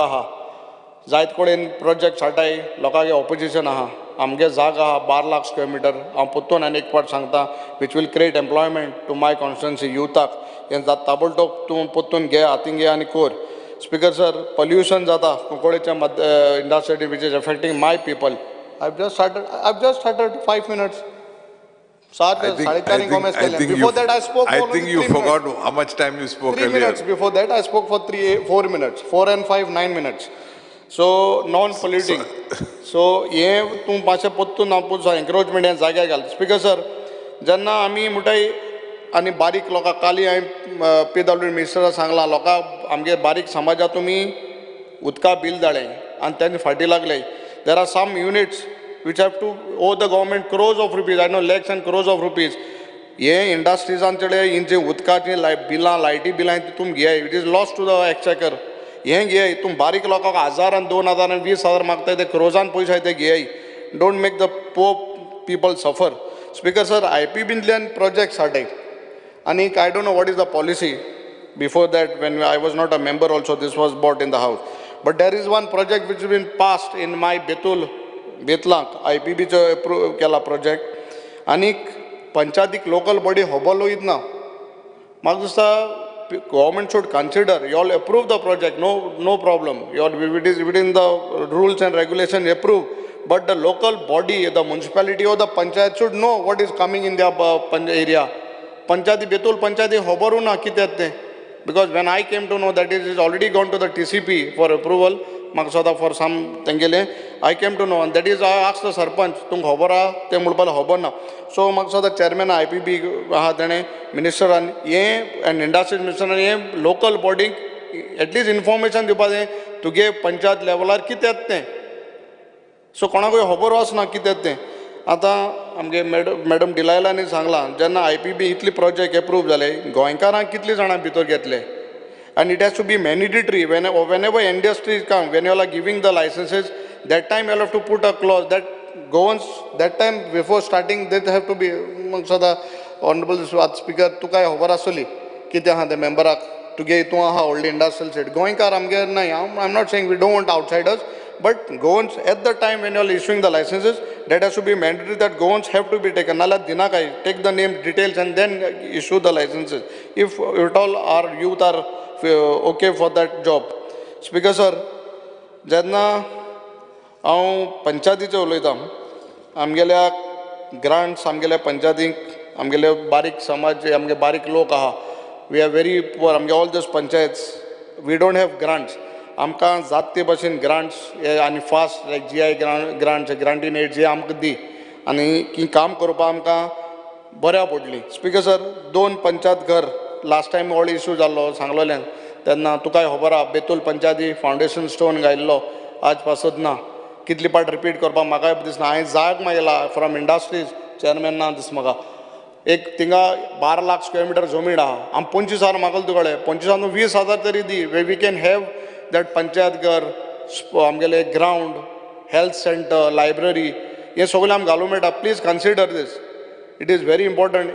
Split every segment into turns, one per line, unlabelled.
आहा जायत कडेन प्रोजेक्ट हाडटाय लोकांक ऑपोजिशन आहा. आमगे जागा आहा 12 लाख स्क्वेअर मिटर. हांव परतून आनी एक फावट सांगता which will create employment to my constituency युथाक. हें ताबडतोब तूं परतून घे हातीन घे आनी कर. स्पीकर सर पॉल्युशन जाता कुंकळेच्या industry which is affecting my people. I just started 5 minutes. 4:30 comments केले. Before that I spoke.
I think you forgot how much time you spoke.
3 minutes before that I spoke for 4 minutes. 4 and 5 9 minutes. So non polluting. So हें तूं मातशें परतून हांव encroachment हें जाग्यार घाल. Speaker sir जेन्ना आमी म्हणटाय आनी बारीक लोकांक काली हांवें PW मिनिस्टराक सांगलां लोकांक आमगे बारीक समाजा तुमी उदका बील धाडले आनी तेंचे फाटी लागले. There are some units which have to owe the government crores of rupees, I know lakhs and crores of rupees. हे इंडस्ट्रीजांचे हिंचे उदकाची बिलां लायटी बिलां तुमी घेयाय. It is loss to the exchequer. हें घेयाय तूं बारीक लोकांक 1000 आनी 2000 आनी 20,000 मागताय ते क्रोजान पयशे ते घेयाय. Don't make the poor people suffer. Speaker sir IPB projects हाडटाय आनी I don't know what is the policy. Before that when I was not a member also this was brought in the house. But there is one project which been passed in my Betul बेतलांक IPBचो approve केला project आनीक पंचायतीक local body खबर वयत ना. म्हाका दिसता government should consider. You all approve the project, no problem. You all it is within the rules and regulation approve. But the local body, the municipality or the panchayat should know what is coming in their area. पंचायती बेतूल पंचायती खबरूय ना कितें तें. Because when I came to know that it is already gone to the TCP for approval, म्हाका दिसता for some तेंगेले I came to know and that is I ask the sarpanch तुमकां खबर आहा तें म्हणपाक खबर ना. सो म्हाका दिसता चेअरमॅन IPB आहा तेणें मिनिस्टरान हें आनी इंडस्ट्रीज मिनिस्टरान हें लोकल बॉडीक एटलिस्ट इन्फॉर्मेशन दिवपा जाय तुगे पंचायत लेवलार कितें तें. सो कोणाकूय खबर वचना कितें तें. आतां आमगे मॅडम डिलायलांनी सांगलां जेन्ना IPB इतली प्रोजेक्ट एप्रूव जाले गोंयकारांक कितली जाणां भितर घेतले. And it has to be mandatory whenever industries come, when you all are giving the licenses, that time you all have to put a clause that Goans that time before starting they have to be. सदां honourable speaker तुकाय खबर आसतली कितें आहा तें मेंबराक तुगे हितून आहा व्हडली इंडस्ट्रियल सीट. गोंयकार आमगे न्हय. I am not saying we don't want outsiders, but Goans at the time when you are issuing the licenses that has to be mandatory that Goans have to be taken. नाल्यार दिनाकाय take the name details and then issue the licenses if it all our youth are okay for that job. Speaker sir जेन्ना हांव पंचायतीचें उलयतां आमगेल्या grants आमगेल्या पंचायतींक आमगेले बारीक समाज आमगे बारीक लोक आहा we are very poor. आमगे all those panchayats we don't have grants. आमकां जात ते भशेन ग्रांट्स हे आनी fast like GI grants grant in aid जे आमकां दी आनी की काम करपाक आमकां बऱ्या पडली. स्पीकर सर 2 पंचायत घर लास्ट टायम व्हड इशू जाल्लो सांगलोल्यान तेन्ना तुकाय खबर आहा बेतूल पंचायती फावंडेशन स्टोन घायल्लो आज पासत ना. कितली पाट रिपीट करपाक म्हाकाय दिसना. हांवें जाग मागयला फ्रॉम इंडस्ट्रीज चेअरमॅन ना दिस म्हाका. एक थिंगा 12 लाख स्क्वेअर मिटर जमीन आहा आम 25,000 मागल तुकडे 25,000 20,000 तरी दी way we can have that panchayat घर आमगेले ग्रावंड हेल्थ सेंटर लायब्ररी हें सगळें आमकां घालूंक मेळटा. Please consider this. It is very important.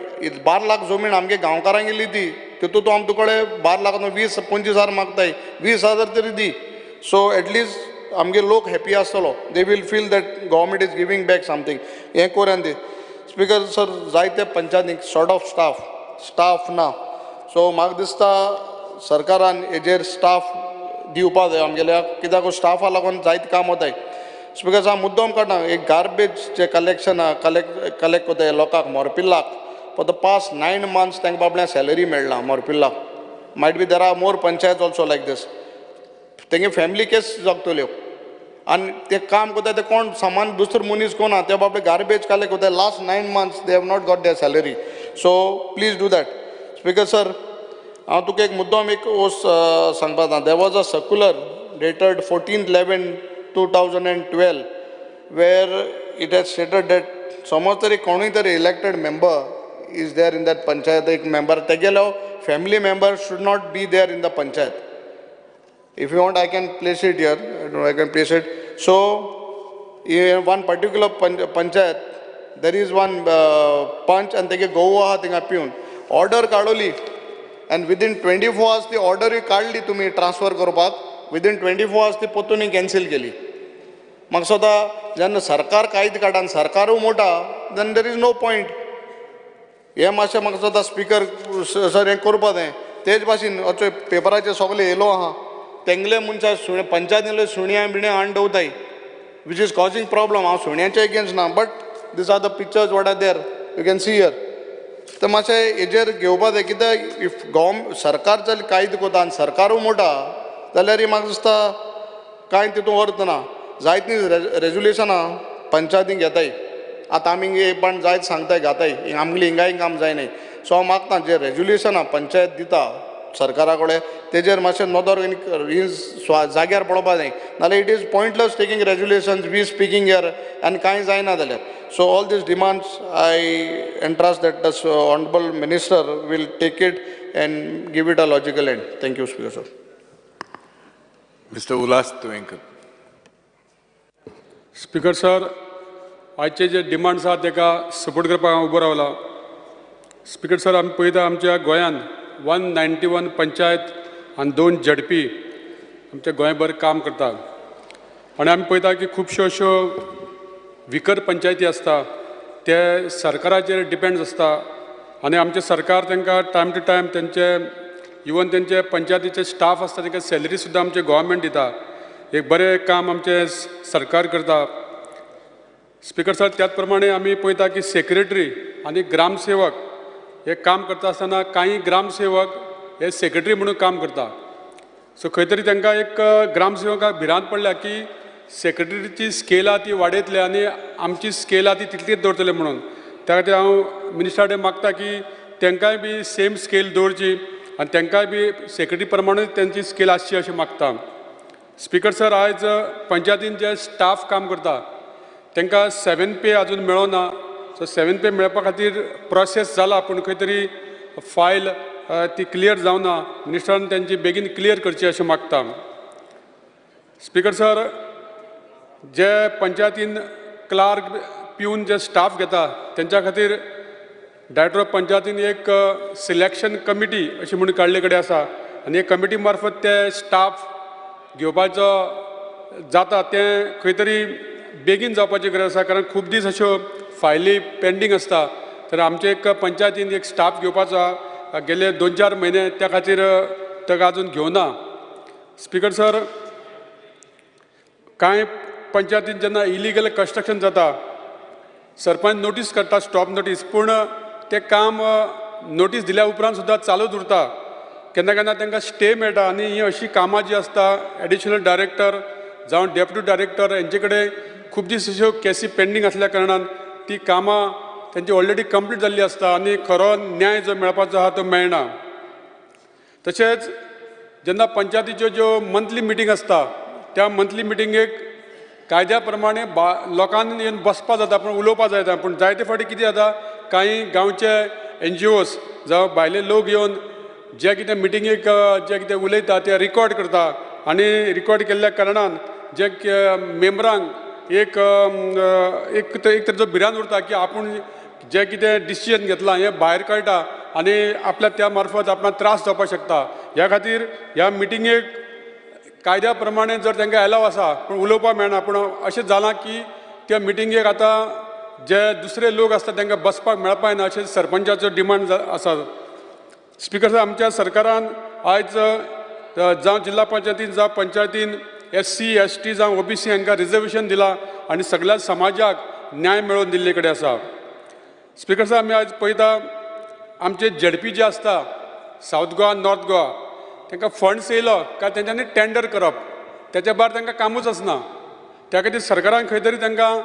12 lakh जमीन आमगे गांवकारांगेली ती तितून तूं आम तुकडे 12 लाखान 20 25,000 मागताय 20,000 तरी दी. सो एटलिस्ट आमगे लोक हॅपी आसतलो. They will feel that government is giving back something. हें कर आनी दी. स्पीकर सर जायते पंचायतींक शॉर्ट ऑफ स्टाफ ना. सो म्हाका दिसता सरकारान हेजेर स्टाफ दिवपा जाय आमगेल्या कित्याक स्टाफा लागून जायते काम वताय. स्पीकर साहब मुद्दम काडना एक गार्बेज जे कलेक्शन आहा कलेक्ट कोताय लोकांक मोरपिल्लाक for the past 9 months तांकां बाबड्या सॅलरी मेळना मोरपिल्लाक. Might be there are more panchayat also like this. तेंगे फॅमिली केस जगतल्यो आनी ते काम करता ते कोण सामान दुसरो मनीस कोण आहा ते बाबडे गार्बेज कलेक्ट कोताय. Last 9 months they have not got their salary. So please do that. Speaker sir हांव तुका एक मुद्दम एक सांगपाक जाता. There was a circular dated 14/11/2012 where it has stated that समज तरी कोणूय तरी elected member is there in that panchayat एक मेंबर तेगेलो family member should not be there in the panchayat. If you want I can place it here. I can place it. So in one particular panchayat there is one panch आनी तेगे घोव आहा थिंगा पिवन order काडली and within 24 hours ती ऑर्डरूय काडली तुमी ट्रान्सफर करपाक. विदीन 24 आवर्स ती परतून कॅन्सील केली. म्हाका दिसता जेन्ना सरकार कायदे काडटा आनी सरकारूय मोडटा then there is no point. हें मातशें म्हाका दिसता स्पिकर सर हें करपा जाय. तेच भाशेन अशें पेपराचेर सगळें येयलो आहा तेंगले मनशां सुणे पंचायतींतले सुण्या बिण्या हाडून दवरताय which is causing problem. हांव सुण्याच्या एगेन्स्ट ना, but these are the pictures what are there, you can see here. तर मातशें हेजेर घेवपा जाय कित्याक if government सरकार जर कायदो करता आनी सरकारूय मोडटा जाल्यार म्हाका दिसता कांय तितून अर्थ ना. जायतीं रेजोल्युशनां पंचायतीन घेताय, आतां आमी पण जायत सांगताय घाताय आमगेलें हिंगाय काम जायनाय. सो हांव मागता जे रेजोल्युशनां पंचायत दिता सरकारा कडेन तेजेर मातशें नदर ही जाग्यार पळोवपा जाय, नाल्यार it is pointless taking resolutions, we speaking here आनी कांय जायना जाल्यार. So all these demands I entrust that the honourable minister will take it and give it a logical end. Thank you speaker sir.
Mister Ulhas Tuyenkar.
Speaker sir, आयचे जे demands आहा तेका support करपाक हांव उबो रावला. स्पिकर सर, आमी पळयता आमच्या गोंयांत 191 पंचायत आनी 2 झडपी आमच्या गोंयभर काम करता आनी आमी पळयता की खुबश्यो अश्यो विकर पंचायती आसता ते सरकाराचेर डिपेंड आसता आनी आमचें सरकार तांकां टायम टू टायम तेंचे इवन तेंचे पंचायतीचे स्टाफ आसता तांकां सॅलरी सुद्दां आमचें गोवोरमेंट दिता. एक बरें काम आमचें सरकार करता. स्पिकर सर, त्याच प्रमाणे आमी पळयता की सेक्रेटरी आनी ग्रामसेवक हे काम करता आसतना कांय ग्रामसेवक हे सेक्रेटरी म्हणून काम करता. सो खंय तरी तांकां एक ग्रामसेवकाक भिरांत पडल्या की सेक्रेटरीची स्केल आहा ती वाडयतले आनी आमची स्केल आहा ती तितलीच दवरतले म्हणून. त्या खातीर हांव मिनिस्टरा कडेन मागता की तांकांय बी सेम स्केल दवरची आनी तांकांय बी सेक्रेटरी प्रमाणे तेंची स्केल आसची अशें मागता. स्पिकर सर, आयज पंचायतीन जे स्टाफ काम करता तांकां 7 पे अजून मेळना. सो 7 पे मेळपा खातीर प्रोसेस जाला पूण खंय तरी फायल ती क्लियर जावना. मिनिस्टरान तेंची बेगीन क्लियर करची अशें मागता. स्पिकर सर, जे पंचायतीन क्लार्क पिवन जे स्टाफ घेता तेंच्या खातीर डायरेक्टर ऑफ पंचायतीन एक सिलेक्शन कमिटी अशी म्हणून काडले कडेन आसा आनी हे कमिटी मार्फत ते स्टाफ घेवपाचो जाता तें खंय तरी बेगीन जावपाची गरज आसा, कारण खूब दीस अश्यो फायली पेंडींग आसता. तर आमचे एक पंचायतीन एक स्टाफ घेवपाचो आहा, गेले 2-4 म्हयने त्या खातीर ताका अजून घेवना. स्पिकर सर, कांय पंचायतीन जेन्ना इलिगल कन्स्ट्रक्शन जाता सरपंच नोटीस करता, स्टॉप नोटीस, पूण तें काम नोटीस दिल्या उपरांत सुद्दां चालूच उरता. केन्ना केन्ना तांकां स्टे मेळटा आनी ही अशी कामां जी आसता एडिशनल डायरेक्टर जावं डेप्युटी डायरेक्टर हेंचे कडेन खूब दीस अश्यो केसी पेंडींग आसल्या कारणान ती कामां तेंची ऑलरेडी कंप्लीट जाल्ली आसता आनी खरो न्याय जो मेळपाचो आहा तो मेळना. तशेंच जेन्ना पंचायतीच्यो ज्यो मंथली मिटींग आसता त्या मंथली मिटिंगेक कायद्या प्रमाणे लोकांनी येवन बसपा जाता पूण उलोवपा जायना. पूण जायते फावटी कितें जाता, कांय गांवचे एनजीओस जावं भायले लोक येवन जे कितें मिटिंगेक जे कितें उलयता ते रिकॉर्ड करता आनी रिकॉर्ड केल्ल्या कारणान जे मेंबरांक एक एक तरेचो भिरांत उरता की आपूण जे कितें डिसिजन घेतलां हें भायर कळटा आनी आपल्या त्या मार्फत आपणाक त्रास जावपाक शकता. ह्या खातीर ह्या मिटिंगेक कायद्या प्रमाणे जर तांकां एलाव आसा पूण उलोवपाक मेळना. पूण अशें जालां की त्या मिटिंगेक आतां जे दुसरे लोक आसता तांकां बसपाक मेळपाक ना अशें सरपंचाचो डिमांड आसा. स्पिकर साहेब, आमच्या सरकारान आयज जावं जिल्हा पंचायतीन जावं पंचायतीन SC ST जावं OBC हांकां रिजर्वेशन दिलां आनी सगळ्या समाजाक न्याय मेळोवन दिल्ले कडेन आसा. स्पिकर साहेब, आमी आयज पळयता आमचे झेडपी जे आसता सावथ गोवा नॉर्थ गोवा तांकां फंड्स येयलो काय तेंच्यांनी टेंडर करप, तेच्या भायर तांकां कामूच आसना. त्या खातीर सरकारान खंय तरी तांकां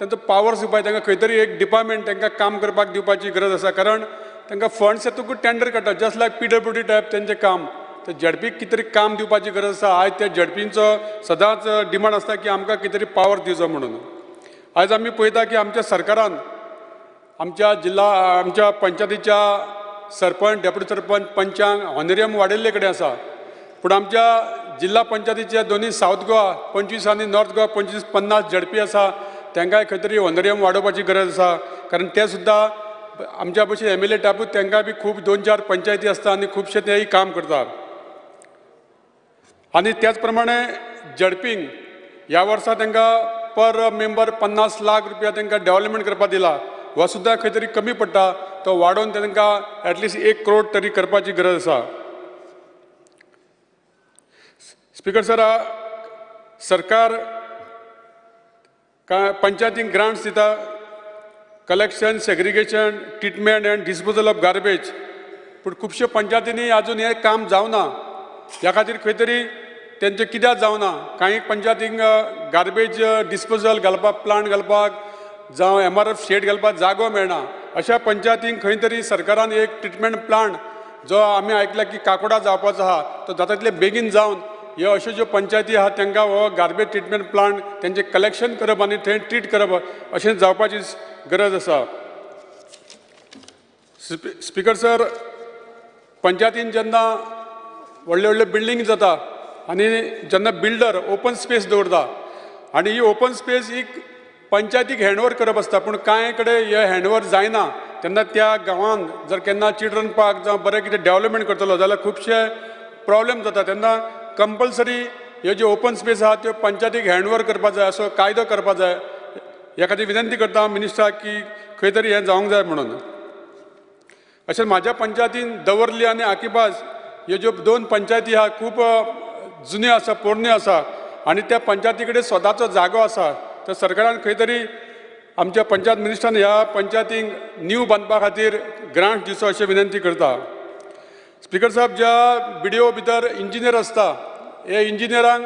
तांचो पावर्स दिवपाक, तांकां खंय तरी एक डिपार्टमेंट तांकां काम करपाक दिवपाची गरज आसा, कारण तांकां फंड्स येतकूच टेंडर काडटा जस्ट लायक PWD type तेंचें काम. तर झेडपीक कितें तरी काम दिवपाची गरज आसा. आयज त्या झेडपींचो सदांच डिमांड आसता की आमकां कितें तरी पावर दिवचो म्हणून. आयज आमी पळयता की आमच्या सरकारान आमच्या जिल्हा आमच्या पंचायतीच्या सरपंच डेप्युटी सरपंच पंचांक ऑनरियम वाडयल्ले कडेन आसा, पूण आमच्या जिल्हा पंचायतीच्या दोनूय सावथ गोवा 25 आनी नॉर्थ गोवा 25 50 झेडपी आसा तांकांय खंय तरी ऑनरियम वाडोवपाची गरज आसा, कारण ते सुद्दां आमच्या भशेन MLA टायपूच तांकां बी खूब 2-4 पंचायती आसता आनी खुबशे तेय काम करतात. आनी त्याच प्रमाणे झडपींक ह्या वर्सा तांकां पर मेंबर 50 लाख रुपया तांकां डेव्हलपमेंट करपाक दिला, हो सुद्दां खंय तरी कमी पडटा, तो वाडोवन तांकां एटलिस्ट 1 करोड तरी करपाची गरज आसा. स्पिकर सर, सरकार पंचायतींक ग्रांट्स दिता, collection, segregation, treatment and disposal of garbage, पूण खुबश्यो पंचायतींनी आजून हें काम जावना. ह्या खातीर खंय तरी तेंचें कित्याक जावना, कांय पंचायतींक गार्बेज डिस्पोजल घालपाक प्लांट घालपाक जावं MRF shade घालपाक जागो मेळना. अशा पंचायतींक खंय तरी सरकारान एक ट्रिटमेंट प्लांट जो आमी आयकला की काकोडा जावपाचो आहा, तो जाता तितले बेगीन जावन ह्यो अश्यो ज्यो पंचायती आहा तांकां हो गार्बेज ट्रिटमेंट प्लांट तेंचें कलेक्शन करप आनी थंय ट्रीट करप अशें जावपाची गरज आसा. स्पिकर सर, पंचायतीन जेन्ना व्हडले व्हडले बिल्डींग जाता आनी जेन्ना बिल्डर ओपन स्पेस दवरता आनी ही ओपन स्पेस ही पंचायतीक हँडओवर करप आसता, पूण कांय कडेन हे हँडओवर जायना, तेन्ना त्या गांवांत जर केन्ना चिल्ड्रन पार्क जावं बरें कितें डेव्हलपमेंट करतलो जाल्यार खुबशे प्रॉब्लेम जाता. तेन्ना कंपल्सरी ह्यो ज्यो ओपन स्पेस आहा त्यो पंचायतीक हँडओवर करपाक जाय, असो कायदो करपाक जाय. ह्या खातीर विनंती करता मिनिस्टराक की खंय तरी हें जावंक जाय म्हणून. अशें म्हाज्या पंचायतीन दवर्ली आनी आकिबाज ह्यो ज्यो 2 पंचायती आहा खूब जुन्यो आसा, पोरण्यो आसा आनी त्या पंचायती कडेन स्वताचो जागो आसा. तर सरकारान खंय तरी आमच्या पंचायत मिनिस्टरान ह्या पंचायतींक न्यू बांदपा खातीर ग्रांट दिवचो अशें विनंती करता. स्पिकर साहब, ज्या BDO भितर इंजिनियर आसता, हे इंजिनियरांक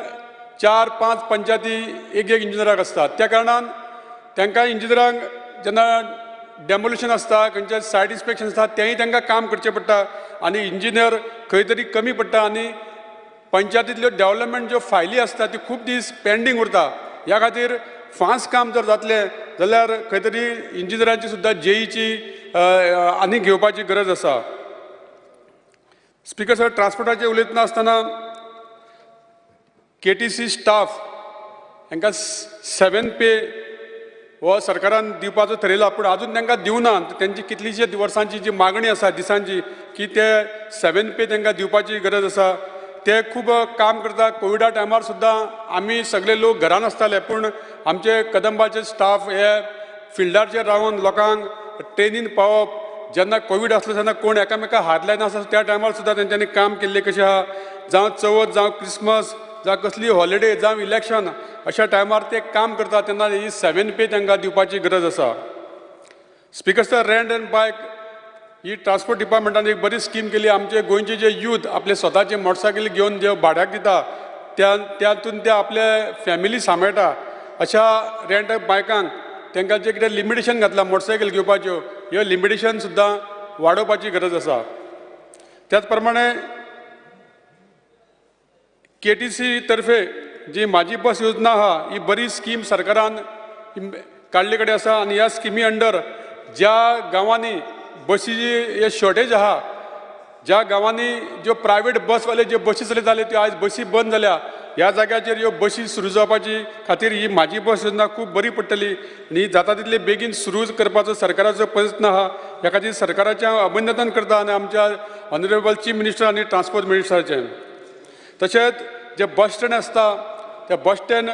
4-5 पंचायती एक एक इंजिनियराक आसता, त्या कारणान तांकां इंजिनियरांक जेन्ना डेमोलिशन आसता, खंयचे सायट इन्स्पेक्शन आसता, तेंय तांकां काम करचें पडटा आनी इंजिनियर खंय तरी कमी पडटा आनी पंचायतींतल्यो डेव्हलपमेंट ज्यो फायली आसता त्यो खूब दीस पेंडींग उरता. ह्या खातीर फास्ट काम जर जातलें जाल्यार खंय तरी इंजिनियरांची सुद्दां जेईची आनी घेवपाची गरज आसा. स्पिकर सर, ट्रान्सपोर्टाचेर उलयतना आसतना KTC staff हांकां 7 पे हो सरकारान दिवपाचो थरयला, पूण आजून तांकां दिवना. तेंची कितलीशी वर्सांची जी मागणी आसा दिसांची की ते 7 पे तांकां दिवपाची गरज आसा. ते खूब काम करता. कोविडा टायमार सुद्दां आमी सगळे लोक घरान आसताले, पूण आमचे कदंबाचे स्टाफ हे फिल्डाचेर रावन लोकांक ट्रेनीन पावप, जेन्ना कोवीड आसलो तेन्ना कोण एकामेका हात लायनासलो त्या टायमार सुद्दां तेंच्यांनी काम केल्लें कशें आहा. जावं चवथ, जावं क्रिसमस, जावं कसली हॉलिडे, जावं इलेक्शन, अशा टायमार ते काम करता तेन्ना ही 7 पे तांकां दिवपाची गरज आसा. Speaker sir, rent and bike he transport डिपार्टमेंटान एक बरी स्कीम केली. आमचे गोंयचे जे यूथ आपले स्वताचे मोटरसायकल घेवन जे भाड्याक दिता त्यातून ते आपले फॅमिली सांबाळटा. अशा रेंट बायकांक तांकां जें कितें लिमिटेशन घातलां मोटरसायकल घेवपाच्यो, ह्यो लिमिटेशन सुद्दां वाडोवपाची गरज आसा. त्याच प्रमाणे KTC तर्फे जी म्हाजी बस योजना आहा ही बरी स्कीम सरकारान काडले कडेन आसा आनी ह्या स्किमी अंडर ज्या गांवांनी बसीची हे शॉर्टेज आहा, ज्या गांवांनी ज्यो प्रायवेट बसवाले ज्यो बसी चलयताले त्यो आयज बसी बंद जाल्या, ह्या जाग्याचेर ह्यो बसी सुरू जावपाची खातीर ही म्हाजी बस योजना खूब बरी पडटली आनी जाता तितले बेगीन सुरू करपाचो सरकाराचो प्रयत्न आहा. ह्या खातीर सरकाराचें हांव अभिनंदन करता आनी आमच्या ऑनरेबल चीफ मिनिस्टर आनी ट्रान्सपोर्ट मिनिस्टराचें. तशेंच जे बस स्टँड आसता त्या बस स्टँड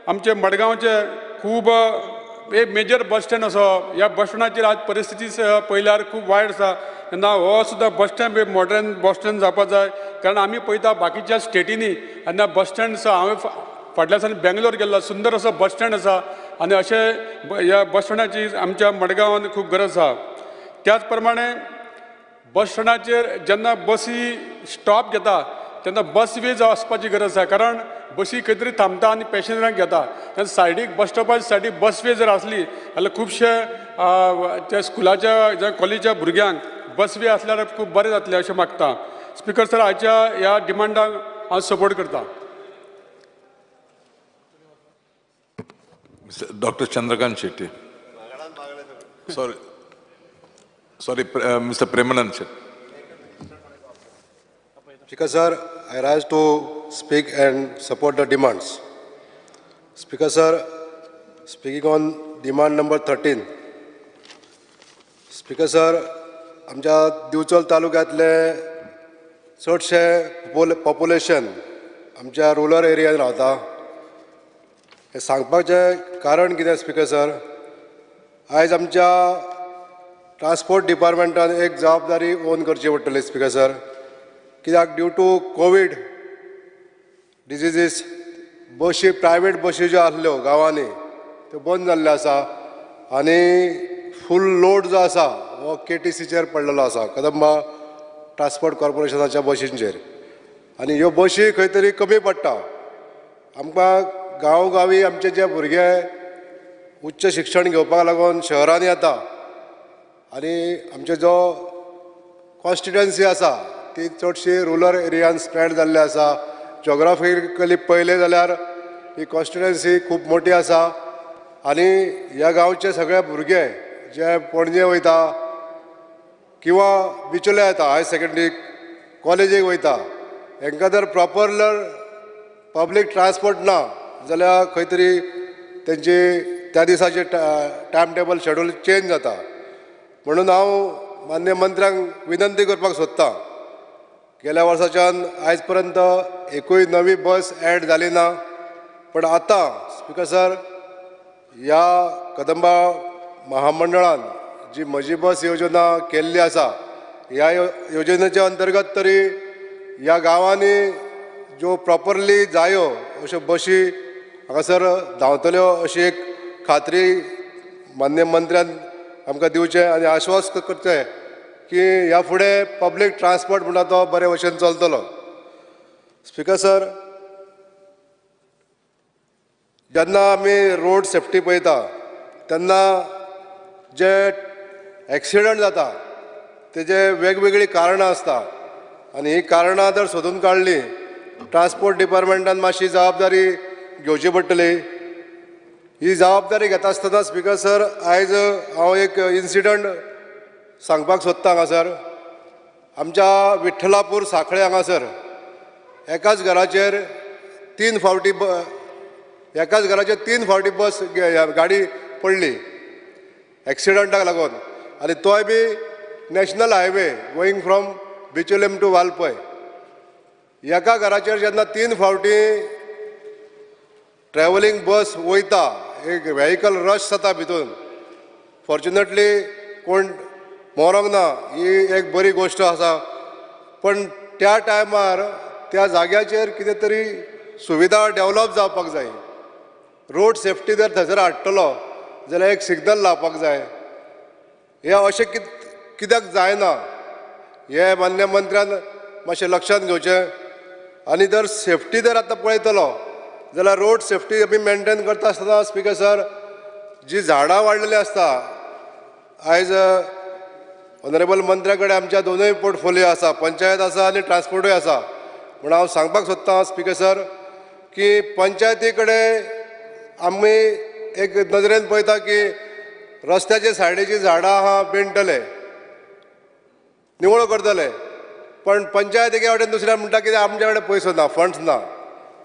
आमचे मडगांवचे खूब एक मेजर बस स्टँड आसा. ह्या बस स्टँडाचेर आज परिस्थिती पळयल्यार खूब वायट आसा. तेन्ना हो सुद्दां बस स्टँड एक मॉडर्न बस स्टँड जावपाक जाय, कारण आमी पळयता बाकीच्या स्टेटींनी तेन्ना बस स्टँड आसा. हांवें फाटल्या दिसांनी बेंगलोर गेल्लो, सुंदर असो बस स्टँड आसा आनी अशें ह्या बस स्टँडाची आमच्या मडगांवान खूब गरज आसा. त्याच प्रमाणे बस स्टँडाचेर जेन्ना बसी स्टॉप घेता तेन्ना बस वे आसपाची गरज आसा, कारण बसी खंय तरी थांबता आनी पॅसेंजरांक घेता. तेन्ना सायडीक बस स्टॉपाच्या सायडीक बस वे जर आसली जाल्यार खुबशे त्या स्कुलाच्या जावं कॉलेजीच्या भुरग्यांक बस वे आसल्यार खूब बरें जातलें अशें मागता. स्पिकर सर, आयच्या ह्या डिमांडाक हांव सपोर्ट करता.
Doctor Chandrakant Shetty. Sorry sorry, mister Premanand Shetty.
Speaker sir, I rise to speak and support the demands. Speaker sir, speaking on demand number 13. Speaker sir, आमच्या दिवचल तालुक्यांतले चडशे पॉप्युलेशन आमच्या रुरल एरियान रावता. हें सांगपाचें कारण कितें स्पीकर सर, आयज आमच्या ट्रान्सपोर्ट डिपार्टमेंटान एक जबाबदारी ओन करची पडटली स्पीकर सर. कित्याक ड्यू टू कोवीड डिजिजीस बशी, प्रायवेट बशी ज्यो आसल्यो गांवांनी त्यो बंद जाल्ल्यो आसा आनी फूल लोड जो आसा हो केटीसीचेर पडलेलो आसा, कदंबा ट्रान्सपोर्ट कॉर्पोरेशनाच्या बशींचेर. आनी ह्यो बशी खंय तरी कमी पडटा. आमकां गांवगांवी आमचे जे भुरगे उच्च शिक्षण घेवपाक लागून शहरांनी येता आनी आमचे जो कॉन्स्टिट्युएन्सी आसा ती चडशी रुरल एरियान स्प्रेड जाल्ली आसा. जोग्राफिकली पळयलें जाल्यार ही कॉन्स्टिट्युएन्सी खूब मोटी आसा आनी ह्या गांवचे सगळे भुरगे जे पणजे वयता किंवा बिचोले येता हायर सेकेंडरी कॉलेजीक वयता, हेंकां जर प्रॉपर पब्लीक ट्रान्सपोर्ट ना जाल्यार खंय तरी तेंची त्या दिसाचे टायम टेबल शेड्यूल चेंज जाता. म्हणून हांव मान्य मंत्र्यांक विनंती करपाक सोदतां, गेल्या वर्साच्यान आयज पर्यंत एकूय नवी बस एड जाली ना, पण आतां स्पीकर सर ह्या कदंबा महामंडळान जी म्हजी बस योजना केल्ली आसा, ह्या योजनेच्या अंतर्गत तरी ह्या गांवांनी ज्यो प्रॉपरली जायो अश्यो बशी हांगासर धांवतल्यो अशी एक खात्री मान्य मंत्र्यान आमकां दिवचें आनी आश्वास करचें की ह्या फुडें पब्लीक ट्रान्सपोर्ट म्हणटा तो बरे भशेन चलतलो. स्पीकर सर, जेन्ना आमी रोड सेफ्टी पळयता तेन्ना जे एक्सिडंट जाता तेजे वेगवेगळीं कारणां आसता आनी ही कारणां जर सोदून काडली ट्रान्सपोर्ट डिपार्टमेंटान मातशी जबाबदारी घेवची पडटली. ही जबाबदारी घेता आसतना स्पीकर सर आयज हांव एक इन्सिडंट सांगपाक सोदता. हांगासर आमच्या विठ्ठलापूर साखळे हांगासर एकाच घराचेर तीन फावटी एकाच घराचेर तीन फावटी बस गाडी पडली एक्सिडंटाक लागून, आनी तोय बी national highway going from Bicholim to Valpoi. एका घराचेर जेन्ना तीन फावटी ट्रॅव्हलिंग बस वयता, एक व्हेकल रश जाता भितून. फॉर्च्युनेटली कोण मरोंक ना, ही एक बरी गोश्ट आसा, पण त्या टायमार त्या जाग्याचेर कितें तरी सुविधा डेवलप जावपाक जाय. रोड सेफ्टी जर थंयसर हाडटलो जाल्यार एक सिग्नल लावपाक जाय. हें अशें कित्याक जायना हें मान्य मंत्र्यान मातशें लक्षांत घेवचें. आनी जर सेफ्टी जर आतां पळयतलो जाल्यार रोड सेफ्टी आमी मेनटेन करता आसतना स्पीकर सर जी झाडां वाडलेलीं आसता, आयज ऑनरेबल मंत्र्या कडेन आमच्या दोनूय पोर्टफोलियो आसा, पंचायत आसा आनी ट्रान्सपोर्टूय आसा. म्हूण हांव सांगपाक सोदतां स्पीकर सर की पंचायती कडेन आमी एक नदरेन पळयता की रस्त्याचे सायडीची झाडां आहा बेणटले, निवळ करतले, पण पंचायतीके वटेन दुसऱ्या म्हणटा कितें आमच्या कडेन पयसो ना, फंड्स ना.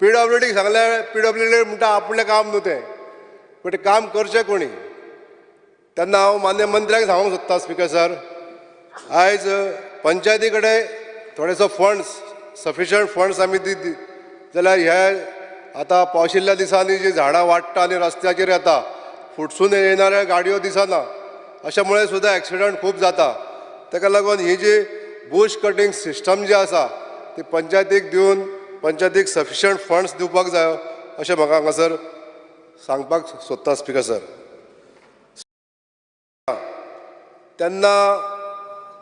पीडब्ल्यूडीक सांगल्यार पीडब्ल्यूडी म्हणटा आपलें काम न्हू तें, बट काम करचें कोणी. तेन्ना हांव मान्य मंत्र्यांक सांगूंक सोदतां स्पीकर सर, आयज पंचायती कडेन थोडेसो फंड्स, सफिशंट फंड्स आमी दित जाल्यार हे आतां पावशिल्ल्या दिसांनी जी झाडां वाडटा आनी रस्त्याचेर येता, फुटसून येणाऱ्या गाडयो दिसना, अशा मुळे सुद्दां एक्सिडंट खूब जाता. ताका लागून ही जी बूश कटींग सिस्टम जी आसा ती पंचायतीक दिवन पंचायतीक सफिशंट फंड्स दिवपाक जाय अशें म्हाका हांगासर सांगपाक सोदता स्पीकर सर. तेन्ना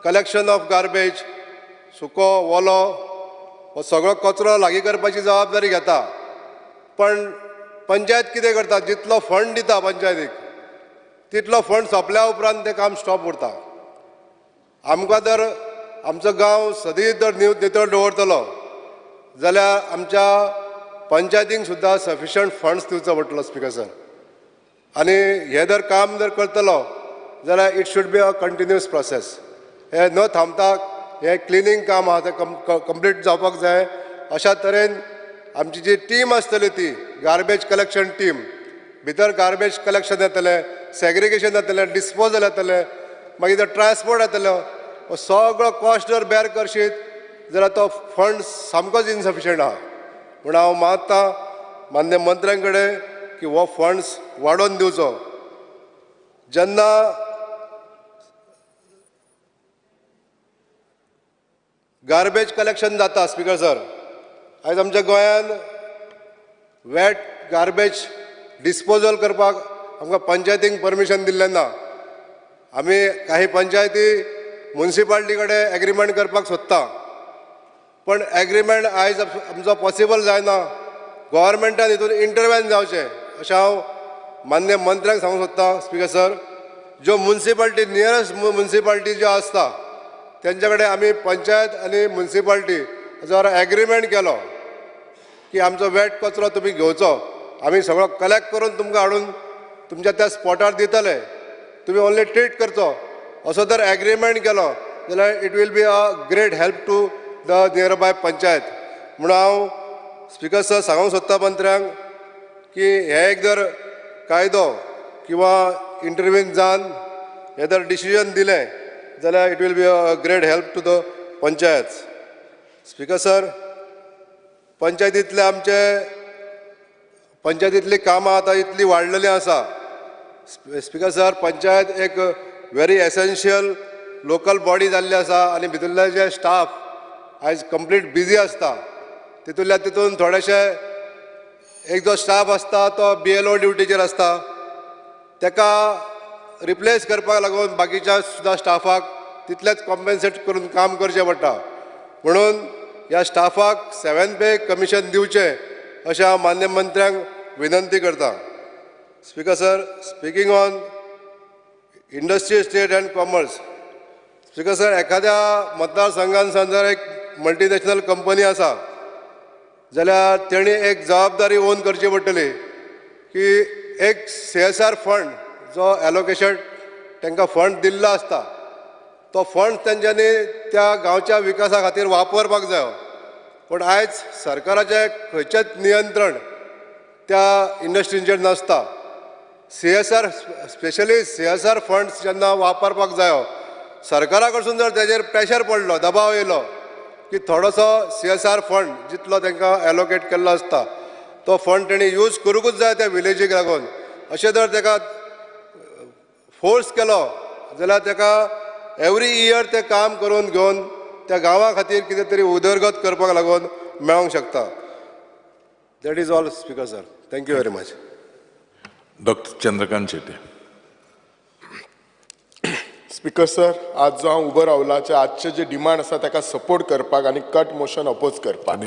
कलेक्शन ऑफ गार्बेज, सुको ओलो हो सगळो कचरो लागीं करपाची जबाबदारी घेता, पण पंचायत कितें करता, जितलो फंड दिता पंचायतीक तितलो फंड सोंपल्या उपरांत तें काम स्टॉप उरता. आमकां जर आमचो गांव सदींच जर नितळ दवरतलो जाल्यार आमच्या पंचायतींक सुद्दां सफिशंट फंड्स दिवचो पडटलो स्पीकर सर. आनी हें जर काम जर करतलो जाल्यार it should be a continuous process. हें न थांबता हें क्लिनींग काम आहा तें कंप्लीट जावपाक जाय. अशा तरेन आमची जी टीम आसतली ती गार्बेज कलेक्शन टीम, भितर गार्बेज कलेक्शन येतलें, सेग्रिगेशन जातलें, डिस्पोजल येतलें, मागीर जर ट्रान्सपोर्ट येतलो, हो सगळो कॉस्ट जर बेर करशीत जाल्यार तो फंड सामकोच इनसफिशंट आहा. म्हूण हांव मागता मान्य मंत्र्यां कडेन की हो फंड्स वाडोवन दिवचो. जेन्ना गार्बेज कलेक्शन जाता स्पीकर सर, आयज आमच्या गोंयान वेट गार्बेज डिस्पोजल करपाक आमकां पंचायतींक परमिशन दिल्लें ना. आमी काही पंचायती मुन्सिपाल्टी कडेन एग्रीमेंट करपाक सोदता, पण एग्रीमेंट आयज आमचो पॉसिबल जायना. गव्हर्मेंटान हितून इंटरवेन जावचें अशें हांव मान्य मंत्र्यांक सांगूंक सोदतां. स्पीकर सर, ज्यो मुन्सिपाल्टी नियरस्ट मुन्सिपाल्टी ज्यो आसता तेंच्या कडेन आमी पंचायत आनी मुन्सिपाल्टी जर एग्रीमेंट केलो की आमचो वेट कचरो तुमी घेवचो, आमी सगळो कलेक्ट करून तुमकां हाडून तुमच्या त्या स्पॉटार दितले, तुमी ओन्ली ट्रीट करचो, असो जर एग्रीमेंट केलो जाल्यार it will be a great help to the near by panchayat. म्हणून हांव स्पीकर सर सांगूंक सोदता मंत्र्यांक की हे एक जर कायदो किंवा इंटरवीन जावन हे जर डिसिजन दिलें जाल्यार it will be a great help to the panchayat. Speaker sir, पंचायतींतले आमचे पंचायतींतलीं कामां आतां इतलीं वाडलेलीं आसा. स्पीकर सर, पंचायत एक व्हेरी एसेन्शियल लोकल बॉडी जाल्ली आसा आनी भितरले जे स्टाफ आयज कंप्लीट बिजी आसता, तितूंतल्या तितून थोडेशे एक जो स्टाफ आसता तो BLO ड्युटीचेर आसता, ताका रिप्लेस करपाक लागून बाकीच्या सुद्दां स्टाफाक तितलेंच कॉम्पेन्सेट करून काम करचें पडटा. म्हणून ह्या स्टाफाक 7 पे कमिशन दिवचें अशें हांव मान्य मंत्र्यांक विनंती करता. Speaker sir, speaking on industry state and commerce, speaker sir, एखाद्या मतदारसंघान जर एक मल्टीनॅशनल कंपनी आसा जाल्यार तेणी एक जबाबदारी ओन करची पडटली की एक CSR fund जो एलोकेशन तांकां फंड दिल्लो आसता तो फंड तेंच्यांनी त्या गांवच्या विकासा खातीर वापरपाक जायो. पूण आयज सरकाराचें खंयचेंच नियंत्रण त्या इंडस्ट्रींचेर नासता. CSR specially CSR funds जेन्ना वापरपाक जायो, सरकारा कडसून जर तेजेर प्रेशर पडलो, दबाव येयलो की थोडोसो CSR fund जितलो तांकां एलोकेट केल्लो आसता तो फंड तेणी यूज करूंकूच जाय त्या विलेजीक लागून, अशें जर ताका फोर्स केलो जाल्यार ताका एवरी इयर तें काम करून घेवन त्या गांवा खातीर कितें तरी उदरगत करपाक लागून मेळोंक शकता. That is all speaker sir, thank you very much.
Doctor Chandrakant Shetye.
Speaker sir, आज जो हांव उबो रावला आजचे जे डिमांड आसा ताका सपोर्ट करपाक आनी कट मोशन अपोज करपाक.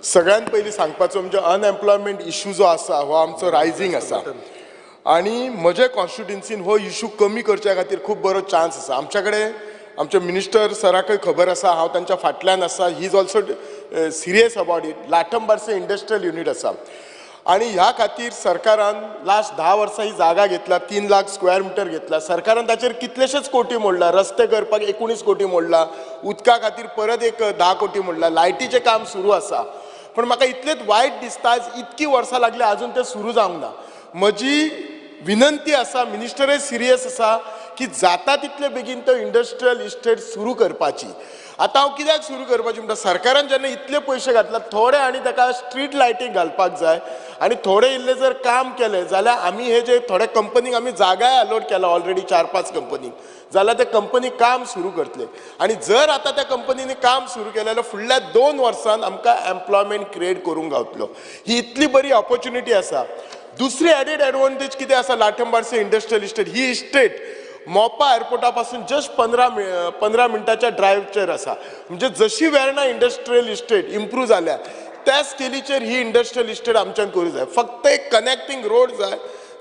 सगळ्यात पयलीं सांगपाचो म्हणजे अनएम्प्लॉयमेंट इशू जो आसा हो आमचो रायझींग आसा आनी म्हजे कॉन्स्टिट्युएन्सीन हो इशू कमी करच्या खातीर खूब बरो चान्स आसा. आमच्या कडेन आमचे मिनिस्टर सराकय खबर आसा, हांव तांच्या फाटल्यान आसा, he is also serious about it. Latham Barse industrial unit आसा आनी ह्या खातीर सरकारान लास्ट 10 वर्सां ही जागा घेतला, 3 लाख स्क्वेअर मिटर घेतला. सरकारान ताचेर कितलेशेच कोटी मोडला, रस्ते करपाक 19 कोटी मोडला, उदका खातीर परत एक 10 कोटी मोडला, लायटीचें काम सुरू आसा. पण म्हाका इतलेंच वायट दिसता आज इतकी वर्सां लागली आजून तें सुरू जावंक ना. म्हजी विनंती आसा, मिनिस्टरय सिरियस आसा की जाता तितले बेगीन तो इंडस्ट्रियल इस्टेट सुरू करपाची. आतां हांव कित्याक सुरू करपाची म्हणटा, सरकारान जेन्ना इतले पयशे घातला थोडे आनी ताका स्ट्रीट लायटींग घालपाक जाय आनी थोडे इल्ले जर काम केलें जाल्यार आमी हे जे थोडे कंपनीक आमी जागाय अलॉट केला ऑलरेडी 4-5 कंपनीक, जाल्यार ते कंपनी काम सुरू करतले. आनी जर आतां त्या कंपनींनी काम सुरू केलें जाल्यार फुडल्या 2 वर्सांत आमकां एम्प्लॉयमेंट क्रिएट करूंक गावतलो. ही इतली बरी ऑपॉर्च्युनिटी आसा. दुसरी एडेड एडवांटेज कितें आसा, लाठंबारसे इंडस्ट्रियल इस्टेट ही इस्टेट मोपा एअरपोर्टा पासून जस्ट 15 मिनटाच्या ड्रायव्हचेर आसा. म्हणजे जशी वेर्णा इंडस्ट्रियल इस्टेट इम्प्रूव जाल्या त्या स्केलीचेर ही इंडस्ट्रियल इस्टेट आमच्यान करूंक जाय. फक्त एक कनेक्टींग रोड जाय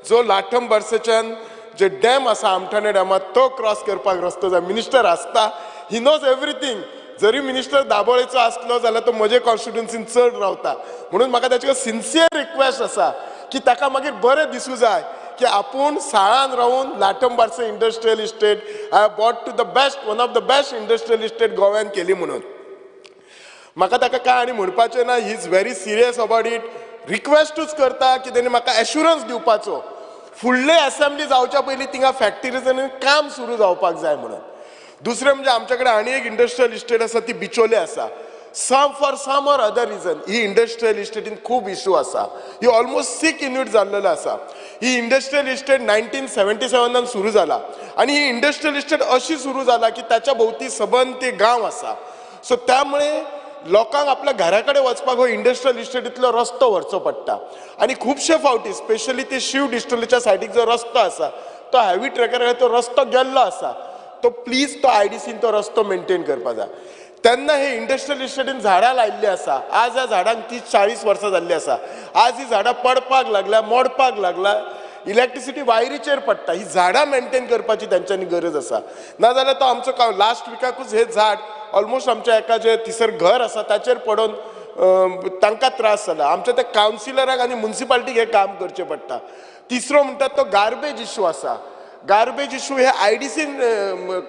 जो लाठम बार्सेच्यान जे डॅम आसा आमठाणे डॅमात तो क्रॉस करपाक रस्तो जाय. मिनिस्टर आसता, he knows everything. जरी मिनिस्टर दाबोळेचो आसलो जाल्यार तो म्हजे कॉन्स्टिट्युएन्सीन चड रावता, म्हणून म्हाका ताचे कडेन सिन्सियर रिक्वेस्ट आसा की ताका मागीर बरें दिसूं जाय की आपूण साळान रावून Latham Barse industrial estate I have bought to the best, one of the best industrial estate गोव्यान केली म्हणून. म्हाका ताका काय आनी म्हणपाचें ना, he is very serious about it. रिक्वेस्टूच करता की तेणी म्हाका एश्युरन्स दिवपाचो फुडले एसेंब्ली जावच्या पयलीं थिंगा फॅक्टरीजांनी काम सुरू जावपाक जाय म्हणून. दुसरें म्हणजे आमच्या कडेन आनी एक इंडस्ट्रियल इस्टेट आसा ती बिचोले आसा. Some for some or other reason he industrial इस्टेटीन खूब इशू आसा. ही ऑलमोस्ट सिक युनीट जाल्लेलो आसा. ही इंडस्ट्रियल इस्टेट 1977 सुरू जाला आनी ही इंडस्ट्रियल इस्टेट अशी सुरू जाला की ताच्या भोवती सबंद ते गांव आसा. सो त्यामुळे लोकांक आपल्या घरा कडेन वचपाक हो इंडस्ट्रियल इस्टेटींतलो रस्तो व्हरचो पडटा आनी खुबशे फावटी स्पेशली ते शिव डिस्टलरीच्या सायडीक जो रस्तो आसा तो हेवी ट्रकार तो रस्तो गेल्लो आसा. तो प्लीज तो आयडीसीन तो रस्तो मेंटेन करपा जाय. तेन्ना हे इंडस्ट्रियल इस्टेटीन झाडां लायिल्लीं आसा. आज ह्या झाडांक 30-40 वर्सां जाल्लीं आसा. आज ही झाडां पडपाक लागल्या, मोडपाक लागला, इलेक्ट्रिसिटी वायरीचेर पडटा. ही झाडां मेंटेन करपाची तेंच्यांनी गरज आसा. नाजाल्यार तो आमचो लास्ट विकाकूच हे झाड ऑलमोस्ट आमच्या एका जे थिसर घर आसा ताचेर पडून तांकां त्रास जाला. आमच्या त्या कावन्सिलराक आनी मुन्सिपालिटीक हें काम करचें पडटा. तिसरो म्हणटा तो गार्बेज इशू आसा. गार्बेज इशू हे आयडीसीन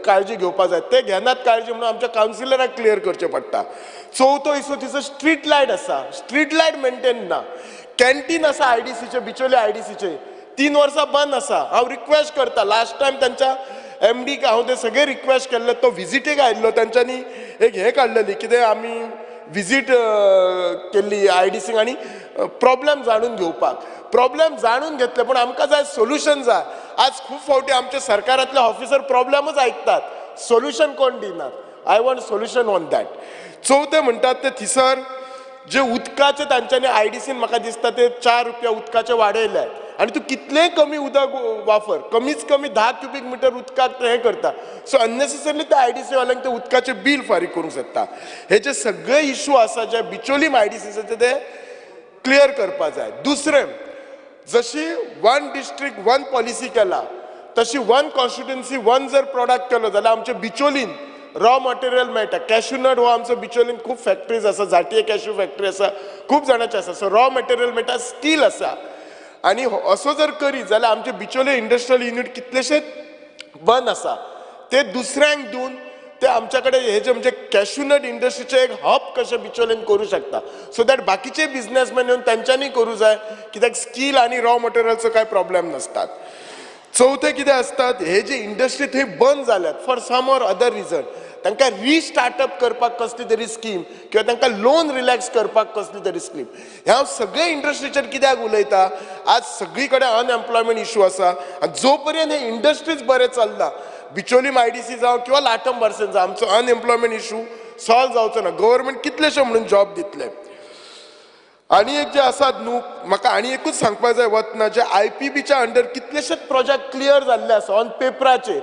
काळजी घेवपा जाय. ते घेनात काळजी म्हणून आमच्या कावन्सिलराक क्लियर करचें पडटा. चवथो इशू तिचो स्ट्रीट लायट आसा. स्ट्रीट लायट मेंटेन ना. कॅन्टीन आसा आयडीसीचे, बिचोले आयडीसीचे 3 वर्सां बंद आसा. हांव रिक्वेस्ट करता, लास्ट टायम तांच्या एमडीक हांव ते सगळे रिक्वेस्ट केल्ले, तो विजिटेक आयिल्लो, तांच्यांनी एक हें काडलेली कितें आमी विजीट केल्ली आयडीसीक आनी प्रॉब्लेम जाणून घेवपाक. प्रॉब्लेम जाणून घेतले पूण आमकां जाय सोल्युशन जाय. आज खूब फावटी आमच्या सरकारांतले ऑफिसर प्रॉब्लेमच आयकतात, सोल्युशन कोण दिनात. I want solution on that. चवथें म्हणटात ते थिसर जे उदकाचे तांच्यांनी आयडीसीन म्हाका दिसता ते 4 रुपया उदकाचे वाडयले आनी तूं कितलेंय कमी उदक वापर, कमीच कमी 10 क्युबीक मिटर उदकाक ते हें करता. सो अननेसेसरली ते आयडीसी वाल्यांक ते उदकाचें बील फारीक करूंक शकता. हे जे सगळे इशू आसा जे बिचोलीम आयडीसीचे ते क्लियर करपा जाय. दुसरें, जशी 1 डिस्ट्रिक्ट 1 पॉलिसी केला तशी 1 कॉन्स्टिट्युएन्सी 1 जर प्रोडक्ट केलो जाल्यार आमचे बिचोलीन रॉ मटेरियल मेळटा. कॅश्यू नट हो आमचो बिचोलीन खूब फॅक्टरीज आसा, झांटये कॅश्यू फॅक्टरी आसा, खूब जाणांचे आसा. सो रॉ मटेरियल मेळटा, स्टील आसा. आनी असो जर करीत जाल्यार आमचे बिचोले इंडस्ट्रियल युनीट कितलेशेच बंद आसा ते दुसऱ्यांक दिवन ते आमच्या कडेन हे जे म्हणजे कॅश्यू नट इंडस्ट्रीचे एक हब कशें बिचोलेन करूं शकता. सो that बाकीचे बिजनेसमॅन येवन तांच्यांनी करूं जाय, कित्याक स्कील आनी रॉ मटेरियलचो कांय प्रॉब्लेम नासतात. चवथें कितें आसतात, हे जे इंडस्ट्री थंय बंद जाल्यात for some or other reason, तांकां रिस्टार्टअप करपाक कसली तरी स्कीम किंवा तांकां लोन रिलॅक्स करपाक कसली तरी स्कीम. हे हांव सगळे इंडस्ट्रीचेर कित्याक उलयता, आज सगळी कडेन अनएम्प्लॉयमेंट इशू आसा आनी जो पर्यंत हे इंडस्ट्रीज बरें चलना, बिचोलीम आयडीसी जावं किंवा लाटम बार्सेन जावं, आमचो अनएम्प्लॉयमेंट इशू सॉल्व जावचो ना. गव्हर्मेंट कितलेशे म्हणून जॉब दितले. आनी एक जे आसात न्हू, म्हाका आनी एकूच सांगपाक जाय वतना, जे आयपीबीच्या अंडर कितलेशेच प्रोजेक्ट क्लियर जाल्ले आसा ऑन पेपराचेर.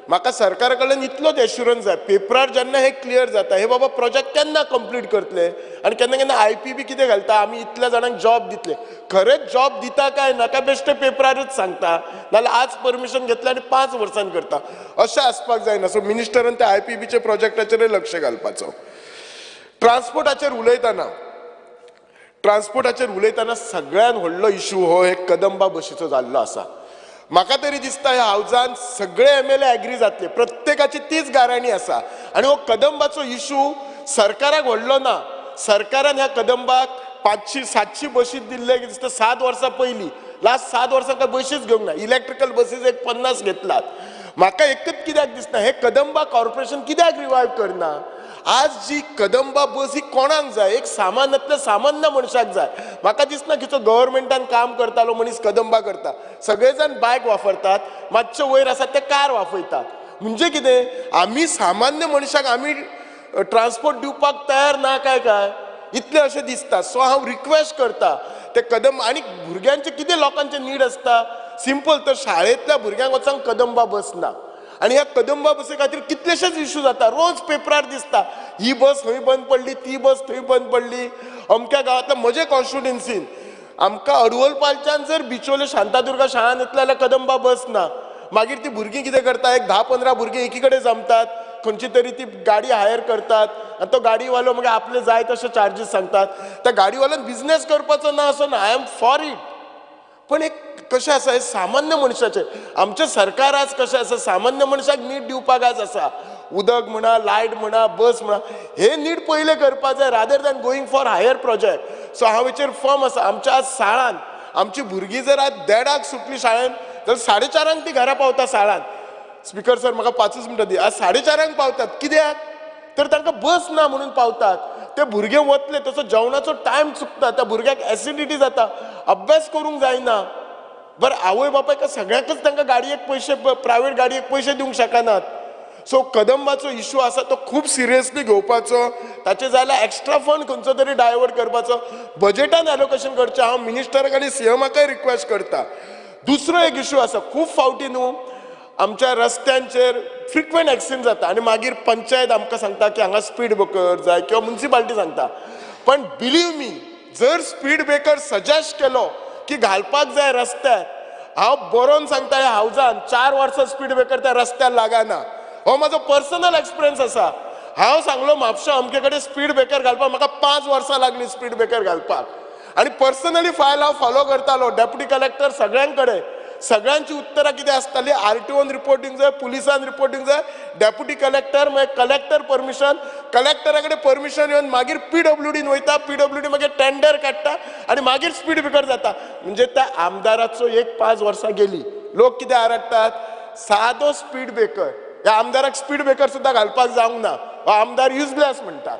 म्हाका सरकारा कडल्यान इतलोच एश्युरन्स जाय, पेपरार जेन्ना हे क्लियर जाता हे बाबा प्रोजेक्ट केन्ना कंप्लीट करतले. आनी केन्ना केन्ना आयपीबी कितें घालता, आमी इतल्या जाणांक जॉब दितले, खरेंच जॉब दिता काय ना काय बेश्टे पेपरारूच सांगता, नाजाल्यार आज परमिशन घेतलें आनी 5 वर्सां करता. अशें आसपाक जायना. सो मिनिस्टरान त्या आयपीबीच्या प्रोजेक्टाचेरय लक्ष घालपाचो. ट्रान्सपोर्टाचेर उलयतना सगळ्यान व्हडलो इशू हो एक कदंबा बशीचो जाल्लो आसा. म्हाका तरी दिसता ह्या हावजान सगळे MLA agree जातले, प्रत्येकाची तीच गाराणी आसा. आनी हो कदंबाचो इशू सरकाराक व्हडलो ना. सरकारान ह्या कदंबाक 500-700 बशी दिल्ले दिसता 7 वर्सां पयलीं. लास्ट 7 वर्सां काय बशीच घेवंक ना. इलेक्ट्रिकल बसीस एक 50 घेतलात. म्हाका एकच कित्याक दिसना, हे कदंबा कॉर्पोरेशन कित्याक रिवायव करना. आज जी कदंबा बस ही कोणाक जाय, एक सामान्यांतल्या सामान्य मनशाक जाय. म्हाका दिसना की तो गव्हर्मेंटान काम करतालो मनीस कदंबा करता. सगळे जाण बायक वापरतात, मातशे वयर आसा ते कार वापरतात. म्हणजे कितें, आमी सामान्य मनशाक आमी ट्रान्सपोर्ट दिवपाक तयार ना काय काय इतलें अशें दिसता. सो हांव रिक्वेस्ट करता ते कदंबा आनी भुरग्यांचे कितें लोकांचे नीड आसता सिंपल, तर शाळेंतल्या भुरग्यांक वचोंक कदंबा बस ना. आनी ह्या कदंबा बसी खातीर कितलेशेच इशू जाता, रोज पेपरार दिसता ही बस खंय बंद पडली, ती बस थंय बंद पडली. अमक्या गांवांतल्या म्हजे कॉन्स्टिट्युएन्सीन आमकां अडवलपालच्यान जर बिचोले शांतादुर्गा शाळान येतले जाल्यार कदंबा बस ना. मागीर ती भुरगीं कितें करता, एक 10-15 भुरगीं एकी कडेन जमतात, खंयची तरी ती गाडी हायर करतात आनी तो गाडीवालो मागीर आपले जाय तशे चार्जीस सांगतात. त्या गाडीवाल्यान बिजनेस करपाचो ना असो ना, I am for it. पण एक कशें आसा हें सामान्य मनशाचें, आमचें सरकार आज कशें आसा सामान्य मनशाक नीड दिवपाक आज आसा. उदक म्हणा, लायट म्हणा, बस म्हणा, हे नीड पयलें करपाक जाय rather than going for higher project. So हांव हेचेर फर्म आसा. आमच्या आज साळान आमची भुरगीं जर आज 1:30 सुटली शाळेन तर 4:30 ती घरा पावता साळान. स्पिकर सर म्हाका 5 मिनटां दी. आज 4:30 पावतात, कित्याक तर तांकां बस ना म्हणून पावतात. ते भुरगे वतले तसो जेवणाचो टायम चुकता, त्या भुरग्याक एसिडिटी जाता, अभ्यास करूंक जायना. बरं आवय बापायक सगळ्यांकच तांकां गाडयेक पयशे, प्रायवेट गाडयेक पयशे दिवंक शकनात. सो कदंबाचो इशू आसा तो खूब सिरियसली घेवपाचो, ताचे जाल्यार एक्स्ट्रा फंड खंयचो तरी डायवर्ट करपाचो, बजेटान एलोकेशन करचें. हांव मिनिस्टराक आनी सीएमाकय रिक्वेस्ट करता. दुसरो एक इशू आसा, खूब फावटी न्हू आमच्या रस्त्यांचेर फ्रिक्वंट एक्सिडेंट जाता आनी मागीर पंचायत आमकां सांगता की हांगा स्पीड ब्रेकर जाय किंवा मुन्सिपालिटी सांगता. पण बिलीव मी, जर स्पीड ब्रेकर सजेस्ट केलो की घालपाक जाय रस्त्यार, हांव बरोवन सांगता ह्या हावजान 4 वर्सां स्पीड ब्रेकर त्या रस्त्यार लागना. हो म्हाजो पर्सनल एक्सपिरियन्स आसा. हांव सांगलो म्हापशा अमके कडेन स्पीड ब्रेकर घालपाक, म्हाका 5 वर्सां लागली स्पीड ब्रेकर घालपाक. आनी पर्सनली फायल हांव फॉलो करतालो, डेप्युटी कलेक्टर सगळ्यां कडेन, सगळ्यांची उत्तरां कितें आसताली, आरटीओन रिपोर्ट दिवंक जाय, पुलिसान रिपोर्ट दिवंक जाय, डेप्युटी कलेक्टर, मागीर कलेक्टर परमिशन, कलेक्टरा कडेन परमिशन येवन मागीर पीडब्ल्यूडीन वयता, पीडब्ल्यूडी मागीर टेंडर काडटा आनी मागीर स्पीड ब्रेकर जाता. म्हणजे त्या आमदाराचो एक 5 वर्सां गेली. लोक कितें आरडटात, सादो स्पीड ब्रेकर, ह्या आमदाराक स्पीड ब्रेकर सुद्दां घालपाक जावंक ना, हो आमदार युजलेस म्हणटात.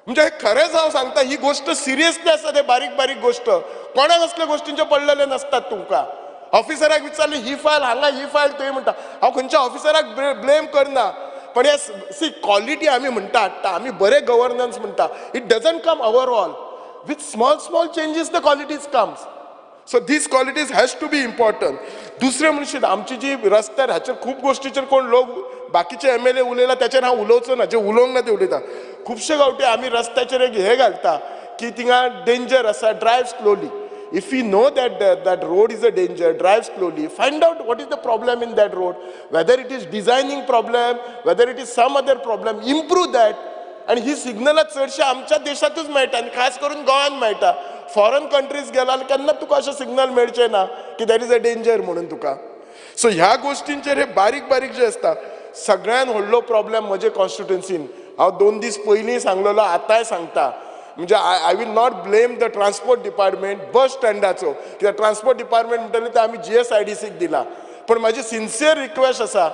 म्हणजे खरेंच हांव सांगता, ही गोश्ट सिरियसली आसा. ते बारीक बारीक गोश्ट कोणाक असल्या गोश्टींचे पडलेले नासतात. तुमकां ऑफिसराक विचारले ही फायल हांगा, ही फायल थंय म्हणटा. हांव खंयच्या ऑफिसराक ब्लेम करना, पण हे सी क्वॉलिटी आमी म्हणटा हाडटा, आमी बरें गवर्नन्स म्हणटा. It doesn't come overall, with small small changes the qualities comes. So these qualities has to be important. दुसरें म्हणशीत आमची जी रस्त्यार हाचेर खूब गोश्टीचेर कोण लोक बाकीचे MLA उलयला त्याचेर हांव उलोवचो ना, जे उलोवंक ना ते उलयता. खुबशे गावटी आमी रस्त्याचेर एक हें घालता की थिंगा डेंजर आसा, drive slowly. If you know that that road is a danger, drive slowly, find out what is the problem in that road, whether it is designing problem, whether it is some other problem, improve that. आनी ही सिग्नलां चडशे आमच्या देशांतूच मेळटा आनी खास करून गोंयांत मेळटा. Foreign countries गेला जाल्यार केन्ना तुका अशें सिग्नल मेळचें ना की there is a danger म्हणून तुका. सो ह्या गोश्टींचेर हे बारीक बारीक जे आसता. सगळ्यान व्हडलो प्रॉब्लेम म्हजे कॉन्स्टिट्युएन्सीन, हांव 2 दीस पयलीं सांगलेलो, आतांय सांगता, म्हणजे I will not blame the transport department बस स्टँडाचो, कित्याक ट्रान्सपोर्ट डिपार्टमेंट म्हणटलें तें आमी GSIDC दिला. पण म्हाजी सिन्सियर रिक्वेस्ट आसा,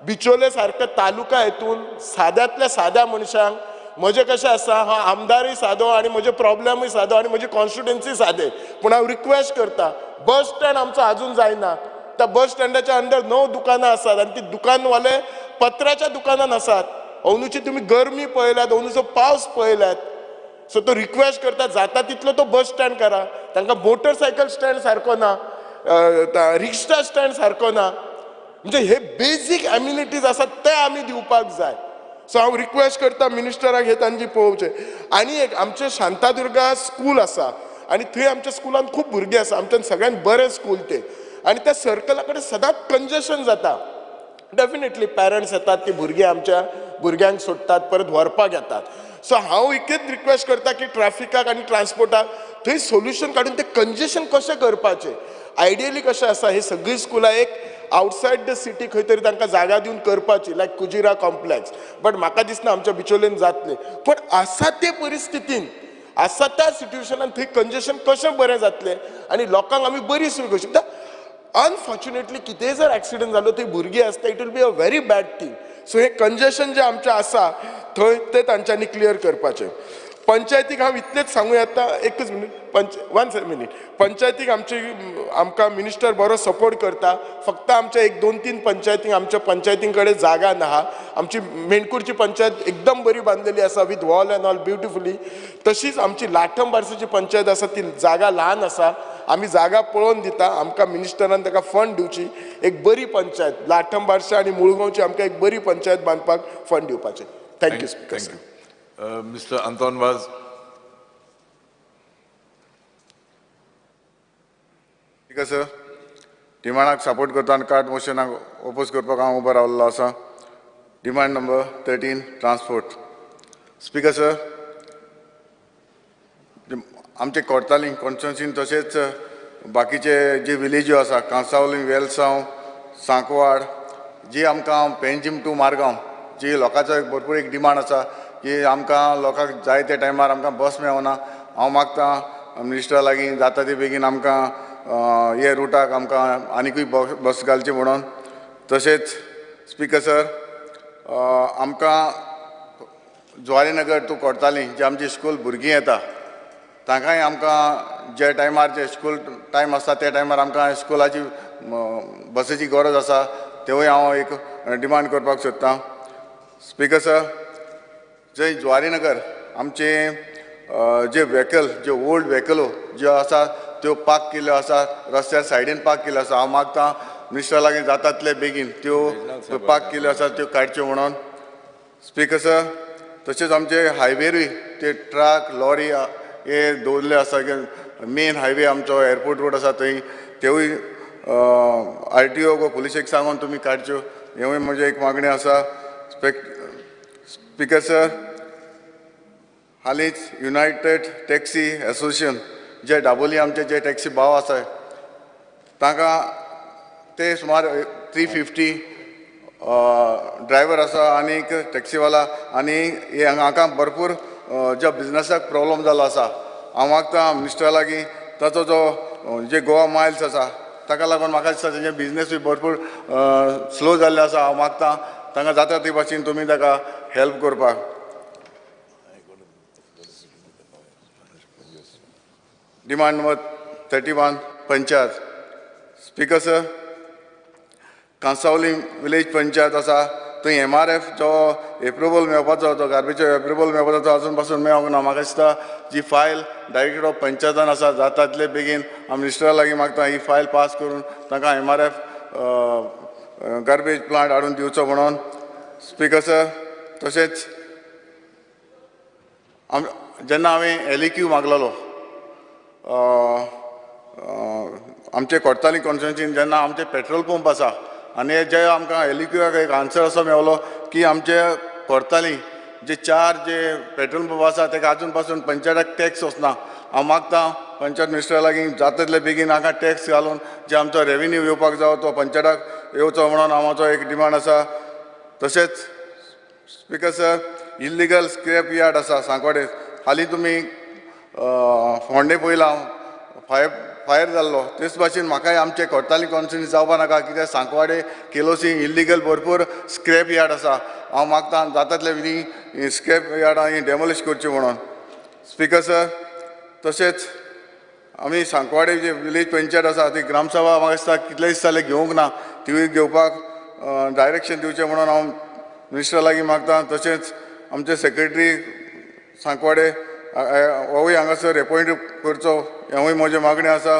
बिचोले सारक्या तालुका हेतून साद्यांतल्या साद्या मनशांक, म्हजें कशें आसा, हांव आमदारूय सादो आनी म्हजे प्रॉब्लेमूय सादो आनी म्हजी कॉन्स्टिट्युएन्सी सादे, पूण हांव रिक्वेस्ट करता, बस स्टँड आमचो आजून जायना. त्या बस स्टँडाच्या अंडर 9 दुकानां आसात आनी ती दुकानवाले पत्र्याच्या दुकानान आसात. अंदूची तुमी गरमी पळयल्यात, अंदूचो पावस पळयल्यात. सो तो रिक्वेस्ट करता, जाता तितलो तो बस स्टँड करा. तांकां मोटरसायकल स्टँड सारको ना, रिक्षा स्टँड सारको ना. म्हणजे हे बेजीक एम्युनिटीज आसात ते आमी दिवपाक जाय. सो हांव रिक्वेस्ट करता मिनिस्टराक हे तांची पळोवचें. आनी एक आमचें शांतादुर्गा स्कूल आसा आनी थंय आमच्या स्कुलान खूब भुरगीं आसा, आमच्यान सगळ्यांत बरें स्कूल तें, आनी त्या सर्कला कडेन सदांच कंजेशन जाता. डेफिनेटली पेरंट्स येतात, ती भुरगीं आमच्या भुरग्यांक सोडटात, परत व्हरपाक येतात. सो हांव एकच रिक्वेस्ट करता की ट्रॅफिकाक आनी ट्रान्सपोर्टाक थंय सोल्युशन काडून तें कंजेशन कशें करपाचें. आयडियली कशें आसा, ही सगळीं स्कुलां एक आवटसायड the city खंय तरी तांकां जागा दिवन करपाची, लायक कुजिरा कॉम्प्लेक्स. बट म्हाका दिसना आमच्या बिचोलेन जातलें. पण आसा ते परिस्थितीन, आसा त्या सिट्युएशनान थंय कंजेशन कशें बरें जातलें आनी लोकांक आमी बरी सोय करूंक शकता. अनफॉर्च्युनेटली कितेंय जर एक्सिडंट जालो थंय भुरगीं आसता, it will be a very bad thing. So हें कंजेशन जें आमचें आसा थंय तें तांच्यांनी क्लियर करपाचें. पंचायतीक हांव इतलेंच सांगूं येता, एकच मिनीट, 1 मिनीट. पंचायतीक आमची आमकां मिनिस्टर बरो सपोर्ट करता, फक्त आमच्या 1 2 3 पंचायतींक, आमच्या पंचायतीं कडेन जागा ना. आमची मेणकूरची पंचायत एकदम बरी बांदलेली आसा with hall and all beautifully. तशीच आमची लाठम बारसेची पंचायत आसा ती जागा ल्हान आसा, आमी जागा पळोवन दिता. आमकां मिनिस्टरान ताका फंड दिवची, एक बरी पंचायत लाठम बारशे आनी मुळगांवची आमकां एक बरी पंचायत बांदपाक फंड दिवपाचें. Thank you speaker.
Thank you. Mister Anton Vaz.
Speaker sir, डिमांडाक support करता आनी कार्ट मोशनाक ओपोज करपाक हांव उबो रावल्लो आसा. Demand number 13 transport. Speaker sir, आमचे कोर्तालीं कॉन्स्टिट्युएन्सीन तशेंच बाकीचे जे विलेज्यो आसा, कांसावली, वेलसांव, सांकवाड, जी आमकां पेंजीम टू मारगांव जी लोकांचो एक भरपूर एक डिमांड आसा की आमकां लोकांक जाय त्या टायमार आमकां बस मेळना. हांव मागता मिनिस्टरा लागीं जाता ते बेगीन आमकां हे रुटाक आमकां आनिकूय बस घालची म्हणून. तशेंच स्पीकर सर, आमकां जुवारीनगर टू कोडताली जे आमची स्कूल भुरगीं येता तांकांय आमकां जे टायमार जे स्कूल टायम आसता त्या टायमार आमकां स्कुलाची बसीची गरज आसा, तेवूय हांव एक डिमांड करपाक सोदतां. स्पीकर सर, जंय जुवारीनगर आमचे जे व्हेकल, जे ओल्ड व्हेकलो ज्यो आसा त्यो पार्क केल्ल्यो आसा, रस्त्यार सायडीन पार्क केल्ल्यो आसा. हांव मागतां मिनिस्टरा लागीं जाता तितले बेगीन त्यो पार्क केल्ल्यो आसा त्यो काडच्यो म्हणून. स्पीकर सर, तशेंच आमचे हायवेरूय ते ट्रक लॉरी हे दवरले आसा, मेन हायवे आमचो एअरपोर्ट रोड आसा थंय, तेवूय आर टी ओ वा पुलिसेक सांगून तुमी काडच्यो, हेवूय म्हजें एक मागणें आसा. स्पीकर सर, हालींच युनायटेड टॅक्सी एसोसिएशन जे दाबोली आमचे जे टॅक्सी भाव आसा तांकां ते सुमार 350 ड्रायवर आसा आनी टॅक्सीवाला आनी हे हांकां भरपूर ज्या बिजनसाक प्रॉब्लम जाल्लो आसा. हांव मागता मिनिस्टरा लागीं ताचो जो जे गोवा मायल्स आसा ताका लागून म्हाका दिसता तेंचे बिजनसूय भरपूर स्लो जाल्ले आसा. हांव मागता तांकां जाता ते भाशेन तुमी ताका हेल्प करपाक. Demand number 31, panchayat. Speaker sir, Cansaulim village panchayat आसा थंय एमआरएफ जो एप्रुवल मेळपाचो, तो गार्बेजो एप्रुवल मेळपाचो तो अजून पासून मेळोंक ना. म्हाका दिसता जी फायल डायरेक्टर ऑफ पंचायतान आसा, जाता तितले बेगीन हांव मिनिस्टरा लागीं मागता ही फायल पास करून तांकां एमआरएफ गार्बेज प्लांट हाडून दिवचो म्हणून. स्पीकर सर, तशेंच जेन्ना हांवें एलईक्यू मागलेलो आमचे कोडताली कॉन्स्टिट्युएन्सीन, जेन्ना आमचे पेट्रोल पंप आसा आनी जे आमकां एलईक्यूक एक आन्सर असो मेवलो की आमचे कोडताली जे 4 जे पेट्रोल पंप आसा ताका आजून पासून पंचायताक टॅक्स वचना. हांव मागता पंचायत मिनिस्टरा लागीं जाता तितले बेगीन हांकां टॅक्स घालून जे आमचो रेवेन्यू येवपाक जावो तो पंचायताक येवचो म्हणून हांव एक डिमांड आसा. तशेंच speaker sir, illegal scrap yard आसा सांकवाडे, हालीं तुमी फोंडे पयला फायर जाल्लो, तेच भाशेन म्हाकाय आमचे कोडताली कॉन्स्टिट्युएन्सी जावपा नाका, कित्याक सांकवाडे केलोसी इल्लिगल भरपूर स्क्रॅप यार्ड आसा. हांव मागता जाता तितले बेगीन स्क्रॅप यार्डां ही डेमोलिश करची म्हणून. स्पीकर सर, तशेंच आमी सांकवाडे जे विलेज पंचायत आसा ती ग्रामसभा म्हाका दिसता कितले दीस जाले घेवंक ना, तिवूय घेवपाक डायरेक्शन दिवचें म्हणून हांव मिनिस्टरा लागीं मागता. तशेंच आमचे सेक्रेटरी सांकवाडे होवूय हांगासर एपॉयंट करचो, हेवूय म्हजें मागणें आसा.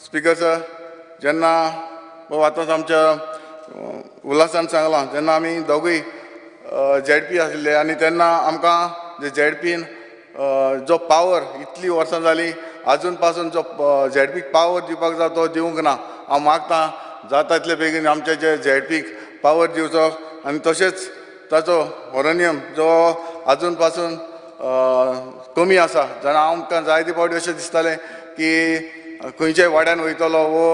स्पीकर सर, जेन्ना आतांच आमच्या उल्हासान सांगलां, जेन्ना आमी दोगूय झेडपी आशिल्ले आनी तेन्ना आमकां झेडपीन जो पावर इतली वर्सां जालीं आजून पासून जो झेडपीक पावर दिवपाक जाय तो दिवंक ना. हांव मागता जाता तितले बेगीन आमचे जे झेडपीक पावर दिवचो आनी तशेंच ताचो होरोनियम जो आजून पासून कमी आसा. जाल्यार आमकां जायते फावटी अशें दिसतालें की खंयच्याय वाड्यान वयतलो वो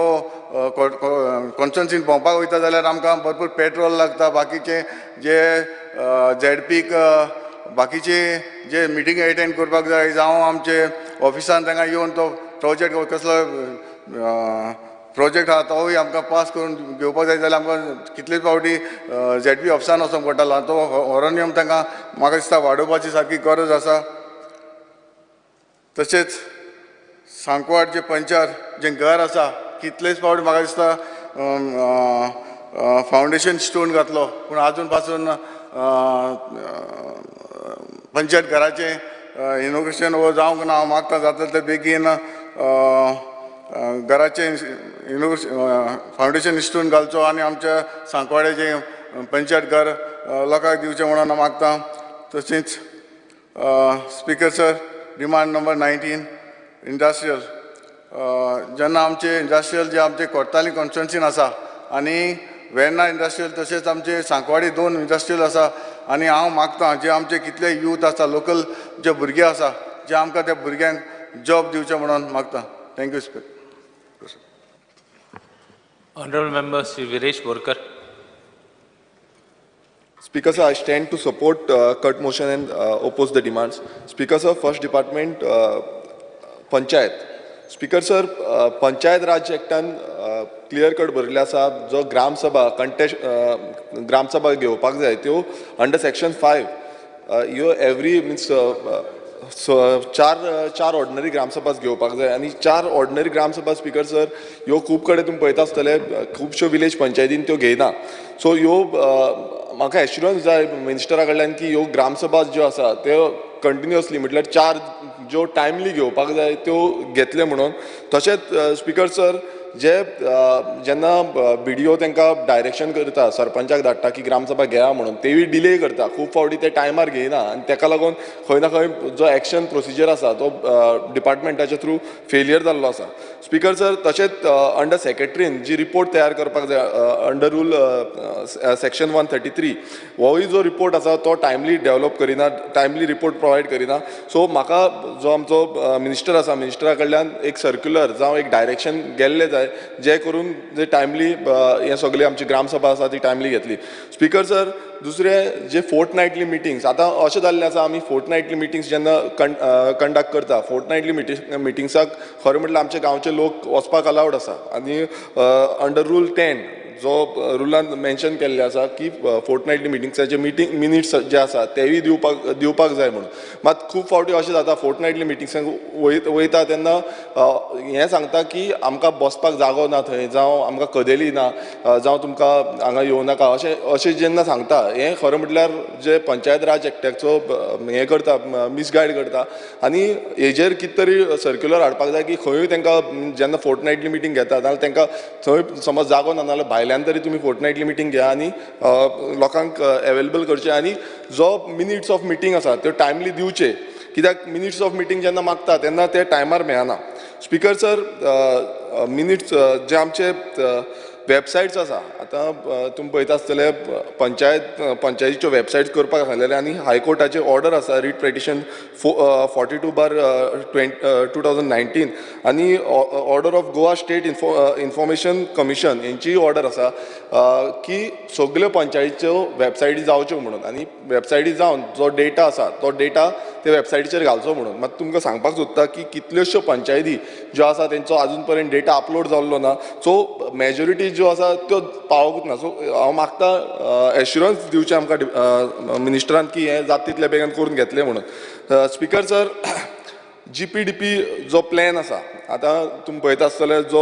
कॉन्स्टिट्युएन्सीन भोंवपाक वयता जाल्यार आमकां भरपूर पेट्रोल लागता, बाकीचे जे झेडपीक बाकीचे जे मिटींग एटेंड करपाक जाय जावं आमचे ऑफिसान तांकां येवन तो प्रोजेक्ट कसलो प्रोजेक्ट आहा तोवूय आमकां पास करून घेवपाक जाय जाल्यार आमकां कितलेच फावटी झेडपी ऑफिसान वचोंक पडटालो. तो होरोनियम तांकां म्हाका दिसता वाडोवपाची सारकी गरज आसा. तशेंच सांकवाड जे पंचायत जें घर आसा कितलेच फावटी म्हाका दिसता फावंडेशन स्टोन घातलो पूण आजून पासून पंचायत घराचें इनोग्रेशन हो जावंक ना. हांव मागता जाता तितले बेगीन घराचें फावंडेशन स्टोन घालचो आनी आमच्या सांकवाडेचें पंचायत घर लोकांक दिवचें म्हणून हांव मागता. तशेंच speaker sir, demand number 19 industrial, जेन्ना आमचे इंडस्ट्रियल जे आमचे कोडताली कॉन्स्टिट्युएन्सीन आसा आनी वेर्णा इंडस्ट्रियल तशेंच आमचे सांकवाडी 2 इंडस्ट्रियल आसा आनी हांव मागता जे आमचे कितले यूथ आसा, लोकल जे भुरगे आसा, जे आमकां त्या भुरग्यांक जॉब दिवचें म्हणून मागता. Thank you speaker.
Honorable Member Shri Viresh Borkar.
Speaker sir, I stand to support cut motion and oppose the demands. Speaker sir, first department panchayat. Speaker sir, Panchayat Raj एक्टान clear cut बरयल्लें आसा जो gram sabha contest gram sabha घेवपाक जाय त्यो under section 5 ह्यो every means चार ordinary ग्रामसभाच घेवपाक जाय आनी 4 ऑर्डिनरी ग्रामसभा स्पीकर सर ह्यो खूब कडेन तुमी पळयता आसतले खुबश्यो विलेज पंचायतीन त्यो घेयना. सो ह्यो म्हाका एश्युरन्स जाय मिनिस्टरा कडल्यान की ह्यो ग्रामसभा ज्यो आसा त्यो कंटिन्युअसली म्हटल्यार 4 ज्यो टायमली घेवपाक जाय त्यो घेतले म्हणून. तशेंच स्पीकर सर जे जेन्ना बी डी ओ तांकां डायरेक्शन करता सरपंचाक धाडटा की ग्रामसभा घेया म्हणून तेवूय डिले करता, खूब फावटी ते टायमार घेयना आनी ताका लागून खंय ना खंय जो एक्शन प्रोसिजर आसा तो डिपार्टमेंटाच्या थ्रू फेलियर जाल्लो आसा. स्पीकर सर तशेंच अंडर सेक्रेटरीन जी रिपोर्ट तयार करपाक जाय अंडर रूल सेक्शन 133 होय जो रिपोर्ट आसा तो टायमली डेवलप करिना, टायमली रिपोर्ट प्रोवायड करिना. सो म्हाका जो आमचो मिनिस्टर आसा मिनिस्टरा कडल्यान एक सर्क्युलर जावं एक डायरेक्शन गेल्लें जाय जे करून जे टायमली हे सगळे आमची ग्रामसभा आसा ती टायमली घेतली. स्पीकर सर दुसरें जे फोर्ट नायटली मिटिंग्स आतां अशें जाल्लें आसा आमी फोर्ट नायटली मिटिंग्स जेन्ना कंडक्ट करता फोर्ट नायटली मिटिंग्साक खरें म्हटल्यार आमचे गांवचे लोक वचपाक अलावड आसा आनी अंडर रूल 10 जो रुलान मेन्शन केल्लें आसा की फोर्ट नायटली मिटिंग्साचे मिटींग मिनिट्स जे आसा तेवूय दिवपाक जाय म्हणून. मात खूब फावटी अशें जाता फोर्ट नायटली मिटिंग्सांक वयता तेन्ना हें सांगता की आमकां बसपाक जागो ना थंय जावं आमकां कदेली ना जावं तुमकां हांगा येवं नाका अशें अशें जेन्ना सांगता हें खरें म्हटल्यार जे पंचायत राज एक्टाचो हें करता मिसगायड करता आनी हेजेर कितें तरी सर्क्युलर हाडपाक जाय की खंयूय तांकां जेन्ना फोर्ट नायटली मिटींग घेता जाल्यार तांकां थंय समज जागो ना जाल्यार भायल्यान तरी तुमी फोर्ट नायटली मिटींग घेया आनी लोकांक एवेलेबल करचें आनी जो मिनिट्स ऑफ मिटींग आसा त्यो टायमली दिवचे कित्याक मिनिट्स ऑफ मिटींग जेन्ना मागता तेन्ना ते टायमार मेळना. स्पीकर सर मिनिट्स जे आमचे वेबसायट्स आसा आतां तुमी पळयता आसतले पंचायतीच्यो वेबसायट्स करपाक सांगलेले आनी हायकोर्टाचे ऑर्डर आसा रिट पिटिशन 42/2019 आनी order of Goa state information commission हेंचीय order आसा की सगल्यो पंचायतीच्यो वेबसायटी जावच्यो म्हणून आनी वेबसायटी जावन जो डेटा आसा तो डेटा ते वेबसायटीचेर घालचो म्हणून. मात तुमकां सांगपाक सोदता की कितल्योश्यो पंचायती ज्यो आसा तेंचो आजून पर्यंत डेटा अपलोड जाल्लो ना, सो मेजॉरिटी ज्यो आसा त्यो पावोकूच ना. सो हांव मागता एश्युरन्स दिवचें आमकां मिनिस्टरान की हें जाता तितल्या बेगीन करून घेतलें म्हणून. स्पीकर सर GPDP जो प्लॅन आसा आतां तुमी पळयता आसतले जो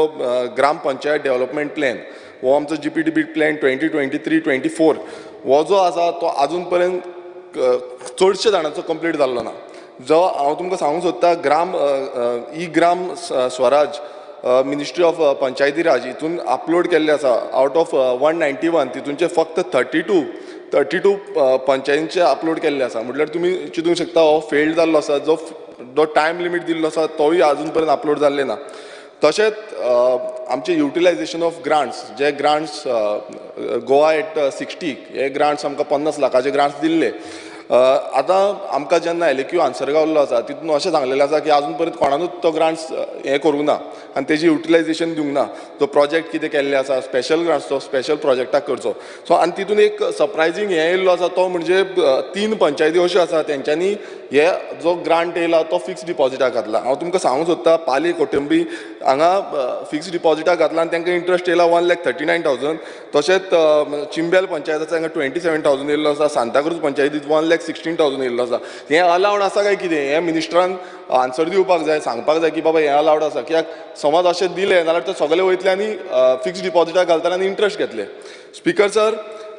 ग्राम पंचायत डेव्हलपमेंट प्लॅन हो आमचो GPDP plan 2023-24 हो जो आसा तो आजून पर्यंत चडशे जाणांचो कंप्लीट जाल्लो ना. जो हांव तुमकां सांगूंक सोदता Gram e Gram Swaraj ministry of Panchayati Raj हितून अपलोड केल्ले आसा आवट ऑफ 191 तितूनचे फक्त 32 पंचायतींचे अपलोड केल्ले आसा. म्हटल्यार तुमी चिंतूंक शकता हो फेल्ड जाल्लो आसा, जो जो टायम लिमीट दिल्लो आसा तोय आजून पर्यंत अपलोड जाल्ले ना. तशेंच आमचे युटिलायझेशन ऑफ ग्रांट्स जे ग्रांट्स गोवा एट 60 हे ग्रांट्स आमकां 50 लाखाचे ग्रांट्स दिल्ले आतां आमकां जेन्ना LAQ answer गावल्लो आसा तितून अशें सांगलेलें आसा की आजून पर्यंत कोणानूच तो ग्रांट्स हें करूंक ना आनी तेजी युटिलायझेशन दिवंक ना. जो प्रोजेक्ट कितें केल्ले आसा स्पेशल ग्रांट्स तो स्पेशल प्रोजेक्टाक करचो. सो आनी तितून एक सरप्रायझींग हें येयल्लो आसा तो म्हणजे 3 पंचायती अश्यो आसा तेंच्यांनी हे जो ग्रांट येयला तो फिक्स डिपॉजिटाक घातला. हांव तुमकां सांगूंक सोदता पाली कोटंबी हांगा फिक्स डिपॉजिटाक घातला आनी तांकां इंट्रस्ट येयला 1,39,000. तशेंच चिंबेल पंचायत आसा तांकां 27,000 येयल्लो आसा, सांताक्रूज पंचायतीत 1,16,000 येयल्लो आसा. हें अलावड आसा काय कितें हें मिनिस्टरान आन्सर दिवपाक जाय, सांगपाक जाय की बाबा हें अलावड आसा. कित्याक समज अशें दिलें जाल्यार ते सगळे वयतले आनी फिक्स डिपॉजिटाक घालतले आनी इंट्रस्ट घेतले. स्पीकर सर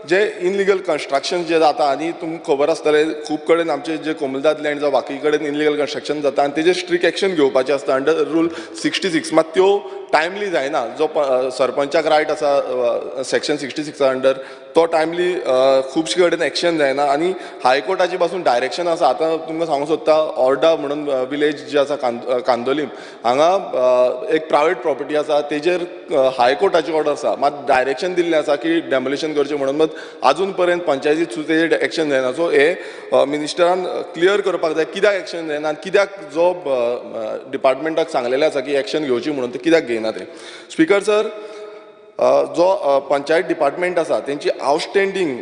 जे इनलिगल कन्स्ट्रक्शन जे जाता आनी तुमकां खबर आसतलें खूब कडेन आमचे जे कोमुनिदाद लँड जावं बाकी कडेन इनलिगल कन्स्ट्रक्शन जाता आनी तेजेर स्ट्रिक्ट एक्शन घेवपाचें आसता अंडर रूल 66. मात त्यो टायमली जायना. जो सरपंचाक रायट आसा सेक्शन 66 अंडर तो टायमली खुबशे कडेन एक्शन जायना आनी हायकोर्टाची पासून डायरेक्शन आसा. आतां तुमकां सांगूंक सोदता ऑर्डा म्हणून विलेज जे आसा कांदोलीम हांगा एक प्रायवेट प्रॉपर्टी आसा तेजेर हायकोर्टाची ऑर्डर आसा, मात डायरेक्शन दिल्लें आसा की डेमोलिशन करचें म्हणून, मात आजून पर्यंत पंचायतीत सुद्दां तेजेर एक्शन जायना. सो हे मिनिस्टरान क्लियर करपाक जाय कित्याक एक्शन जायना आनी कित्याक जो डिपार्टमेंटाक सांगलेलें आसा की एक्शन घेवची म्हणून ते कित्याक घेयना ते. स्पीकर सर जो पंचायत डिपार्टमेंट आसा तेंची आउटस्टँडींग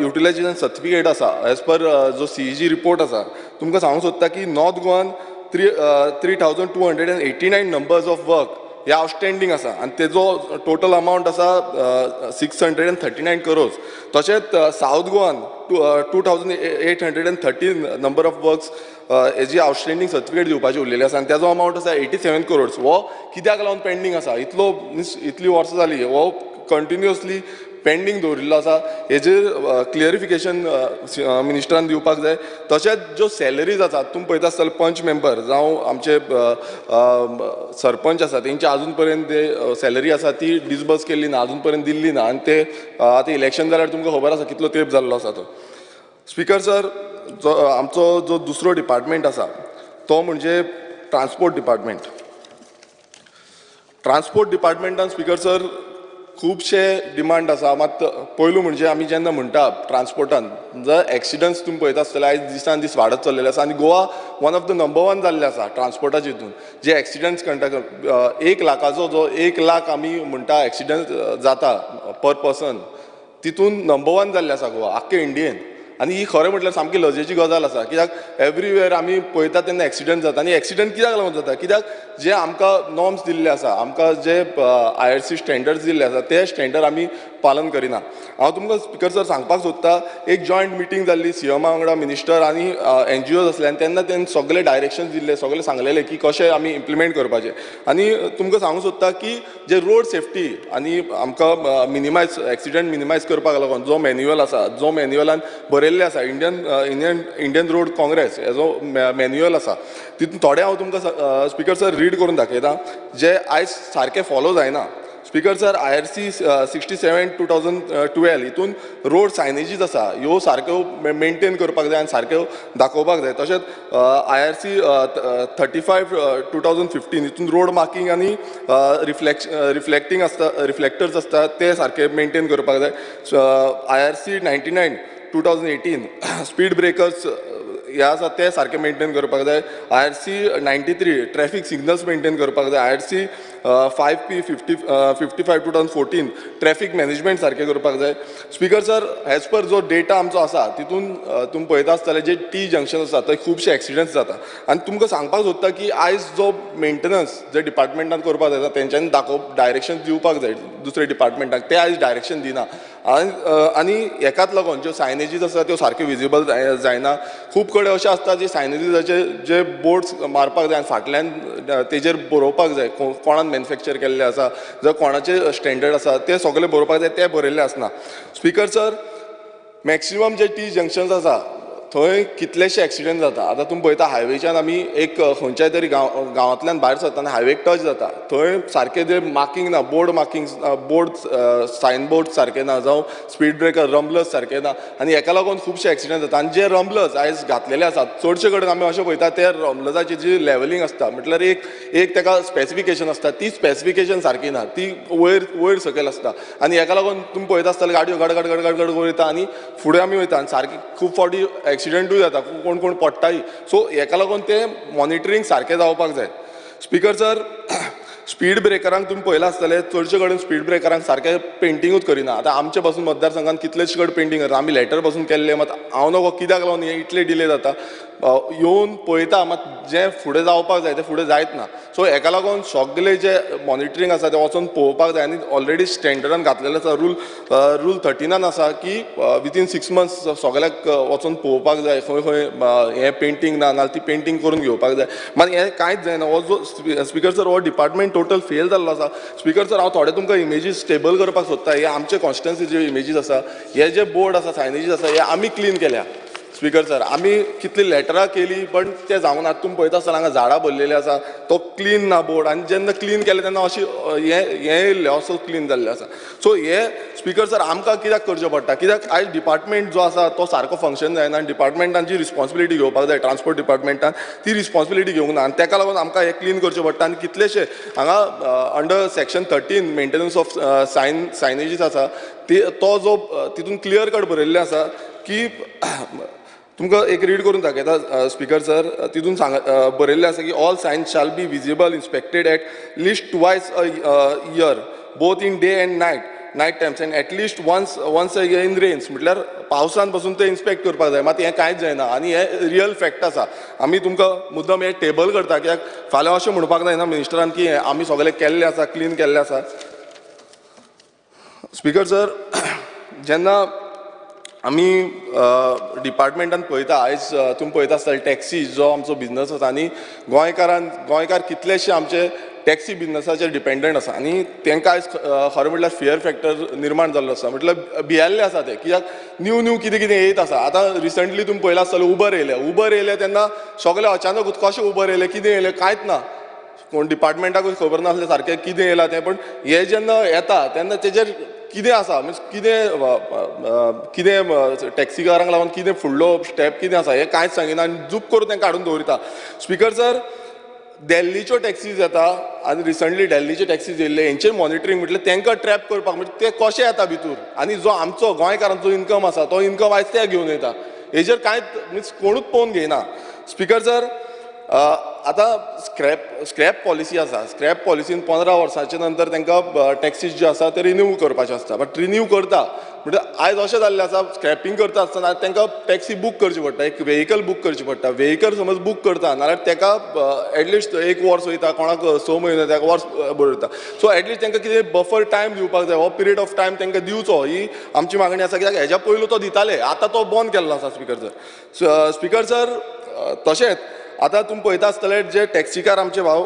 युटिलायझेशन सर्टिफिकेट आसा एज पर जो CEG report आसा तुमकां सांगूंक सोदता की north Goan 3,289 numbers of work हे आवटस्टँडींग आसा आनी तेजो टोटल अमावंट आसा 639 crores. तशेंच south Goan 2813 number of works हेजी आवटस्टँडींग सर्टिफिकेट दिवपाची उरलेली आसा आनी तेजो अमावंट आसा 87 crores. हो कित्याक लागून पेंडींग आसा, इतलो मिन्स इतली वर्सां जाली हो कंटिन्युअसली पेंडींग दवरिल्लो आसा, हेजेर क्लियरिफिकेशन मिनिस्टरान दिवपाक जाय. तशेंच ज्यो सॅलरीज आसात तुमी पळयता आसतले पंच मेंबर जावं आमचे सरपंच आसा तेंची आजून पर्यंत ते सॅलरी आसा ती डिसबर्स केल्ली ना, आजून पर्यंत दिल्ली ना आनी ते आतां इलेक्शन जाल्यार तुमकां खबर आसा कितलो तेंप जाल्लो आसा तो. स्पिकर सर, जो आमचो जो दुसरो डिपार्टमेंट आसा तो म्हणजे ट्रान्सपोर्ट डिपार्टमेंट. ट्रान्सपोर्ट डिपार्टमेंटान स्पिकर सर खुबशे डिमांड आसा. मात पयलू म्हणजे आमी जेन्ना म्हणटा ट्रान्सपोर्टान जर एक्सिडंट्स तुमी पळयता आसतले आयज दिसान दीस वाडत चल्लेले आसा आनी Goa one of the number 1 जाल्ले आसा ट्रान्सपोर्टाचे हितून. जे एक्सिडंट्स कंडक्ट 1 लाखाचो जो 1 लाख आमी म्हणटा एक्सिडंट जाता पर पर्सन, तितून नंबर 1 जाल्ले आसा गोवा आख्खे इंडियेन. आनी ही खरें म्हटल्यार सामकी लजेची गजाल आसा, कित्याक एवरीवेर आमी पळयता तेन्ना एक्सिडंट जाता. आनी एक्सिडंट कित्याक लागून जाता, कित्याक जे आमकां नॉर्म्स दिल्ले आसा, आमकां जे IRC standards दिल्ले आसा ते स्टँडर्ड आमी पालन करिना. हांव तुमकां स्पिकर सर सांगपाक सोदता, एक जॉयंट मिटींग जाल्ली सीएमा वांगडा मिनिस्टर आनी NGOs आसले आनी तेन्ना तेणी सगळे डायरेक्शन्स दिल्ले, सगळे सांगलेले की कशें आमी इम्प्लिमेंट करपाचें. आनी तुमकां सांगूंक सोदता की जे रोड सेफ्टी आनी आमकां मिनिमायज एक्सिडंट मिनिमायज करपाक लागून जो मॅन्युअल आसा, जो मॅन्युअलान बरयल्लें आसा इंडियन रोड काँग्रेस हेजो मॅन्युअल आसा, तितून थोडे हांव तुमकां स्पिकर सर रीड करून दाखयता जे आयज सारके फॉलो जायना. स्पिकर सर, IRC 67/2012 हितून रोड सायनेजीस आसा ह्यो सारक्यो मेनटेन करपाक जाय आनी सारक्यो दाखोवपाक जाय. तशेंच IRC 35/2015 हितून रोड मार्किंग आनी रिफ्लेक्टिंग आसता, रिफ्लेक्टर्स आसता ते सारके मेनटेन करपाक जाय. IRC 99/2018 speed breakers हे आसा ते सारके मेनटेन करपाक जाय. IRC 93 traffic signals maintain करपाक जाय. IRC 5P 55/2014 traffic management सारकें करपाक जाय. स्पिकर सर, एज पर जो डेटा आमचो आसा तितून तुमी पळयता आसतले जे टी जंक्शन आसा थंय खुबशे एक्सिडंट्स जाता. आनी तुमकां सांगपाक सोदता की आयज जो मेंटेनन्स जे डिपार्टमेंटान करपाक जाय तेंच्यांनी दाखोवप डायरेक्शन दिवपाक जाय दुसऱ्या डिपार्टमेंटाक, ते आयज डायरेक्शन दिना. आनी हेकाच लागून ज्यो सायनेजीस आसा त्यो सारक्यो विजिबल जायना. खूब कडेन अशें आसता जे सायनेजीसाचे जे बोर्ड्स मारपाक जाय आनी फाटल्यान तेजेर बरोवपाक जाय कोणान मॅन्युफॅक्चर केल्ले आसा, जर कोणाचे स्टँडर्ड आसा ते सगळे बरोवपाक जाय, ते बरयल्ले आसना. स्पिकर सर, मॅक्सिमम जे टी जंक्शन्स आसा थंय कितलेशे एक्सिडंट जाता. आतां तुमी पळयता हायवेच्यान आमी एक खंयच्याय तरी गांवांतल्यान भायर सरतना हायवेक टच जाता, थंय सारकें जे मार्किंग ना, board marking, board sign board सारकें ना, जावं स्पीड ब्रेकर रम्बलर्स सारकें ना, आनी हेका लागून खुबशे एक्सिडंट जाता. आनी जे रम्बलर्स आयज घातलेले आसात चडशे कडेन आमी अशें पळयता ते रम्बलर्साची जी लेवलिंग आसता म्हटल्यार एक एक तेका स्पेसिफिकेशन आसता, ती स्पेसिफिकेशन सारकी ना, ती वयर वयर सकयल आसता. आनी हेका लागून तुमी पळयता आसतले गाडयो गड गड गड गड गड वयता आनी फुडें आमी वयता आनी सारकी खूब फावटी एक्सिडंटूय जाता, कोण कोण पडटाय. सो हेका लागून ते मॉनिटरींग सारकें जावपाक जाय. स्पिकर सर, स्पीड ब्रेकरांक तुमी पळयलां आसतलें चडशे कडेन स्पीड ब्रेकरांक सारकें पेंटिंगूच करिना. आतां आमचे पासून मतदारसंघान कितलेशे कडेन पेंटींग करता, आमी लेटर पासून केल्ले, मात हांव नको कित्याक लागून हें इतले डिले जाता, येवन पळयता मात जें फुडें जावपाक जाय तें फुडें जायत ना. सो हेका लागून सगळे जे मॉनिटरींग आसा तें वचोन पळोवपाक जाय. आनी ऑलरेडी स्टँडर्डान घातलेलें आसा, रूल 13 आसा की विथीन 6 मंथ्स सगळ्याक वचोन पळोवपाक जाय खंय खंय हें पेंटींग ना नाल्यार ती पेंटींग करून घेवपाक जाय. मात हें कांयच जायना. हो जो स्पिकर सर हो डिपार्टमेंट टोटल फेल जाल्लो आसा. स्पिकर सर, हांव थोडे तुमकां इमेजीस टेबल करपाक सोदता. हे आमचे कॉन्स्टिट्युएन्सीचे इमेजीस आसा, हे जे बोर्ड आसा, सायनेजीस आसा, हे आमी क्लीन केल्या. स्पिकर सर, आमी कितली लेटरां केली पण ते जावंक ना. तुमी पळयता आसतना हांगा झाडां भरलेलीं आसा, तो क्लीन ना बोर्ड, आनी जेन्ना क्लीन केलें तेन्ना अशी हें येयल्लें असो क्लीन जाल्लें आसा. सो हे स्पिकर सर आमकां कित्याक करचें पडटा, कित्याक आयज डिपार्टमेंट जो आसा तो सारको फंक्शन जायना आनी डिपार्टमेंटान जी रिस्पॉन्सिबिलिटी घेवपाक जाय ट्रान्सपोर्ट डिपार्टमेंटान ती रिस्पॉन्सिबिलिटी घेवंक ना आनी ताका लागून आमकां हें क्लीन करचें पडटा. आनी कितलेशे हांगा under section 13 maintenance of signages आसा, ती तो जो तितून क्लियर कट बरयल्लें आसा की तुमकां एक रीड करून दाखयता स्पिकर सर. तितून सांग बरयल्लें आसा की all signs shall be visible inspected at least twice a year both in day and night. night times and at least once a year in rains. म्हटल्यार पावसान पासून ते इन्स्पेक्ट करपाक जाय, मात हें कांयच जायना आनी हें रियल फॅक्ट आसा. आमी तुमकां मुद्दम हें टेबल करता कित्याक फाल्यां अशें म्हणपाक जायना मिनिस्टरान की आमी सगळें केल्लें आसा, क्लीन केल्लें आसा. स्पीकर सर, जेन्ना आमी डिपार्टमेंटान पळयता आयज तुमी पळयता आसतले टॅक्सी जो आमचो बिजनस आसा आनी गोंयकार कितलेशे आमचे टॅक्सी बिजनसाचेर डिपेंडंट आसा आनी तांकां आयज खरें म्हटल्यार फियर फॅक्टर निर्माण जाल्लो आसा. म्हटल्यार भियेल्ले आसा ते कित्याक न्यू न्यू कितें कितें येयत आसा. आतां रिसंटली तुमी पळयलां आसतलें उबर येयलें, उबर येयलें तेन्ना सगळे अचानक कशें उबर येयलें, कितें येयलें कांयच ना, कोण डिपार्टमेंटाकूय खबर नासलें सारकें कितें येयलां तें. पण हें जेन्ना येता तेन्ना तेजेर कितें आसा मिन्स कितें कितें टॅक्सीकारांक लागून कितें फुडलो स्टेप कितें आसा हें कांयच सांगिना आनी जूप करून तांकां हाडून दवरिता. स्पीकर सर, दिल्लीच्यो टॅक्सीज येता आनी रिसंटली दिल्लीच्यो टॅक्सीज येयल्ले हेंचें मॉनिटरींग म्हटल्यार तांकां ट्रॅप करपाक म्हणजे ते कशे येता भितूर आनी जो आमचो गोंयकारांचो इन्कम आसा तो इन्कम आयज ते घेवन येता, हेजेर कांयच मिन्स कोणूच पळोवन घेयना. स्पीकर सर, आतां स्क्रॅप पॉलिसी आसा. स्क्रॅप पॉलिसीन 15 वर्सांचे नंतर तांकां टॅक्सीज ज्यो आसा ते रिन्यू करपाच्यो आसता, बट रिन्यू करता म्हणजे आयज अशें जाल्लें आसा स्क्रॅपींग करता आसतना तांकां टॅक्सी बूक करची पडटा, एक व्हेकल बूक करची पडटा. व्हेकल समज बूक करता नाल्यार ताका एटलिस्ट 1 वर्स वयता, कोणाक 6 म्हयने ताका वर्स बरयता. सो एटलिस्ट तांकां कितें बफर टायम दिवपाक जाय, हो पिरियड ऑफ टायम तांकां दिवचो ही आमची मागणी आसा. कित्याक हेज्या पयलू तो दिताले, आतां तो बंद केल्लो आसा. स्पीकर सर, स्पीकर सर, तशेंच आतां तुमी पळयता आसतले जे टॅक्सीकार आमचे भाव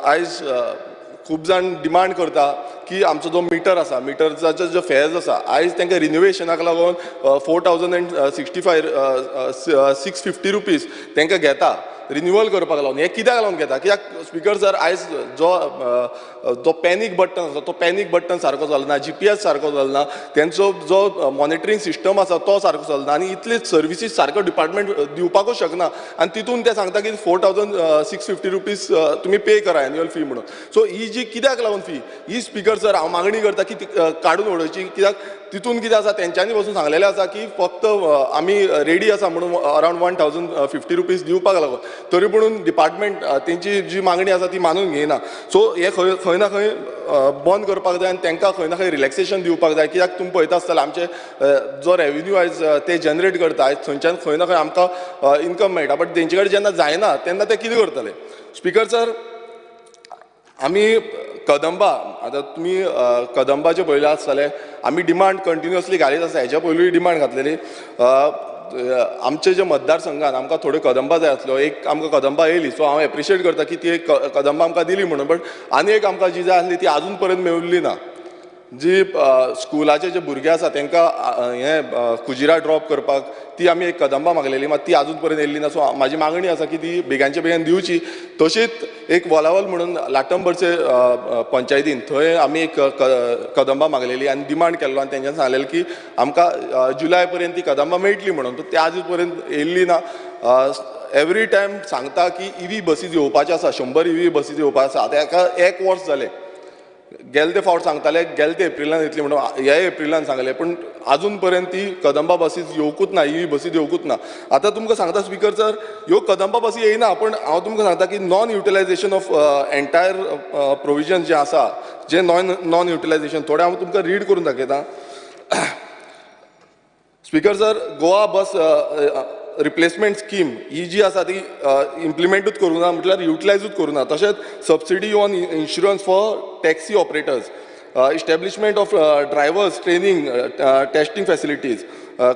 आयज खूब जाण डिमांड करता की आमचो जो मिटर आसा, मिटराचो जो फेज आसा आयज तांकां रिनोवेशनाक लागून 4,065 650 रुपीज तांकां घेता रिन्युअल करपाक लागून. हें कित्याक लागून घेता? कित्याक स्पीकर सर, आयज जो जो पॅनीक बटन आसा तो पॅनीक बटन सारको चलना, GPS सारको चलना, तेंचो जो मॉनिटरींग सिस्टम आसा तो सारको चलना आनी इतले सर्विसीस सारको डिपार्टमेंट दिवपाकूच शकना आनी तितून ते सांगता की 4,650 रुपीज तुमी पे करा एन्युअल फी म्हणून. सो ही जी कित्याक लागून फी ही स्पीकर सर हांव मागणी करता की ती काडून उडोवची. कित्याक तितून कितें आसा तेंच्यांनी वचून सांगलेलें आसा की फक्त आमी रेडी आसा म्हणून अरावंड 1,050 रुपीज दिवपाक लागून, तरी पुणून डिपार्टमेंट तेंची जी मागणी आसा ती मानून घेयना. सो हें खंय खंय ना खंय बंद करपाक जाय आनी तांकां खंय ना खंय रिलॅक्सेशन दिवपाक जाय. कित्याक तुमी पळयता आसतले आमचे जो रेवेन्यू आयज ते जनरेट करता आयज थंयच्यान खंय ना खंय आमकां इन्कम मेळटा, बट तेंचे कडेन जेन्ना जायना तेन्ना ते कितें करतले? स्पीकर सर, आमी कदंबा, आतां तुमी कदंबाचें पळयलां आसतलें, आमी डिमांड कंटिन्युअसली घालीत आसा. हेज्या पयलूय डिमांड घातलेली. आमचे जे मतदारसंघान आमकां थोड्यो कदंबा जाय आसल्यो, एक आमकां कदंबा येयली, सो हांव एप्रिशिएट करता की ती एक कदंबा आमकां दिली म्हणून, बट आनी एक आमकां जी जाय आसली ती आजून पर्यंत मेळिल्ली ना. जी स्कुलाचे जे भुरगे आसा तांकां हें कुजिरा ड्रॉप करपाक ती आमी एक कदंबा मागलेली, मात ती आजून पर्यंत येयल्ली ना. सो म्हाजी मागणी आसा की ती बेगानचे बेगीन दिवची. तशीच एक वोलावल म्हणून लाटंबरचे पंचायतीन थंय आमी एक कदंबा मागलेली आनी डिमांड केल्लो आनी तेंच्यांनी सांगलेलें की आमकां जुलय पर्यंत ती कदंबा मेळटली म्हणून, ती आजून पर्यंत येयल्ली ना. एवरी टायम सांगता की EV buses येवपाच्यो आसा, 100 EV buses येवपाच्यो आसा. आतां हेका 1 वर्स जालें, गेले ते फावट सांगताले गेले ते एप्रिलान येतली म्हणून, ह्या एप्रिलान सांगलें, पूण आजून पर्यंत ती कदंबा बसीस येवकूच ना, EV buses येवकूच ना. आतां तुमकां सांगता स्पीकर सर, ह्यो कदंबा बसी येयना, पूण हांव तुमकां सांगता की non utilisation of entire provision जें आसा, जे नॉन युटिलायजेशन थोडें हांव तुमकां रीड करून दाखयता. Speaker sir, Goa bus replacement scheme ही जी आसा ती इम्प्लिमेंटूच करूं ना, म्हटल्यार युटिलायजूच करूं ना. तशेंच subsidy on insurance for taxi operators, establishment of drivers training testing facilities,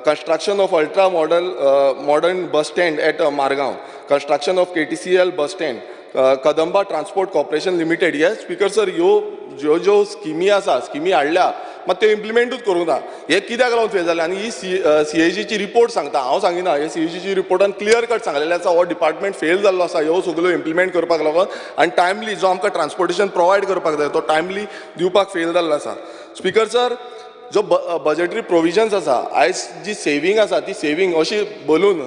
construction of ultra modern bus stand at Margao, construction of KTCL bus stand, Kadamba transport corporation limited. हे स्पीकर सर ह्यो ज्यो ज्यो स्किमी आसा, स्किमी हाडल्या मात त्यो इम्प्लिमेंटूच करूंक ना. हे कित्याक लागून फेल जालें? आनी ही CAG ची रिपोर्ट सांगता, हांव सांगिना, हे CAG ची रिपोर्टान क्लियर कट सांगलेलें आसा हो डिपार्टमेंट फेल जाल्लो आसा ह्यो सगळ्यो इम्प्लिमेंट करपाक लागून आनी टायमली जो आमकां ट्रान्सपोर्टेशन प्रोवायड करपाक जाय तो टायमली दिवपाक फेल जाल्लो आसा. स्पीकर सर, जो बजेटरी प्रोविजन्स आसा आयज जी सेवींग आसा ती सेवींग अशी बलून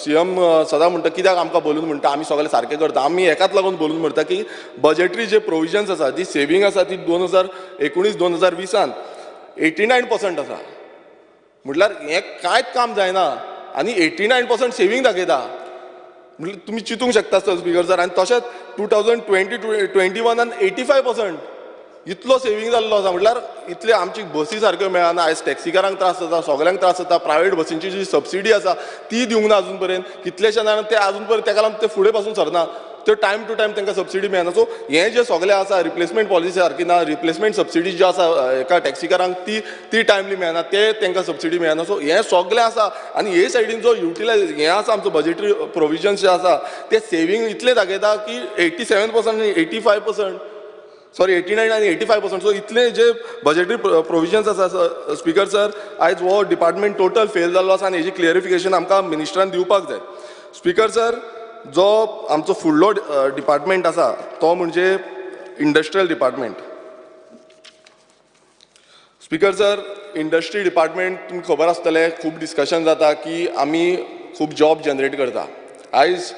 CM सदां म्हणटा कित्याक आमकां बलून म्हणटा आमी सगळें सारकें करता, आमी एकाच लागून बलून म्हणटा की बजेटरी जे प्रोविजन्स आसा जी सेवींग आसा ती 2019 2020 89% आसा. म्हटल्यार हें कांयच काम जायना आनी 89% सेवींग दाखयता. म्हटल्यार तुमी चिंतूंक शकता सर स्पीकर सर. आनी तशेंच 2020-21 85% इतलो सेवींग जाल्लो आसा. म्हटल्यार इतले आमची बसी सारक्यो मेळना, आयज टॅक्सीकारांक त्रास जाता, सगल्यांक त्रास जाता. प्रायवेट बसींची जी सबसिडी आसा ती दिवंक ना अजून पर्यंत. कितलेशे जाणां ते अजून पर्यंत तेका लागून ते फुडें पासून सरना, त्यो टायम टू टायम तांकां सबसिडी मेळना. सो हें जें सगळें आसा रिप्लेसमेंट पॉलिसी सारकी ना, रिप्लेसमेंट सबसिडी ज्यो आसा एका टॅक्सीकारांक ती ती टायमली मेळना, ते तांकां सबसिडी मेळना. सो हें सगळें आसा. आनी हे सायडीन जो युटिलायज हें आसा आमचो बजेटरी प्रोविजन्स जे आसा ते सेवींग इतलें दाखयता की 87% आनी 85%, सॉरी 89 आनी 85%. सो इतले जे बजेटरी प्रोविजन्स आसा स्पीकर सर, आयज हो डिपार्टमेंट टोटल फेल जाल्लो आसा आनी हेजी क्लियरिफिकेशन आमकां मिनिस्टरान दिवपाक जाय. स्पीकर सर, जो आमचो फुडलो डिपार्टमेंट आसा तो म्हणजे industrial department. Speaker sir, industry department तुमकां खबर आसतलें, खूब डिस्कशन जाता की आमी खूब जॉब जनरेट करता. आयज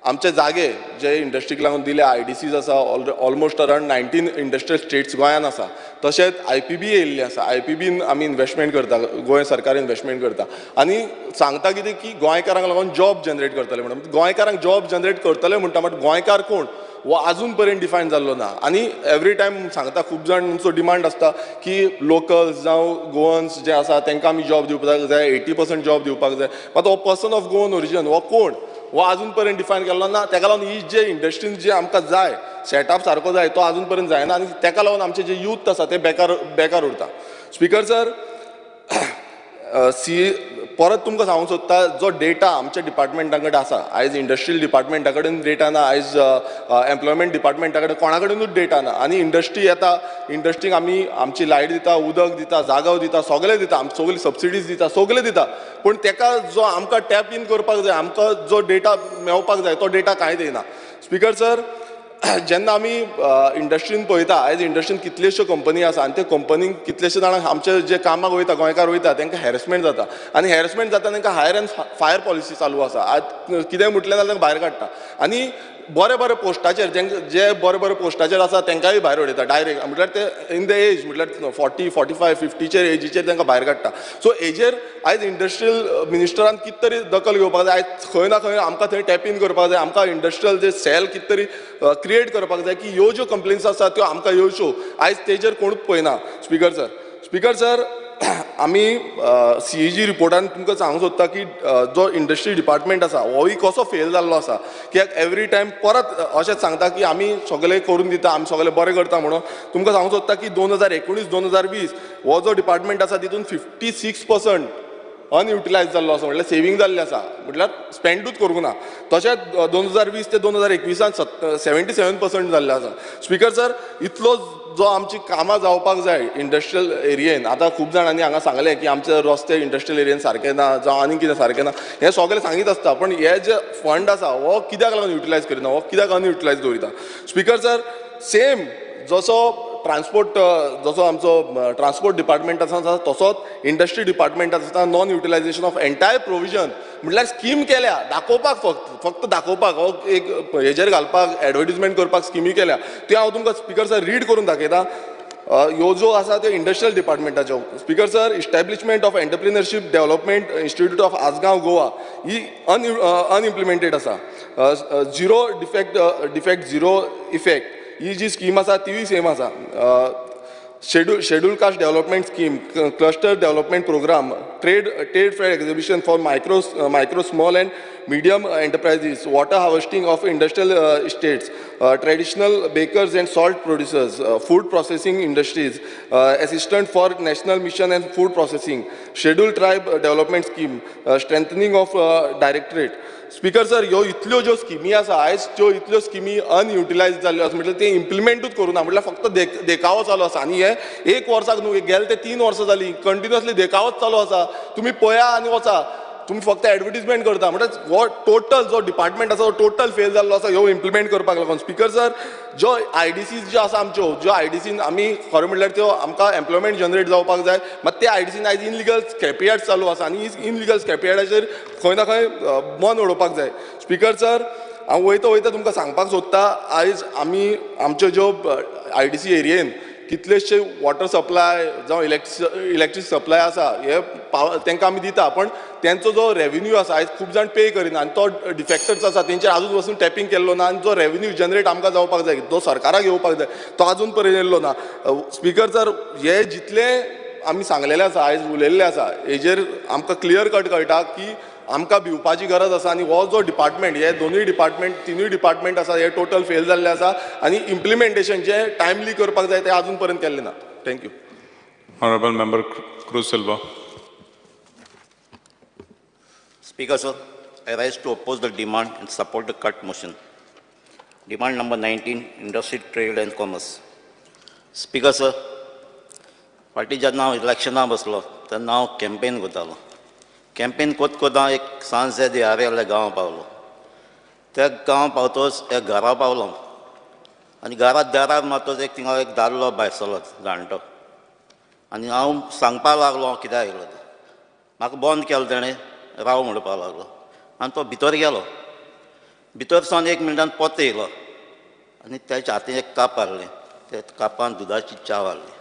आमचे जागे जे इंडस्ट्रीक लागून दिले IDCs आसा, ऑलमोस्ट अरावंड 19 इंडस्ट्रियल स्टेट्स गोंयान आसा. तशेंच IPB येयल्ली आसा, IPBन आमी इन्वेस्टमेंट करता, गोंय सरकार इन्वेस्टमेंट करता आनी सांगता कितें की गोंयकारांक लागून जॉब जनरेट करतले म्हणून. गोंयकारांक जॉब जनरेट करतले म्हणटा, बट गोंयकार कोण हो आजून पर्यंत डिफायन जाल्लो ना. आनी एवरी टायम सांगता खूब जाणांचो डिमांड आसता की लोकल्स जावं गोवन्स जे आसा तांकां आमी जॉब दिवपाक जाय, 80% जॉब दिवपाक जाय. मात हो पर्सन ऑफ गोवन ओरिजन हो कोण हो आजून पर्यंत डिफायन केल्लो ना. ताका लागून ही जे इंडस्ट्रीन जे आमकां जाय सेटअप सारको जाय तो आजून पर्यंत जायना आनी ताका लागून आमचे जे यूथ आसा ते बेकार बेकार उरता. स्पीकर सर, सी परत तुमकां सांगूंक सोदता, जो डेटा आमच्या डिपार्टमेंटा कडेन आसा, आयज इंडस्ट्रियल डिपार्टमेंटा कडेन डेटा ना, आयज एम्प्लॉयमेंट डिपार्टमेंटा कडेन कोणा कडेनूच डेटा ना. आनी इंडस्ट्री येता, इंडस्ट्रीक आमी आमची लायट दिता, उदक दिता, जागो दिता, सगळें दिता, आम सगळी सबसिडीज दिता, सगळें दिता, पूण तेका जो आमकां टॅप इन करपाक जाय, आमकां जो डेटा मेळपाक जाय तो डेटा कांय दिना. स्पीकर सर, जेन्ना आमी इंडस्ट्रीन पळयता, आयज इंडस्ट्रीन कितल्योश्यो कंपनी आसा आनी त्या कंपनीक कितलेशे जाणांक आमचे जे कामाक वयता, गोंयकार वयता, तांकां हॅरेसमेंट जाता आनी हॅरेसमेंट जाता तांकां हायर एंड फायर पॉलिसी चालू आसा. आज कितें म्हटलें जाल्यार तांकां भायर काडटा आनी बरे बरे पोस्टाचेर जे बरे बरे पोस्टाचेर आसा तांकांय भायर उडयता डायरेक्ट. म्हटल्यार ते इन the age म्हटल्यार 40, 45, 50चेर एजीचेर तांकां भायर काडटा. सो हेजेर आयज इंडस्ट्रियल मिनिस्टरान कितें तरी दखल घेवपाक जाय. आयज खंय ना खंय आमकां थंय टॅप इन करपाक जाय, आमकां इंडस्ट्रियल जे सेल कितें तरी क्रिएट करपाक जाय की ह्यो ज्यो कंप्लेन्स आसा त्यो आमकां येवच्यो. आयज तेजेर कोणूच पळयना. स्पीकर सर, स्पीकर सर, आमी CAG रिपोर्टान तुमकां सांगूंक सोदता की जो इंडस्ट्री डिपार्टमेंट आसा होय कसो फेल जाल्लो आसा. कित्याक एवरी टायम परत अशेंच सांगता की आमी सगळें करून दिता, आमी सगळें बरें करता म्हणून. तुमकां सांगूंक सोदता की 2019 2020 हो जो डिपार्टमेंट आसा तितून 56% अनयुटिलायज जाल्लो आसा, म्हटल्यार सेवींग जाल्लें आसा, म्हटल्यार स्पेंडूच करूंक ना. तशेंच 2020 ते 2021 77% जाल्लें आसा. स्पीकर सर, इतलो जो आमची कामां जावपाक जाय इंडस्ट्रियल एरियेन, आतां खूब जाणांनी हांगा सांगलें की आमचे रस्ते इंडस्ट्रियल एरियेन सारके ना, जावं आनी कितें सारकें ना, हें सगळें सांगीत आसता, पूण हे जे फंड आसा हो कित्याक लागून युटिलायज करिना, हो कित्याक अनयुटिलायज दवरिता. स्पीकर सर, सेम जसो ट्रान्सपोर्ट जसो आमचो ट्रान्सपोर्ट डिपार्टमेंट आसा तसोच इंडस्ट्री डिपार्टमेंट आसा non utilisation of entire provision, म्हटल्यार स्कीम केल्या दाखोवपाक, फक्त फक्त दाखोवपाक, हो एक हेजेर घालपाक, एडवर्टीजमेंट करपाक स्किमी केल्या. त्यो हांव तुमकां स्पीकर सर रीड करून दाखयता. ह्यो ज्यो आसा त्यो industrial डिपार्टमेंटाच्यो. Speaker sir, establishment of entrepreneurship development institute of Assagao Goa he अनइम्प्लिमेंटेड आसा. Zero defect defect zero effect ही जी स्कीम आसा तिवूय सेम आसा. Schedule caste development scheme, cluster development programme, trade fair exhibition for micro small and medium enterprises, water harvesting of industrial estates, traditional bakers and salt producers, food processing industries, assistant for national mission and food processing, schedule tribe development scheme, strengthening of directorate. Speaker sir, ह्यो इतल्यो ज्यो स्किमी आसा आयज त्यो इतल्यो स्किमी अनयुटिलायज जाल्ल्यो आसा, म्हटल्यार ते इम्प्लिमेंटूच करूं ना, म्हटल्यार फक्त देखावो चालू आसा. आनी हे एक वर्साक न्हू, गेले ते 3 वर्सां जालीं कंटिन्युअसली देखावोच चालू आसा. तुमी पळया आनी वचा, तुमी फक्त एडवर्टीजमेंट करता, म्हणल्यार हो टोटल जो डिपार्टमेंट आसा तो टोटल फेल जाल्लो आसा ह्यो इम्प्लिमेंट करपाक लागून. स्पीकर सर, ज्यो IDCs ज्यो आसा आमच्यो, ज्यो IDCन आमी खरें म्हणल्यार त्यो आमकां एम्प्लॉयमेंट जनरेट जावपाक जाय, मात ते IDCन आयज इनलिगल स्क्रॅपयार्ड चालू आसा आनी इनलिगल स्क्रॅपयार्डाचेर खंय ना खंय मन उडोवपाक जाय. स्पीकर सर, हांव वयता वयता तुमकां सांगपाक सोदता, आयज आमी आमच्यो ज्यो IDC एरियेन कितलेशे वॉटर सप्लाय जावं इलेक्ट्रीक सप्लाय आसा हे तांकां आमी दिता, पण तेंचो जो रेवेन्यू आसा आयज खूब जाण पे करिना आनी तो डिफेक्टर्स आसा तेंचेर आजून वचून टॅपींग केल्लो ना आनी जो रेवेन्यू जनरेट आमकां जावपाक जाय, जो सरकाराक येवपाक जाय तो आजून पर्यंत येयल्लो ना. स्पीकर सर, हे जितले आमी सांगलेले आसा, आयज उलयल्ले आसा, हेजेर आमकां क्लियर कट कळटा की आमकां भिवपाची गरज आसा आनी हो जो डिपार्टमेंट, हे दोनूय डिपार्टमेंट, तिनूय डिपार्टमेंट आसा हे टोटल फेल जाल्ले आसा आनी इम्प्लिमेंटेशन जे टायमली करपाक जाय ते आजून पर्यंत केल्लें ना. Thank you.
Honourable member Cruz Silva.
Speaker sir, I rise to oppose the demand and support the cut motion. Demand number 19, industry, trade and commerce. Speaker sir, फाटीं जेन्ना हांव इलेक्शनाक बसलो तेन्ना हांव कॅम्पेन करतालो. कॅम्पेन कोत कोता एक सांजे दियारे गांव पावलो. त्या गांव पावतोच एक घरा पावलो आनी घरा दारार मारतोच एक थिंगा एक दादलो भायर सरलो जाणटो आनी हांव सांगपाक लागलो कित्याक आयलो तें. म्हाका बंद केलो तेणें, राव म्हणपाक लागलो आनी तो भितर गेलो. भितर सावन एक मिनटान परतो येयलो आनी तेच्या हातीन एक काप हाडलें, त्या कापान दुदाची च्या हाडली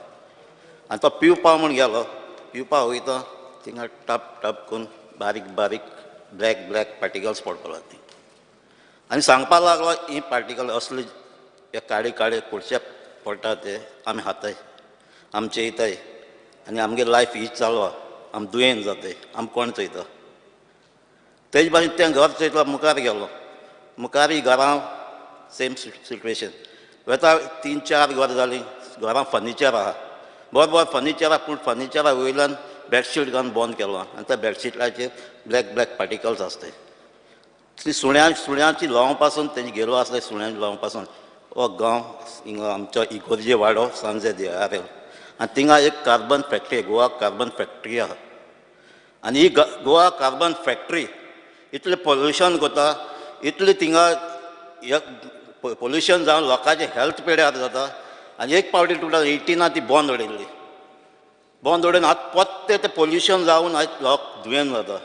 आनी तो पिवपा म्हूण गेलो. पिवपा वयता थिंगा टप टप करून बारीक बारीक ब्लॅक ब्लॅक पार्टिकल्स पडपाक लागली आनी सांगपाक लागलो ही पार्टिकल असले हे काळे काळे कुडचे पडटा ते आमी खाताय, आमचे येताय आनी आमगे लायफ ही चालू आहा, आम दुयेंत जाताय, आम कोण चोयता. तेज भाशेन तें घर चोयतलो मुखार गेलो, मुखारय घरां सेम सिट्युएशन. वेता 3-4 घर जालीं, घरां फर्निचर आहा, बरोबर फर्निचर आहा, पूण फर्निचरा वयल्यान बेडशीट घालून बंद केलो आनी त्या बेडशीटाचेर ब्लॅक ब्लॅक पार्टिकल्स आसताय. ती सुण्यांची ल्हांव पासून तेंचे गेलो आसले, सुण्यांची ल्हांव पासून हो गांव हिंगा आमचो इगोर्जे वाडो सांजे दियारेल आनी थिंगा एक carbon factory, Goa carbon factory आहा आनी ही गोवा कार्बन फॅक्टरी इतलें पोल्युशन करता, इतलें थिंगा पोल्युशन जावन लोकांचें हेल्थ पिड्यार जाता. आनी एक पावटी 2018 ती बंद उडयल्ली, बंद उडोवन आतां परतें तें पोल्युशन जावन आयज लोक दुयेंत जाता.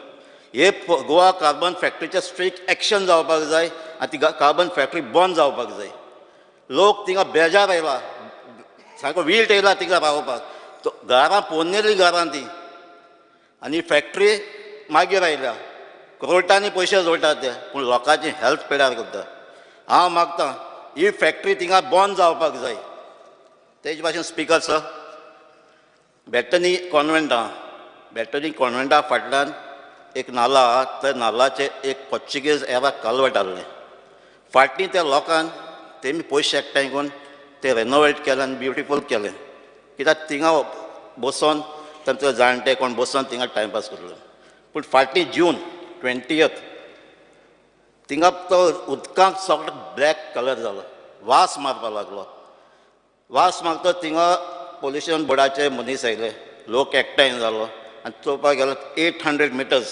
हे गोवा कार्बन फॅक्टरीचें स्ट्रिक्ट एक्शन जावपाक जाय आनी ती कार्बन फॅक्टरी बंद जावपाक जाय. लोक थिंगा बेजार आयला, सारको विल्ट येयला थिंगा रावपाक. घरां पोन्नेली घरां ती आनी फॅक्टरी मागीर आयल्या, करोटांनी पयशे जोडटात ते, पूण लोकांची हेल्थ पिड्यार करता. हांव मागता ही फॅक्टरी थिंगा बंद जावपाक जाय. तेज भाशेन स्पीकर सर, बेटनी कॉन्वेंट आहा, बेटनी कॉन्वेंटा फाटल्यान एक नाला आहा, त्या नालाचें एक पोर्चुगीज एरा कालवट आहलें. फाटीं त्या लोकांक तेमी पयशे एकठांय करून ते रेनोवेट केलें आनी ब्युटिफूल केलें, कित्याक थिंगा बसोन तांचे जाणटे कोण बसोन थिंगा टायमपास करलो. पूण फाटीं जून 20 थिंगा तो उदकांत सगळो ब्लॅक कलर जालो, वास मारपाक लागलो. वास मारतो थिंगा पोल्युशन बोर्डाचे मनीस आयले, लोक एकठांय जालो आनी चोवपाक गेलो 800 मिटर्स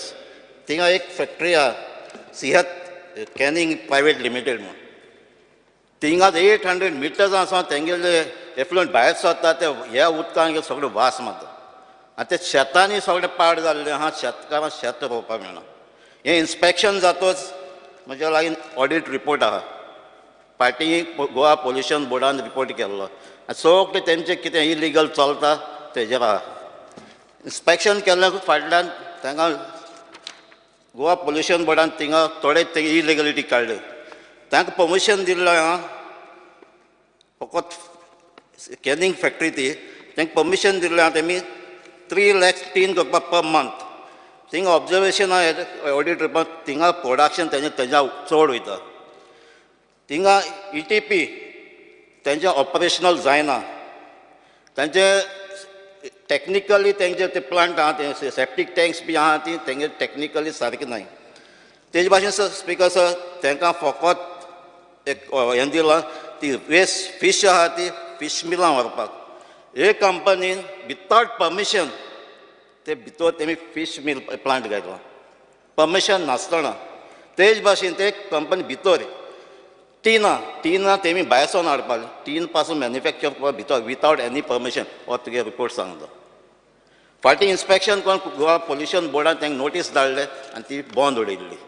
थिंगा एक फॅक्टरी आहा, सिहत कॅनिंग प्रायवेट लिमिटेड म्हूण. थिंगा 800 मिटर्स आसा तेंगेले एफ्लुएंट भायर सरता ते ह्या उदकान सगळो वास मारता आनी ते शेतांनी सगळें पाड जाल्लें आहा, शेतकारांक शेत रोवपाक मेळना. हें इन्स्पेक्शन जातच म्हज्या लागीं ऑडीट रिपोर्ट आहा, फाटीं गोवा पोल्युशन बोर्डान रिपोर्ट केल्लो आनी सगळें तेंचें कितें इलिगल चलता तेजेर आहा. इन्स्पेक्शन केल्ल्या फाटल्यान तांकां गोवा पोल्युशन बोर्डान थिंगा थोडे ते इलिगलिटी काडल्यो, तांकां परमिशन दिल्लें आहा फकत कॅनिंग फॅक्टरी ती, तांकां परमिशन दिल्लें आहा तेमी 3 lakhs टीन करपाक पर मंथ. थिंगा ऑब्जर्वेशन आहा ऑडीट रिपोर्ट, थिंगा प्रोडक्शन तेंचे तेज्या चड वयता. थिंगा ETP तेंचे ऑपरेशनल जायना, तेंचे टॅक्निकली तेंचे ते प्लांट आहा ते सेप्टीक टँक्स बी आहा ती तेंगे टॅक्निकली सारकें नाय. तेजे भाशेन सर स्पीकर सर, तांकां फकत एक हें दिलां ती वेस्ट फीश आहा ती फीश मिलां व्हरपाक. हे कंपनीन वितावट परमिशन ते भितर तेमी फीश मिल प्लांट घातलो, परमिशन नासतना. तेज भाशेन ते कंपनी भितर टिनां तेमी भायर सावन हाडपाक, टीन पासून मॅन्युफॅक्चर करपाक भितर वितावट एनी परमिशन हो तुगे रिपोर्ट सांगता. फाटीं इन्स्पेक्शन करून गोवा पोल्युशन बोर्डान तांकां नोटीस धाडले आनी ती बंद उडयल्ली.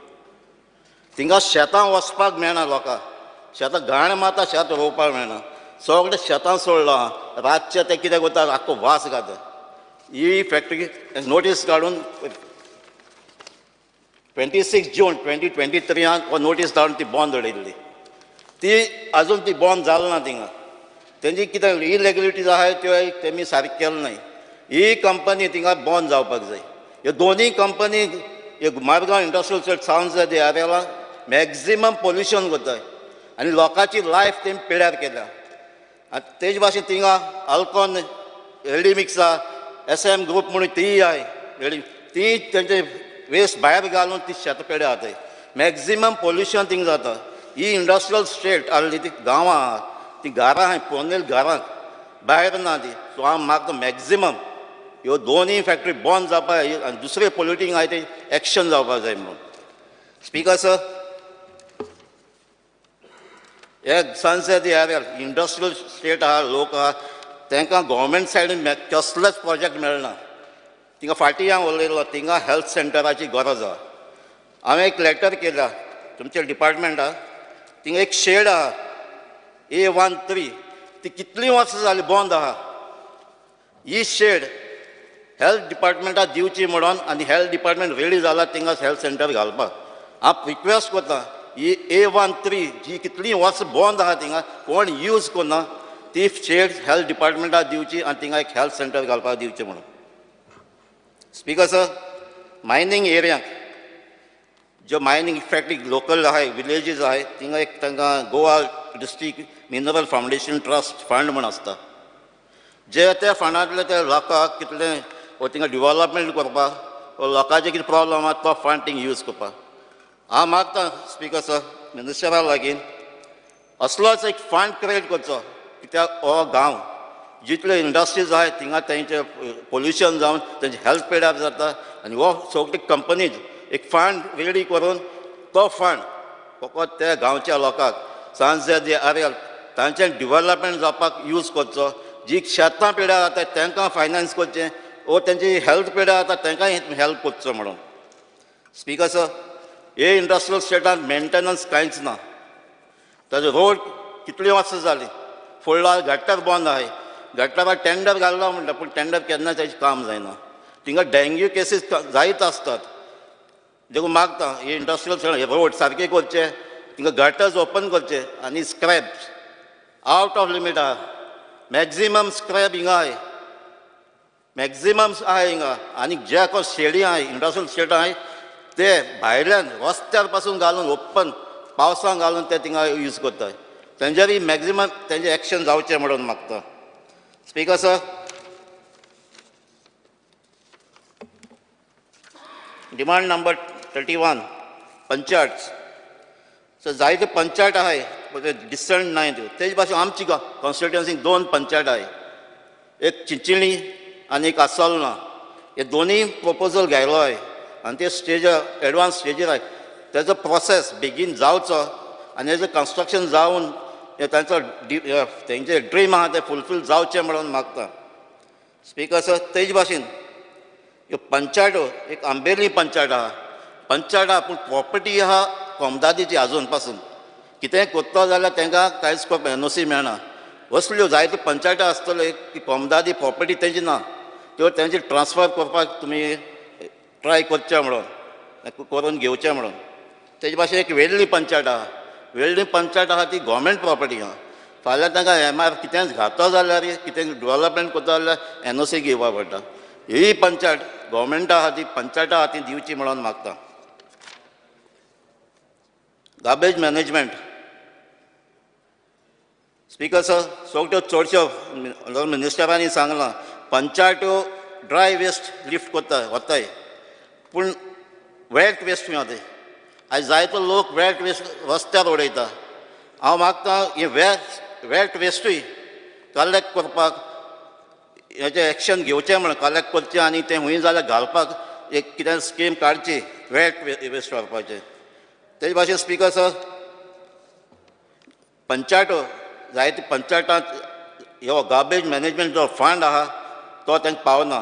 थिंगा शेतां वचपाक मेळना लोकांक, शेतां घाण मारता, शेत रोवपाक मेळना. सगळें शेतां सोडलां रातचें तें कितें करता आख्खो वास घाता. ही फॅक्टरी नोटीस काडून 26 जून 2023 हो नोटीस धाडून ती बंद उडयल्ली. ती अजून ती बंद जाल ना. थिंगा तेंची कितें इलेगलिटीज आहाय त्यो तेमी सारकें केलें नाय. ही कंपनी थिंगा बंद जावपाक जाय. ह्यो दोनूय कंपनी मारगांव इंडस्ट्रियल स्टेट सावन दे एरियाला मॅक्झिमम पोल्युशन करता आनी लोकांची लायफ तेमी पिड्यार केल्या. आनी तेज भाशेन थिंगा अल्कॉन रेडी मिक्स आहा, SM group म्हणून तीय आहाय रेडी, ती तेंचे वेस्ट भायर घालून ती शेतां पेड्या जाताय. मॅक्झिमम पोल्युशन थिंग जाता. ही इंडस्ट्रियल स्टेट आहली ती गांवां आहा, ती घरां आहाय पोन्नेल घरांक भायर ना ती. सो हांव मागता मॅक्झिमम ह्यो दोनूय फॅक्टरी बंद जावपाक जाय आनी दुसरे पोल्युटींग आहाय ते एक्शन जावपाक जाय म्हणून. स्पीकर सर, हे सनसेट एरिया इंडस्ट्रियल स्टेट आहा, लोक आहा, तांकां गोवोरमेंट सायडीन कसलेच प्रोजेक्ट मेळना. थिंगा फाटीं हांव उलयलो थिंगा हेल्थ सेंटराची गरज आहा. हांवें एक लेटर केल्या तुमच्या डिपार्टमेंटाक. थिंगा एक शेड आहा A13, ती कितलीं वर्सां जालीं बंद आहा. ही शेड हेल्थ डिपार्टमेंटाक दिवची म्हणून आनी हेल्थ डिपार्टमेंट रेडी जाला थिंगा हेल्थ सेंटर घालपाक. हांव रिक्वेस्ट करता ही A13 जी कितलीं वर्सां बंद आहा थिंगा कोण यूज करना ती शेड हेल्थ डिपार्टमेंटाक दिवची आनी थिंगा एक हेल्थ सेंटर घालपाक दिवचें म्हणून. स्पीकर सर, मायनींग एरियांक ज्यो मायनींग फॅक्टरी लोकल आहाय विलेजीस आहाय थिंगा एक तांकां Goa district mineral foundation trust fund म्हूण आसता, जे त्या फंडांतले त्या लोकांक कितलें वो थिंगा डिवॉलपमेंट करपाक वो लोकांचे कितें प्रॉब्लम आहा तो फंड थिंग यूज करपाक. हांव मागता स्पीकर सर मिनिस्टरा लागीं असलोच एक फंड क्रिएट करचो कित्याक हो गांव जितल्यो इंडस्ट्रीज आहाय थिंगा तेंचें पोल्युशन जावन तेंचे हेल्थ पेड्यार जाता आनी हो सगळी कंपनीज एक फंड रेडी करून तो फंड फकत त्या गांवच्या लोकांक सांजे दे आर्यल तांचें डिवॉलपमेंट जावपाक यूज करचो. जी शेतां पेड्यार जाता तांकां फायनान्स करचें वो तेंची हेल्थ पेड्यार जाता तांकां हेल्प करचो म्हणून. स्पीकर सर, हे इंडस्ट्रियल स्टेटान मेंटेनन्स कांयच ना. ताजो रोड कितलीं वर्सां जालीं फुडला गट्टर बंद आहाय, गट्टराक टेंडर घाल्लो म्हणटा पूण टेंडर केन्ना तेजें काम जायना. थिंगा डेंग्यू केसीस जायत आसतात. देखून मागता हे इंडस्ट्रियल रोड सारके करचे, थिंगा गटर्स ओपन करचे आनी स्क्रॅप आवट ऑफ लिमीट आहा. मॅक्झिमम स्क्रॅप हिंगा आहाय, मॅक्झिमम आहाय हिंगा. आनी जे कोण शेडी आहाय इंडस्ट्रियल स्टेट आहाय ते भायल्यान रस्त्यार पासून घालून ओपन पावसांक घालून ते थिंगा यूज करताय. तेंच्यारी मॅक्झिमम तेंचें एक्शन जावचें म्हणून मागता. Speaker sir, demand number 31 panchayat. So जायते पंचायत आहाय डिसंट नाय त्यो. तेज भाशेन आमची कॉन्स्टिट्युएन्सीन 2 पंचायत आहाय, एक चिंचिणी आनी एक आसोलना. हे दोनूय प्रपोजल घायलो आहाय आनी ते स्टेज एडवान्स स्टेजीर आहाय. तेजो प्रोसेस बेगीन जावचो आनी हेजो कन्स्ट्रक्शन जावन तांचो तेंचे ड्रीम आहा तें फुलफील जावचें म्हणून मागता. स्पीकर सर, तेज भाशेन ह्यो पंचायतो एक आंबेली पंचायत आहा, पंचायत आहा पूण प्रॉपर्टी आहा कोमदादीची आजून पासून. कितेंय करता जाल्यार तांकां कांयच करपाक NOC मेळना. असल्यो जायत्यो पंचायती आसतल्यो की कोमदादी प्रॉपर्टी तेंची ना, त्यो तेंची ट्रान्सफर करपाक तुमी ट्राय करचें म्हणून, करून घेवचें म्हणून. तेजे भाशेन एक वेल्ली पंचायत आहा, वेल्ली पंचायत आहा ती गोवोरमेंट प्रॉपर्टी आहा. फाल्यां तांकां MR कितेंच घातो जाल्यार कितें डिवॉलपमेंट करता जाल्यार NOC घेवपाक पडटा. ही पंचायत गोवोरमेंटा आहा ती पंचायता आहा ती दिवची म्हणून मागता. गार्बेज मॅनेजमेंट स्पीकर सर, सगळ्यो चडश्यो मिनिस्टरांनी सांगलां पंचायत्यो ड्राय वेस्ट लिफ्ट करता वताय पूण वेट वेस्ट वताय. आयज जायतो लोक वेट वेस्ट रस्त्यार उडयता. हांव मागता हे वेट वेस्टूय कलेक्ट करपाक हेजें एक्शन घेवचें म्हणून कलेक्ट करचें आनी तें हुंय जाल्यार घालपाक एक कितें स्कीम काडची वेट वेस्ट व्हरपाचें. तेज भाशेन स्पीकर सर, पंचायतो जायते पंचायतांत हो गार्बेज मॅनेजमेंट जो फंड आहा तो तांकां पावना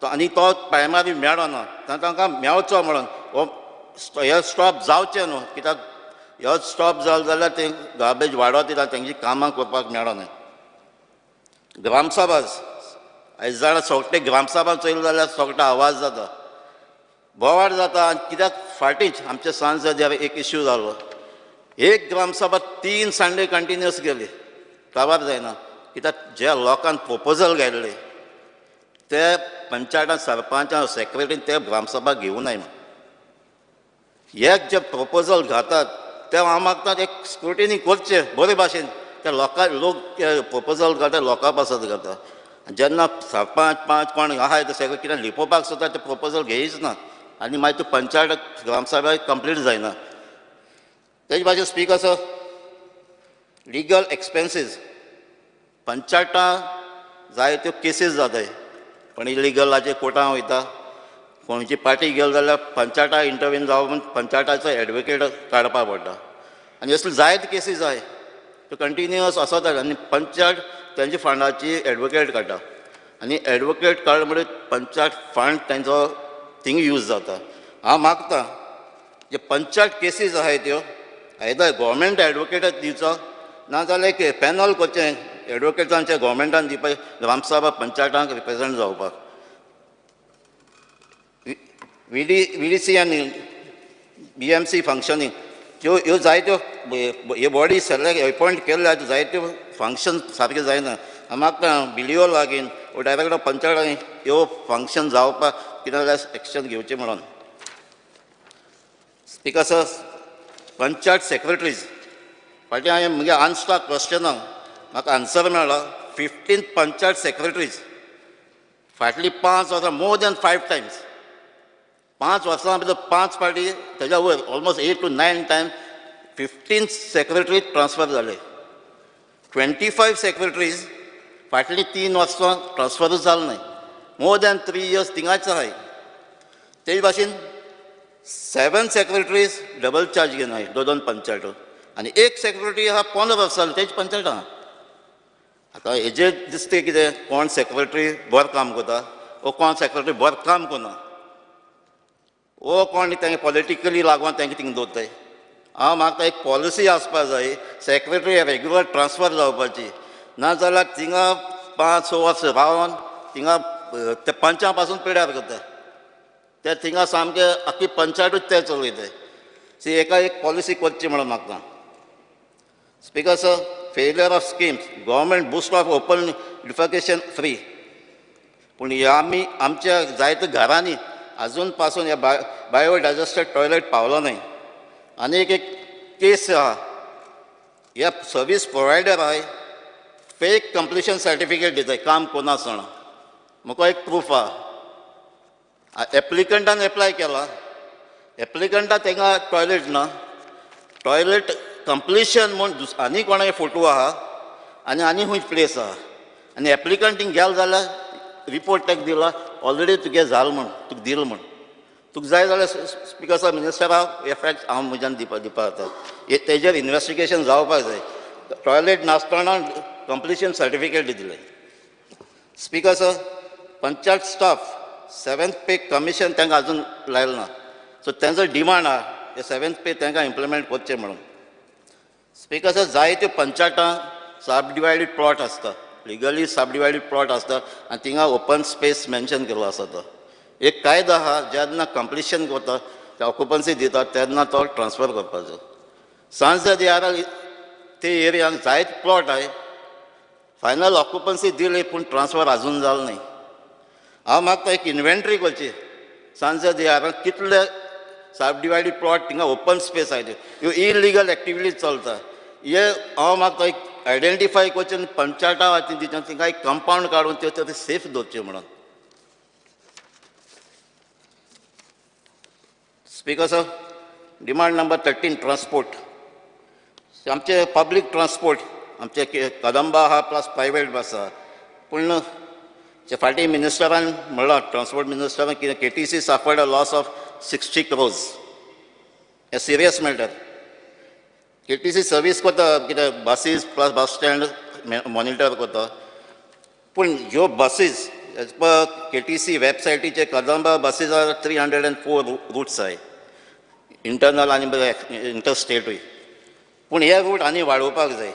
तो आनी तो टायमार मेळना, तांकां मेळचो म्हणून हो हे स्टॉप जावचें न्हू कित्याक ह्यो स्टॉप जालो जाल्यार ते गार्बेज वाडत येता, तेंची कामां करपाक मेळना. ग्रामसभा आयज जाणां सगळे ग्रामसभा चोयले जाल्यार सगळो आवाज जाता, बोवाळ जाता. आनी कित्याक फाटींच आमच्या सांज जाल्यार एक इश्यू जालो, एक ग्रामसभा 3 संडे कंटिन्युअस गेली, काबार जायना. कित्याक ज्या लोकांक प्रपोजल घायल्ले ते पंचायतान सरपंचान सेक्रेटरीन ते ग्रामसभा घेवनाय. एक जे प्रपोजल घातात ते हांव मागता एक स्क्रुटिनी करचें बरे भाशेन, ते लोकां लोक प्रपोजल घालता लोकां पासत घालता. जेन्ना सरपंच पांच कोण आहाय ते सगळें कितें लिपोवपाक सोदता ते प्रपोजल घेयच ना आनी मागीर तूं पंचायत ग्रामसभा कंप्लीट जायना. तेजे भाशेन स्पीकर सर लिगल एक्सपेन्सीस पंचायतां जायत्यो केसीस जाताय, पण इलिगलाचे कोर्टां वयता, कोणची पार्टी गेली जाल्यार पंचायता इंटरवीन जावन पंचायताचो एडवोकेट काडपाक पडटा. आनी असल्यो जायते केसीस आहाय त्यो कंटिन्युअस आसता आनी पंचायत तेंच्या फंडाची एडवोकेट काडटा आनी एडवोकेट काड म्हणजे पंचायत फंड तेंचो थिंग यूज जाता. हांव मागता जे पंचायत केसीस आहाय त्यो आयदर गोवोरमेंट एडवोकेटच दिवचो, ना जाल्यार एक पॅनल करचें एडवोकेटांचे गोवोरमेंटान दिवपाक ग्रामसभा पंचायतांक रिप्रेजेंट जावपाक. VDC आनी BMC functioning त्यो ह्यो जायत्यो ह्यो बॉडी सेलेक्ट एपॉयंट केल्ल्यो आहा, जायत्यो फंक्शन सारकें जायना. हांव मागता BDO लागीं वो डायरेक्टर पंचायत ह्यो फंक्शन जावपाक कितें जाल्यार एक्शन घेवचें म्हणून. स्पीकर सर पंचायत सेक्रेटरीज फाटीं हांवें म्हगे आन्सर क्वेश्चनाक म्हाका आन्सर मेळ्ळो 15 पंचायत सेक्रेटरीज फाटलीं 5 वर्सां मोर दॅन 5 टायम्स, 5 वर्सां भितर 5 फावटी तेज्या वयर almost 8 to 9 times 15 secretary transfer जाले. 25 सेक्रेटरीज फाटलीं 3 वर्सां ट्रान्सफरूच जालें न्हय, मोर दॅन 3 इयर्स थिंगाच आहाय. तेज भाशेन 7 सेक्रेटरीज डबल चार्ज घेनाय 2-2 पंचायत आनी एक सेक्रेटरी आहा 15 वर्सां तेज पंचायत आहा. आतां हेजेर दिसता कितें कोण सेक्रेटरी बरें काम करता वो कोण सेक्रेटरी बरें काम करना, वो कोण तेंगे पॉलिटिकली लागून तेंगे थिंग दवरताय. हांव म्हाका एक पॉलिसी आसपा जाय सेक्रेटरी रेगुलर ट्रान्सफर जावपाची, ना जाल्यार थिंगा 5-6 वर्सां रावन थिंगा ते पंचां पासून पिड्यार करता, ते थिंगा सामके आख्खी पंचायतूच ते चलयताय. सी एका एक पॉलिसी करची म्हणून मागता. Speaker sir failure of schemes government boost of open defecation free, पूण ह्या आमी आमच्या जायत्या घरांनी आजून पासून ह्या बायोडायजेस्टेड टॉयलेट पावलो न्हय. आनी एक एक केस आहा, ह्या सर्वीस प्रोवायडर आहाय फेक कंप्लिशन सर्टिफिकेट दिताय काम करनासतना. म्हाका एक प्रूफ आहा, एप्लिकंटान एप्लाय केला, एप्लिकंटा तेंका टॉयलेट ना, टॉयलेट कंप्लिशन म्हूण आनी कोणाय फोटो आहा आनी आनी खंय प्लेस आहा आनी एप्लिकंट थिंग गेलो जाल्यार रिपोर्ट ताका दिला ऑलरेडी तुगे जाल म्हूण, तुका दिल म्हूण. तुका जाय जाल्यार स्पीकर सर मिनिस्टरा हे फॅक्ट हांव म्हज्यान दिवपा जाता. तेजेर इन्वेस्टिगेशन जावपाक जाय. टॉयलेट नासतना कंप्लिशन सर्टिफिकेट दिलें. Speaker sir panchayat staff 7th pay commission तांकां आजून लायलें ना, सो तेंचो डिमांड आहा हे 7th पे तांकां इम्प्लिमेंट करचें म्हणून. स्पीकर सर जायत्यो पंचायतां सब डिवायडीड प्लॉट आसता, लिगली सब डिवायडीड प्लॉट आसता आनी थिंगा ओपन स्पेस मेन्शन केल्लो आसा. तो एक कायदो आहा जेन्ना कंप्लिशन करता ते ऑक्युपन्सी दिता तेन्ना तो ट्रान्सफर करपाचो. सांज दियार ते एरियांक जायते प्लॉट आहाय, फायनल ऑक्युपन्सी दिली पूण ट्रान्सफर आजून जालो न्हय. हांव मागता एक इन्वेंट्री करची सांज दियार कितले सब डिवायडीड प्लॉट थिंगा ओपन स्पेस आहाय, ह्यो इलिगल एक्टिविटीज चलता. हे हांव मागता एक आयडेंटिफाय करचें आनी पंचायता तिंगा एक कंपावंड काडून त्यो सेफ दवरच्यो म्हणून. Speaker sir demand number 13 transport. आमचे पब्लीक ट्रान्सपोर्ट आमचे कदंबा आहा प्लस प्रायवेट बस आहा, पूण फाटीं मिनिस्टरान म्हणलां ट्रान्सपोर्ट मिनिस्टरान कितें KTC suffered a loss of 60 crores. हें सिरियस मॅटर. KTC service करता कितें buses plus bus stand monitor करता, पूण ह्यो बसीस एज पर KTC वेबसायटीचे Kadamba buses are 304 routes आहाय, इंटरनल आनी इंटरस्टेटूय. पूण हे रूट आनी वाडोवपाक जाय.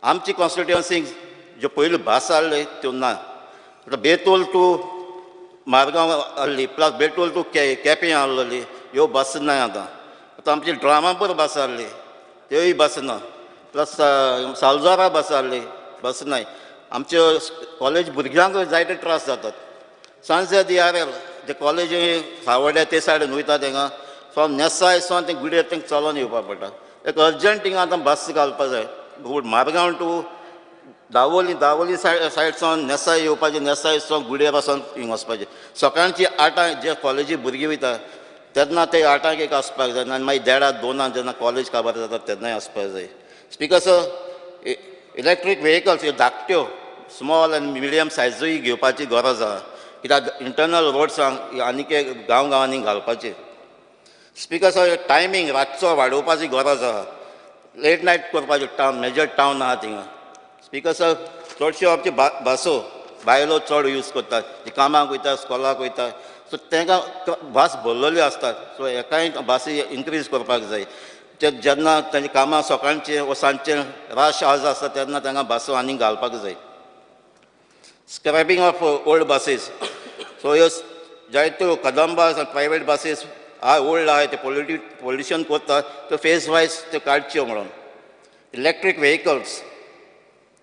आमची कॉन्स्टिट्युअन्सीक ज्यो पयल्यो बस आहल्यो त्यो ना. आतां बेतूल टू मारगांव आहली, प्लस बेतूल टू केपें आहली, ह्यो बस ना आतां. आतां आमची ड्रामापूर बस आहली, त्योय बस ना. प्लस सालजोरा बस आहली, बस नाय. आमच्यो कॉलेज भुरग्यांक जायते त्रास जातात. सांजे दी आर एल ते कॉलेज सावड्या ते सायडीन वयता तेंगा फ्रॉम नेसाय सावन ते गुडेर तेंका चलोन येवपा पडटा. एक अर्जंट थिंगा आतां बस घालपा जाय. मारगांव टू दावोली, दावोली सायड सावन नेसाय येवपाचें, नेसाय सावन गुडेर वचोन हिंग वचपाचें. सकाळची 8 जे कॉलेजी भुरगीं वयता तेन्ना ते 8 एक आसपाक जाय आनी मागीर 1:30 2 जेन्ना कॉलेज काबार जाता तेन्नाय आसपाक जाय. स्पिकर सर, इलेक्ट्रीक व्हेकल्स ह्यो धाकट्यो स्मॉल आनी मिडियम सायजूय घेवपाची गरज आहा, कित्याक इंटरनल रोड्सांक आनीक गांव गांवांनी घालपाचे. स्पिकर सर, टायमींग रातचो वाडोवपाची गरज आहा. लेट नायट करपाच्यो टावन, मेजर टावन आहा थिंगा. स्पिकर सर, चडश्यो आमच्यो बसो बायलो चड यूज करतात, ती कामाक वयता, स्कॉलाक वयता, सो तांकां बस भरलेल्यो आसतात. सो हेकाय बसी इनक्रीज करपाक जाय. ते जेन्ना तांची कामां सकाळचें वा सांजचें राश आज आसता तेन्ना तांकां बसो आनीक घालपाक जाय. Scrapping of old buses, so ह्यो जायत्यो कदंबा प्रायवेट बसीस आहा, ओल्ड आहा, ते पोल्युशन करता, त्यो फेज वायज त्यो काडच्यो म्हणून. इलेक्ट्रीक व्हेकल्स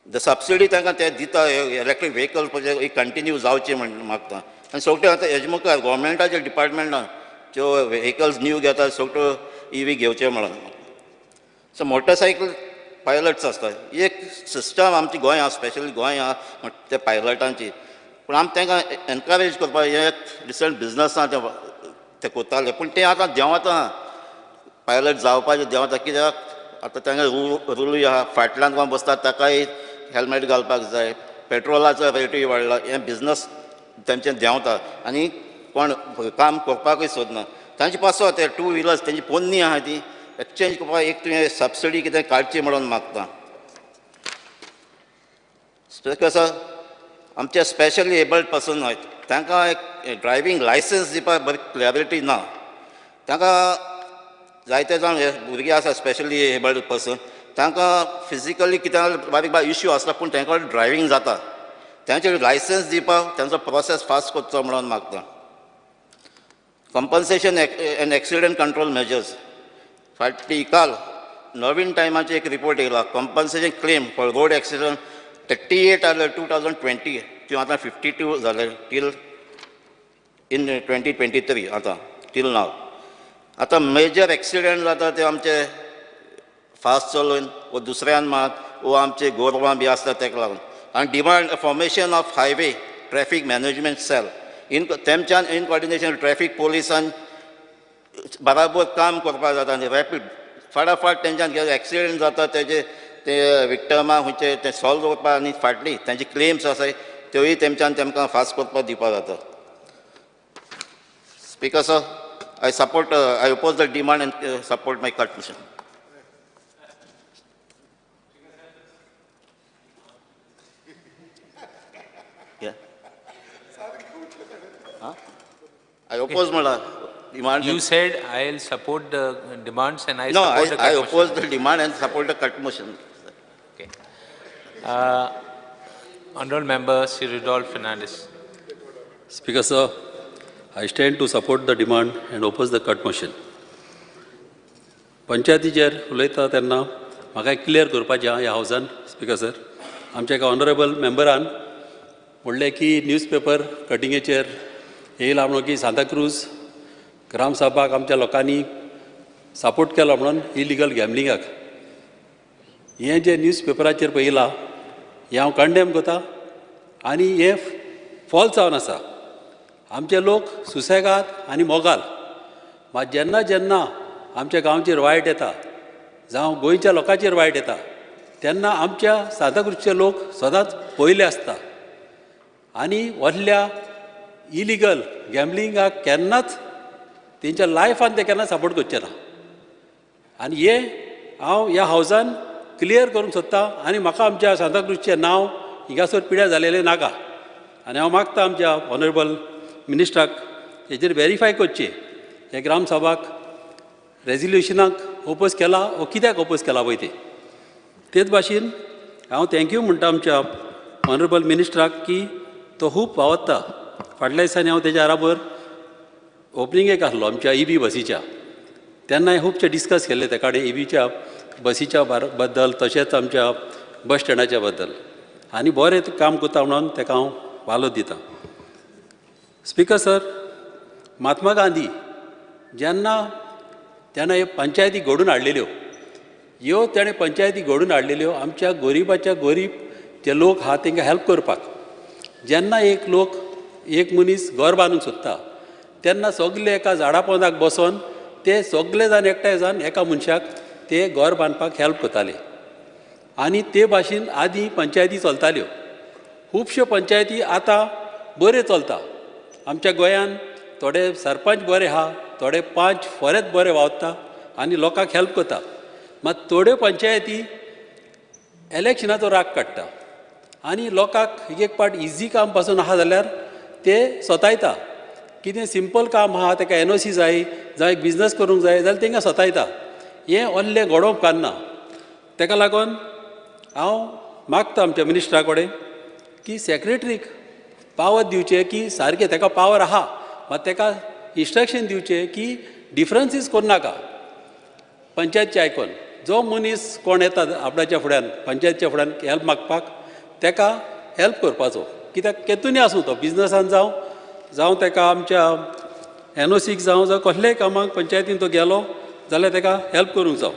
the subsidy तांकां ते दिता, इलेक्ट्रीक व्हेकल पळय कंटिन्यू जावचें म्हण मागता. आनी सगळ्यो आतां हेजे मुखार गोवोरमेंटाच्या डिपार्टमेंटान ज्यो व्हेकल्स न्यू घेता सगळ्यो इवी घेवचे म्हणून. सो मोटरसायकल पायलट्स आसता, ही एक सिस्टम आमची गोंय आहा, स्पेशली गोंय आहा ते पायलटांची. पूण आमी तांकां एनकरेज करपाक हे रिसंट बिजनस आहा ते करताले, पूण ते आतां देंवता, पायलट जावपाचें देंवता. कित्याक आतां तांकां रुलूय आहा, फाटल्यान कोण बसता ताकाय हेल्मेट घालपाक जाय, पेट्रोलाचो रेटूय वाडला, हें बिजनस तेमचें देंवता आनी कोण काम करपाकूय सोदना. तांचे पासत ते टू व्हिलर्स तेंची पोन्नी आहा ती एक्सचेंज करपाक एक तुवें सबसिडी कितें काडची म्हणून मागता. कसो आमचे स्पेशली एबल्ड पर्सन आहात तांकां एक ड्रायवींग लायसन्स दिवपाक बरी क्लॅरिटी ना. तांकां जायते जाण भुरगीं आसा स्पेशली एबल्ड पर्सन, तांकां फिजिकली कितें बारीक बारीक इश्यू आसता, पूण तांकां ड्रायवींग जाता, तांचेर लायसन्स दिवपाक तांचो प्रोसेस फास्ट करचो म्हणून मागता. Compensation and accident control measures, फाटली काल नवीन टायमाचेर एक रिपोर्ट येयला, compensation claim for road accident 38 आसले 2020, त्यो आतां 52 जाले टील इन 2023 आतां टील नाव. आतां मेजर एक्सिडंट जाता ते आमचे फास्ट चलोवन वो दुसऱ्यान मात वो आमचे गोरवां बी आसता तेका लागून. आनी demand formation of highway traffic management cell in तेमच्यान in coordination traffic पुलिसान बराबर काम करपाक जाता आनी रॅपीड फाटाफाट तेंच्यान एक्सिडंट जाता तेजे ते विक्टमा खंयचे ते सॉल्व करपाक आनी फाटली तेंचे क्लेम्स आसाय त्योय तेमच्यान तेमकां फास्ट करपाक दिवपाक जाता. Speaker sir, I support, I oppose the demand and support my cut motion. I oppose my demand.
You said I'll support the demands and I
no,
support the cut
I oppose
motion.
The demand and support the cut motion.
Okay. Honorable Member Sri Rudolph Fernandez.
Speaker sir, I stand to support the demand and oppose the cut motion. पंचायतीचेर उलयता तेन्ना म्हाका clear करपाचें आहा ह्या हावसान. Speaker sir, आमच्या एका honourable मेंबरान म्हणलें की न्यूज पेपर कटिंगेचेर येयला म्हणून की सांताक्रूज ग्रामसभाक आमच्या लोकांनी सपोर्ट केलो म्हणून इलिगल गॅमलिंगाक. हें जें न्यूज पेपराचेर पळयलां हें हांव कंडेम करता आनी हें फॉल्स जावन आसा. आमचे लोक सुसेगाद आनी मोगाल, मात जेन्ना जेन्ना आमच्या गांवचेर वायट येता जावं गोंयच्या लोकांचेर वायट येता तेन्ना आमच्या सांताक्रूजचे लोक सदांच पयले आसता आनी व्हडल्या इलिगल गॅमलिंगाक केन्नाच तेंच्या लायफान ते केन्ना सपोर्ट करचे ना. आनी हें हांव ह्या हावसान क्लियर करूंक सोदता आनी म्हाका आमच्या सांताक्रूजचें नांव हिंगासर पिड्यार जालेलें नाका. आनी हांव मागता आमच्या ऑनरेबल मिनिस्टराक हेजेर वेरीफाय करचें, हे ग्रामसभाक रेजोल्युशनाक ओपोज केला वो कित्याक ओपोज केला पळय तें. तेच भाशेन हांव thank you म्हणटा आमच्या ऑनरेबल मिनिस्टराक की तो खूब वावरता. फाटल्या दिसांनी हांव तेज्या बराबर ओपनिंगेक आसलो आमच्या ई बी बसीच्या, तेन्नाय खुबशें डिस्कस केल्लें ते कडेन ईबीच्या बसीच्या बद्दल तशेंच आमच्या बस स्टँडाच्या बद्दल, आनी बरें काम करता म्हणून ताका हांव वालोर दितां. स्पिकर सर, महात्मा गांधी जेन्ना तेन्ना ह्यो पंचायती घडून हाडलेल्यो, ह्यो तेणें पंचायती घडून हाडलेल्यो आमच्या गरिबाच्या गरीब जे लोक आहा तांकां हेल्प करपाक. जेन्ना एक लोक एक मनीस घर बांदूंक सोदता तेन्ना सगले एका झाडा पोंदाक बसोन ते सगले जाण एकठांय जावन एका मनशाक ते घर बांदपाक हेल्प करताले आनी ते भाशेन आदीं पंचायती चलताल्यो. खुबश्यो पंचायती आतां बऱ्यो चलता. आमच्या गोंयान थोडे सरपंच बरे आहा, थोडे पंच फरेत बरे वावरता आनी लोकांक हेल्प करता. मात थोड्यो पंचायती इलेक्शनाचो राग काडटा आनी लोकांक एक एक पाट इजी काम पासून आहा जाल्यार ते सतायता. कितें सिंपल काम आहा ताका एनओसी जाय, जावं एक बिजनस करूंक जाय जाल्यार तांकां सतायता. हें ओल्लें घडोवंक उपकारना. ताका लागून हांव मागता आमच्या मिनिस्टरा कडेन की सेक्रेटरीक पावर दिवचें की सारकें ताका पावर आहा, मात ताका इन्स्ट्रक्शन दिवचें की डिफरन्सीस करनाका पंचायतचें आयकोन. जो मनीस कोण येता आपणाच्या फुड्यान पंचायतच्या फुड्यान हेल्प मागपाक ताका हेल्प करपाचो, कित्याक केतूनय आसूं तो बिजनसान जावं, जावं ताका आमच्या एनओसीक जावं, जावं कसलेय कामाक पंचायतीन तो गेलो जाल्यार ताका हेल्प करूंक जावं.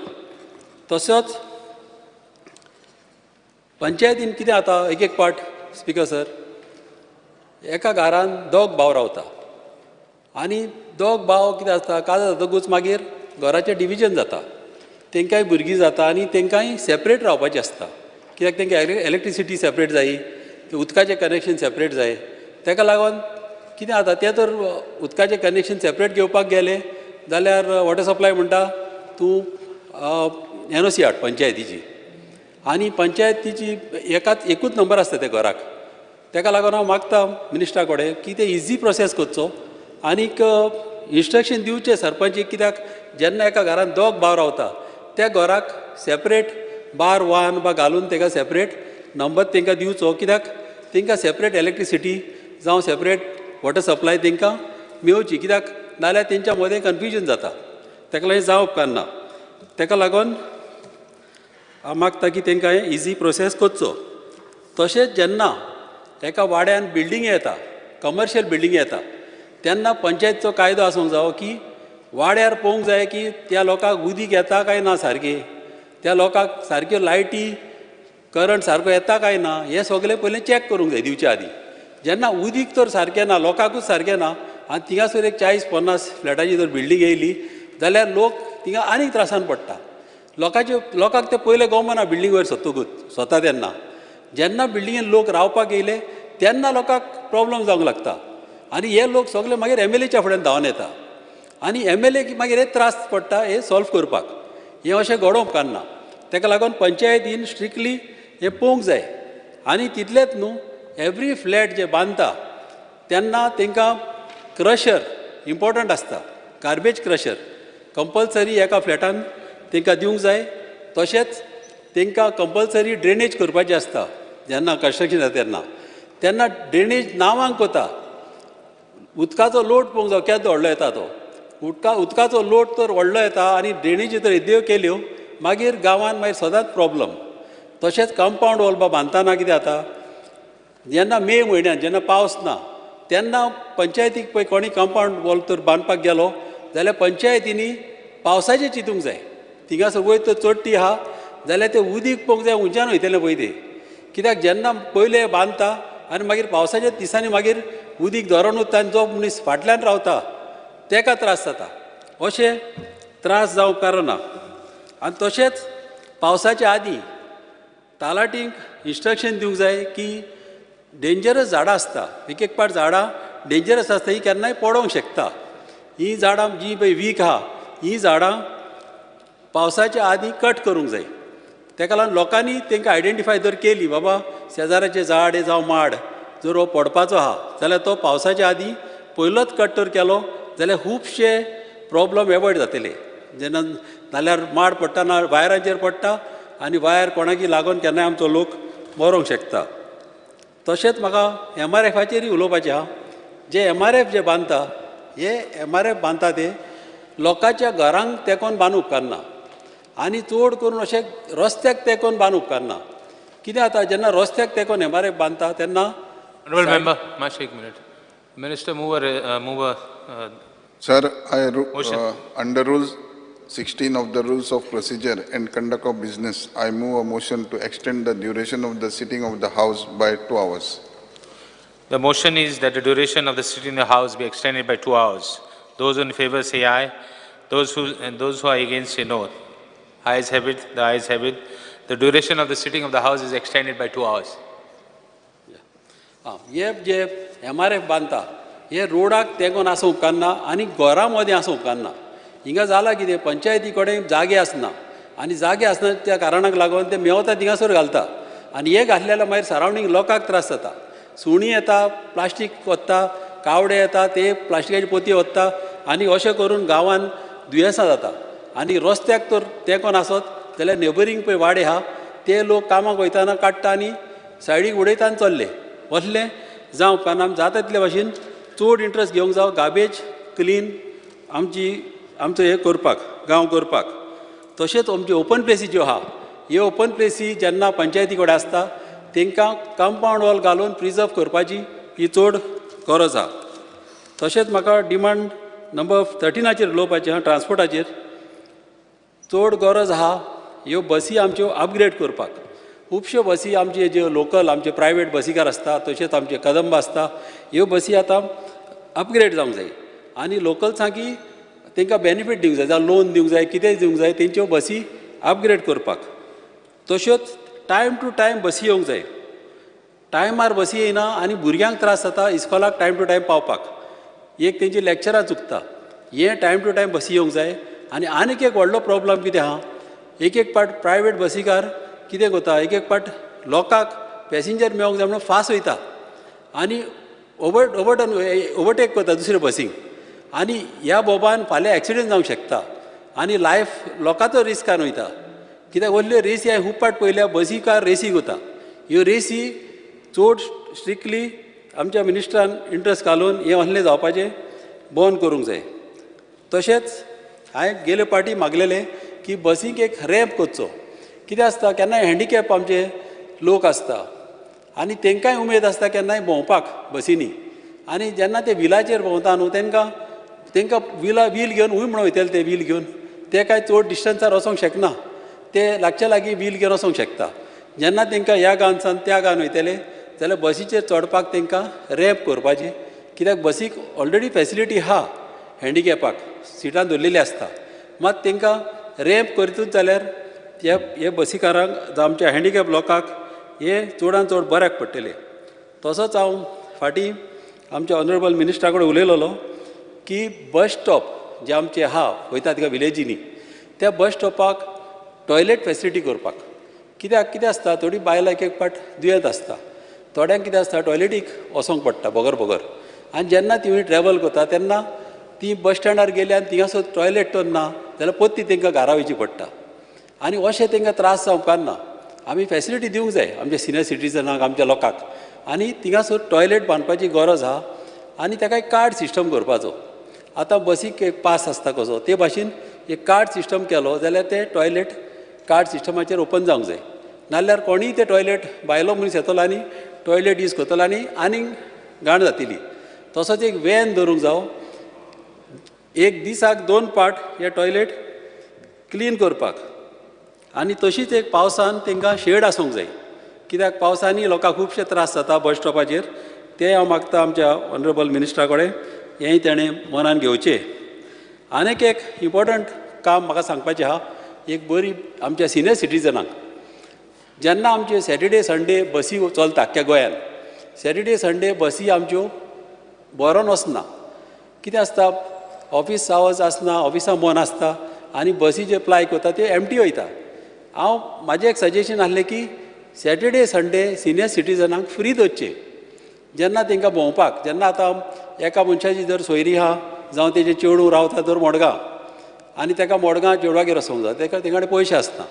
तसोच पंचायतीन कितें जाता एक एक पाट स्पिकर सर, एका घरान दोग भाव रावता आनी दोग भाव कितें आसता काजार जातकूच मागीर घराचें डिविजन जाता, तांकांय भुरगीं जाता आनी तांकांय सेपरेट रावपाचें आसता, कित्याक तांकां इलेक्ट्रिसिटी सेपरेट जाय, उदकाचें कनेक्शन सेपरेट जाय. ताका लागून कितें जाता तें तर उदकाचें कनेक्शन सेपरेट घेवपाक गेले जाल्यार वॉटर सप्लाय म्हणटा तूं एनओसी हाड पंचायतीची, आनी पंचायतीची एकाच एकूच नंबर आसता त्या घराक. ताका लागून हांव मागता मिनिस्टरा कडेन की ते इजी प्रोसेस करचो आनीक इन्स्ट्रक्शन दिवचें सरपंचीक, कित्याक जेन्ना एका घरान दोग भाव रावता त्या घराक सेपरेट बार वान बा घालून ताका सेपरेट नंबर तांकां दिवचो, कित्याक तांकां सेपरेट इलेक्ट्रिसिटी जावं सेपरेट वॉटर सप्लाय तांकां मेवची, कित्याक नाल्यार तेंच्या मदें कन्फ्युजन जाता. ताका लागून जावं उपकारना. ताका लागून हांव मागता की तांकां इजी प्रोसेस करचो. तशेंच जेन्ना एका वाड्यान बिल्डींग येता, कमर्शियल बिल्डींग येता, तेन्ना पंचायतचो कायदो आसूंक जावो की वाड्यार पळोवंक जाय की त्या लोकांक उदीक येता काय ना सारकें, त्या लोकांक सारक्यो लायटी करंट सारको येता काय ना, हें सगळें पयलें चॅक करूंक जाय दिवचे आदीं. जेन्ना उदीक तर सारकें ना, लोकांकूच सारकें ना आनी थिंगासर एक 40-50 फ्लॅटाची जर बिल्डींग येयली जाल्यार लोक थिंगा आनीक त्रासान पडटा. लोकांक ते पयलें गमना बिल्डींग वयर सोदतकूच स्वता, तेन्ना जेन्ना बिल्डिंगेन लोक रावपाक येयले तेन्ना लोकांक प्रोब्लम जावंक लागता आनी हे लोक सगळे मागीर एमएलएच्या फुड्यान धांवन येता आनी एमएलए मागीर हे त्रास पडटा हे सॉल्व करपाक. हें अशें घडोवंक उपकारना. ताका लागून पंचायतीन स्ट्रिक्टली हें पळोवंक जाय आनी तितलेंच न्हू, एवरी फ्लॅट जे बांदता तेन्ना तांकां क्रशर इम्पॉर्टंट आसता, गार्बेज क्रशर कंपल्सरी एका फ्लॅटान तांकां दिवंक जाय. तशेंच तांकां कंपल्सरी ड्रेनेज करपाची आसता जेन्ना कन्स्ट्रक्शन जाता तेन्ना, तेन्ना ड्रेनेज नांवांक कोता, उदकाचो लोड पळोवंक जावो केदो व्हडलो येता तो, उदकाचो लोड तर व्हडलो येता आनी ड्रेनेजी तर येद्यो केल्यो मागीर गांवांत मागीर सदांच प्रोब्लम. तशेंच कंपावंड वॉल बांदतना कितें जाता, जेन्ना मे म्हयन्यान जेन्ना पावस ना तेन्ना पंचायतीक पळय कोणी कंपावंड वॉल तर बांदपाक गेलो जाल्यार पंचायतींनी पावसाचें चिंतूंक जाय. थिंगासर वयर तर चडटी आहा जाल्यार तें उदीक पळोवंक जाय उंच्यान वयतलें पळय तें, कित्याक जेन्ना पयलें बांदता आनी मागीर पावसाच्या दिसांनी मागीर उदीक धरून उरता आनी जो मनीस फाटल्यान रावता ताका त्रास जाता. अशें त्रास जावंक कारना. आनी तशेंच पावसाच्या आदीं तालाटींक इन्स्ट्रक्शन दिवंक जाय की डेंजरस झाडां आसता, एक एक पाट झाडां डेंजरस आसता, ही केन्नाय पडोंक शकता. ही झाडां जी पळय वीक आहा ही झाडां पावसाच्या आदीं कट करूंक जाय. ताका लागून लोकांनी तांकां आयडेंटिफाय जर केली बाबा शेजाराचें झाड जावं माड जर हो पडपाचो आहा जाल्यार तो पावसाच्या आदीं पयलोच कट तर केलो जाल्यार खुबशे प्रोब्लम एवॉयड जातले. जेन्ना नाल्यार माड पडटना वायरांचेर पडटा आनी वायर कोणाकी लागून केन्नाय आमचो लोक मरोंक शकता. तशेंच म्हाका MRFाचेरूय उलोवपाचें आहा. जे MRF जे बांदता हे MRF बांदता ते लोकांच्या घरांक तेंकोन बांदूंक उपकारना आनी चड करून अशें रस्त्याक तेंकोन बांदूंक उपकारना. कितें जाता जेन्ना रस्त्याक तेंकोन MRF बांदता तेन्ना
Honorable member, Mash, 1 minute. Minister, move a
Sir, I
motion.
Under Rule 16 of the Rules of Procedure and Conduct of Business, I move a motion to extend the duration of the sitting of the House by 2 hours.
The motion is that the duration of the sitting in the House be extended by 2 hours. Those in favor say aye. Those who are against say no. Ayes have it. The ayes have it. The duration of the sitting of the House is extended by 2 hours.
हे जे MRF बांदता हे रोडाक तेंकोन आसूं उपकारना आनी घरां मदीं आसूं उपकारना. हिंगा जालां कितें पंचायती कडेन जागे आसना आनी जागे आसना त्या कारणाक लागून ते मेवता थिंगासर घालता आनी हे घातले जाल्यार मागीर सरावंडींग लोकांक त्रास जाता. सुणीं येता, प्लास्टीक वता, कावडे येता, ते प्लास्टिकाची पोती वता आनी अशें करून गांवान दुयेंसां जाता. आनी रस्त्याक तर तेंकोन आसत जाल्यार नेबरींग पळय वाडे आहा ते लोक कामाक वयतना काडटा आनी सायडीक उडयता आनी चल्ले वतले. जावं उपकारना. आमी जाता तितले भाशेन चड इंट्रस्ट घेवंक जावं गार्बेज क्लीन आमची आमचो हें करपाक गांव करपाक. तशेंच आमच्यो ओपन प्लेसी ज्यो आहा ह्यो ओपन प्लेसी जेन्ना पंचायती कडेन आसता तांकां कंपावंड वॉल घालून प्रिजर्व करपाची ही चड गरज आहा. तशेंच म्हाका डिमांड नंबर 13चेर उलोवपाचें आहा. ट्रान्सपोर्टाचेर चड गरज आहा ह्यो बसी आमच्यो अपग्रेड करपाक. खुबश्यो बसी आमचे ज्यो लोकल आमचे प्रायवेट बसीकार आसता तशेंच आमचे कदंब आसता ह्यो बसी आतां अपग्रेड जावंक जाय आनी लोकल्सांकी तांकां बेनिफीट दिवंक जाय, जावं लोन दिवंक जाय, कितेंय दिवंक जाय तेंच्यो बसी अपग्रेड करपाक. तश्योच टायम टू टायम बसी येवंक जाय. टायमार बसी येयना आनी भुरग्यांक त्रास जाता इस्कॉलाक टायम टू टायम पावपाक. एक तेंची लॅक्चरां चुकता. हें टायम टू टायम बसी येवंक जाय. आनी आनीक एक व्हडलो प्रॉब्लम कितें आहा, एक एक पाट प्रायवेट बसीकार कितें करता, एक एक पाट लोकांक पॅसेंजर मेळोंक जाय म्हणून फास्ट वयता आनी ओवरटेक करता दुसरे बसींक आनी ह्या बोबान फाल्यां एक्सिडंट जावंक शकता आनी लायफ लोकांचो रिस्कान वयता. कित्याक व्हडल्यो रेसी हांवें खूब पाट पळयल्या बसीकार रेसीक वता. ह्यो रेसी चड स्ट्रिक्टली आमच्या मिनिस्टरान इंट्रस्ट घालून हें असलें जावपाचें बंद करूंक जाय. तशेंच हांवें गेले पाटी मागलेलें की बसीक एक रॅम्प करचो. कितें आसता केन्नाय हँडिकॅप आमचे लोक आसता आनी तांकांय उमेद आसता केन्नाय भोंवपाक बसींनी आनी जेन्ना ते व्हिलाचेर भोंवता न्हू तांकां तांकां व्हील घेवन हूंय म्हणून वयतले ते व्हील घेवन ते कांय चड डिस्टन्सार वचोंक शकना, ते लागच्या लागीं व्हील घेवन वचोंक शकता. जेन्ना तांकां ह्या गांवांसान त्या गांवान वयतले जाल्यार बसीचेर चडपाक तांकां रॅम्प करपाची. कित्याक बसीक ऑलरेडी फॅसिलिटी आहा हँडिकॅपाक सिटां दवरलेलीं आसता, मात तांकां रॅम्प करीतूच जाल्यार हे बसीकारांक जावं आमच्या हँडिकॅप लोकांक हे चडान चड बऱ्याक पडटलें. तसोच हांव फाटीं आमच्या ऑनरेबल मिनिस्टरा कडेन उलयलेलो की बस स्टॉप जे आमचे आहा वयता तिका विलेजींनी त्या बस स्टॉपाक टॉयलेट फॅसिलिटी करपाक. कित्याक कितें आसता थोडीं बायलां एक एक पाट दुयेंत आसता, थोड्यांक कितें आसता टॉयलेटीक वचोंक पडटा बगर बगर आनी जेन्ना ती ट्रॅवल करता तेन्ना ती बस स्टँडार गेली आनी थिंगासर टॉयलेट तर ना जाल्यार परती तांकां घरा वयची पडटा आनी अशें तांकां त्रास जावंक उपकारना. आमी फॅसिलिटी दिवंक जाय आमच्या सिनियर सिटीजनाक आमच्या लोकांक आनी थिंगासर टॉयलेट बांदपाची गरज आहा आनी ताका एक कार्ड सिस्टम करपाचो. आतां बसीक एक पास आसता कसो ते भाशेन एक कार्ड सिस्टम केलो जाल्यार ते टॉयलेट कार्ड सिस्टमाचेर ओपन जावंक जाय. नाल्यार कोणीय ते टॉयलेट भायलो मनीस येतलो आनी टॉयलेट यूज करतलो आनी आनीक घाण जातली. तसोच एक वॅन दवरूंक जावो, एक दिसाक 2 पाट हे टॉयलेट क्लीन करपाक. आनी तशीच एक पावसान तांकां शेड आसूंक जाय, कित्याक पावसांनी लोकांक खुबशे त्रास जाता बस स्टॉपाचेर. तें हांव मागता आमच्या ऑनरेबल मिनिस्टरा कडेन, हेंय ताणें मनान घेवचें. आनीक एक इम्पोर्टंट काम म्हाका सांगपाचें आहा, एक बरी आमच्या सिनियर सिटीजनांक जेन्ना आमच्यो सॅटर्डे संडे बसी चलता आख्ख्या गोंयान, सॅटर्डे संडे बसी आमच्यो बरोन वचना. कितें आसता ऑफीस आवर्स आसना, ऑफिसां बंद आसता आनी बसी जे प्लाय करता त्यो एमटी वयता. हांव म्हाजें एक सजेशन आसलें की सॅटर्डे संडे सिनियर सिटीजनांक फ्री दवरचें जेन्ना तांकां भोंवपाक. जेन्ना आतां एका मनशाची जर सोयरी आहा जावं तेजें चेडूं रावता तर मडगांव आनी ताका मडगांव चेडवागेर वचोंक जाय, ताका तेंचे कडेन पयशे आसना.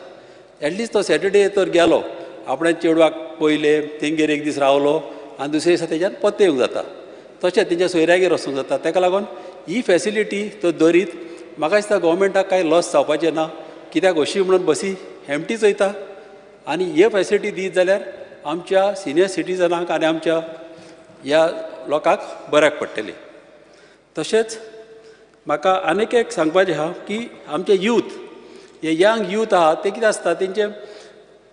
एटलिस्ट तो सॅटर्डे तर गेलो, आपणें चेडवाक पयले तेंगेर एक दीस रावलो आनी दुसरे दिसा तेज्यान परतें येवंक जाता. तशें तेंच्या सोयऱ्यागेर वचूंक जाता. ताका लागून ही फॅसिलिटी तो दरीत म्हाका दिसता गव्हर्मेंटाक कांय लॉस जावपाचें ना, कित्याक अशी म्हणून बसी एमटीच वयता आनी हे फॅसिलिटी दीत जाल्यार आमच्या सिनियर सिटीजनांक आनी आमच्या ह्या लोकांक बऱ्याक पडटलें. तशेंच म्हाका आनीक एक सांगपाचें आहा की आमचे यूथ, हे यंग यूथ आहा ते कितें आसता, तेंचें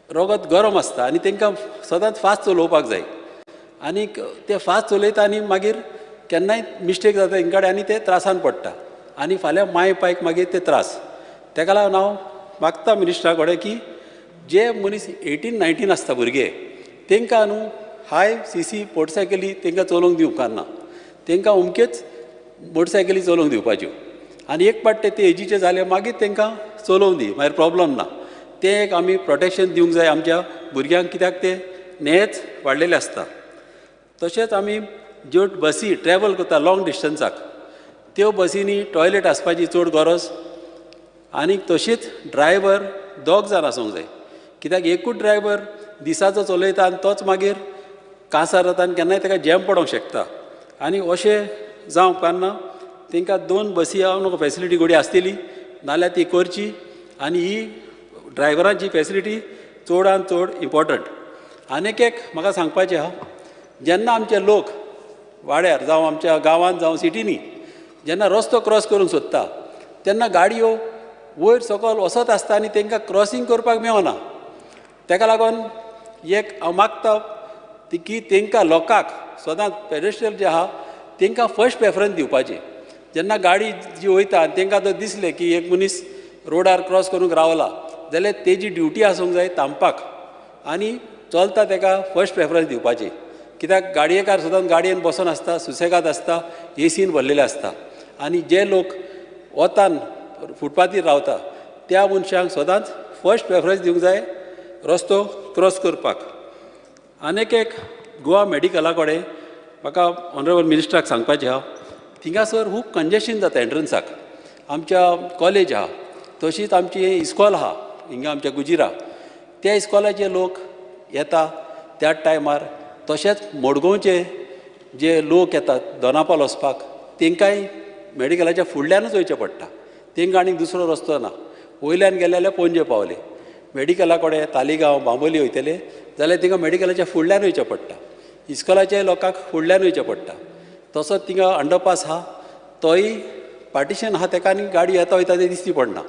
रगत गरम आसता आनी तांकां सदांच फास्ट चलोवपाक जाय आनीक ते फास्ट चलयता आनी मागीर केन्नाय मिस्टेक जाता तेंचे कडेन आनी ते त्रासान पडटा आनी फाल्यां माय पायक मागीर ते त्रास. ताका लागून हांव मागता मिनिस्टरा कडेन की जे मनीस 18 19 आसता भुरगे तांकां न्हू हाय सीसी मोटरसायकली तांकां चलोवंक दिवंक ना, तांकां अमक्योच मोटरसायकली चलोवंक दिवपाच्यो आनी एक पाट ते एजीचे जाले मागीर तांकां चलोवंक दी, मागीर प्रोब्लम ना. तें एक आमी प्रोटेक्शन दिवंक जाय आमच्या भुरग्यांक, कित्याक ते नेच वाडलेले आसता. तशेंच आमी ज्यो बसी ट्रॅवल करता लॉंग डिस्टन्साक त्यो बसींनी टॉयलेट आसपाची चड गरज आनी तशीच ड्रायव्हर दोग जाण आसूंक जाय, कित्याक एकूच ड्रायव्हर दिसाचो चलयता आनी तोच मागीर कांसार जाता आनी केन्नाय ताका जॅम पडोंक शकता आनी अशें जावंक कारना तांकां 2 बसी हांव नको फॅसिलिटी घोडी आसतली नाल्यार ती करची आनी ही ड्रायव्हरांची फॅसिलिटी चडान चड इम्पॉर्टंट. आनीक एक म्हाका सांगपाचें आहा, जेन्ना आमचे लोक वाड्यार जावं आमच्या गांवांत जावं सिटींनी जेन्ना रस्तो क्रॉस करूंक सोदता तेन्ना गाडयो वयर सकयल वचत आसता आनी तांकां क्रॉसींग करपाक मेळना. ताका लागून एक हांव मागता की तांकां लोकांक सदांच पेडेस्ट्रियल जे आहा तांकां फर्स्ट प्रेफरन्स दिवपाची. जेन्ना गाडी जी वयता आनी तांकां जर दिसलें की एक मनीस रोडार क्रॉस करूंक रावला जाल्यार तेजी ड्युटी आसूंक जाय थांबपाक आनी चलता ताका फर्स्ट प्रेफरन्स दिवपाची, कित्याक गाडयेकार सुद्दां गाडयेन बसून आसता, सुसेगाद आसता, एसीन भरलेले आसता आनी जे लोक वतान फुटपाथीर रावता त्या मनशांक सदांच फर्स्ट प्रेफरन्स दिवंक जाय रस्तो क्रॉस करपाक. आनीक एक गोवा मेडिकला कडेन म्हाका ऑनरेबल मिनिस्टराक सांगपाचें आहा, थिंगासर खूब कंजेशन जाता एंट्रन्साक. आमच्या कॉलेज आहा तशीच आमची इस्कॉल आहा हिंगा आमच्या गुजिरा, त्या इस्कॉलाचे लोक येता त्या टायमार, तशेंच मडगांवचे जे लोक येतात दोनापाल वचपाक तांकांय मेडिकलाच्या फुडल्यानूच वयचें पडटा, तांकां आनीक दुसरो रस्तो ना. वयल्यान गेले जाल्यार पणजे पावले, मेडिकला कडेन तालिगांव बांबोली वयतले जाल्यार तांकां मेडिकलाच्या फुडल्यान वयचें पडटा, इस्कॉलाच्या लोकांक फुडल्यान वयचें पडटा. तसोच थिंगा अंडरपास आहा तोय पार्टिशन आहा, ताका आनी गाडी येता वयता तें दिसती पडना.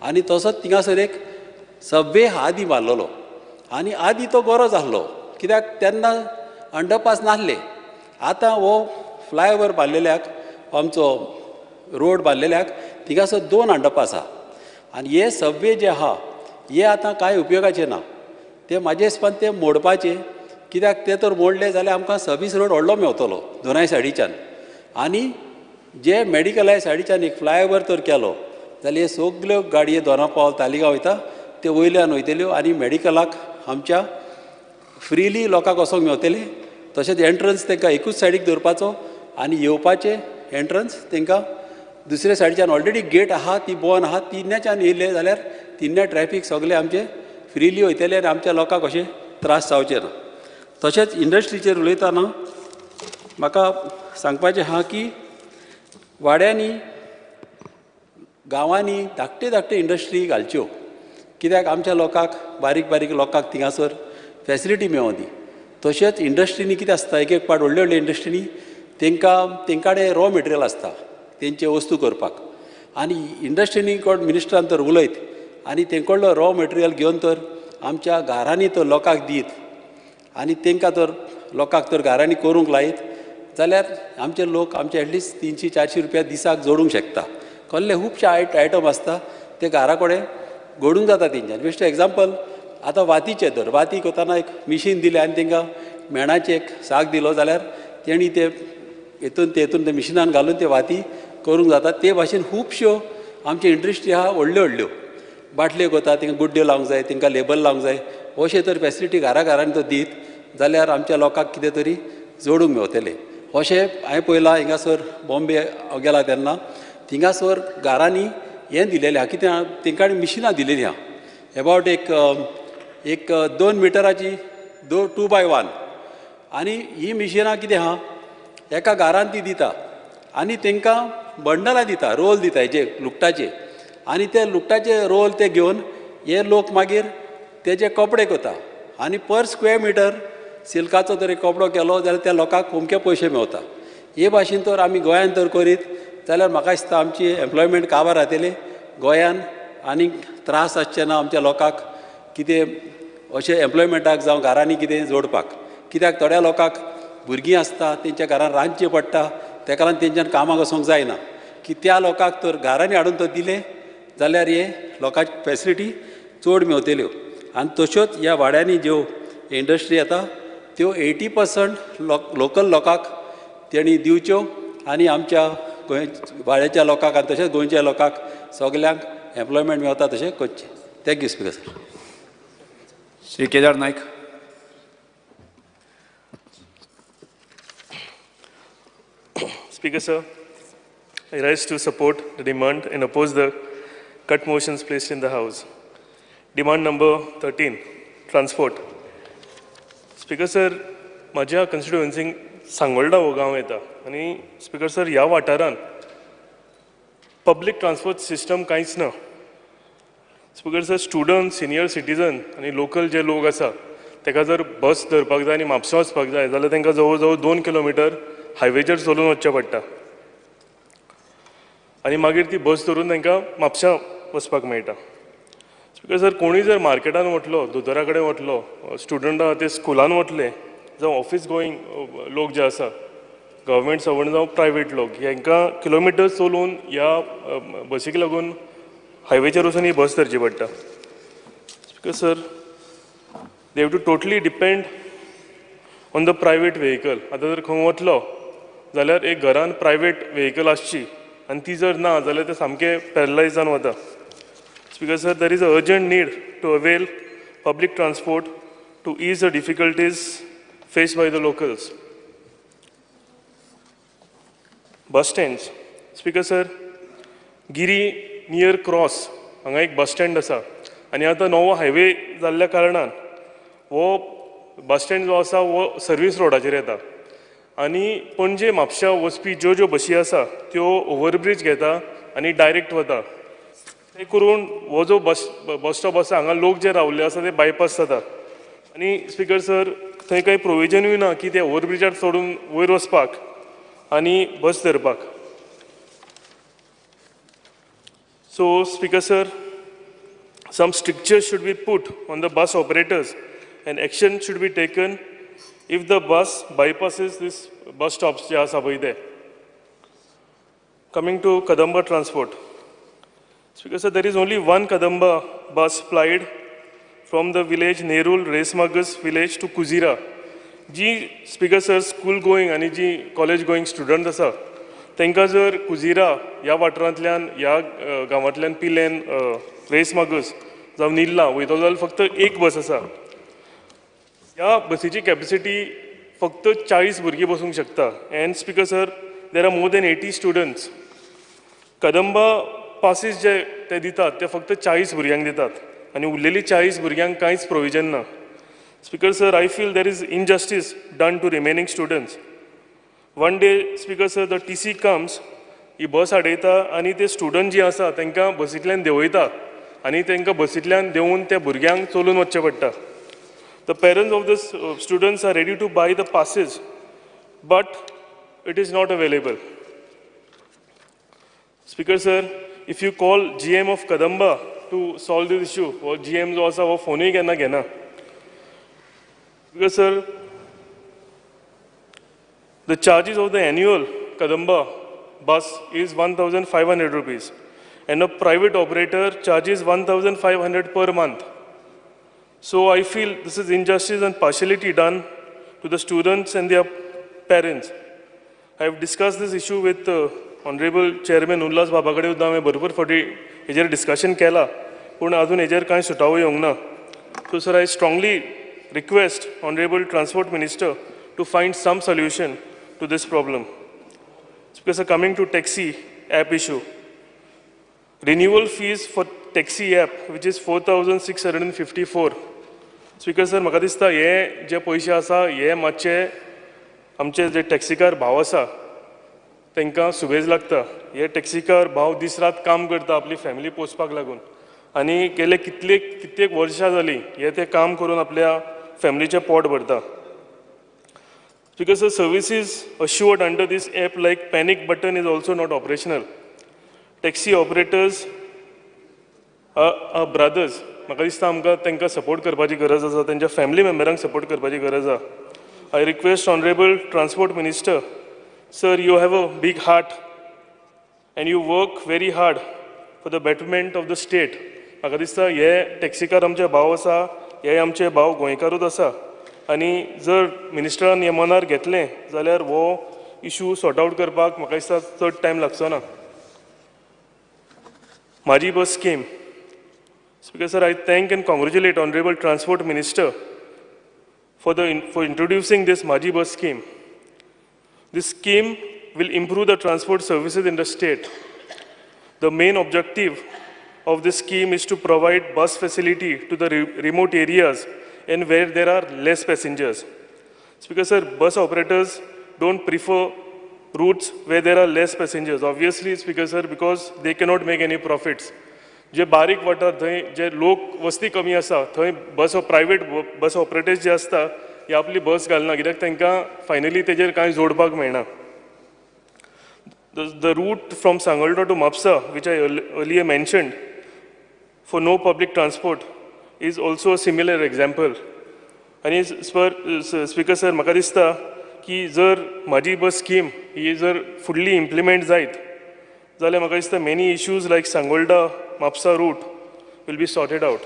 आनी तसोच थिंगासर एक सबवे आदी बांदलेलो आनी आदी तो गरज आसलो, कित्याक तेन्ना अंडरपास नासले. आतां हो फ्लायओवर बांदलेल्याक आमचो रोड बांदलेल्याक थिंगासर 2 अंडरपास आहा आनी हे सबवे जे आहा हे आतां कांय उपयोगाचें ना, ते म्हाजे हिसपान ते मोडपाचे, कित्याक ते तर मोडले जाल्यार आमकां सर्वीस रोड व्हडलो मेवतलो दोनाय सायडीच्यान. आनी जे मेडिकला सायडीच्यान एक फ्लायओवर तर केलो जाल्यार हे सगल्यो गाडयो दोनापावल तालिगांव वयता ते वयल्यान वयतल्यो आनी मेडिकलाक आमच्या फ्रिली लोकांक वचोंक मेवतले. तशेंच एंट्रन्स तांकां एकूच सायडीक दवरपाचो आनी येवपाचें एंट्रन्स तांकां दुसरे सायडीच्यान ऑलरेडी गेट आहा ती बंद आहा तिन्याच्यान येयले जाल्यार तिन्या ट्रॅफीक सगळे आमचे फ्रिली वयतले आनी आमच्या लोकांक अशें त्रास जावचे ना. तशेंच इंडस्ट्रीचेर उलयतना म्हाका सांगपाचें आहा की वाड्यांनी गांवांनी धाकटे धाकटे इंडस्ट्री घालच्यो, कित्याक आमच्या लोकांक बारीक बारीक लोकांक थिंगासर फॅसिलिटी मेळों दी. तशेंच इंडस्ट्रीनी कितें आसता एक एक पाट व्हडले व्हडले इंडस्ट्रीनी तांकां तांकां रॉ मटेरियल आसता तेंचे वस्तू करपाक आनी इंडस्ट्रीनी कोण मिनिस्टरान तर उलयत आनी तेंकडलो रॉ मटेरियल घेवन तर आमच्या घरांनी तर लोकांक दीत आनी तांकां तर लोकांक तर घरांनी करूंक लायत जाल्यार आमचे लोक आमचे एटलिस्ट 300-400 रुपया दिसाक जोडूंक शकता. कसले खुबशे आयटम आसता ते घरा कडेन घडूंक जाता तेंच्यान. बेश्ट एग्जाम्पल आतां वातीचें तर वाती करतना एक मिशीन दिलें आनी तांकां मेणाचें एक साक दिलो जाल्यार तेणी ते हेतून ते हेतून ते मिशिनान घालून ते वाती करूंक जाता. ते भाशेन खुबश्यो आमच्यो इंडस्ट्री आहा व्हडल्यो व्हडल्यो बाटल्यो करता, तांकां गुड्ड्यो लावंक जाय, तांकां लेबल लावंक जाय, अशें तर फॅसिलिटी घरा घरान तर दीत जाल्यार आमच्या लोकांक कितें तरी जोडूंक मेवतलें. अशें हांवें पळयलां हिंगासर बॉम्बे हांव गेला तेन्ना थिंगासर घरांनी हें दिलेलें आहा कितें तेंकां मिशिनां दिलेलीं आहा एबावट एक एक 2 मिटराची 2 by 1 आनी ही मिशिनां कितें आहा एका घरान ती दिता आनी तेंकां बंडलां दिता रोल दिता हेजे लुगटाचे आनी ते लुगटाचे रोल ते घेवन हे लोक मागीर तेजे कपडे करता आनी पर स्क्वेर मिटर सिल्काचो जर कपडो केलो जाल्यार त्या लोकांक खुमके पयशे मेवता. हे भाशेन तर आमी गोंयान तर करीत जाल्यार म्हाका दिसता आमची एम्प्लॉयमेंट काबार जातली गोंयान आनीक त्रास आसचे ना आमच्या लोकांक कितें अशें एम्प्लॉयमेंटाक जावं घरांनी कितें जोडपाक. कित्याक थोड्या लोकांक भुरगीं आसता तेंच्या घरान रांदचें पडटा तेका लागून तेंच्यान कामाक वचोंक जायना की त्या लोकांक तर घरांनी हाडून तर दिलें जाल्यार हे लोकांक फेसिलिटी चड मेवतल्यो. आनी तश्योच ह्या वाड्यांनी ज्यो इंडस्ट्री येता त्यो 80% लोकल लोकांक तेणी दिवच्यो आनी आमच्या गोंय वाड्याच्या लोकांक आनी तशेंच गोंयच्या लोकांक सगल्यांक एम्प्लॉयमेंट मेवता तशें करचें. Thank you speaker sir.
Shri Kedar Naik.
Speaker sir, I rise to support the demand and oppose the cut motions placed in the House. Demand number 13, transport. Speaker sir, माझ्या कॉन्स्टिट्युएन्सींक सांगोल्डा हो गांव येता आनी स्पीकर सर ह्या वाठारान public transport system कांयच ना. Speaker sir, student, senior citizen आनी लोकल जे लोक आसा तेका जर बस धरपाक जाय आनी म्हापसा वचपाक जाय जाल्यार तांकां जवळ जवळ 2 किलोमिटर हायवेचेर चलून वचचें पडटा आनी मागीर ती बस धरून तांकां म्हापसा वचपाक मेळटा. स्पीकर सर, कोणूय जर मार्केटान वतलो, दोतोरा कडेन वतलो, स्टुडंट आहा ते स्कुलान वतले जावं ऑफिस गोईंग लोक जे आसा गव्हर्मेंट सर्वंट जावं प्रायवेट लोक हांकां किलोमिटर चलून ह्या बसीक लागून हायवेचेर वचून ही बस धरची पडटा. Speaker sir, they have to totally depend on the private vehicle. आतां जर खंय वतलो जाल्यार एक घरान प्रायवेट व्हेकल आसची आनी ती जर ना जाल्यार ते सामकें पॅरलायज जावन वता. Speaker sir, there is a urgent need to avail public transport to ease the difficulties faced by the locals. Bus stands. Speaker sir, Giri near cross हांगा एक बस स्टँड आसा आनी आतां नवो हायवे जाल्ल्या कारणान हो बस स्टँड जो आसा हो सर्वीस रोडाचेर येता आनी पणजे म्हापशा वचपी ज्यो ज्यो बशी आसा त्यो ओवरब्रीज घेता आनी डायरेक्ट वता. ते करून हो जो बस स्टॉप आसा हांगा लोक जे रावल्ले आसा ते बायपास जाता आनी स्पीकर सर थंय कांय प्रोविजनूय ना की ते ओवरब्रिजार चडून वयर वचपाक आनी बस धरपाक. So speaker sir, some strictures should be put on the bus operators and action should be taken if the bus bypasses this bus stops जे आसा पळय ते. Coming to Kadamba transport. Speaker sir, there is only one Kadamba bus plied from the village Nerul Reis Magos village to Kujira. Ji speaker sir school going आनी जी college going student आसा तांकां जर कुजिरा ह्या वाठारांतल्यान ह्या गांवांतल्यान पिलेन रेसमागस जावं निर्ला वयतलो जाल्यार फक्त एक बस आसा. ह्या बसीची कॅपेसिटी फक्त 40 भुरगीं बसूंक शकता and speaker sir there are more than 80 students. Kadamba passes जे ते दितात ते फक्त 40 भुरग्यांक दितात आनी उरलेली 40 भुरग्यांक कांयच प्रोविजन ना. Speaker sir, I feel there is injustice done to remaining students. One day speaker sir, the TC comes, ही बस आडयता आनी ते स्टुडंट जे आसा तांकां बसींतल्यान देंवयता आनी तांकां बसींतल्यान देंवून त्या भुरग्यांक चलून वचचें पडटा. The parents of the students are ready to buy the passes but it is not available. Speaker sir, if you call GM of Kadamba to solve this issue, हो GM जो आसा हो फोनूय केन्ना घेना. Speaker sir, the charges of the annual Kadamba bus is 1,500 rupees and a private operator charges 1,500 per month. So I feel this is injustice and partiality done to the students and their parents. I have discussed this issue with Honorable Chairman Ulhas बाबा कडेन सुद्दां हांवें भरपूर फावटी हेजेर discussion केलां पूण अजून हेजेर कांय सुटावो येवंक ना. So sir, I strongly request Honorable Transport Minister to find some solution to this problem. Because coming to taxi app issue, Renewal fees for taxi app which is 4,654. Speaker sir, म्हाका दिसता हे जे पयशे आसा हे मातशे आमचे जे टॅक्सीकार भाव आसा तांकां सुबेज लागता. हे टॅक्सीकार भाव दीस रात काम करता आपली फॅमिली पोसपाक लागून आनी गेले कित्येक वर्सां जालीं हे ते काम करून आपल्या फॅमिलीचें पोट भरता. Because the services assured under this app like panic button is also not operational. Taxi operators are brothers. म्हाका दिसता आमकां तांकां सपोर्ट करपाची गरज आसा, तांच्या फॅमिली मेम्बरांक सपोर्ट करपाची गरज आसा. I request honourable transport minister, sir, you have a big heart and you work very hard for the betterment of the state. म्हाका दिसता हे टॅक्सीकार आमचे भाव आसा, हे आमचे भाव गोंयकारूच आसा आनी जर मिनिस्टरान हें मनार घेतलें जाल्यार हो इशू सॉर्ट आवट करपाक म्हाका दिसता चड टायम लागचो ना. Mhaji bus scheme. Speaker sir, I thank and congratulate honourable transport minister for introducing this Mhaji bus scheme. This scheme will improve the transport services in the state. The main objective of this scheme is to provide bus facility to the remote areas and where there are less passengers. Speaker sir, bus operators don't prefer routes where there are less passengers. Obviously, Speaker sir, because they cannot make any profits. जे बारीक वाठार थंय जे लोक वस्ती कमी आसा थंय बस private bus operators जे आसता हे आपली बस घालना कित्याक तांकां फायनली तेजेर कांय जोडपाक मेळना. The route from Sangolda to Mapusa, which I earlier mentioned, for no public transport is also a similar example. आनी स्पीकर सर, म्हाका दिसता की जर म्हाजी बस स्कीम ही जर फुडली इम्प्लिमेंट जायत जाल्यार म्हाका दिसता many issues like Sangolda Mapusa route will be sorted out.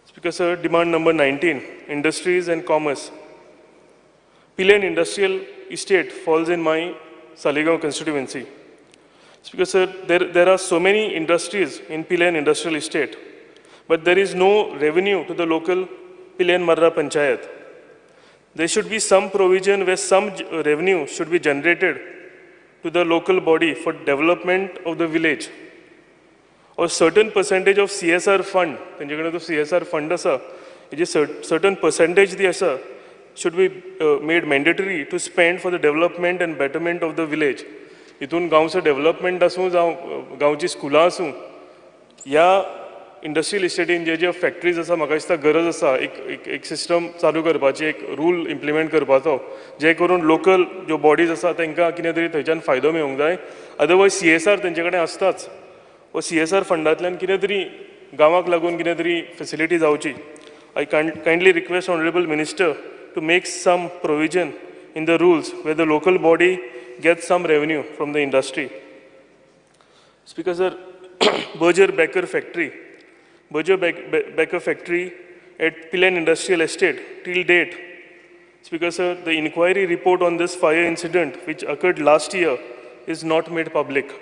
Speaker sir, demand number 19, industries and commerce. Pilerne Industrial Estate falls in my Saligao constituency. Speaker sir, there are so many industries in Pilerne Industrial Estate, but there is no revenue to the local Pilerne Marra Panchayat. There should be some provision where some revenue should be generated to the local body for development of the village, or certain percentage of CSR fund. तेंचे कडेन तो CSR fund आसा, हेजी certain percentage ती आसा should be made mandatory to spend for the development and betterment of the village. हितून गांवचो development आसूं जावं गांवची स्कुलां आसूं, ह्या इंडस्ट्रियल इस्टेटीन जे जे फॅक्टरीज आसा म्हाका दिसता गरज आसा एक एक सिस्टम चालू करपाची, एक रूल इम्प्लिमेंट करपाचो, जे करून लोकल ज्यो बॉडीज आसा तांकां कितें तरी थंयच्यान फायदो मेळूंक जाय. अदरवायज CSR तेंचे कडेन आसताच, हो CSR फंडांतल्यान कितें तरी गांवाक लागून कितें तरी फेसिलिटी जावची. I kindly request honourable minister to make some provision in the rules where the local body gets some revenue from the industry. Speaker sir, Berger Becker factory. Berger Becker factory at Pilerne Industrial Estate till date. Speaker sir, the inquiry report on this fire incident which occurred last year is not made public.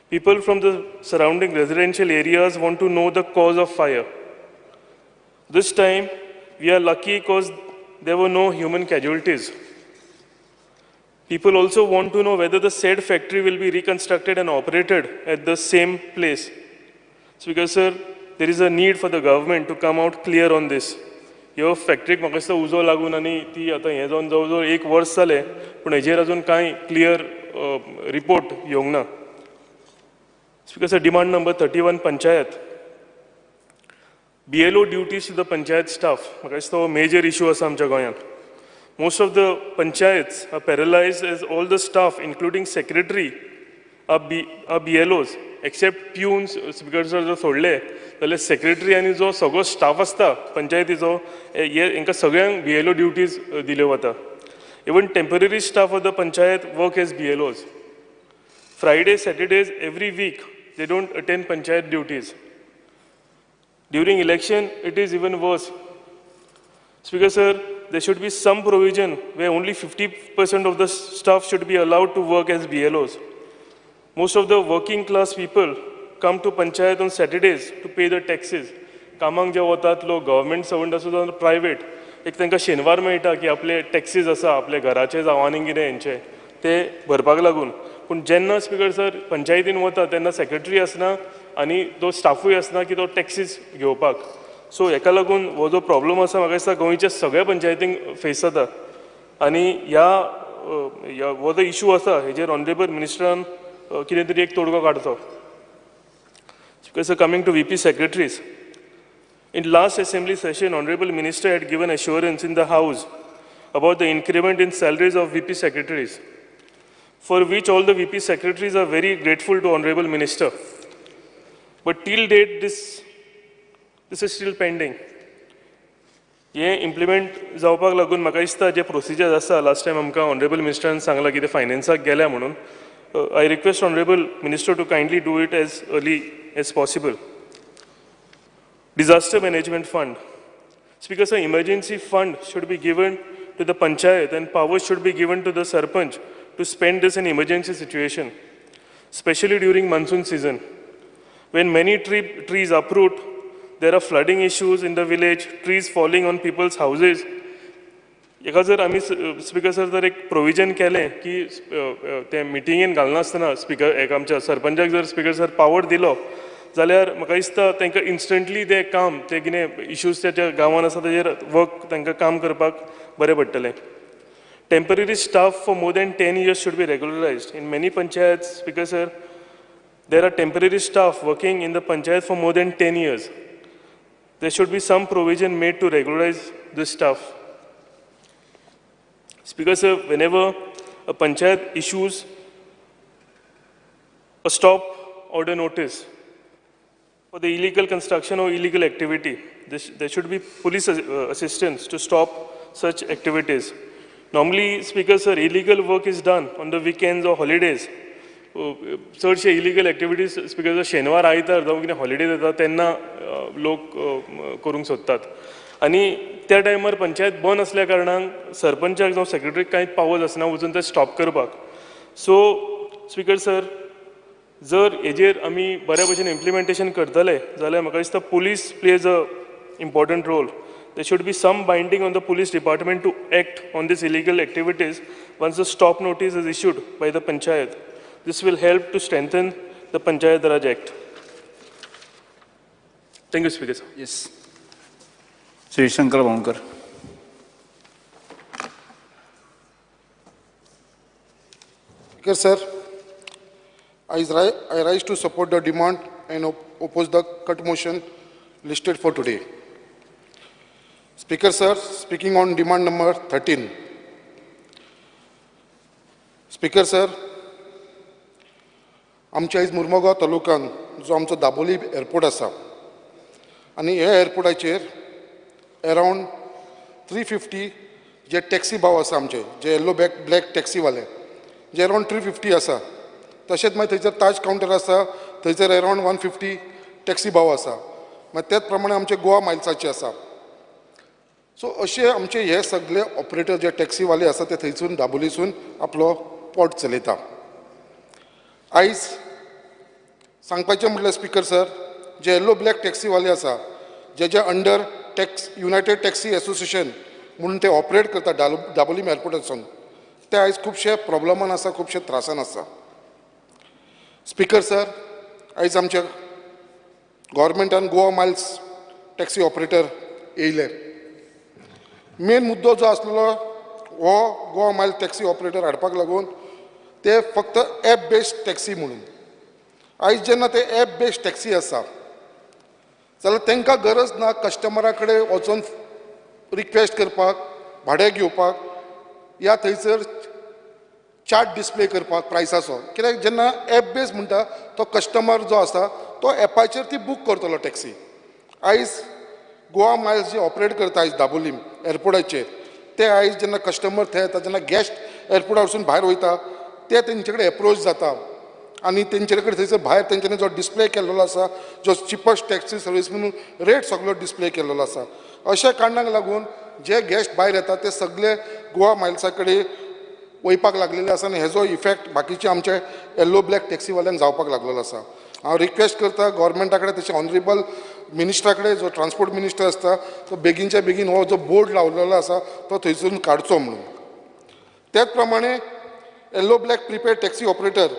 People from the surrounding residential areas want to know the cause of fire. This time we are lucky because there were no human casualties. People also want to know whether the said factory will be reconstructed and operated at the same place. Speaker sir, there is a need for the government to come out clear on this. ह्यो फॅक्टरीक म्हाका दिसता उजो लागून आनी ती आतां हें जावन जवळ जवळ एक वर्स जालें, पूण हेजेर अजून कांय क्लियर रिपोर्ट येवंक ना. Speaker sir, demand number 31, panchayat. BLO duties to the panchayat staff. म्हाका दिसता हो मेजर इशू आसा आमच्या गोंयांत. Most of the panchayats are paralysed as all the staff including secretary are BLOs except peons. Speaker sir, जर सोडले जाल्यार secretary आनी जो सगळो स्टाफ आसता पंचायतीचो हे हांकां सगळ्यांक BLO duties दिल्यो वता. Even temporary staff of the panchayat work as BLOs. Friday, Saturdays every week they don't attend panchayat duties. During election it is even worse. Speaker sir, there should be some provision where only 50% of the staff should be allowed to work as BLOs. Most of the working class people come to panchayat on Saturdays to pay the taxes. कामाक जे वतात लोक, government servant आसूं जावं private, एक तांकां शेनवार मेळटा की आपले टॅक्सीज आसा आपल्या घराचे जावं आनी कितें हेंचे ते भरपाक लागून. पूण जेन्ना स्पीकर सर पंचायतीन वता तेन्ना सेक्रेटरी आसना आनी तो स्टाफूय आसना की तो टॅक्सीस घेवपाक. सो हेका लागून हो जो प्रॉब्लम आसा म्हाका दिसता गोंयच्या सगळ्या पंचायतींक फेस जाता आनी ह्या हो जो इशू आसा हेजेर ऑनरेबल मिनिस्टरान कितें तरी एक तोडगो काडचो. Speaker sir, coming to VP secretaries, in last assembly session honourable minister had given assurance in the house about the increment in salaries of VP secretaries, for which all the VP secretaries are very grateful to Honorable Minister. But till date, this is still pending. हे implement जावपाक लागून म्हाका दिसता जे procedures आसा, last time आमकां honourable मिनिस्टरान सांगलां की ते फायनान्साक गेल्या म्हणून. I request honourable minister to kindly do it as early as possible. Disaster management fund. Speaker sir, emergency fund should be given to the panchayat and power should be given to the sarpanch to spend this in emergency situation, especially during monsoon season. When many trees uproot, there are flooding issues in the village, trees falling on people's houses. एका जर आमी speaker sir जर एक provision केलें की ते मिटिंगेन घालनासतना speaker एक आमच्या सरपंचाक जर स्पीकर सर पावर दिलो जाल्यार म्हाका दिसता तांकां इन्स्टंटली तें काम ते कितें इश्यूज त्या गांवान आसा तेजेर वर्क तांकां काम करपाक बरें पडटलें. Temporary staff for more than 10 years should be regularized. In many panchayats, Speaker sir, there are temporary staff working in the panchayat for more than 10 years. There should be some provision made to regularize this staff. Speaker sir, whenever a panchayat issues a stop order notice for the illegal construction or illegal activity, there should be police assistance to stop such activities. Normally, Speaker sir, illegal work is done on the weekends or holidays. चडशे illegal activities speaker sir शेनवार आयतार जावं कितें holiday जाता तेन्ना लोक करूंक सोदतात आनी त्या टायमार पंचायत बंद आसल्या कारणान सरपंचाक जावं सेक्रेटरीक कांयच पावज आसना वचून तें स्टॉप करपाक. सो स्पीकर सर, जर हेजेर आमी बऱ्या भशेन इम्प्लिमेंटेशन करतले जाल्यार म्हाका दिसता police plays a important role. There should be some binding on the police department to act on these illegal activities once the stop notice is issued by the panchayat. This will help to strengthen the Panchayat Raj Act. Thank you, Speaker sir.
Yes. Shri Shankar Bhankar.
Speaker sir, I rise to support the demand and oppose the cut motion listed for today. Speaker sir, speaking on demand number 13. Speaker sir, आमच्या आयज मुर्मगांव तालुक्यान जो आमचो Dabolim airport आसा आनी ह्या एअरपोर्टाचेर around 350 जे taxi भाव आसा आमचे, जे येल्लो ब्लॅक टॅक्सीवाले जे अरावंड 350 आसा, तशेंच मागीर थंयसर ताज कावंटर आसा थंयसर अरावंड 150 टॅक्सी भाव आसा, मागीर त्याच प्रमाणे आमचे गोवा मायल्साचे आसा. सो अशे आमचे हे सगळे ऑपरेटर जे टॅक्सीवाले आसा ते थंयसून दाबोलीसून आपलो पोट चलयता. आयज सांगपाचें म्हटल्यार स्पीकर सर, जे येल्लो ब्लॅक टॅक्सीवाले आसा जेच्या under tax United taxi association म्हणून ते ऑपरेट करता दाबोलीम एअरपोर्टासून, ते आयज खुबशे प्रॉब्लमान आसा, खुबशे त्रासान आसा. स्पीकर सर, आयज आमच्या गव्हर्मेंटान गोवा मायल्स टॅक्सी ऑपरेटर येयले. मेन मुद्दो जो आसलेलो हो गोवा मायल्स टॅक्सी ऑपरेटर हाडपाक लागून ते फक्त एप बेस्ड टॅक्सी म्हणून. आयज जेन्ना ते एप बेस्ड टॅक्सी आसा जाल्यार तांकां गरज ना कस्टमरा कडेन वचोन रिक्वेस्ट करपाक, भाडें घेवपाक या थंयसर चार्ट डिस्प्ले करपाक प्रायसाचो. कित्याक जेन्ना एप बेस्ड म्हणटा तो कस्टमर जो आसा तो एपाचेर ती बूक करतलो टॅक्सी. आयज गोवा मायल्स जे ऑपरेट करता आयज दाबोलीम एअरपोर्टाचेर, ते आयज जेन्ना कस्टमर थंय येता, जेन्ना गेस्ट एअरपोर्टारसून भायर वयता ते तेंचे कडेन एप्रोच जाता आनी तेंचे कडेन थंयसर भायर तेंच्यांनी जो डिस्प्ले केल्लो आसा, जो चिपस्ट टॅक्सी सर्वीस म्हणून रेट सगळो डिस्प्ले केल्लो आसा. अशा कारणाक लागून जे गेस्ट भायर येता ते सगळे गोवा मायल्सा कडेन वयपाक लागलेले आसा आनी हेजो इफेक्ट बाकीचे आमचे येल्लो ब्लॅक टॅक्सीवाल्यांक जावपाक लागलेलो आसा. हांव रिक्वेस्ट करता गव्हर्मेंटा कडेन, तशें ऑनरेबल मिनिस्टरा कडेन, जो ट्रान्सपोर्ट मिनिस्टर आसता तो बेगीनच्या बेगीन हो जो बोर्ड लावलेलो आसा तो थंयसून काडचो म्हणून. त्याच प्रमाणे
yellow black prepaid taxi operator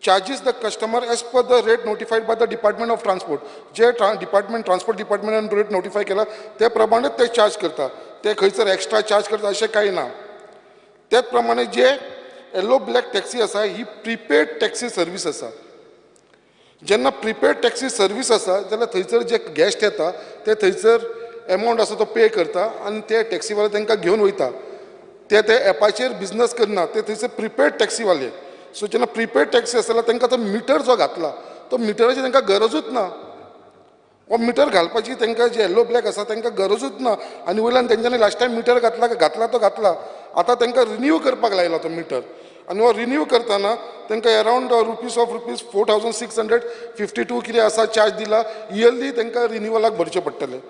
charges the customer as per the rate notified by the Department of Transport. J department transport डिपार्टमेंटान rate notify केला ते प्रमाणे ते चार्ज करता, ते खंयसर एक्स्ट्रा चार्ज करता अशें कांय ना. त्याच प्रमाणे जे येलो ब्लॅक टॅक्सी आसा ही प्रिपेड टॅक्सी सर्वीस आसा. जेन्ना प्रिपेड टॅक्सी सर्वीस आसा जाल्यार थंयसर जे गेस्ट येता ते थंयसर एमावंट आसा तो पे करता आनी ते टॅक्सीवाले तांकां घेवन वयता. ते ते एपाचेर बिजनस करना, ते थंयसर प्रिपेड टॅक्सीवाले. सो जेन्ना प्रिपेड टॅक्सी आसा जाल्यार तांकां तो मिटर जो घातला तो मिटराची तांकां गरजूच ना. हो मिटर घालपाची तांकां जे येल्लो ब्लॅक आसा तांकां गरजूच ना. आनी वयल्यान तेंच्यांनी लास्ट टायम मिटर घातला घातला तो घातला, आतां तांकां रिन्यू करपाक लायला तो मिटर. आनी हो रिन्यू करतना तांकां अरावंड रुपीज ऑफ रुपीज 4652 कितें आसा चार्ज दिला इयरली तांकां रिन्यूअलाक भरचें पडटलें.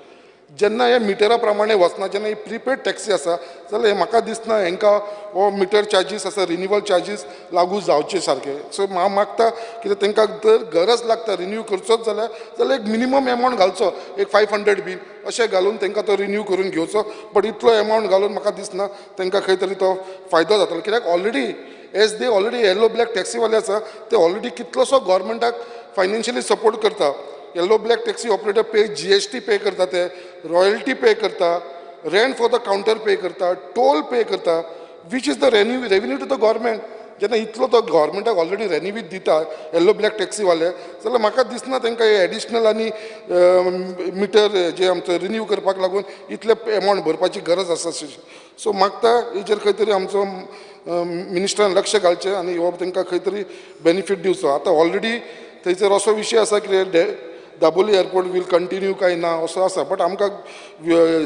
जेन्ना हे मिटरा प्रमाणे वचना, जेन्ना ही प्रिपेड टॅक्सी आसा जाल्यार हें म्हाका दिसना हेंकां हो मिटर चार्जीस आसा रिन्यूअल चार्जीस लागू जावचे सारके. सो हांव मागता कित्याक तांकां जर गरज लागता रिन्यू करचोच जाल्यार जाल्यार एक मिनिमम एमावंट घालचो, एक 500 बीन अशें घालून तांकां तो रिन्यू करून घेवचो. बट इतलो एमावंट घालून म्हाका दिसना तांकां खंय तरी तो फायदो जातलो, कित्याक already as they already yellow black टॅक्सीवाले आसा ते ऑलरेडी कितलोसो गव्हर्मेंटाक फायनान्शियली सपोर्ट करता. Yellow black taxi operator pay GST pay करता, ते रॉयल्टी पे करता, rent for the counter pay करता, टोल पे करता, which is the revenue to the government. जेन्ना इतलो तो गव्हर्मेंटाक ऑलरेडी रेवेन्यू दिता येल्लो ब्लॅक टॅक्सीवाले जाल्यार म्हाका दिसना तांकां हे एडिशनल आनी मिटर जे आमचो रिन्यू करपाक लागून इतले एमावंट भरपाची गरज आसा. सो मागता हेजेर खंय तरी आमचो मिनिस्टरान लक्ष घालचें आनी हो तांकां खंय तरी बेनिफीट दिवचो. आतां ऑलरेडी थंयसर असो विशय आसा की दाबोली एअरपोर्ट वील कंटिन्यू काय ना असो आसा, बट आमकां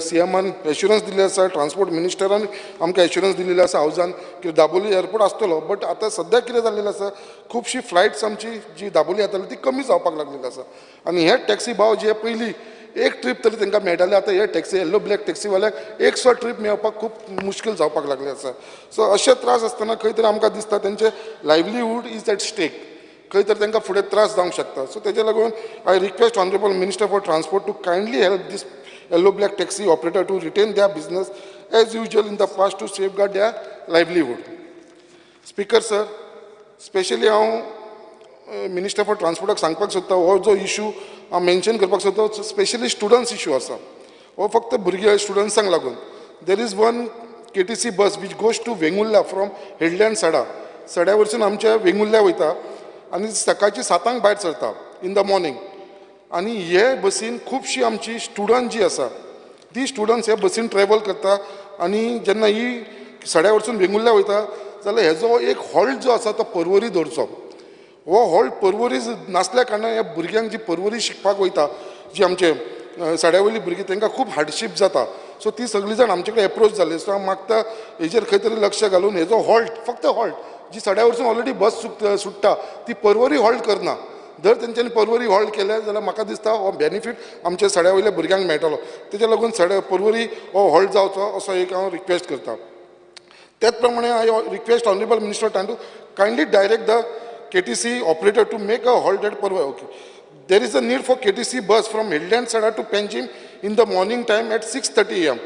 सीएमान एश्युरन्स दिल्लें आसा, ट्रान्सपोर्ट मिनिस्टरान आमकां एश्युरन्स दिल्लें आसा हावजान की दाबोली एअरपोर्ट आसतलो. बट आतां सद्याक कितें जाल्लें आसा, खुबशी फ्लायट्स आमची जी दाबोली येताली ती कमी जावपाक लागलेली आसा. आनी हे टॅक्सी भाव जे पयलीं एक ट्रीप तरी तांकां मेळटाले, आतां हे टॅक्सी येल्लो ब्लॅक टॅक्सीवाल्याक एक सुद्दां ट्रीप मेळपाक खूब मुश्कील जावपाक लागलें आसा. सो अशे त्रास आसतना खंय तरी आमकां दिसता तेंचे लायवलीहूड is at stake, खंय तरी तांकां फुडें त्रास जावंक शकता. सो तेजे लागून I request honourable minister for transport to kindly help this yellow black taxi operator to retain their business as usual in the past to safeguard their livelihood. Speaker sir, specially हांव minister for ट्रान्सपोर्टाक सांगपाक सोदता, हो जो issue हांव mention करपाक सोदता specially students issue आसा, हो फक्त भुरगे स्टुडंट्सांक लागून. There is one KTC bus which goes to Vengurla from Hedley Sada, सड्या वरसून आमच्या वेंगुर्ल्या वयता आनी सकाळची 7 भायर सरता इन the morning. आनी हे बसीन खुबशी आमची स्टुडंट जी आसा ती स्टुडंट्स हे बसीन ट्रॅवल करता. आनी जेन्ना ही सड्या वरसून वेंगुर्ल्या वयता जाल्यार हेजो एक हॉल्ट जो आसा तो पर्वरी दवरचो. हो हॉल्ट पर्वरी नासल्या कारणान ह्या भुरग्यांक जी पर्वरी शिकपाक वयता, जी आमचे सड्या वयली भुरगीं तांकां खूब हार्डशीप जाता. सो ती सगळीं जाण आमचे कडेन एप्रोच जाली. सो हांव मागता हेजेर खंय तरी लक्ष घालून हेजो हॉल्ट, फक्त हॉल्ट जी सड्या वरसून ऑलरेडी बस सुट्टा ती पर्वरी हॉल्ट करना. जर तेंच्यांनी पर्वरी हॉल्ट केलें जाल्यार म्हाका दिसता हो बेनिफीट आमच्या सड्या वयल्या भुरग्यांक मेळटलो. तेज्या लागून सड्या पर्वरी हो हॉल्ट जावचो असो एक हांव रिक्वेस्ट करता. त्याच प्रमाणे I request honourable minister to kindly direct the KTC operator to make a halt at Porvorim. Okay, there is a need for KTC bus from Hedley Sada to Panjim in the morning time at 6:30 AM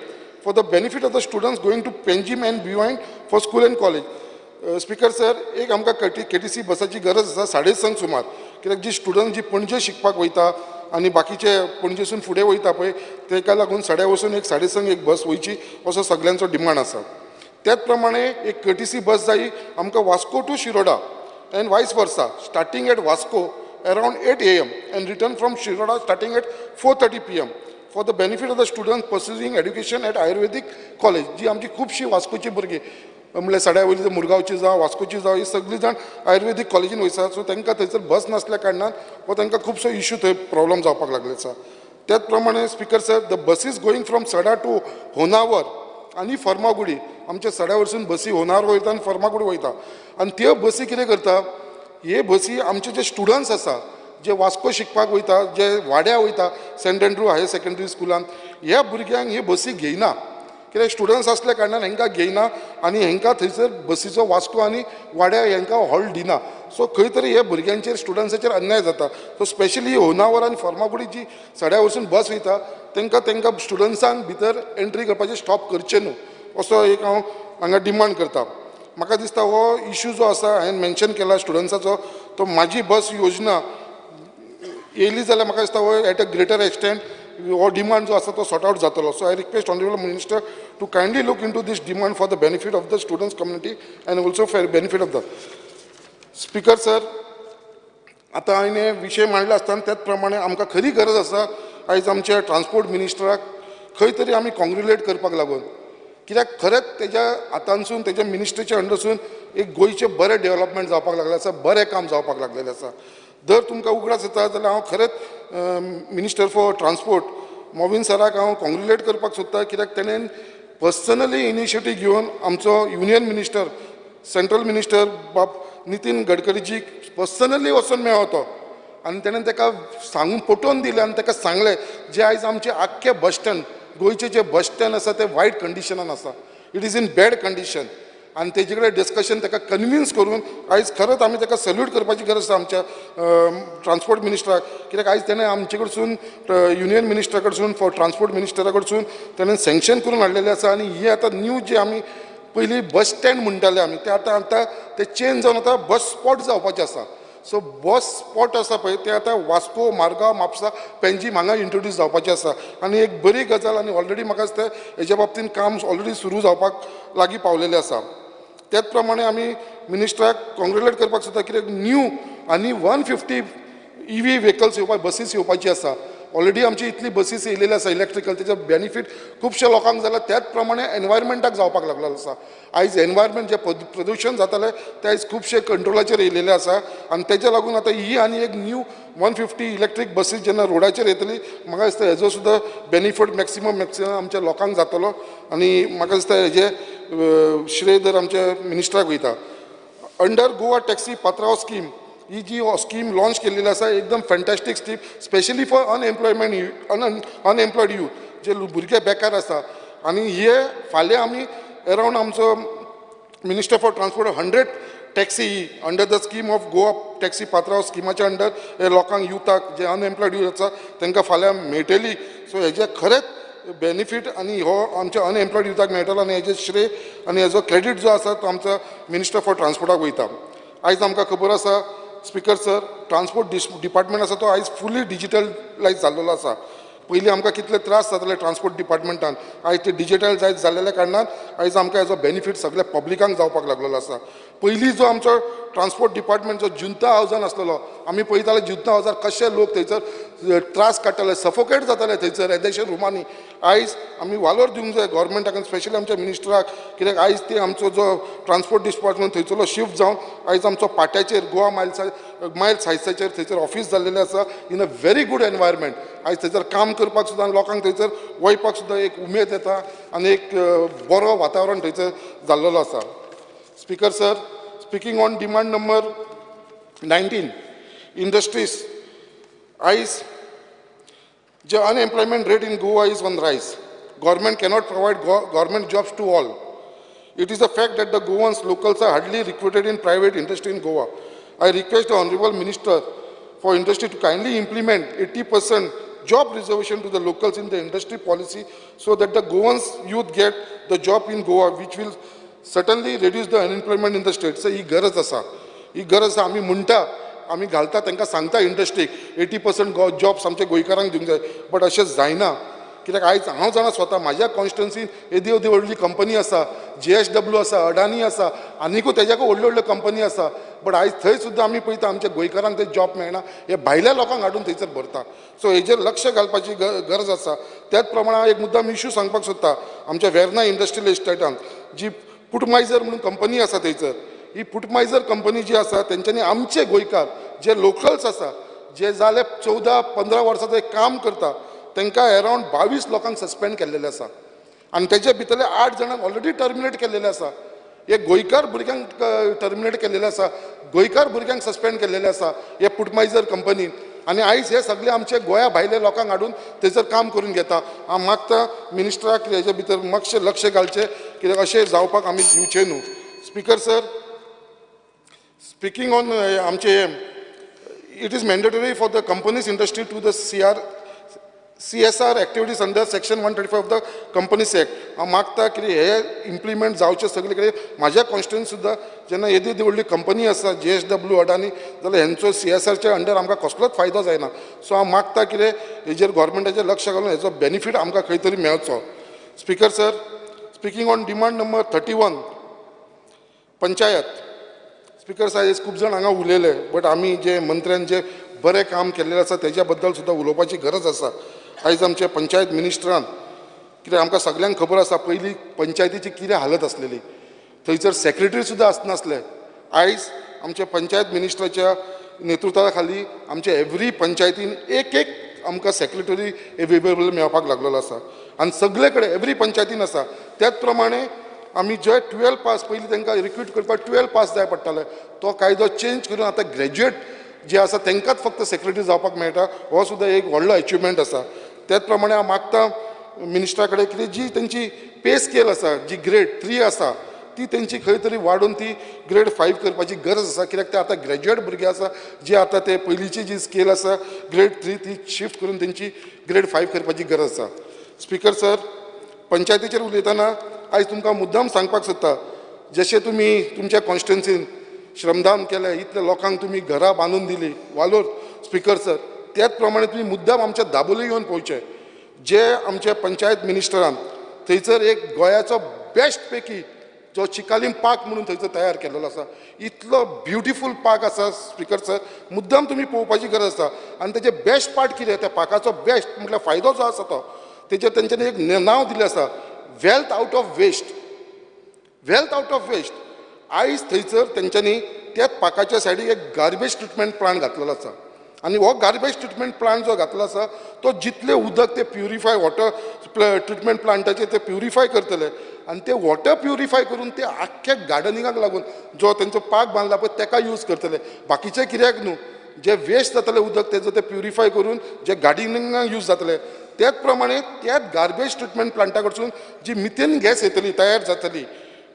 for the benefit of the students going to Panjim and behind for school and college. Speaker sir, एक आमकां KTC बसाची गरज आसा 6:30 सुमार, कित्याक जी student जी पणजे शिकपाक वयता आनी बाकीचे पणजेसून फुडें वयता पळय तेका लागून सड्या वचून एक 6:30 एक बस वयची असो सगळ्यांचो डिमांड आसा. त्याच प्रमाणे एक केटीसी बस जायी आमकां Vasco to Shiroda and vice versa, starting at Vasco around 8 AM and return from Shiroda starting at 4:30 PM for the benefit of the students pursuing education at Ayurvedic college. जी आमची खुबशी वास्कोची भुरगीं म्हणल्यार सड्या वयली मुरगांवची जावं वास्कोची जावं ही सगळीं जाण आयुर्वेदीक कॉलेजीन वयता. सो तांकां थंयसर बस नासल्या कारणान हो तांकां खुबसो इशू थंय प्रॉब्लम जावपाक लागले आसा. त्याच प्रमाणे speaker sir, the buses going from Sada to Honavar आनी फर्मागुडी, आमच्या सड्या वरसून बसी होनावर वयता आनी फर्मागुडी वयता आनी त्यो बसी कितें करता, हे बसी आमचे जे स्टुडंट्स आसा जे वास्को शिकपाक वयता, जे वाड्या वयता सेंट एंड्रू हायर सेकेंडरी स्कुलान, ह्या भुरग्यांक ही बसी घेयना, कित्याक स्टुडंट्स आसल्या कारणान हेंकां घेयना आनी हेंकां थंयसर बसीचो वास्को आनी वाड्या हेंकां हॉल्ट दिना. सो खंय तरी हे भुरग्यांचेर स्टुडंट्साचेर अन्याय जाता. सो स्पेशली होनावर आनी फर्मागुडी जी सड्या वरसून बस वयता तांकां तांकां स्टुडंट्सांक भितर एंट्री करपाचें स्टॉप करचें न्हू असो एक हांव हांगा डिमांड करता. म्हाका दिसता हो इशू जो आसा हांवें मेन्शन केला स्टुडंट्साचो, तो म्हाजी बस योजना येयली जाल्यार म्हाका दिसता हो एट अ ग्रेटर एक्सटेंट हो डिमांड जो आसा तो सॉर्ट आवट जातलो. So I request honourable minister to kindly look into this demand for the benefit of the students community and also for benefit of the speaker sir. आतां हांवें विशय मांडला आसतना त्याच प्रमाणे आमकां खरी गरज आसा आयज आमच्या ट्रान्सपोर्ट मिनिस्टराक खंय तरी आमी कॉंग्रुलेट करपाक लागून, कित्याक खरेंच तेज्या हातानसून तेज्या मिनिस्ट्रीच्या अंडरसून एक गोंयचें बरें डेवलपमेंट जावपाक लागलें आसा, बरें काम जावपाक लागलेलें आसा. जर तुमकां उगडास येता जाल्यार हांव खरेंच मिनिस्टर फॉर ट्रान्सपोर्ट मोविन सराक हांव कॉंग्रुलेट करपाक सोदता, कित्याक तेणेन पर्सनली इनिशिएटीव घेवन आमचो युनियन मिनिस्टर सेंट्रल मिनिस्टर बाब नितीन गडकरीजीक पर्सनली वचून मेळ्ळो तो आनी तेणेन ताका सांगून पटोवन दिलें आनी ताका सांगलें जे आयज आमचे आख्खे बस स्टँड गोंयचे जे बस स्टँड आसा ते वायट कंडिशनान आसा, it is in bad condition. आनी तेजे कडेन डिस्कशन ताका कन्विन्स करून आयज खरेंच आमी ताका सल्यूट करपाची गरज आसा आमच्या ट्रान्सपोर्ट मिनिस्टराक, कित्याक आयज तेणें आमचे कडसून युनियन मिनिस्टरा कडसून फॉर ट्रान्सपोर्ट मिनिस्टरा कडसून तेणें सँक्शन करून हाडलेलें आसा. आनी हे आतां न्यू जे आमी पयलीं बस स्टँड म्हणटाले आमी ते आतां आतां ते चेंज जावन आतां बस स्पॉट जावपाचें आसा. सो बस स्पॉट आसा पळय ते आतां वास्को, मारगांव, म्हापसा, पेंजीम हांगा इंट्रोड्यूस जावपाचें आसा आनी एक बरी गजाल आनी ऑलरेडी म्हाका दिसता हेज्या बाबतीन काम ऑलरेडी सुरू जावपाक लागीं पावलेलें आसा. त्याच प्रमाणे आमी मिनिस्टराक कॉंग्रेलेट करपाक सोदता कित्याक न्यू आनी 150 EV vehicles येवपाक बसीस येवपाची आसा. ऑलरेडी आमची इतली बसीस येयलेली आसा इलेक्ट्रिकल, तेजो बेनिफीट खुबश्या लोकांक जाला, त्याच प्रमाणे एनवायरमेंटाक जावपाक लागलेलो आसा. आयज एनवायरमेंट जें प्रदुशण जातालें तें आयज खुबशे कंट्रोलाचेर येयलेलें आसा आनी तेज्या लागून आतां ही आनी एक न्यू 150 इलेक्ट्रीक बसीस जेन्ना रोडाचेर येतली म्हाका दिसता हेजो सुद्दां बेनिफीट मॅक्सिमम आमच्या लोकांक जातलो आनी म्हाका दिसता हेजें श्रेय दर आमच्या मिनिस्टराक वयता. अंडर गोवा टॅक्सी पात्रांव स्कीम ही जी स्कीम लॉन्च केलेली आसा एकदम fantastic scheme, specially for unemployment unemployed youth जे भुरगे बेकार आसा. आनी हे फाल्यां आमी अरावंड आमचो minister for transport 100 taxi under the scheme of Goa taxi पात्रांव स्किमाच्या अंडर हे लोकांक युथाक जे अनएम्प्लॉयड यूथ आसा तांकां फाल्यां मेळटली. सो हेजे खरेंच बेनिफीट आनी हो आमच्या अनएम्प्लॉयड युथाक मेळटलो आनी हेजें श्रेय आनी हेजो क्रेडीट जो आसा तो आमचो मिनिस्टर फॉर ट्रान्सपोर्टाक वयता. आयज आमकां खबर आसा स्पीकर सर, ट्रान्सपोर्ट डिपार्टमेंट आसा तो आयज फुली डिजिटलायज जाल्लो आसा. पयलीं आमकां कितले त्रास जाताले ट्रान्सपोर्ट डिपार्टमेंटान, आयज ते डिजिटलायज जाल्ल्या कारणान आयज आमकां हेजो बेनिफीट सगळ्या पब्लिकांक जावपाक लागलेलो आसा. पयलीं जो आमचो ट्रान्सपोर्ट डिपार्टमेंट जो जुंता हावजान आसलेलो आमी पळयताले जुंता हावजार कशे लोक थंयसर त्रास काडटाले, सफोकेट जाताले थंयसर येदेशे रुमांनी. आयज आमी वालोर दिवंक जाय गव्हर्मेंटाक आनी स्पेशली आमच्या मिनिस्टराक, कित्याक आयज ते आमचो जो ट्रान्सपोर्ट डिपार्टमेंट थंयसरलो शिफ्ट जावन आयज आमचो पाट्याचेर गोवा मायल सायसाचेर थंयसर ऑफीस जाल्लेलें आसा in a very good environment. आयज थंयसर काम करपाक सुद्दां लोकांक थंयसर वयपाक सुद्दां एक उमेद येता आनी एक बरो वातावरण थंयसर जाल्लेलो आसा. Speaker sir, speaking on demand number 19 industries, आयज जे unemployment rate in Goa is on rise. Government cannot provide government jobs to all. It is a fact that the Goans locals are hardly recruited in private industry in Goa. I request the honourable minister for industry to kindly implement 80% job reservation to the locals in the industry policy so that the Goans youth get the job in Goa, which will certainly reduce the unemployment in the state. So ही गरज आसा, ही गरज आसा. आमी म्हणटा, आमी घालता तांकां सांगता इंडस्ट्रीक 80% जॉब्स आमच्या गोंयकारांक दिवंक जाय, बट अशें जायना. कित्याक आयज हांव जाणा स्वता म्हाज्या कॉन्स्टिट्युन्सीन येदी येदी व्हडली कंपनी आसा, JSW आसा, अडानी आसा, आनीकूय तेज्याकूय व्हडल्यो व्हडल्यो कंपनी आसा, बट आयज थंय सुद्दां आमी पळयता आमच्या गोंयकारांक ते जॉब मेळना, हे भायल्या लोकांक हाडून थंयसर भरता. सो हेजेर लक्ष घालपाची गरज आसा. त्याच प्रमाणे हांव एक मुद्दाम इशू सांगपाक सोदता. आमच्या वेर्ना इंडस्ट्रियल इस्टेटान जी पुटमायझर म्हणून कंपनी आसा थंयसर, ही पुटमायझर कंपनी जी आसा तेंच्यांनी आमचे गोंयकार जे लोकल्स आसा जे जाले 14-15 वर्सां थंय काम करता तांकां अरावंड 22 लोकांक सस्पेंड केल्लेलें आसा आनी तेजे भितरले 8 जाणांक ऑलरेडी टर्मिनेट केल्लेलें आसा. हे गोंयकार भुरग्यांक टर्मिनेट केल्लेलें आसा, गोंयकार भुरग्यांक सस्पेंड केल्लेलें आसा हे पुटमायझर कंपनीन. आनी आयज हे सगळे आमचे गोंया भायले लोकांक हाडून थंयसर काम करून घेता. हांव मागता मिनिस्टराक हेजे भितर मातशें लक्ष घालचें, कित्याक अशें जावपाक आमी दिवचें न्हू. स्पीकर सर, स्पिकींग ऑन आमचे it is mandatory for the companies industry to the CSR activities under section 135 of the Companies Act. हांव मागता की हे इम्प्लिमेंट जावचे सगळे कडेन. म्हाज्या कॉन्स्टिट्युएन्सी सुद्दां जेन्ना येदी व्हडली कंपनी आसा JSW Adani, जाल्यार हेंचो CSRच्या अंडर आमकां कसलोच फायदो जायना. सो हांव मागता कितें हेजेर गव्हर्मेंटाचें लक्ष घालून हेचो बेनिफीट आमकां खंय तरी मेळचो. Speaker sir, speaking on demand number 31 panchayat. Speaker sir, आयज खूब जाण हांगा उलयले, बट आमी जे मंत्र्यान जे बरें काम केल्लें आसा तेज्या बद्दल सुद्दां उलोवपाची गरज आसा. आयज आमचे पंचायत मिनिस्टरान कित्याक आमकां सगल्यांक खबर आसा पयलीं पंचायतीची कितें हालत आसलेली, थंयसर सेक्रेटरी सुद्दां आसनासले. आयज आमच्या पंचायत मिनिस्टराच्या नेतृत्वा खाली आमच्या एवरी पंचायतीन एक एक आमकां सेक्रेटरी एवेलेबल मेळपाक लागलेलो आसा आनी सगळे कडेन एवरी पंचायतीन आसा. त्याच प्रमाणे आमी जे 12 पास पयलीं तांकां रिक्रूट करपाक 12 पास जाय पडटाले, तो कायदो चेंज करून आतां ग्रॅज्युएट जे आसा तांकांच फक्त सेक्रेटरी जावपाक मेळटा. हो सुद्दां एक व्हडलो अचिवमेंट आसा. त्याच प्रमाणे हांव मागता मिनिस्टरा कडेन कितें जी तेंची पे स्केल आसा, जी ग्रेड 3 आसा, ती तेंची खंय तरी वाडोवन ती ग्रेड 5 करपाची गरज आसा. कित्याक ते आतां ग्रॅज्युएट भुरगे आसा जे आतां ते पयलींची जी स्केल आसा ग्रेड 3 ती शिफ्ट करून तेंची ग्रेड 5 करपाची गरज आसा. स्पीकर सर, पंचायतीचेर उलयतना आयज तुमकां मुद्दाम सांगपाक सोदता, जशें तुमी तुमच्या कॉन्स्टिट्युएन्सीन श्रमदान केलें, इतल्या लोकांक तुमी घरां बांदून दिली वालोर स्पीकर सर, त्याच प्रमाणे तुमी मुद्दाम आमच्या दाबोली येवन पळोवचें जे आमच्या पंचायत मिनिस्टरान थंयसर एक गोंयाचो बेस्ट पैकी जो चिकालीम पार्क म्हणून थंयसर तयार केलेलो आसा, इतलो ब्युटिफूल पार्क आसा स्पीकर सर, मुद्दाम तुमी पळोवपाची गरज आसा. आनी तेजे बेस्ट पार्ट कितें, त्या पार्काचो बेस्ट म्हटल्यार फायदो जो आसा तो तेजेर तेंच्यांनी एक नांव दिलें आसा, wealth out of waste. Wealth out of waste. आयज थंयसर तेंच्यांनी त्याच पार्काच्या सायडीक एक गार्बेज ट्रिटमेंट प्लांट घातलेलो आसा आनी हो गार्बेज ट्रिटमेंट प्लांट जो घातलो आसा तो जितलें उदक ते प्युरिफाय वॉटर ट्रिटमेंट प्लांटाचेर ते प्युरिफाय करतले आनी ते वॉटर प्युरिफाय करून ते आख्ख्या गार्डनिंगाक लागून जो तेंचो पार्क बांदला पळय तेका यूज करतले, बाकीचे कित्याक न्हू. जे वेस्ट जातले उदक तेजो ते प्युरिफाय करून जे गार्डनिंगाक यूज जातले. त्याच प्रमाणे त्याच गार्बेज ट्रिटमेंट प्लांटा कडसून जी मिथेन गॅस येतली तयार जातली,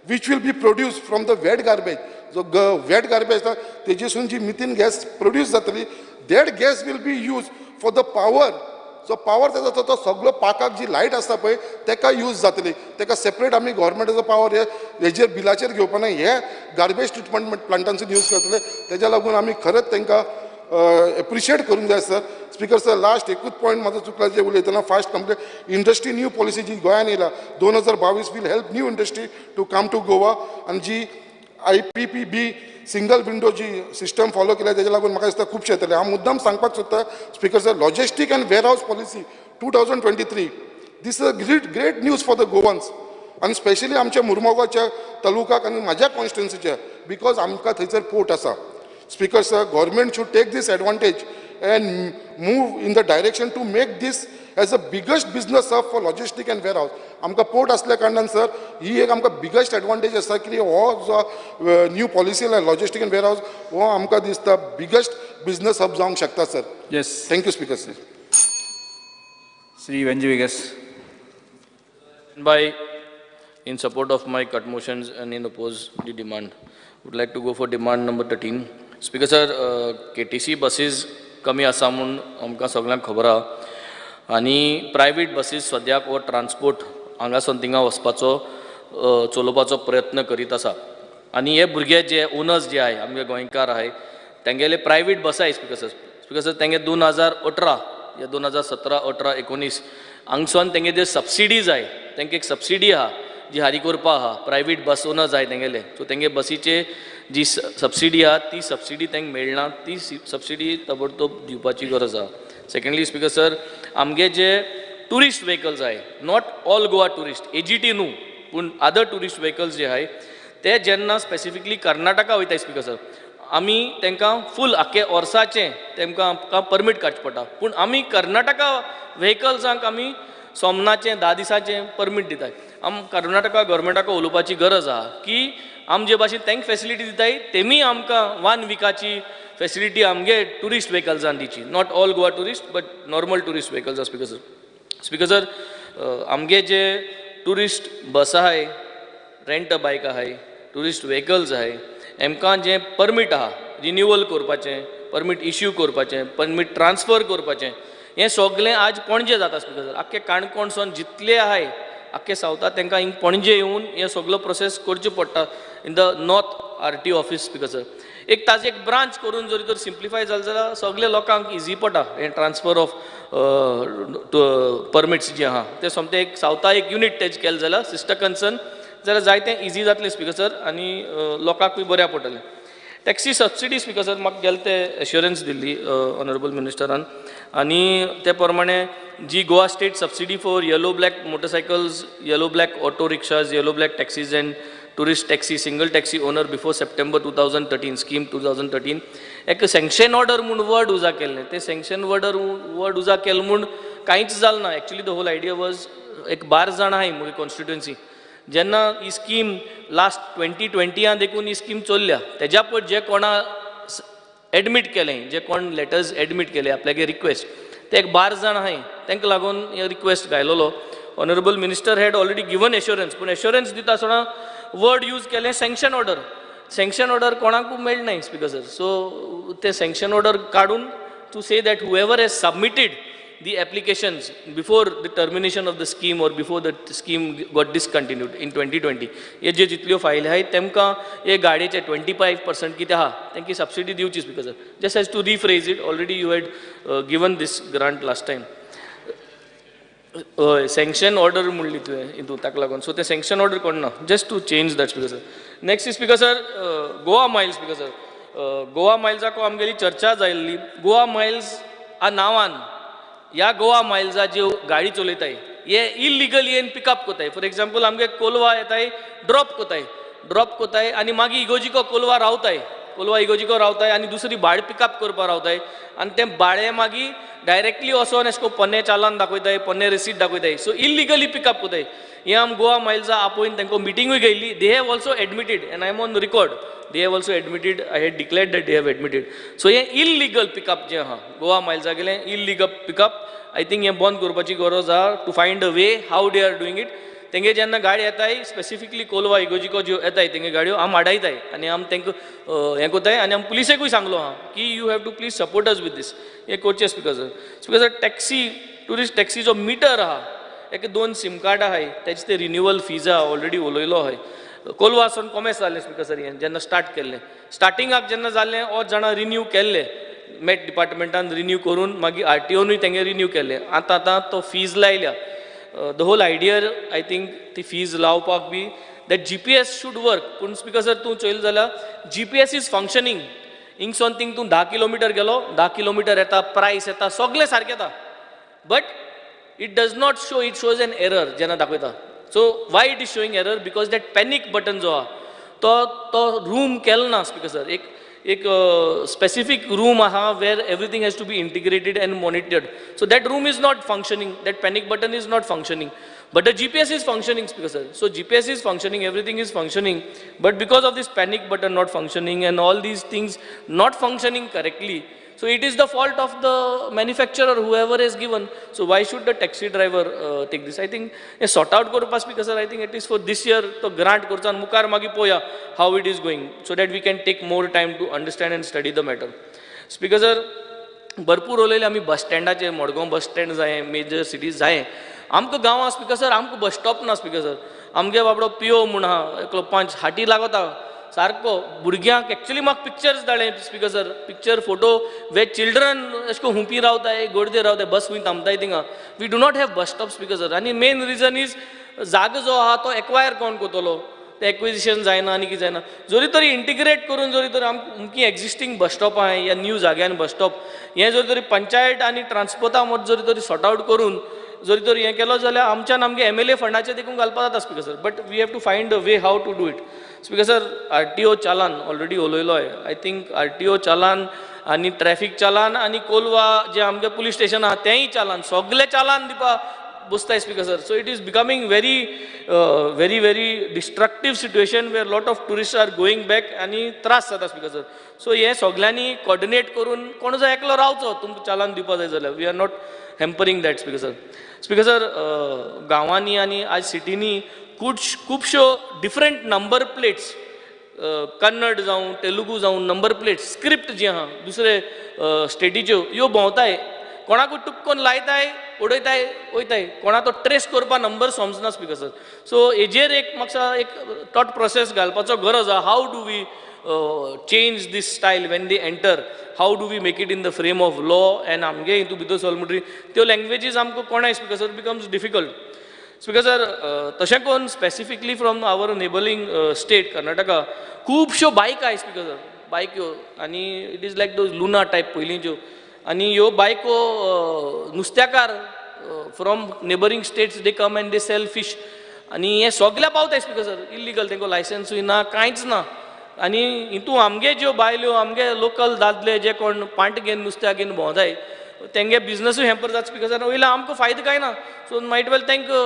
which will be produced from the wet garbage, जो वेट गार्बेज आसा तेजेसून जी मिथेन गॅस प्रोड्यूस जातली, that gas will be use for the power. जो पावर जाता तो सगळो पार्काक जी लायट आसता पळय तेका यूज जातली. तेका सेपरेट आमी गव्हर्मेंटाचो पावर हे हेजेर बिलाचेर घेवपा ना, हे गार्बेज ट्रिटमेंट प्लांटांसून यूज करतले. तेज्या लागून आमी खरेंच तांकां एप्रिशिएट करूंक जाय सर. स्पीकर सर, लास्ट एकूच पॉयंट म्हाजो चुकला जे उलयतना fast complete. Industry new policy जी गोंयान येयला 2022 will help new industry to come to Goa आनी जी IPPB single window जी सिस्टम फॉलो केल्या तेज्या लागून म्हाका दिसता खुबशें येतलें. हांव मुद्दाम सांगपाक सोदता speaker sir, logistic and warehouse policy 2023, this is a great great news for the Goans आनी स्पेशली आमच्या मुरमोगाच्या तालुकाक आनी म्हाज्या कॉन्स्टिट्युएन्सीच्या, because आमकां थंयसर पोर्ट आसा. Speaker sir, government should take this advantage and move in the direction to make this as a biggest business hub for logistic and warehouse. आमकां port आसल्या कारणान सर ही एक आमकां बिगेस्ट एडवांटेज आसा की हो जो न्यू पॉलिसी आयला लॉजिस्टीक एंड वेअरहावस हो आमकां दिसता बिगेस्ट बिजनस हब जावंक शकता sir.
Yes,
thank you speaker sir.
Shri Venzy Viegas.
By in support of my cut motions and in oppose the demand. Would like to go for demand number 13. Speaker sir, KTC buses कमी आसा म्हूण आमकां सगळ्यांक खबर आहा आनी private बसीस सद्याक हो ट्रान्सपोर्ट हांगासून थिंगा वचपाचो चलोवपाचो प्रयत्न करीत आसा आनी हे भुरगे जे ओनर्स जे आहाय आमगे गोंयकार आहाय तेंगेले प्रायवेट बस आहाय. स्पीकर सर, स्पीकर सर तेंगे 2018 या 2017 18 19 हांगसून तेंगे जे सबसिडीज आहाय तेंका एक सबसिडी आहा जी हारी करपा आहा प्रायवेट बस ओनर्स आहाय तेंगेले, सो तेंगे बसीचे जी सबसिडी आहा ती सबसिडी तांकां मेळना, ती सबसिडी ताबडतोब दिवपाची गरज आहा. सेकंडली स्पीकर सर, आमगे जे ट्युरिस्ट व्हेकल्स आहाय, not all Goa tourist AGT न्हू पूण अदर ट्युरिस्ट व्हेकल्स जे आहाय ते जेन्ना स्पेसिफिकली कर्नाटका वयताय स्पीकर सर, आमी तांकां फूल आख्खे वर्साचें तेमकां आमकां परमीट काडचें पडटा, पूण आमी कर्नाटका व्हेकल्सांक आमी सोमनाचें 10 दिसांचें परमीट दिताय. आम कर्नाटका गव्हर्मेंटाक उलोवपाची गरज आहा की आमचे भाशेन तांकां फेसिलिटी दिताय तेमी आमकां 1 विकाची फेसिलिटी आमगे tourist व्हेकल्सान दिची, not all Goa tourist but normal tourist vehicles. Speaker sir, speaker sir आमगे जे ट्युरिस्ट बस आहाय, रेंट अ बायक आहाय, ट्युरिस्ट व्हेकल्स आहाय, हेमकां जें परमीट आहा रिन्युअल करपाचें, परमीट इश्यू करपाचें, परमीट ट्रान्सफर करपाचें, हें सगळें आज पणजे जाता स्पीकर सर. आख्खे काणकोणसून जितले आहाय आख्खे सावथा तांकां हिंग पणजे येवन हें सगळो प्रोसेस करचें पडटा in the north RTO office, Speaker sir. एक ताजें एक ब्रांच करून जरी तर सिम्प्लिफाय जालें जाल्यार सगळे लोकांक इजी पडटा. हें ट्रान्सफर ऑफ परमिट्स जे आहा ते सोमतें एक सावथा एक युनीट तेजें केलें जाल्यार सिस्टर कन्सर्न जाल्यार जायतें इजी जातलें स्पीकर सर, आनी लोकांकूय बऱ्याक पडटलें. टॅक्सी सबसिडी स्पीकर सर, म्हाका गेले ते एश्योरन्स दिल्ली ऑनरेबल मिनिस्टरान, आनी ते प्रमाणे जी Goa state subsidy for yellow black motorcycles, yellow black auto rickshaws, yellow black taxis and tourist taxi, single taxi owner before September 2013, scheme 2013, एक सँक्शन ऑर्डर म्हूण वर्ड उजा केल्लें. तें सँक्शन वर्ड उजा केलें म्हूण कांयच जालें ना. Actually the whole idea was एक 12 जाण आहाय म्हगे कॉन्स्टिट्युएन्सी, जेन्ना ही स्कीम लास्ट 2020 देखून ही स्कीम चल्ल्या, तेज्या पयर जे कोणा एडमीट केलें, जे कोण लेटर्स एडमीट केले आपल्यागे रिक्वेस्ट, ते एक 12 जाण आहाय, तांकां लागून हे request घायलेलो. Honourable minister had already given assurance, पूण एश्योरन्स दिता आसतना वर्ड यूज केलें सँक्शन ऑर्डर. सँक्शन ऑर्डर कोणाकूय मेळनाय स्पीकर सर. सो ते सँक्शन ऑर्डर काडून to say that whoever has submitted the applications before the termination of the scheme or before the scheme got discontinued in 2020, हे जे जितल्यो फायली आहाय तेमकां हे गाडयेचे 25% कितें आहा तेंकी सबसिडी दिवची Speaker sir. Just has to rephrase it, already you had given this grant last time. हय, सँक्शन ऑर्डर म्हणली तुवें हितून, ताका लागून सो तें सँक्शन ऑर्डर कोण ना, just to change that Speaker sir. Next is Speaker sir, Goa Miles. Speaker sir, Goa मायल्साको आमगेली चर्चा जाल्ली. गोवा मायल्स ह्या नांवान ह्या गोवा मायल्सा ज्यो गाडी चलयताय हे इलिगली येवन पिकअप कोताय. फॉर एग्जाम्पल आमगे कोलवा येताय, ड्रॉप कोताय, ड्रॉप कोताय आनी मागीर इगोजिको कोलवा रावताय, कोलवा इगोजिको रावताय आनी दुसरी भाड पिकअप करपा रावताय, आनी तें भाडें मागीर डायरेक्टली वचोन एशे कोन्न पोन्ने चालान दाखयताय, पोन्ने रिसीट दाखयताय. सो इलिगली पिकअप कोताय. हें आम गोवा मायल्सा आपोवन तांकां मिटिंगूय घेयली. They have also admitted and I am on record, they have also admitted, I had declared that they have admitted. So हें इलिगल पिकअप जें आहा गोवा मायल्सा गेलें इलिगल पिकअप, I think हें बंद करपाची गरज आहा, to find a way how they are doing it. तेंगे जेन्ना गाडी येताय स्पेसिफिकली कोलवा इगोजिको ज्यो येताय तेंगे गाडयो आम आडायताय आनी आम तांकां हें कोताय, आनी आम पुलिसेकूय सांगलो आहा की you have to please support us with this. हें करचें Speaker sir. Speaker sir, taxi tourist टॅक्सीचो मिटर आहा, एक 2 सिम कार्ड आहाय, तेजे ते रिन्युअल फीज आहा, ऑलरेडी उलयलो आहाय. कोलवा सावन कोमेस जालें स्पीकर सर, हें जेन्ना स्टार्ट केल्लें स्टार्टिंगाक जेन्ना जालें ओत जाणां रिन्यू केल्ले, मेट डिपार्टमेंटान रिन्यू करून मागीर आरटीओनूय तेंगे रिन्यू केल्लें. आतां आतां तो फीज लायल्या. The whole idea I think ती फीज लावपाक बी that GPS should work. पूण स्पीकर सर तूं चोयलें जाल्यार GPS is functioning, हिंगसोन थिंग तूं 10 किलोमिटर गेलो, 10 किलोमिटर येता, प्रायस येता, सगळें सारकें येता, but it does not show, it shows an error जेन्ना दाखयता. So why it is showing error? Because that panic button जो आहा तो तो रूम केलो ना स्पीकर सर. एक एक स्पेसिफीक रूम आहा where everything has to be integrated and monitored. So that room is not functioning, that panic button is not functioning, but the GPS is functioning Speaker sir. So GPS is functioning, everything is functioning, but because of this panic button not functioning and all these things not functioning correctly, so it is the fault of the manufacturer, whoever has given. So why should the taxi driver take this? I think a sort out करपा Speaker sir, I think at least for this year तो grant करचो आनी मुखार मागीर पळोवया how it is going, so that we can take more time to understand and study the matter. Speaker sir, भरपूर उलयले आमी बस स्टँडाचेर, मडगांव बस स्टँड जाय, मेजर सिटीज जाय. आमकां गांवां स्पीकर सर आमकां बस स्टॉप ना स्पीकर सर. आमगे बाबडो पियो म्हूण आहा एकलो पंच हाटी लागता सारको भुरग्यांक. एक्चुअली म्हाका पिक्चर्स धाडले Speaker sir, picture photo where children अशें करून हुंपी रावताय, गर्दे रावताय, बस खूंय थांबताय थिंगा. We do not have bus stop Speaker sir. आनी मेन रिजन is जागो जो आहा तो एक्वायर कोण करतलो, ते एक्विजिशन जायना आनी कितें जायना. जरी तरी इंटिग्रेट करून जरी तर आमकी एक्जिस्टींग बस स्टॉप आहाय या न्यू जाग्यान बस स्टॉप हें जरी तरी पंचायत आनी ट्रान्सपोर्टा मदीं जरी तरी सॉर्ट आवट करून जरी तर हें केलो जाल्यार आमच्यान आमगे एमएलए फंडाचे देखून घालपा जाता Speaker sir. But we have to find a way how to do it. Speaker sir, RTO challan already उलयलो हांवें. I think RTO challan आनी ट्रॅफिक चालान आनी कोलवा जे आमगे पुलीस स्टेशन आहा तेंय चालान, सगळे चालान दिवपा बसताय Speaker sir. So it is becoming very very very destructive situation where lot of tourist are going back आनी त्रास जाता स्पीकर सर. सो हें सगल्यांनी कॉर्डिनेट करून कोण जाय एकलो रावचो तुमकां चालान दिवपा जाय जाल्यार. We are not hampering that Speaker sir. Speaker sir, गांवांनी आनी आज सिटींनी खुबश्यो डिफरंट नंबर प्लेट्स, कन्नड जावं तेलुगू जावं, नंबर प्लेट्स स्क्रिप्ट जी आहा दुसरे स्टेटीच्यो ह्यो भोंवताय. कोणाकूय टुपकोन लायताय, उडयताय, वयताय. कोणा तो ट्रेस करपा नंबर समजना स्पीकर सर. सो हेजेर एक म्हाका एक थॉट प्रोसेस घालपाचो गरज आहा. How do we change this style when they enter? How do we make it in the frame of law? And आमगे हितू भितर सरलो म्हणटरी त्यो लँग्वेजीस आमकां कोणाय, Speaker sir, becomes difficult. Speaker sir, तशें करून specifically from our neighbouring state Karnataka खुबश्यो बायक आहाय स्पीकर सर, बायक्यो, आनी it is like those Luna type पयलींच्यो, आनी ह्यो बायको नुस्त्याकार from neighbouring states they come and they sell fish, आनी हे सगल्या पावताय स्पीकर सर इल्लीगल, तेंकां लायसन्सूय ना, कांयच ना. आनी हितू आमगे ज्यो बायल्यो, आमगे लोकल दादले जे कोण पांट घेवन नुस्त्याक घेवन भोंवताय तेंगे बिजनसूय हॅम्पर जाता स्पीकर सर. वयल्यान आमकां फायदो कांय ना. सो मायट वेल तांकां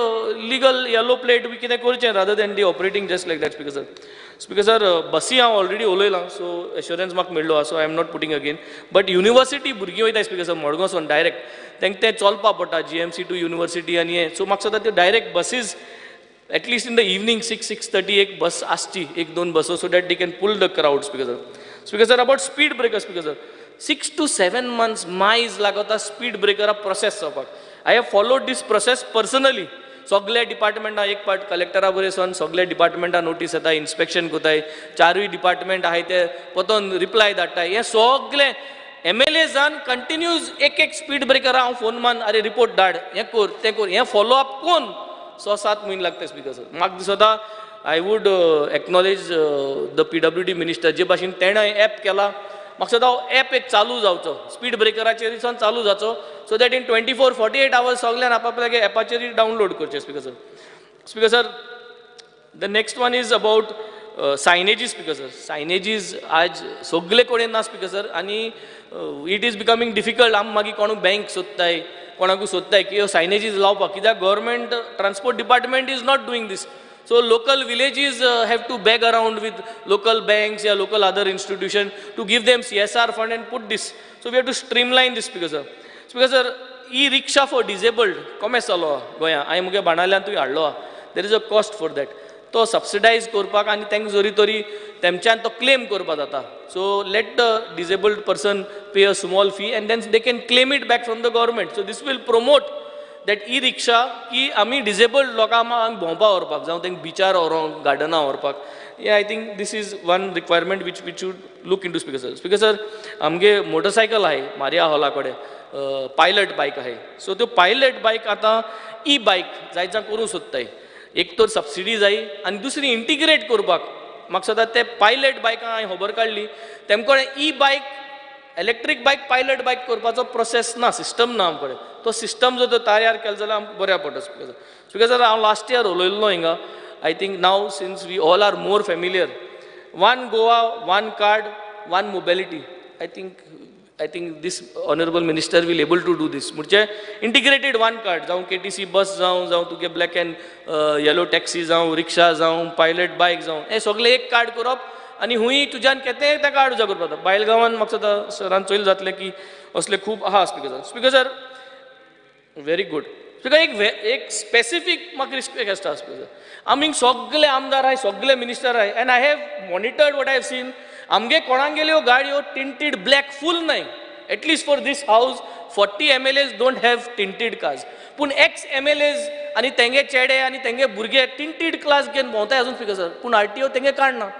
लिगल येलो प्लेट बी कितें करचें rather than the operating just like that, Speaker sir. Speaker sir, बसी हांव ऑलरेडी उलयलां, सो एश्योरन्स म्हाका मेळ्ळो आसा, so I am not putting again. But university भुरगीं वयता स्पीकर सर मडगांवसून डायरेक्ट, तांकां तें चलपा पडटा GMC to university आनी हें. सो म्हाका दिसता त्यो direct buses at least in the evening 6, 6:30 एक बस आसची, एक दोन बसो, so that they can pull the crowd, Speaker sir. Speaker sir, about speed breaker, Speaker sir, 6 to 7 months मायज लागता स्पीड ब्रेकरा प्रोसेस जावपाक. I have followed this process personally. सगल्या डिपार्टमेंटां एक पार्ट कलेक्टरा बरें सन सगल्या डिपार्टमेंटां नोटीस येता, इन्स्पेक्शन करताय, चारूय डिपार्टमेंट आहाय ते परतून रिप्लाय धाडटाय. हें सगलें MLA जान कंटिन्यूज एक एक स्पीड ब्रेकरा हांव फोन मान, अरे रिपोर्ट धाड, हें कर तें कर, हें फॉलो अप कोन्न 6-7 म्हयने लागता स्पीकर सर. म्हाका दिसता I would acknowledge the PWD minister जे भाशेन तेणें एप केला, म्हाका दिसता हो एप एक चालू जावचो, स्पीड ब्रेकराचेर सावन चालू जावचो, so that in 24-48 hours सगल्यान आपापल्या एपाचेर डावनलोड करचें Speaker sir. Speaker sir, the next one is about signages, Speaker sir. Signages आज सगले कडेन ना स्पीकर सर, आनी it is becoming difficult. आमी मागीर कोणूय बँक सोदताय, कोणाकूय सोदताय की ह्यो सायनेजीस लावपाक, कित्याक government transport department is not doing this. So local villages have to beg around with local banks या local other institution to give them CSR fund and put this. So we have to streamline this, Speaker sir. Speaker sir, e rickshaw for disabled कोमेस जालो गोंया, हांवें मुगे बाणाल्यान तुवें हाडलो आहा, there is a cost for that. तो subsidised करपाक आनी तांकां जरी तरी तेमच्यान तो क्लेम करपाक जाता. So let the disabled person pay a small fee and then they can claim it back from the government. So this will promote that e rickshaw की आमी डिजेबल्ड लोकांक आमी भोंवपाक व्हरपाक, जावं तांकां बिचार व्हरोंक, गार्डनां व्हरपाक. हे I think this is one requirement which we should look into, Speaker sir. Speaker sir, आमगे मोटरसायकल आहाय मारिया हॉला कडेन, पायलट बायक आहाय. सो त्यो पायलट बायक आतां ई बायक जायचा करूंक सोदताय. एक तर सबसिडी जाय आनी दुसरी इंटिग्रेट करपाक. म्हाका दिसता ते पायलट बायकां हांवें खबर काडली, तेम कडेन e bike, electric bike, pilot bike करपाचो प्रोसेस ना, सिस्टम ना आमचे कडेन. तो सिस्टम जर तयार केलो जाल्यार आमकां बऱ्याक पडटा स्पीकर सर. स्पीकर सर, हांव लास्ट इयर उलयल्लो हिंगा, I think now since we all are more familiar, one Goa, one card, one mobility. I think this honourable minister will able to do this. म्हणजे integrated one card, जावं KTC बस जावं, जावं तुगे black and येलो taxi जावं, रिक्षा जावं, pilot बायक जावं, हें सगळें एक कार्ड करप आनी हुंय तुज्यान केतें तें कार्ड उजा करपाक जाता. बायल गांवान म्हाका दिसता सरान चोयल जातलें की असलें खूब आहा Speaker sir. Speaker sir, very good. Speaker, एक स्पेसिफीक म्हाका रिस्पेक्ट आसता स्पीकर सर. आमी सगळे आमदार आहाय, सगळे मिनिस्टर आहाय, and I have monitored what I have seen. आमगे कोणागेल्यो गाडयो टिंटेड ब्लॅक फूल न्हय. At least for this house 40 MLAs don't have tinted cars. पूण एक्स MLAs आनी तेंगे चेडे आनी तेंगे भुरगे टिंटेड क्लास घेवन भोंवताय अजून स्पीकर सर. पूण RTO तेंगे काडना.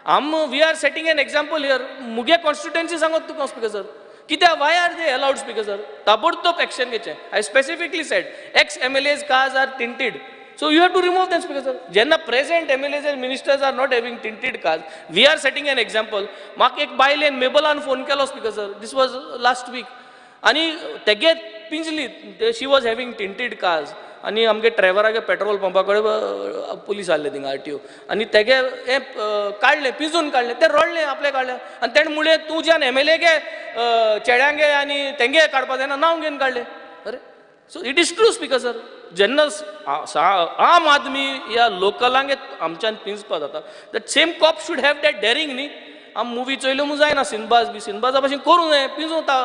आम we are setting an example here. मुगे कॉन्स्टिट्युएन्सी सांगत तुका स्पीकर सर, कित्याक why are they allowed Speaker sir? ताबडतोब action घेचें. I specifically said ex MLAs cars are tinted, so you have to remove them, Speaker sir. जेन्ना present MLAs and ministers are not having tinted cars, we are setting an example. म्हाका एक बायलेन मेबलान phone केलो Speaker sir, this was last week, आनी तेगे पिंजली, she was having tinted cars, आनी आमगे ड्रायव्हरागे petrol पंपा कडेन पुलीस आसले थिंगा RTO, आनी तेगे हें काडलें, पिंजून काडलें, तें रडलें आपलें काडलें, आनी तेणें म्हणलें तुज्यान MLA गे चेड्यांगे आनी तेंगे काडपा जायना, नांव घेवन काडलें. अरे, so it is true Speaker sir. जेन्ना आम आदमी या लोकलांगे आमच्यान पिंजपा जाता, that same cop should have that daring न्ही. आम मुवी चोयल्यो म्हूण जायना, सिनबाज बी सिनबाजा भाशेन करूं नये, पिंजूं ता.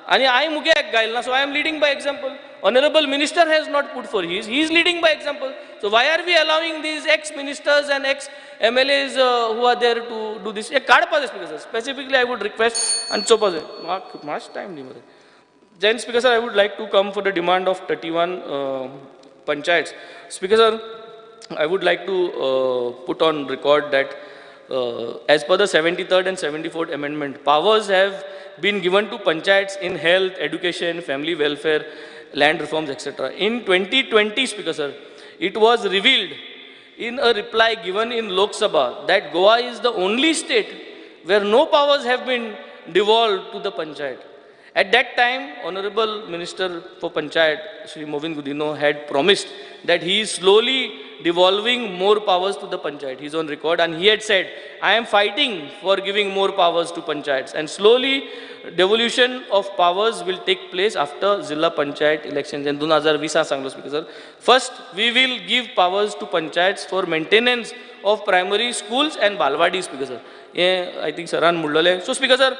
आनी हांवें मुगे घायला ना, so I am leading by example. Honourable minister has not put for his, he is leading by example. So why are we allowing these ex ministers and ex MLAs who are there to do this? हें काडपा जाय speaker sir. Specifically I would request आनी चोवपा जाय. म्हाका मातशें time दी मरे. Then, Speaker sir, I would like to come for the demand of 31 panchayats. Speaker sir, I would like to put on record that as per the 73rd and 74th amendment, powers have been given to panchayats in health, education, family welfare, land reforms, etc. In 2020, Speaker sir, it was revealed in a reply given in Lok Sabha that Goa is the only state where no powers have been devolved to the panchayat. At that time, Honorable Minister for Panchayat, Shri Mauvin Godinho, had promised that he is slowly devolving more powers to the panchayat. He is on record, and he had said, I am fighting for giving more powers to panchayats. And slowly, devolution of powers will take place after Zilla Panchayat elections. And 2020 sanglo, Speaker sir. First, we will give powers to panchayats for maintenance of primary schools and balwadis, Speaker sir. I think Saran Mudlale. So, Speaker sir,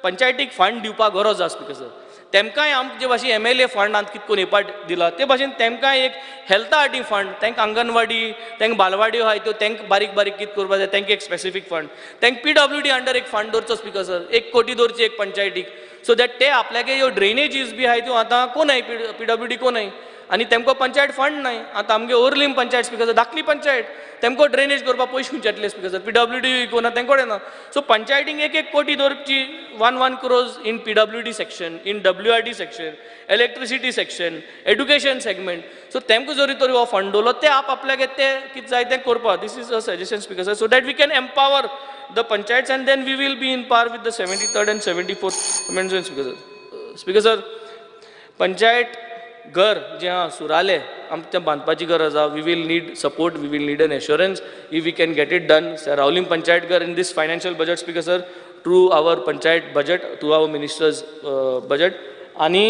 पंचायतीक fund दिवपाक गरज आसा speaker sir. तेमकांय आमचे जे भाशेन MLA फंडांत कितें करून एपाट दिला ते भाशेन तेमकांय एक हेल्था साठी फंड, तांकां अंगणवाडी, तांकां बालवाड्यो आहाय त्यो तांकां बारीक बारीक कितें करपाक जाय, तांकां एक स्पेसिफीक फंड, तांकां पीडब्ल्यूडी अंडर एक फंड दवरचो स्पीकर सर, 1 कोटी दवरची एक पंचायतीक, सो that ते आपल्यागे ह्यो ड्रेनेजीस बी आहाय त्यो आतां कोनाय, पीडब्ल्यूडी कोनाय आनी तेमकां पंचायत फंड नाय. आतां आमगे ओर्लीम पंचायत स्पीकर सर, धाकली पंचायत, तेमकां ड्रेनेज करपाक पयशे खंयचे येतले स्पीकर सर, पीडब्ल्यूडी कोना तेंक कडेन ना. सो पंचायतींक 1-1 कोटी दवरची, 1-1 crores in PWD section, in WRD section, electricity section, education segment. So तेमकां जरी तरी हो फंड दवरलो ते आप आपल्यागे ते कितें जाय तें करपाक. This is a suggestion speaker sir, so that we can empower the panchayats and then we will be in par with the 73rd and 74th amendment speaker sir. Speaker sir, panchayat घर जें आहा सुराले आमकां तें बांदपाची गरज आहा. We will need support, we will need an assurance if we can get it done. Seraulim panchayat ghar in this financial budget speaker sir, through our panchayat budget, through our minister's budget. आनी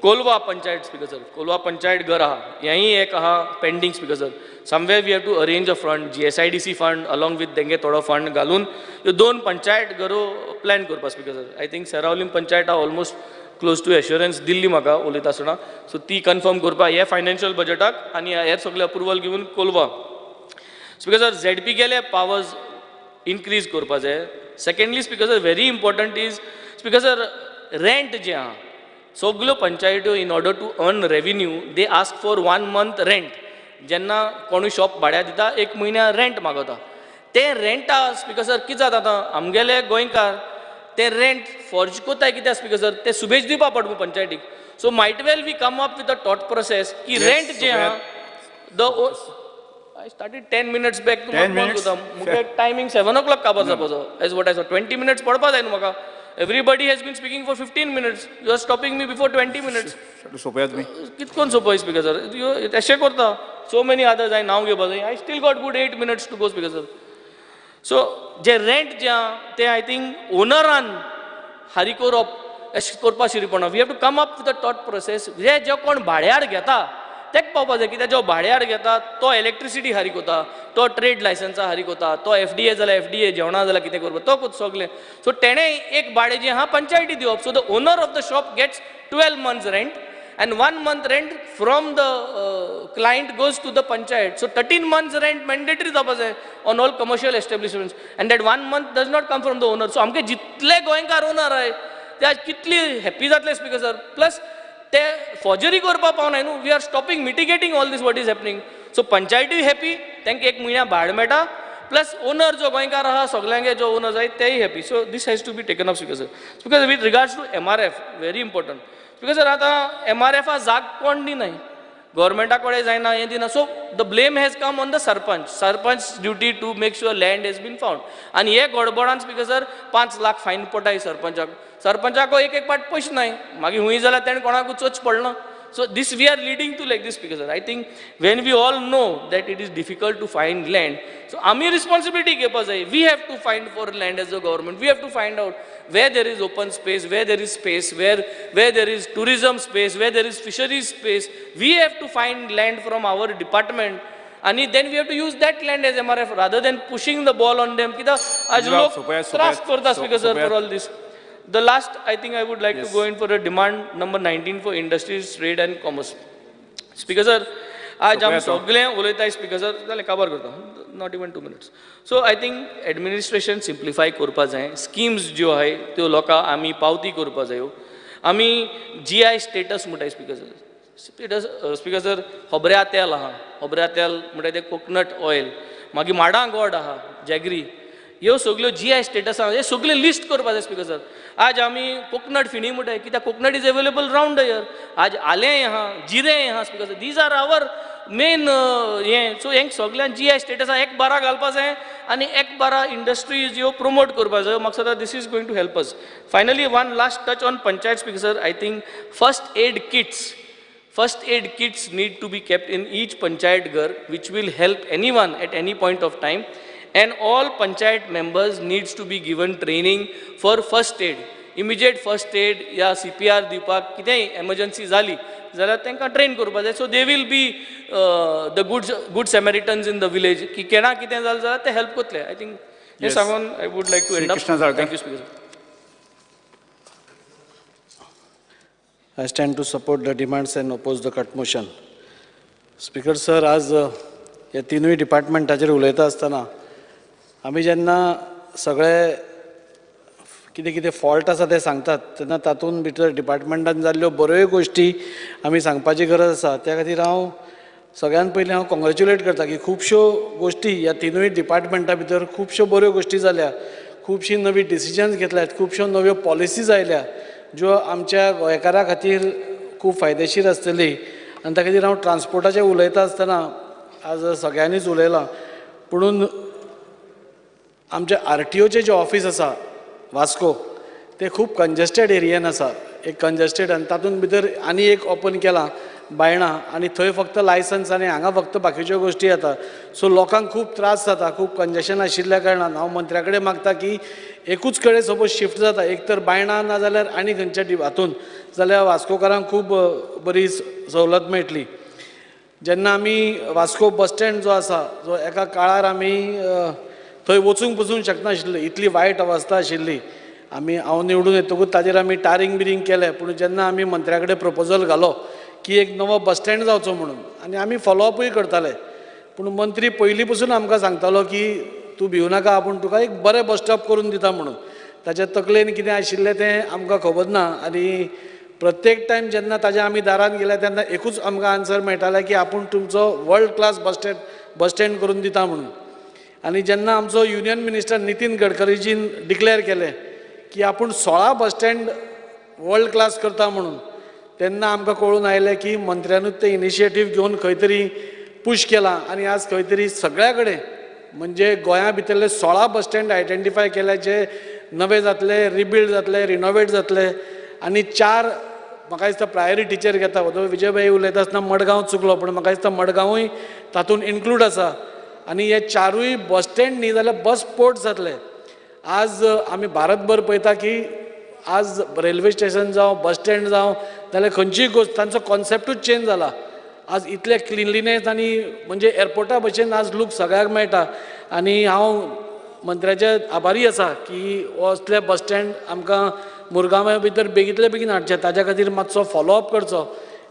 Colva panchayat speaker sir, Colva panchayat घर आहा हेंय एक आहा pending speaker sir. Somewhere we have to arrange a fund, GSIDC fund along with तेंगे थोडो fund घालून ह्यो 2 पंचायत घरो प्लॅन करपाक speaker sir. I think Seraulim panchayat आहा ऑलमोस्ट क्लोज टू एश्योरन्स दिल्ली म्हाका उलयता आसतना, सो ती कन्फर्म करपाक हे फायनान्शियल बजेटाक आनी हेर सगळे अप्रुवल घेवन कोलवा. स्पीकर सर, झेडपी गेले पावर्स इनक्रीज करपा जाय. Secondly speaker sir, very important is speaker sir, rent जें आहा सगल्यो पंचायत्यो in order to earn revenue they ask for 1 month rent. जेन्ना कोणूय शॉप भाड्या दिता 1 म्हयन्या रेंट मागता, तें रेंटा स्पीकर सर कितें जाता आतां आमगेले गोंयकार ते रेंट फॉर्ज कोताय कित्याक स्पीकर सर, ते सुबेज दिवपा पडटा पंचायतीक. So might well we come up with a thought process की रेंट जें आहा the I started 10 minutes back. मुगे टायमींग 7 o'clock काबार जावपाचो as what I saw. 20 minutes पडपा जाय न्हू म्हाका. Everybody has been speaking for 15 minutes. You are stopping me before 20 minutes.
सोपयात तुमी
कितें करून सोंपय स्पीकर सर, एशें करता. सो मेनी अदर्स हांवें नांव घेवपा जाय. I still got good 8 minutes to go speaker sir. So J rent जे आहा ते I think ओनरान हारी करप अशें करपा शिरीपणा. We have to come up with a thought process. जे जे कोण भाड्यार घेता तेक पावपा जाय, कित्याक जो भाड्यार घेता तो इलेक्ट्रिसिटी हारीक वता, तो ट्रेड लायसन्सा हारीक वता, तो एफडीए जाल्यार एफडीए, जेवणा जाल्यार कितें करपा तो कोत सगलें. सो तेणें एक भाडें जें आहा पंचायती दिवप. So the owner of the shop gets 12 months rent and 1 month rent from the client goes to the panchayat. So 13 months rent mandatory जावपा जाय on all commercial establishments, and that 1 month does not come from the owner. So आमके जितले गोंयकार owner आहाय ते आज कितली happy जातले स्पीकर सर. प्लस ते फॉर्जरी करपाक पावनाय न्हू. We are stopping, mitigating all this what is happening. So पंचायतूय happy, तांकां 1 म्हयन्या भाड मेळटा, प्लस ओनर जो गोंयकार आहा सगल्यांगे जो ओनर जाय तेय happy. So this has to be taken up speaker sir. Speaker with regards to MRF, very important speaker sir. आतां एमआरएफा जाग कोण दिनाय, गव्हर्मेंटा कडेन जायना, हें दिना. So the blame has come on the sarpanch. Sarpanch duty to make sure land has been found. आनी हे गडबडान speaker sir 5 lakh fine पडटाय सरपंचाक. सरपंचाक एक एक पाट पयशे नाय, मागीर हुंय जाल्यार तेणें कोणाकूच चोच पडना. So this we are leading to like this speaker sir. I think when we all know that it is difficult to find land, so आमी रिस्पॉन्सिबिलिटी घेवपा जाय. We have to find for land as a government. We have to find out where there is open space, where there is space, where there is tourism space, where there is fisheries space. We have to find land from our department and then we have to use that land as MRF rather than pushing the ball on them. कित्याक आज लोक त्रास करता speaker sir for all this. The last, I think I would like to go in for a demand number 19 for industries, trade and commerce. Speaker sir, आज आम सगळे उलयताय speaker sir, जालें काबार करता, not even 2 minutes. So I think administration simplify करपा जाय, schemes ज्यो आहाय त्यो लोकांक आमी पावती करपा जायो. आमी GI status म्हणटाय स्पीकर सर. स्पीकर सर, खोबऱ्या तेल आहा, खोबऱ्या तेल म्हणटा तें कोकोनट ऑयल, मागीर माडां गोड आहा, जॅगरी, ह्यो सगल्यो GI status आहा, हे सगळे लिस्ट करपा जाय स्पीकर सर. आज आमी कोकोनट फिणी म्हणटाय कित्याक coconut is available round the year. आज आलें आहा, जिरें आहा speaker sir. These are our main हें. सो हेंक सगल्यांक GI status आहा, एक बारा घालपा जाय आनी एक बारा इंडस्ट्रीज ह्यो promote करपा जाय. म्हाका दिसता this is going to help us. Finally one last touch on panchayat speaker sir. I think first aid kits need to be kept in each panchayat ghar, which will help anyone at any point of time, and all panchayat members needs to be given training for first aid, immediate first aid या CPR दिवपाक कितेंय emergency जाली जाल्यार तांकां train करपाक जाय. So they will be the good Samaritans in the village की केन्ना कितें जालें जाल्यार ते हेल्प करतले. I think हें सांगून I would like to end up. Thank you speaker.
I stand to support the demands and oppose the cut motion. Speaker sir, आज ह्या तिनूय डिपार्टमेंटाचेर उलयता आसतना आमी जेन्ना सगळे कितें कितें फॉल्ट आसा ते सांगतात तेन्ना तातूंत भितर डिपार्टमेंटान जाल्ल्यो बऱ्योय गोश्टी आमी सांगपाची गरज आसा. त्या खातीर हांव सगळ्यान पयलीं हांव कॉंग्रेच्युलेट करता की खुबश्यो गोश्टी ह्या तिनूय डिपार्टमेंटा भितर खुबश्यो बऱ्यो गोश्टी जाल्या, खुबशीं नवीं डिसिजन्स घेतल्यात, खुबश्यो नव्यो पॉलिसीज आयल्या ज्यो आमच्या गोंयकारां खातीर खूब फायदेशीर आसतली. आनी त्या खातीर हांव ट्रान्सपोर्टाचें उलयता आसतना आज सगळ्यांनीच उलयलां, पुणून आमच्या RTOचें जें ऑफीस आसा वास्को तें खूब कंजस्टेड एरियेन आसा, एक कंजस्टेड, आनी तातूंत भितर आनी एक ओपन केलां बायणा, आनी थंय फक्त लायसन्स आनी हांगा फक्त बाकीच्यो गोश्टी येता. सो लोकांक खूब त्रास जाता, खूब कंजेशन आशिल्ल्या कारणान हांव मंत्र्या कडेन मागता की एकूच कडेन सपोज शिफ्ट जाता, एक तर बायणा ना जाल्यार आनी खंयच्या हातून जाल्यार वास्कोकारांक खूब बरी सवलत मेळटली. जेन्ना आमी वास्को बस स्टँड जो आसा, जो एका काळार आमी थंय वचूंक पसून शकनाशिल्ले, इतली वायट अवस्था आशिल्ली. आमी हांव निवडून येतकूच ताजेर आमी टारींग बिरींग केलें, पूण जेन्ना आमी मंत्र्या कडेन प्रपोजल घालो की एक नवो बस स्टँड जावचो म्हणून, आनी आमी फॉलोअपूय करताले, पूण मंत्री पयलीं पसून आमकां सांगतालो की तूं भिवू नाका, आपूण तुका एक बरें बस स्टॉप करून दिता म्हणून. ताच्या तकलेन कितें आशिल्लें तें आमकां खबर ना, आनी प्रत्येक टायम जेन्ना ताज्या आमी दारान गेले तेन्ना एकूच आमकां आन्सर मेळटालें की आपूण तुमचो world class bus stand करून दिता म्हणून. आनी जेन्ना आमचो युनियन मिनिस्टर नितीन गडकरीजीन डिक्लेअर केलें की आपूण 16 बस स्टँड वर्ल्ड क्लास करता म्हणून, तेन्ना आमकां कळून आयलें की मंत्र्यानूच तें इनिशिएटीव घेवन खंय तरी पूश केलां, आनी आज खंय तरी सगळ्या कडेन म्हणजे गोंया भितरले 16 बस स्टँड आयडेंटिफाय केले जे नवे जातले, रिबिल्ड जातले, रिनोवेट जातले, आनी 4 म्हाका दिसता प्रायोरिटीचेर घेता. विजयभाई उलयता आसतना मडगांव चुकलो, पूण म्हाका दिसता मडगांवूय तातूंत इन्क्लूड आसा. आनी हे 4 बस स्टँड न्ही जाल्यार बस पोर्ट जातले. आज आमी भारतभर पळयता की आज रेल्वे स्टेशन जावं बस स्टँड जावं जाल्यार खंयचीय गोश्ट तांचो कॉन्सेप्टूच चेंज जाला. आज इतलें क्लिनलीनेस आनी म्हणजे एअरपोर्टा भशेन आज लूक सगळ्याक मेळटा. आनी हांव मंत्र्याचे आभारी आसा की हो असले बस स्टँड आमकां मुरगांवा भितर बेगींतले बेगीन हाडचे, ताज्या खातीर मातसो फॉलोअप करचो,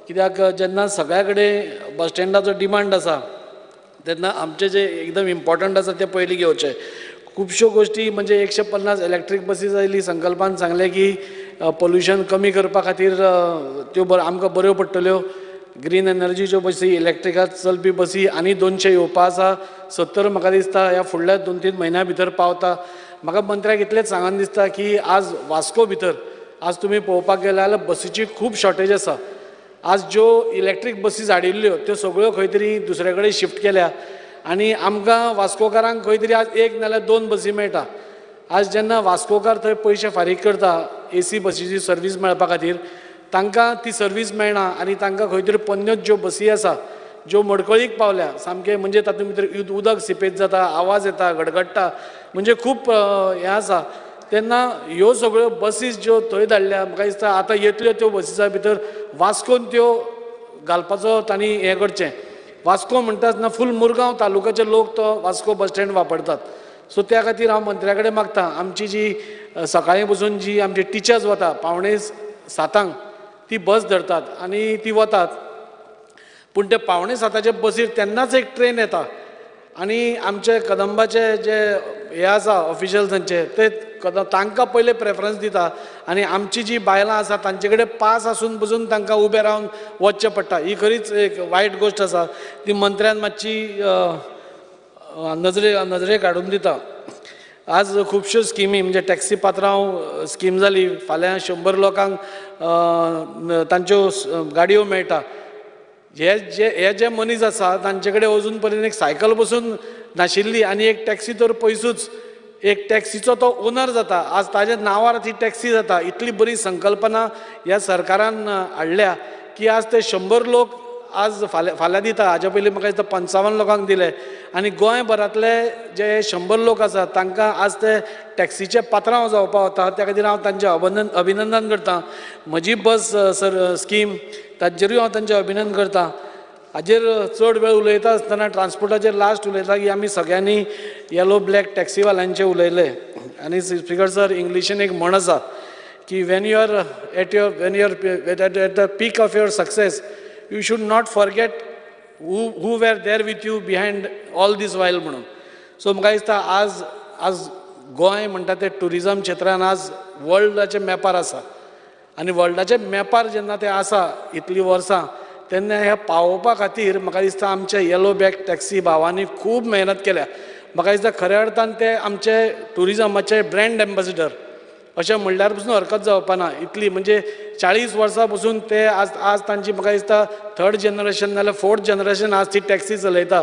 कित्याक जेन्ना सगळ्या कडेन बस स्टँडाचो डिमांड आसा तेन्ना आमचे जे एकदम इम्पॉर्टंट आसा ते पयलीं घेवचे. खुबश्यो गोश्टी म्हणजे 150 इलेक्ट्रीक बसीस आयली, संकल्पान सांगलें की पोल्युशन कमी करपा खातीर त्यो आमकां बऱ्यो पडटल्यो. ग्रीन एनर्जीच्यो बसी, इलेक्ट्रिकात चलपी बसी आनी 200 येवपा आसा, 70 म्हाका दिसता ह्या फुडल्या 2-3 म्हयन्या भितर पावता. म्हाका मंत्र्याक इतलेंच सांगन दिसता की आज वास्को भितर आज तुमी पळोवपाक गेले जाल्यार बसीची खूब शॉर्टेज आसा. आज ज्यो इलेक्ट्रीक बसीस हाडिल्ल्यो त्यो सगळ्यो खंय तरी दुसरे कडेन शिफ्ट केल्या, आनी आमकां वास्कोकारांक खंय तरी आज 1 नाल्यार 2 बसी मेळटा. आज जेन्ना वास्कोकार थंय पयशे फारीक करता AC बसीची सर्वीस मेळपा खातीर, तांकां ती सर्वीस मेळना, आनी तांकां खंय तरी पोन्न्योच ज्यो बसी आसा ज्यो मडकळीक पावल्या सामकें, म्हणजे तातूंत भितर उदक सिपेज जाता, आवाज येता, गडगडटा, म्हणजे खूब हें आसा. तेन्ना ह्यो सगळ्यो बसीस ज्यो थंय धाडल्या म्हाका दिसता आतां येतल्यो त्यो बसीसां भितर वास्कोन त्यो घालपाचो तांणी हें करचें. वास्को म्हणटा आसतना फूल मुरगांव तालुक्याचे लोक तो वास्को बस स्टँड वापरतात. सो त्या खातीर हांव मंत्र्या कडेन मागता, आमची जी सकाळीं पसून जी आमची टिचर्स वता 6:45 ती बस धरतात आनी ती वतात, पूण ते 6:45 बसीर तेन्नाच एक ट्रेन येता, आनी आमचे कदंबाचे जे हे आसा ऑफिशियल्सांचे ते तांकां पयले प्रेफरन्स दिता आनी आमची जी बायलां आसा तांचे कडेन पास आसून पसून तांकां उबें रावन वचचें पडटा. ही खरीच एक वायट गोश्ट आसा, ती मंत्र्यान मातशी नजरे काडून दिता. आज खुबश्यो स्किमी म्हणजे टॅक्सी पात्रांव स्कीम जाली, फाल्यां 100 लोकांक तांच्यो गाडयो मेळटा. हे जे मनीस आसा तांचे कडेन अजून पर्यंत एक सायकल पसून नाशिल्ली आनी एक टॅक्सी तर पयसूच, एक टॅक्सीचो तो ओनर जाता, आज ताज्या नांवार ती टॅक्सी जाता. इतली बरी संकल्पना ह्या सरकारान हाडल्या की आज ते 100 लोक आज फाल्यां दिता. हाज्या पयलीं म्हाका दिसता 55 लोकांक दिले आनी गोंयभरांतले जे 100 लोक आसात तांकां आज ते टॅक्सीचे पात्रांव जावपा वता. त्या खातीर हांव तांचें अभिनंदन करतां. म्हजी बस सर स्कीम ताचेरूय हांव तांचें अभिनंदन करतां. हाजेर चड वेळ उलयता आसतना ट्रान्सपोर्टाचेर लास्ट उलयता की आमी सगळ्यांनी येलो ब्लॅक टॅक्सीवाल्यांचे उलयले आनी स्पीकर सर इंग्लिशीन एक म्हण आसा की when you are at your when you are at the peak of your success you should not forget who were there with you behind all this while म्हणून. सो म्हाका दिसता आज आज गोंय म्हणटा तें ट्युरिजम क्षेत्रान आज वर्ल्डाचे मॅपार आसा आनी वर्ल्डाचे मॅपार जेन्ना तें आसा इतलीं वर्सां तेन्ना ह्या पावोवपा खातीर म्हाका दिसता आमच्या येलो बॅग टॅक्सी भावांनी खूब मेहनत केल्या. म्हाका दिसता खऱ्या अर्थान ते आमचे ट्युरिजमाचे ब्रँड एम्बेसिडर अशें म्हणल्यार पसून हरकत जावपा ना. इतली म्हणजे 40 वर्सां पसून ते आज आज तांची म्हाका दिसता थर्ड जनरेशन नाजाल्यार फोर्थ जनरेशन आज ती टॅक्सी चलयता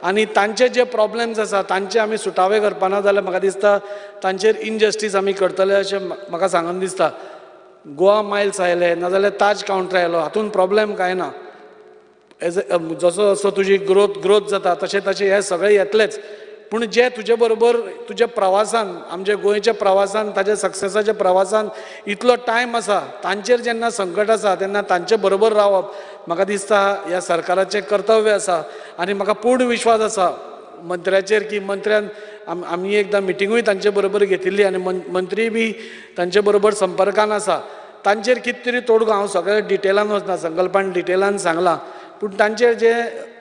आनी तांचे जे प्रॉब्लम्स आसा तांचे आमी सुटावे करपाना जाल्यार म्हाका दिसता तांचेर इनजस्टीस आमी करतले अशें म्हाका सांगून दिसता. गोवा मायल्स आयले नाजाल्यार ताज कावंटर आयलो, हातून प्रॉब्लम कांय ना. एज जसो जसो तुजी ग्रोथ जाता तशें तशें हे सगळे येतलेच, पूण जे तुजे बरोबर तुज्या प्रवासान आमच्या गोंयच्या प्रवासान ताज्या सक्सेसाच्या प्रवासान इतलो टायम आसा तांचेर जेन्ना संकट आसा तेन्ना तांचे बरोबर रावप म्हाका दिसता ह्या सरकाराचें कर्तव्य आसा. आनी म्हाका पूर्ण विश्वास आसा मंत्र्याचेर की मंत्र्यान आमी एकदां मिटिंगूय तांचे बरोबर घेतिल्ली आनी मंत्री बी तांचे बरोबर संपर्कान आसा. तांचेर कितें तरी तोडगो हांव सगळें डिटेलान वचना, संकल्पान डिटेलान सांगलां, पूण तांचेर जें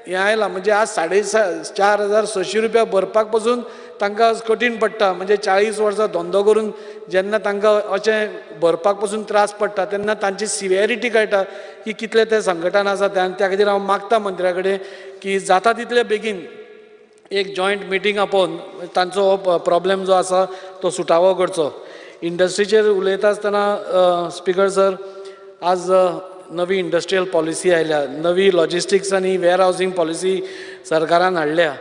हें आयलां म्हणजे आज 4,500 रुपया भरपाक पसून तांकां कठीण पडटा. म्हणजे 40 वर्सां धंदो करून जेन्ना तांकां अशें भरपाक पसून त्रास पडटा तेन्ना तांची सिवियरिटी कळटा की कितले ते संकटान आसा. त्या खातीर हांव मागता मंत्र्या कडेन की जाता तितले बेगीन एक जॉयंट मिटींग आपोवन तांचो हो प्रॉब्लम जो आसा तो सुटावो करचो. इंडस्ट्रीचेर उलयता आसतना स्पीकर सर आज नवी इंडस्ट्रियल पॉलिसी आयल्या, नवी लॉजिस्टिक्स आनी वेअर हावजींग पॉलिसी सरकारान हाडल्या.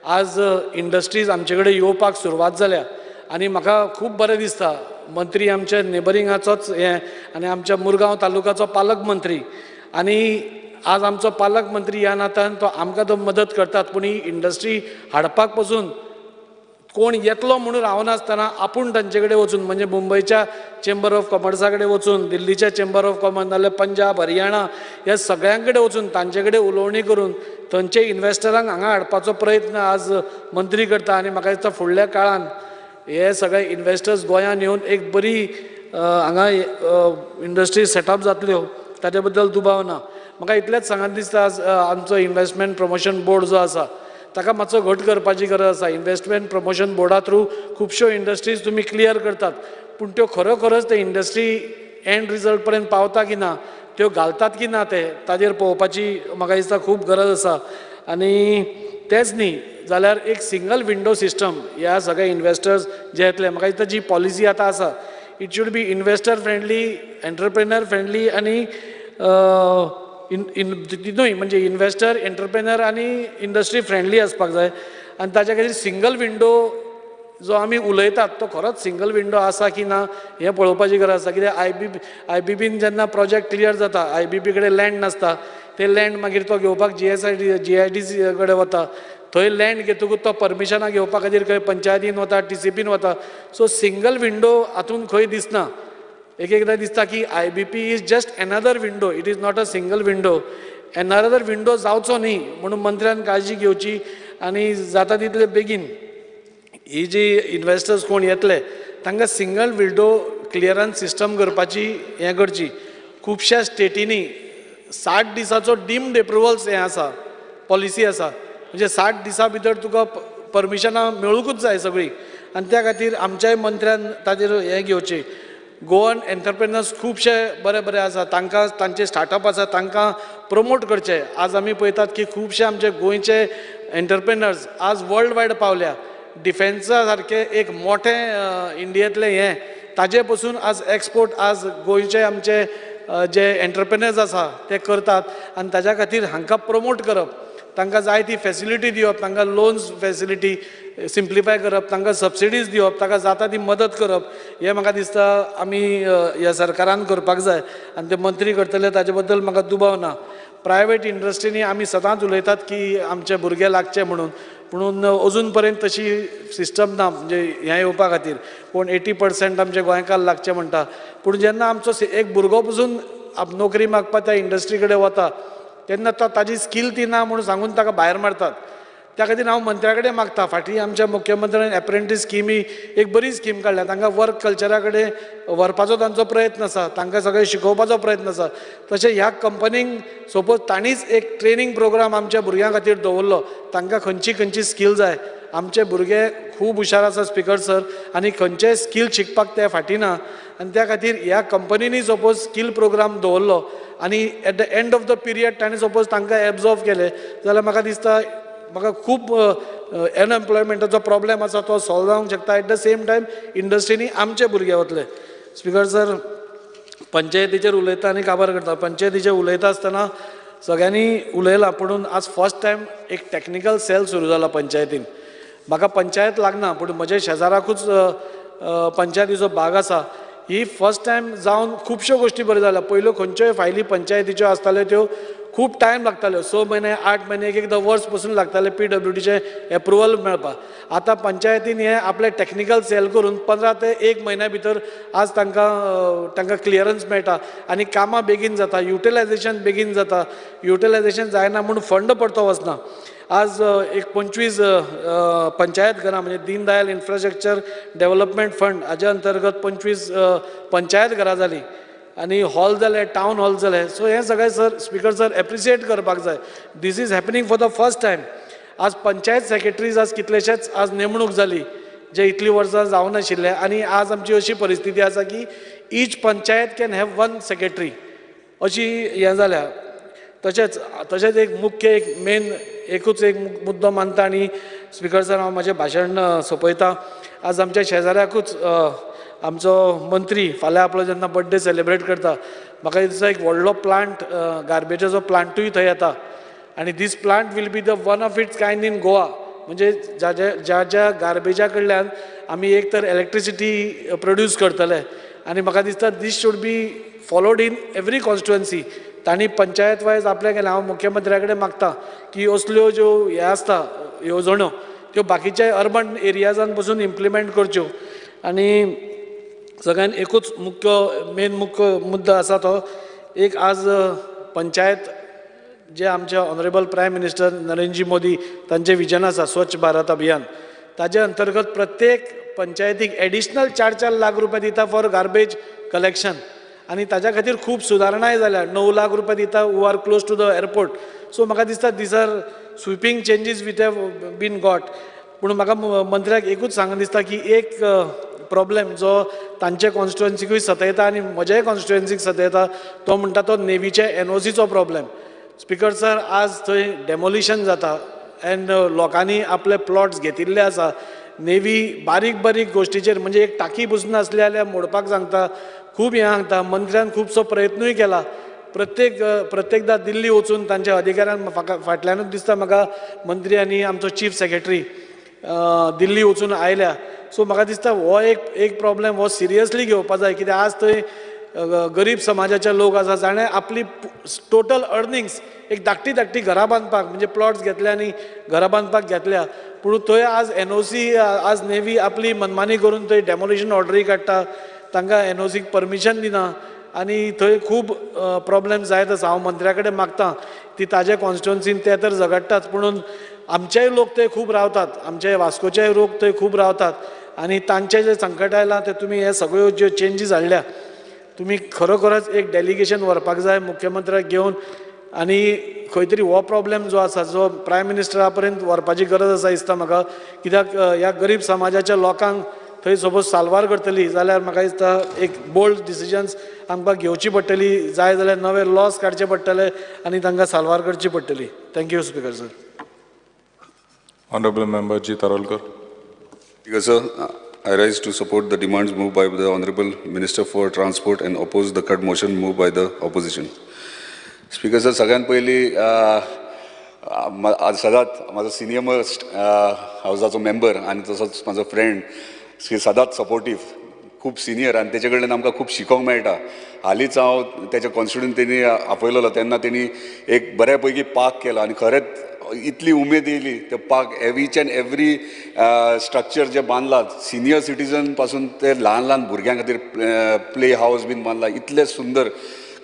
आज इंडस्ट्रीज आमचे कडेन येवपाक सुरवात जाल्या आनी म्हाका खूब बरें दिसता. मंत्री आमच्या नेबरिंगाचोच हें आनी आमच्या मुरगांव तालुकाचो पालक मंत्री आनी आज आमचो पालक मंत्री ह्या नात्यान तो आमकां तो मदत करतात, पूण ही इंडस्ट्री हाडपाक पसून कोण येतलो म्हणून रावनासतना आपूण तांचे कडेन वचून म्हणजे मुंबयच्या चेंबर ऑफ कॉमर्सा कडेन वचून, दिल्लीच्या चेंबर ऑफ कॉमर्स नाजाल्यार पंजाब हरियाणा ह्या सगळ्यां कडेन वचून तांचे कडेन उलोवणी करून थंयचे इन्वेस्टरांक हांगा हाडपाचो प्रयत्न आज मंत्री करता. आनी म्हाका दिसता फुडल्या काळान हे सगळे इन्वेस्टर्स गोंयांत येवन एक बरी हांगा इंडस्ट्री सेटअप जातल्यो ताचे बद्दल दुबाव ना. म्हाका इतलेंच सांगत दिसता आज आमचो इन्वेस्टमेंट प्रमोशन बोर्ड जो आसा ताका मातसो घट करपाची गरज आसा. इन्वेस्टमेंट प्रमोशन बोर्डा थ्रू खुबश्यो इंडस्ट्रीज तुमी क्लियर करतात, पूण त्यो खरोखरच ते इंडस्ट्री एंड रिजल्ट पर्यंत पावता की ना, त्यो घालतात की ना ते ताजेर पळोवपाची म्हाका दिसता खूब गरज आसा. आनी तेंच न्ही जाल्यार एक सिंगल विंडो सिस्टम ह्या सगळे इन्वेस्टर्स जे येतले म्हाका दिसता जी पॉलिसी आतां आसा it should be investor friendly, entrepreneur friendly आनी न्हय म्हणजे इन्वेस्टर, एंटरप्रेनर आनी इंडस्ट्री फ्रेंडली आसपाक जाय. आनी ताच्या खातीर सिंगल विंडो जो आमी उलयतात तो खरोच सिंगल विंडो आसा की ना हें पळोवपाची गरज आसा. कित्याक I बी बीन जेन्ना प्रोजेक्ट क्लियर जाता I बी पी कडेन लँड नासता, ते लँड मागीर तो घेवपाक G I D C कडेन वता, थंय लँड घेतकूच तो परमिशनां घेवपा खातीर खंय पंचायतीन वता, टी सी पीन वता. सो सिंगल विंडो हातूंत खंय दिसना. एक एकदां दिसता की I B P is just another window, it is not a single window. Another window जावचो न्ही म्हणून मंत्र्यान काळजी घेवची आनी जाता तितले बेगीन ही जी इन्वेस्टर्स कोण येतले तांकां सिंगल विंडो क्लियरन्स सिस्टम करपाची हें करची. खुबश्या स्टेटींनी 60 दिसाचो डिम्ड एप्रुवल्स हें आसा, पॉलिसी आसा, म्हणजे 60 दिसां भितर तुका परमिशनां मेळुंकूच जाय सगळीं. आनी त्या खातीर आमच्याय मंत्र्यान ताजेर हें घेवचें. गोवन एंटरप्रेनर्स खुबशे बरे बरे आसा, तांकां तांचे स्टार्टअप आसा, तांकां प्रमोट करचे. आज आमी पळयतात की खुबशे आमचे गोंयचे एंटरप्रेनर्स आज वर्ल्ड वायड पावल्या. डिफेन्सा सारकें एक मोठें इंडियेंतलें हें ताजे पसून आज एक्सपोर्ट आज गोंयचे आमचे जे एंटरप्रेनर्स आसा ते करतात आनी ताज्या खातीर हांकां प्रमोट करप, तांकां जाय ती फेसिलिटी दिवप, तांकां लोन्स फेसिलिटी सिम्प्लिफाय करप, तांकां सबसिडीज दिवप, तांकां जाता ती मदत करप, हें म्हाका दिसता आमी ह्या सरकारान करपाक जाय आनी ते मंत्री करतले ताजे बद्दल म्हाका दुबाव ना. प्रायवेट इंडस्ट्रीनी आमी सदांच उलयतात की आमचे भुरगे लागचे म्हणून, पुणून अजून पर्यंत तशी सिस्टम ना म्हणजे हें येवपा खातीर. कोण 80% आमचे गोंयकार लागचे म्हणटा, पूण जेन्ना आमचो एक भुरगो पसून नोकरी मागपाक त्या इंडस्ट्री कडेन वता तेन्ना तो ताजी स्कील ती ना म्हणून सांगून ताका भायर मारतात. त्या खातीर हांव मंत्र्या कडेन मागता, फाटीं आमच्या मुख्यमंत्र्यान एप्रेंटीस स्कीम ही एक बरी स्कीम काडल्या, तांकां वर्क कल्चरा कडेन व्हरपाचो तांचो प्रयत्न आसा, तांकां सगळें शिकोवपाचो प्रयत्न आसा. तशें ह्या कंपनींक सपोज तांणीच एक ट्रेनींग प्रोग्राम आमच्या भुरग्यां खातीर दवरलो, तांकां खंयची खंयची स्कील जाय. आमचे भुरगे खूब हुशार आसा स्पीकर सर, आनी खंयचेय स्कील शिकपाक ते फाटीं ना आनी त्या खातीर ह्या कंपनींनी सपोज स्कील प्रोग्राम दवरलो आनी at the end of the period तांणी सपोज तांकां एब्जॉर्ब केलें जाल्यार म्हाका दिसता म्हाका खूब अनएम्प्लॉयमेंटाचो प्रॉब्लेम आसा तो सॉल्व जावंक शकता. एट the same time इंडस्ट्रीनी आमचे भुरगे वतले. स्पीकर सर, पंचायतीचेर उलयता आनी काबार करता. पंचायतीचेर उलयता आसतना सगळ्यांनी उलयलां, पुणून आज फर्स्ट टायम एक टॅक्निकल सेल सुरू जाला पंचायतीन. म्हाका पंचायत लागना, पूण म्हज्या शेजाराकूच पंचायतीचो भाग आसा. ही फर्स्ट टायम जावन खुबश्यो गोश्टी बऱ्यो जाल्या. पयल्यो खंयच्योय फायली पंचायतीच्यो आसताल्यो त्यो खूब टायम लागताल्यो, 6 म्हयने 8 म्हयने, एक एकदां वर्स पसून लागताले PWDचें एप्रुवल मेळपाक. आतां पंचायतीन हें आपलें टॅक्निकल सेल करून 15 ते 1 म्हयन्या भितर आज तांकां क्लियरन्स मेळटा आनी कामां बेगीन जाता, युटिलायझेशन बेगीन जाता. युटिलायझेशन जायना म्हूण फंड परतो वचना. आज एक 25 पंचायत घरां म्हणजे दीनदयाल इन्फ्रास्ट्रक्चर डेव्हलपमेंट फंड हाज्या अंतर्गत 25 पंचायत घरां जालीं आनी हॉल जाले, टावन हॉल जाले. सो हें सगळें सर स्पीकर सर एप्रिशिएट करपाक जाय. This is happening for the first time. आज पंचायत सेक्रेटरीज आज कितलेशेच आज नेमणूक जाली जे इतलीं वर्सां जावनाशिल्ले आनी आज आमची अशी परिस्थिती आसा की each panchayat can have 1 secretary अशी हें जाल्या. तशेंच तशेंच एक मुख्य एक मेन एकूच एक मुद्दो मानता आनी स्पीकर सर हांव म्हजें भाशण सोंपयता. आज आमच्या शेजाऱ्याकूच आमचो मंत्री फाल्यां आपलो जेन्ना बड्डे सेलिब्रेट करता, म्हाका दिसता एक व्हडलो प्लांट गार्बेजाचो प्लांटूय थंय येता आनी this plant will be the one of its kind in Goa. म्हणजे ज्या ज्या ज्या गार्बेजा कडल्यान आमी एक तर इलेक्ट्रिसिटी प्रोड्यूस करतले आनी म्हाका दिसता this should be followed in every constituency. तांणी पंचायत वायज आपल्या केलें. हांव मुख्यमंत्र्या कडेन मागता की असल्यो ज्यो हे आसता येवजण्यो त्यो बाकीच्या अर्बन एरियाजान पसून इम्प्लिमेंट करच्यो. आनी सगळ्यान एकूच मुख्य मेन मुख्य मुद्दो आसा तो एक आज पंचायत जे आमचे honourable prime minister Narendraji Modi तांचें विजन आसा स्वच्छ भारत अभियान, ताजे अंतर्गत प्रत्येक पंचायतीक एडिशनल 4-4 लाख रुपया दिता फॉर गार्बेज कलेक्शन आनी ताज्या खातीर खूब सुदारणाय जाल्या. 9 लाख रुपया दिता who are close to the airport. So म्हाका दिसता these are sweeping changes which have been got. पूण म्हाका मंत्र्याक एकूच सांगन दिसता की एक प्रॉब्लेम जो तांचे कॉन्स्टिट्युएन्सीकूय सतयता आनी म्हज्याय कॉन्स्टिट्युएन्सीक सतयता तो म्हणटा तो नेवीचे NOCचो प्रॉब्लेम. स्पीकर सर, आज थंय डेमोलिशन जाता एंड लोकांनी आपले प्लॉट्स घेतिल्ले आसा. नेवी बारीक बारीक गोश्टीचेर म्हणजे एक टाकी बसून आसली जाल्यार मोडपाक सांगता, खूब हें सांगता. मंत्र्यान खुबसो प्रयत्नूय केला, प्रत्येकदां दिल्ली वचून तांच्या अधिकाऱ्यान फाटल्यानूच दिसता म्हाका मंत्री आनी आमचो चीफ सेक्रेटरी दिल्ली वचून आयल्या. सो म्हाका दिसता हो एक प्रॉब्लेम हो सिरियसली घेवपा जाय, कित्याक आज थंय गरीब समाजाचे लोक आसा जाणें आपली टोटल अर्निंग्स एक धाकटी धाकटी घरां बांदपाक म्हणजे प्लॉट्स घेतल्या आनी घरां बांदपाक घेतल्या, पूण थंय आज NOC आज नेवी आपली मनमानी करून थंय डेमोलिशन ऑर्डरी काडटा, तांकां NOCक परमिशन दिना आनी थंय खूब प्रॉब्लेम जायत आसा. हांव मंत्र्या कडेन मागता ती ताज्या कॉन्स्टिट्युएन्सीन ते तर झगडटात, पुणून आमचेय लोक थंय खूब रावतात, आमचे वास्कोचेय लोक थंय खूब रावतात आनी तांचे जे संकट आयलां ते तुमी हे सगळ्यो ज्यो चेंजीस हाडल्या तुमी खरोखरच एक डेलिगेशन व्हरपाक जाय मुख्यमंत्र्याक घेवन आनी खंय तरी हो प्रॉब्लेम जो आसा जो प्रायम मिनिस्टरा पर्यंत व्हरपाची गरज आसा दिसता म्हाका, कित्याक ह्या गरीब समाजाच्या लोकांक थंय सपोज साल्वार करतली जाल्यार म्हाका दिसता एक बोल्ड डिसिजन्स आमकां घेवची पडटली, जाय जाल्यार नवे लॉस काडचे पडटले आनी तांकां साल्वार करची पडटली. Thank you speaker sir.
Honorable Member G. Tarolkar.
Speaker sir, I rise to support the demands moved by the Honorable Minister for Transport and oppose the cut motion moved by the opposition. Speaker sir, सगळ्यात पयली सदांच म्हाजो senior most हावजाचो member आनी तसोच म्हाजो friend सदांच supportive, खूब senior आनी तेचे कडल्यान आमकां खूब शिकोंक मेळटा. हालींच हांव तेच्या कॉन्स्टिट्युएंट तेणी आपयलेलो तेन्ना तेणी एक बऱ्या पैकी पार्क केलो आनी खरेंच इतली उमेद येयली ते park each and every structure जे बांदलां सिनियर सिटीजन पासून ते ल्हान ल्हान भुरग्यां खातीर प्ले हावज बीन बांदला, इतलें सुंदर,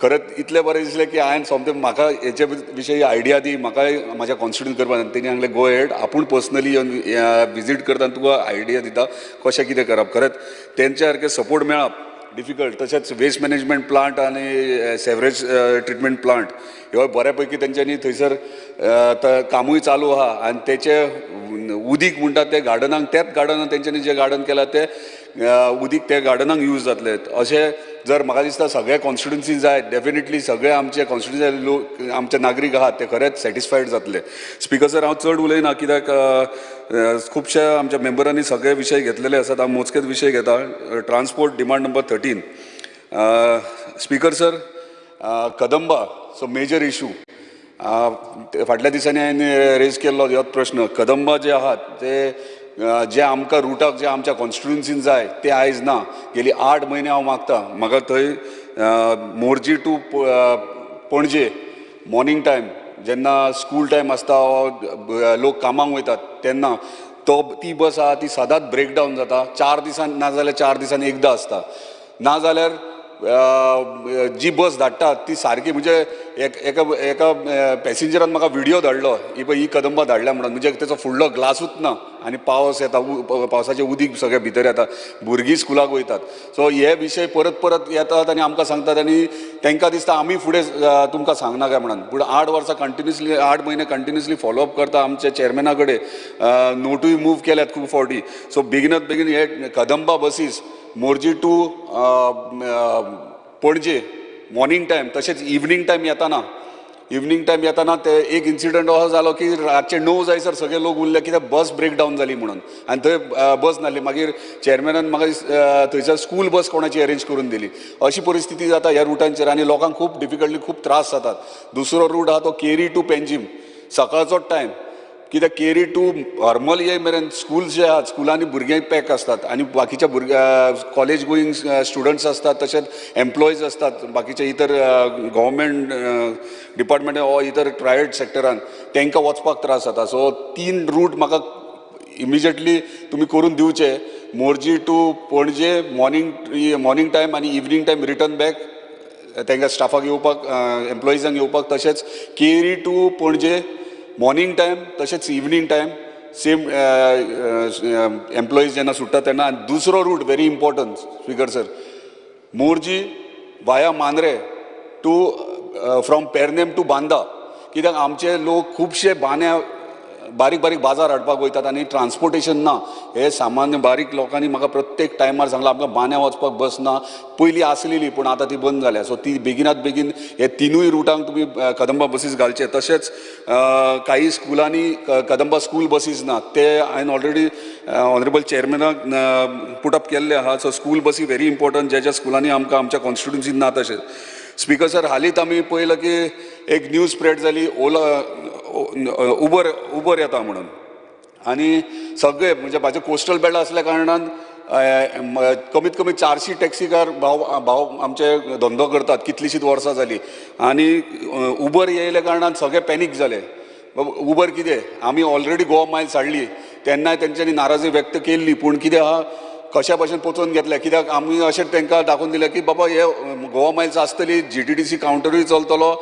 खरेंच इतलें बरें दिसलें की हांवें सोमतें म्हाका हेचे विशयी आयडिया दी, म्हाकाय म्हाज्या कॉन्स्टिट्युएंट करपाक. तेणी सांगलें गो हेड, आपूण पर्सनली येवन विजीट करता आनी तुका आयडिया दिता कशें कितें करप. खरेंच तेंच्या सारकें सपोर्ट मेळप डिफिकल्ट. तशेंच वेस्ट मॅनेजमेंट प्लांट आनी सेवरेज ट्रिटमेंट प्लांट ह्यो बऱ्या पैकी तेंच्यांनी थंयसर कामूय चालू आहा आनी तेचें उदीक म्हणटा तें गार्डनाक, त्याच गार्डनाक तेंच्यांनी जें गार्डन केलां तें उदीक त्या गार्डनाक यूज जातलें. अशें जर म्हाका दिसता सगळे कॉन्स्टिट्युएन्सी जाय, डेफिनेटली सगळे आमचे कॉन्स्टिट्युएन्सी लोक आमचे नागरीक आहात ते खरेंच सॅटिस्फायड जातले. स्पीकर सर, हांव चड उलयना कित्याक खुबश्या आमच्या मेंबरांनी सगळे विशय घेतलेले आसात, हांव मोजकेच विशय घेता. Transport demand number 13. Speaker sir, Kadamba so major issue फाटल्या दिसांनी हांवें रेज केल्लो हो प्रश्न. कदंबा जे आहात ते जे आमकां रुटाक जे आमच्या कॉन्स्टिट्युएन्सीन जाय ते आयज ना. गेली 8 म्हयने हांव मागता, म्हाका थंय Morjim to Panaji morning time जेन्ना स्कूल टायम आसता लोक कामाक वयतात तेन्ना तो ती बस आहा ती सदांच ब्रेकडावन जाता. 4 दिसान ना जाल्यार 4 दिसान एकदां आसता, ना जाल्यार जी बस धाडटात ती सारकी म्हणजे एका एका पॅसेंजरान म्हाका व्हिडियो धाडलो ही पळय ही कदंबा धाडल्या म्हणून, म्हणजे तेचो फुडलो ग्लासूच ना आनी पावस येता, पावसाचें उदीक सगळें भितर येता, भुरगीं स्कुलाक वयतात. सो हे विशय परत परत येतात आनी आमकां सांगतात आनी तांकां दिसता आमी फुडें तुमकां सांगना काय म्हणून. पूण 8 वर्सां कंटिन्युअसली 8 म्हयने कंटिन्युअसली फॉलोअप करता आमच्या चेअरमॅना कडेन, नोटूय मूव केल्यात खूब फावटी. सो बेगिनात बेगीन हे Kadamba buses Morjim to Panaji morning time तशेंच इवनींग टायम येताना, इवनींग टायम येताना ते एक इन्सिडंट असो जालो की रातचे 9 जायसर सगळे लोक उरले कित्याक बस ब्रेकडावन जाली म्हणून आनी थंय बस नासली. मागीर चेअरमॅनान म्हाका थंयसर स्कूल बस कोणाची अरेंज करून दिली. अशी परिस्थिती जाता ह्या रुटांचेर आनी लोकांक खूब डिफिकल्टी, खूब त्रास जातात. दुसरो रूट आहा तो केरी टू पेंजीम, सकाळचो टायम, कित्याक केरी टू हरमल ये मेरेन स्कूल जे आहात स्कुलांनी भुरगे पॅक आसतात आनी बाकीच्या भुरग्या कॉलेज गोईंग स्टुडंट्स आसतात, तशेंच एम्प्लॉईज आसतात बाकीचे इतर गव्हर्मेंट डिपार्टमेंट वा इतर प्रायवेट सेक्टरान, तांकां वचपाक त्रास जाता. सो 3 रूट म्हाका इमिजिएटली तुमी करून दिवचे, Morjim to Panaji morning time आनी इवनींग टायम रिटर्न बॅक तांकां स्टाफाक येवपाक, एम्प्लॉईजांक येवपाक, तशेंच Keri to Panaji morning time तशेंच इवनींग टायम सेम एम्प्लॉईज जेन्ना सुट्टा तेन्ना. आनी दुसरो route very important speaker sir, Morjim via Mandrem to from Pernem to Banda, कित्याक आमचे लोक खुबशे बांद्या बारीक बारीक बाजार हाडपाक वयतात आनी ट्रान्सपोर्टेशन ना. हे सामान्य बारीक लोकांनी म्हाका प्रत्येक टायमार सांगलां आमकां बांद्या वचपाक बस ना, पयलीं आसलेली पूण आतां ती बंद जाल्या. सो ती बेगिनात बेगीन हे 3 रुटांक तुमी कदंबा बसीस घालचे. तशेंच काही स्कुलांनी कदंबा स्कूल बसीस ना, ते हांवें ऑलरेडी ऑनरेबल चेअरमॅनाक पुटअप केल्ले आहा. सो स्कूल बसी व्हेरी इम्पॉर्टंट ज्या ज्या स्कुलांनी आमकां आमच्या कॉन्स्टिट्युएन्सीन ना. तशेंच स्पीकर सर, हालींच आमी पळयलां की एक न्यूज स्प्रेड जाली ओला उबर येता म्हणून आनी सगळे म्हणजे म्हाजे कोस्टल बेल्ट आसल्या कारणान कमीत कमी 400 टॅक्सीकार भाव आमचे धंदो करतात कितलीशींच वर्सां जालीं आनी उबर येयल्या कारणान सगळे पॅनीक जाले. उबर कितें आमी ऑलरेडी गोवा मायल्स हाडली तेन्नाय तेंच्यांनी नाराजी व्यक्त केल्ली, पूण कितें आहा कशा भशेन पोचोवन घेतलें, कित्याक आमी अशें तांकां दाखोवन दिलें की बाबा हे गोवा मायल्स आसतली, GTDC कावंटरूय चलतलो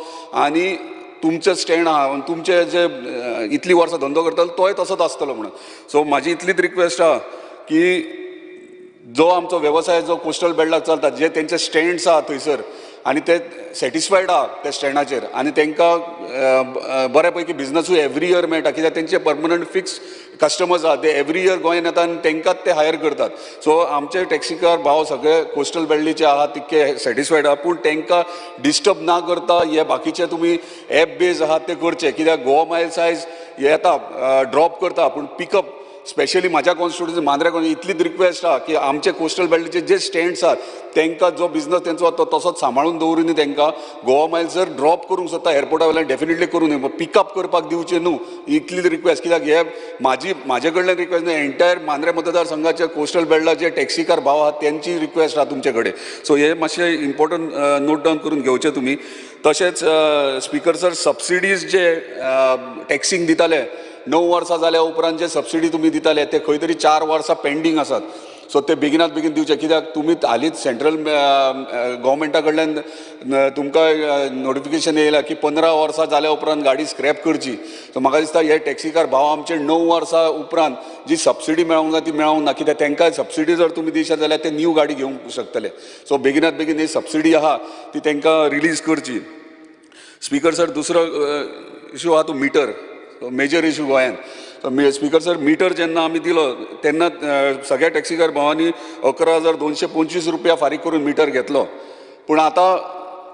आनी तुमचें स्टँड आहा तुमचे जे इतलीं वर्सां धंदो करतलो तोय तसोच आसतलो म्हणून. सो म्हाजी इतलीच रिक्वेस्ट आहा की जो आमचो वेवसाय जो कोस्टल बेल्टाक चलता, जे तेंचे स्टँड्स आहा थंयसर आनी ते सॅटिस्फायड आहा त्या स्टँडाचेर आनी तांकां बऱ्या पैकी बिजनसूय एवरी इयर मेळटा कित्याक तेंचे परमनंट फिक्स कस्टमर्स आहा, ते एवरी इयर गोंयान येता आनी तांकांच ते हायर करतात. सो आमचे टॅक्सीकार भाव सगळे कोस्टल बेल्टीचे आहा, तितके सॅटिस्फायड आहा, पूण तांकां डिस्टर्ब ना करता हे बाकीचे तुमी एप बेज आहात ते करचे कित्याक गोवा मायल्स आयज येता ड्रॉप करता पूण पिकअप स्पेशली म्हाज्या कॉन्स्टिट्युएन्सी मांद्र्या कॉन्स्टिट्युएन्सी इतलीच रिक्वेस्ट आहा की आमचे कोस्टल बेल्टीचे जे स्टँड्स आहात तांकां जो बिजनस तेंचो तो तसोच सांबाळून दवरुनी तांकां गोवा मायल्स जर ड्रॉप करूंक सोदता एअरपोर्टा वयल्यान डेफिनेटली करूं न्हय, पिकअप करपाक दिवचें न्हू, इतलीच रिक्वेस्ट. कित्याक हे म्हाजी म्हाजे कडल्यान रिक्वेस्ट न्हू, एंटायर मांद्रे मतदारसंघाचे कोस्टल बेल्टाचे टॅक्सीकार भाव आहात तेंची रिक्वेस्ट आहा तुमचे कडेन. सो हे मातशें इम्पोर्टंट नोट डावन करून घेवचें तुमी. तशेंच स्पीकर सर, सबसिडीज जे टॅक्सींक दिताले 9 वर्सां जाल्या उपरांत जे सबसिडी तुमी दिताले ते खंय तरी 4 वर्सां पेंडींग आसात. सो ते बेगिनात बेगीन दिवचे कित्याक तुमी हालींच सेंट्रल गव्हर्मेंटा कडल्यान तुमकां नोटिफिकेशन येयलां की 15 वर्सां जाल्या उपरांत गाडी स्क्रॅप करची. सो म्हाका दिसता हे टॅक्सीकार भाव आमचे 9 वर्सां उपरांत जी सबसिडी मेळोंक जाय ती मेळोंक ना कित्याक तांकां सबसिडी जर तुमी दिशात जाल्यार ते न्यू गाडी घेवंक शकतले. सो बेगिनात बेगीन ही सबसिडी आहा ती तांकां रिलीज करची. स्पीकर सर, दुसरो इशू आहा तो मिटर, मेजर इशू गोंयांत. स्पीकर सर, मिटर जेन्ना आमी दिलो तेन्ना सगळ्या टॅक्सीकार भावांनी 11,225 रुपया फारीक करून मिटर घेतलो, पूण आतां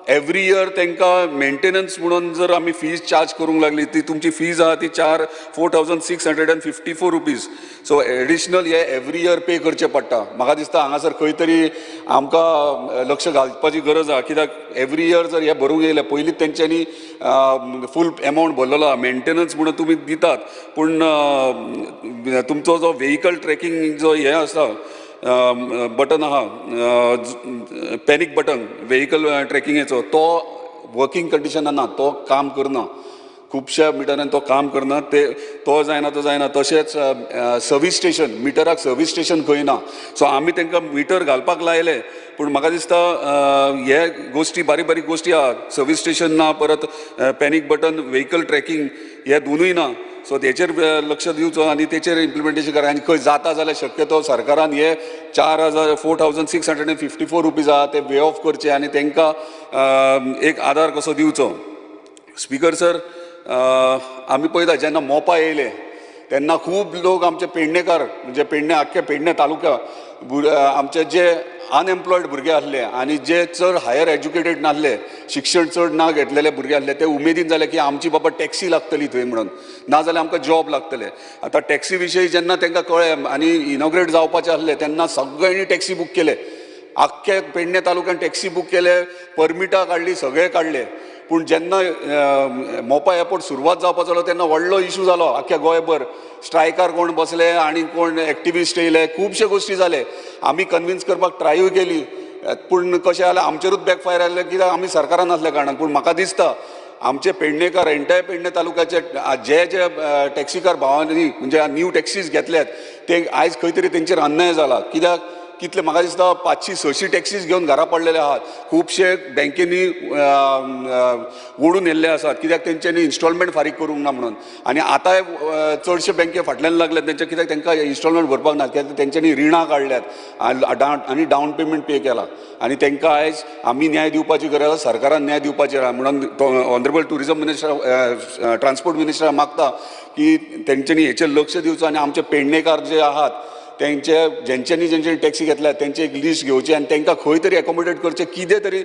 एवरी इयर तांकां मेंटेनन्स म्हणून जर आमी फीज चार्ज करूंक लागली ती तुमची फीज आहा ती 4,654 रुपीज. सो एडिशनल हे एवरी इयर पे करचे पडटा. म्हाका दिसता हांगासर खंय तरी आमकां लक्ष घालपाची गरज आहा कित्याक एवरी इयर जर हे भरूंक येयले पयलींच तेंच्यांनी फूल एमावंट भरलेलो आहा. मेंटेनन्स म्हणून तुमी दितात पूण तुमचो जो व्हेकल ट्रॅकिंग जो हें आसा बटन आहा, पॅनीक बटन व्हेकल ट्रॅकिंगेचो, तो वर्किंग कंडिशनान ना, तो काम करना, खुबश्या मिटरान तो काम करना, ते तो जायना तो जायना. तशेंच सर्वीस स्टेशन, मिटराक सर्वीस स्टेशन खंय ना. सो आमी तांकां मिटर घालपाक लायले पूण म्हाका दिसता हे गोश्टी बारीक बारीक गोश्टी आहा, सर्वीस स्टेशन ना, परत पॅनीक बटन, व्हेकल ट्रॅकिंग हे दोनूय ना. सो तेचेर लक्ष दिवचो आनी तेचेर इम्प्लिमेंटेशन करा. आनी खंय जाता जाल्यार शक्यतो सरकारान हे 4,654 रुपीज आहा ते वे ऑफ करचे आनी तांकां एक आदार कसो दिवचो. स्पीकर सर, आमी पळयता जेन्ना मोपा येयले तेन्ना खूब लोक आमचे पेडणेकार म्हणजे पेडणे आख्खे पेडणे तालुका आमचे जे अनएम्प्लॉयड भुरगे आसले आनी जे चड हायर एज्युकेटेड नासले, शिक्षण चड ना घेतलेले भुरगे आसले, ते उमेदीन जाले की आमची बाबा टॅक्सी लागतली थंय म्हणून, ना जाल्यार आमकां जॉब लागतले. आतां टॅक्सी विशयी जेन्ना तांकां कळ्ळें आनी इनॉग्रेट जावपाचें आसलें तेन्ना सगळ्यांनी टॅक्सी बूक केले, आख्खे पेडणे तालुक्यान टॅक्सी बूक केले, परमिटां काडली, सगळें काडलें. पूण जेन्ना मोपा एअरपोर्ट सुरवात जावपाचो जालो तेन्ना व्हडलो इशू जालो आख्ख्या गोंयभर, स्ट्रायकार कोण बसले आनी कोण एक्टिविस्ट येयले, खुबशे गोश्टी जाले. आमी कन्विन्स करपाक ट्रायूय केली पूण कशें जालें आमचेरूच बॅकफायर आयलें कित्याक आमी सरकारान आसल्या कारणान. पूण म्हाका दिसता आमचे पेडणेकार एंटायर पेडणे तालुक्याचे जे जे टॅक्सीकार भावांनी म्हणजे न्यू टॅक्सीज घेतल्यात ते आयज खंय तरी तेंचेर अन्याय जाला कित्याक कितले म्हाका दिसता 500-600 टॅक्सीज घेवन घरा पडलेले आहात, खुबशे बँकेनी ओडून येल्ले आसात कित्याक तेंच्यांनी इन्स्टॉलमेंट फारीक करूंक ना म्हणून. आनी आतांय चडशे बँके फाटल्यान लागल्यात तेंच्या कित्याक तांकां इन्स्टॉलमेंट भरपाक ना, कित्याक तेंच्यांनी रिणां काडल्यात आनी डावन पेमेंट पे केला आनी तांकां आयज आमी न्याय दिवपाची गरज आसा, सरकारान न्याय दिवपाची आसा. म्हणून honourable tourism minister, transport minister मागता की तेंच्यांनी हेचेर लक्ष दिवचो आनी आमचे पेडणेकार जे आहात तेंचे जेंच्यांनी जेंच्यांनी टॅक्सी घेतल्या तेंचे एक लिस्ट घेवची आनी तांकां खंय तरी एकोमोडेट करचें, कितें तरी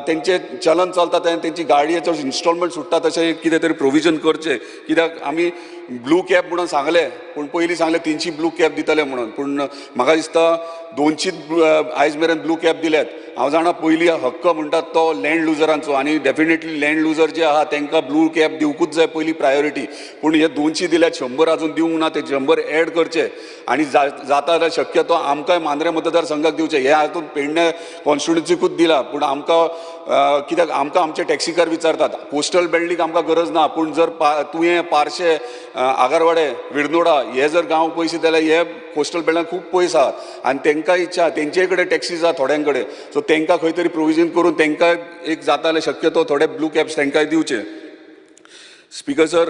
तेंचें चलन चलता तेन्ना तेंची गाडयेचो इन्स्टॉलमेंट सुट्टा तशें कितें तरी प्रोविजन करचें. कित्याक आमी ब्लू कॅब म्हणून सांगलें पूण पयलीं सांगलें 300 ब्लू कॅब दितले म्हणून, पूण म्हाका दिसता 200 आयज मेरेन ब्लू कॅब दिल्यात. हांव जाणा पयलीं हक्क म्हणटात तो लँड लुजरांचो आनी डेफिनेटली लँड लुजर जे आहा तांकां ब्लू कॅब दिवकूच जाय पयली प्रायोरिटी, पूण हे 200 दिल्यात 100 अजून दिवंक ना, ते 100 एड करचे आनी जाता जाल्यार शक्यतो आमकांय मांद्रे मतदारसंघाक दिवचें. हे हातूंत पेडणे कॉन्स्टिट्युन्सीकूच दिला पूण आमकां कित्याक आमकां आमचे टॅक्सीकार विचारतात, कोस्टल बेल्टीक आमकां गरज ना, पूण जर तुयें, पार्शे, आगरवाडे, विरनोडा हे जर गांव पयस जाल्यार हे कोस्टल बेल्टान खूब पयस आहात आनी तांकां इच्छा तेंचे कडेन टॅक्सीज आहा थोड्यां कडेन, सो तांकां खंय तरी प्रोविजन करून तांकां एक जाता जाल्यार शक्यतो थोडे ब्लू कॅब्स तांकांय दिवचे. स्पीकर सर,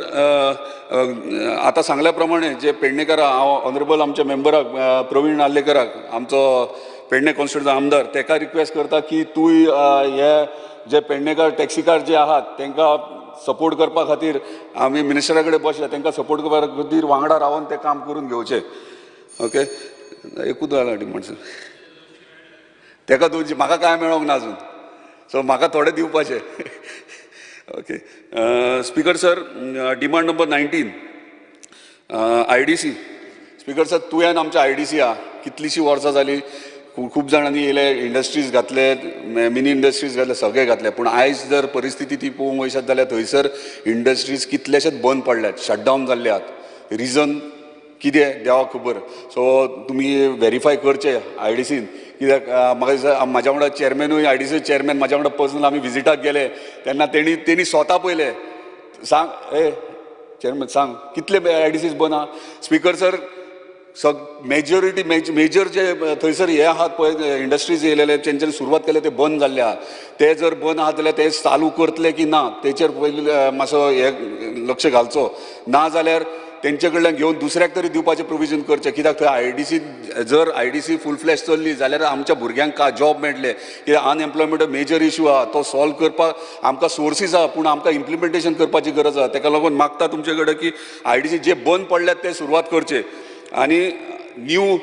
आतां सांगल्या प्रमाणे जे पेडणेकार हांव ऑनरेबल आमच्या मेंबराक प्रवीण आर्लेकराक, आमचो पेडणे कॉन्स्टिट्युएन्सीचो आमदार तेका रिक्वेस्ट करता की तूंय हे जे पेडणेकार टॅक्सीकार जे आहात तांकां सपोर्ट करपा खातीर आमी मिनिस्टरा कडेन बसया, तांकां सपोर्ट करपा खातीर वांगडा रावन तें काम करून घेवचें. ओके, एकूच जालां डिमांड सर. तेका दोनशे, म्हाका कांय मेळोंक ना अजून, सो म्हाका थोडे दिवपाचे. Okay speaker sir, demand number 19 IDC. Speaker sir, तुवें आमच्या IDC आहा, कितलींशीं वर्सां जालीं, खूब जाणांनी येयले, इंडस्ट्रीज घातले, मिनी इंडस्ट्रीज घातले, सगळे घातले, पूण आयज जर परिस्थिती ती पळोवंक वयशात जाल्यार थंयसर इंडस्ट्रीज कितलेशेच बंद पडल्यात, शटडावन जाल्ले आहात. रिजन कितें देवाक खबर. सो तुमी वेरीफाय करचें IDCन, कित्याक म्हाका दिसता म्हाज्या वांगडा चेअरमॅनूय, IDC chairman म्हाज्या वांगडा पर्सनल आमी विजिटाक गेले तेन्ना तेणी स्वता पळयलें. सांग ए चेअरमॅन, सांग कितले IDCs बंद आहा. स्पीकर सर, मेजॉरिटी मेजर जे थंयसर हे आहात पळय इंडस्ट्रीज येयलेले, तेंच्यानी सुरवात केले ते बंद जाल्ले आहा. ते जर बंद आहा जाल्यार ते चालू करतले की ना तेचेर पयलीं मातसो हे लक्ष घालचो, ना जाल्यार तेंचे कडल्यान घेवन दुसऱ्याक तरी दिवपाचें प्रोविजन करचें. कित्याक थंय IDC जर IDC फूल फ्लॅश चल्ली जाल्यार आमच्या भुरग्यांक जॉब मेळटले. कित्याक अनएम्प्लॉयमेंट मेजर इशू आहा, तो सॉल्व करपाक आमकां सोर्सीस आहा, पूण आमकां इम्प्लिमेंटेशन करपाची गरज आहा. तेका लागून मागता तुमचे कडेन की IDC जे बंद पडल्यात ते सुरवात करचे आनी new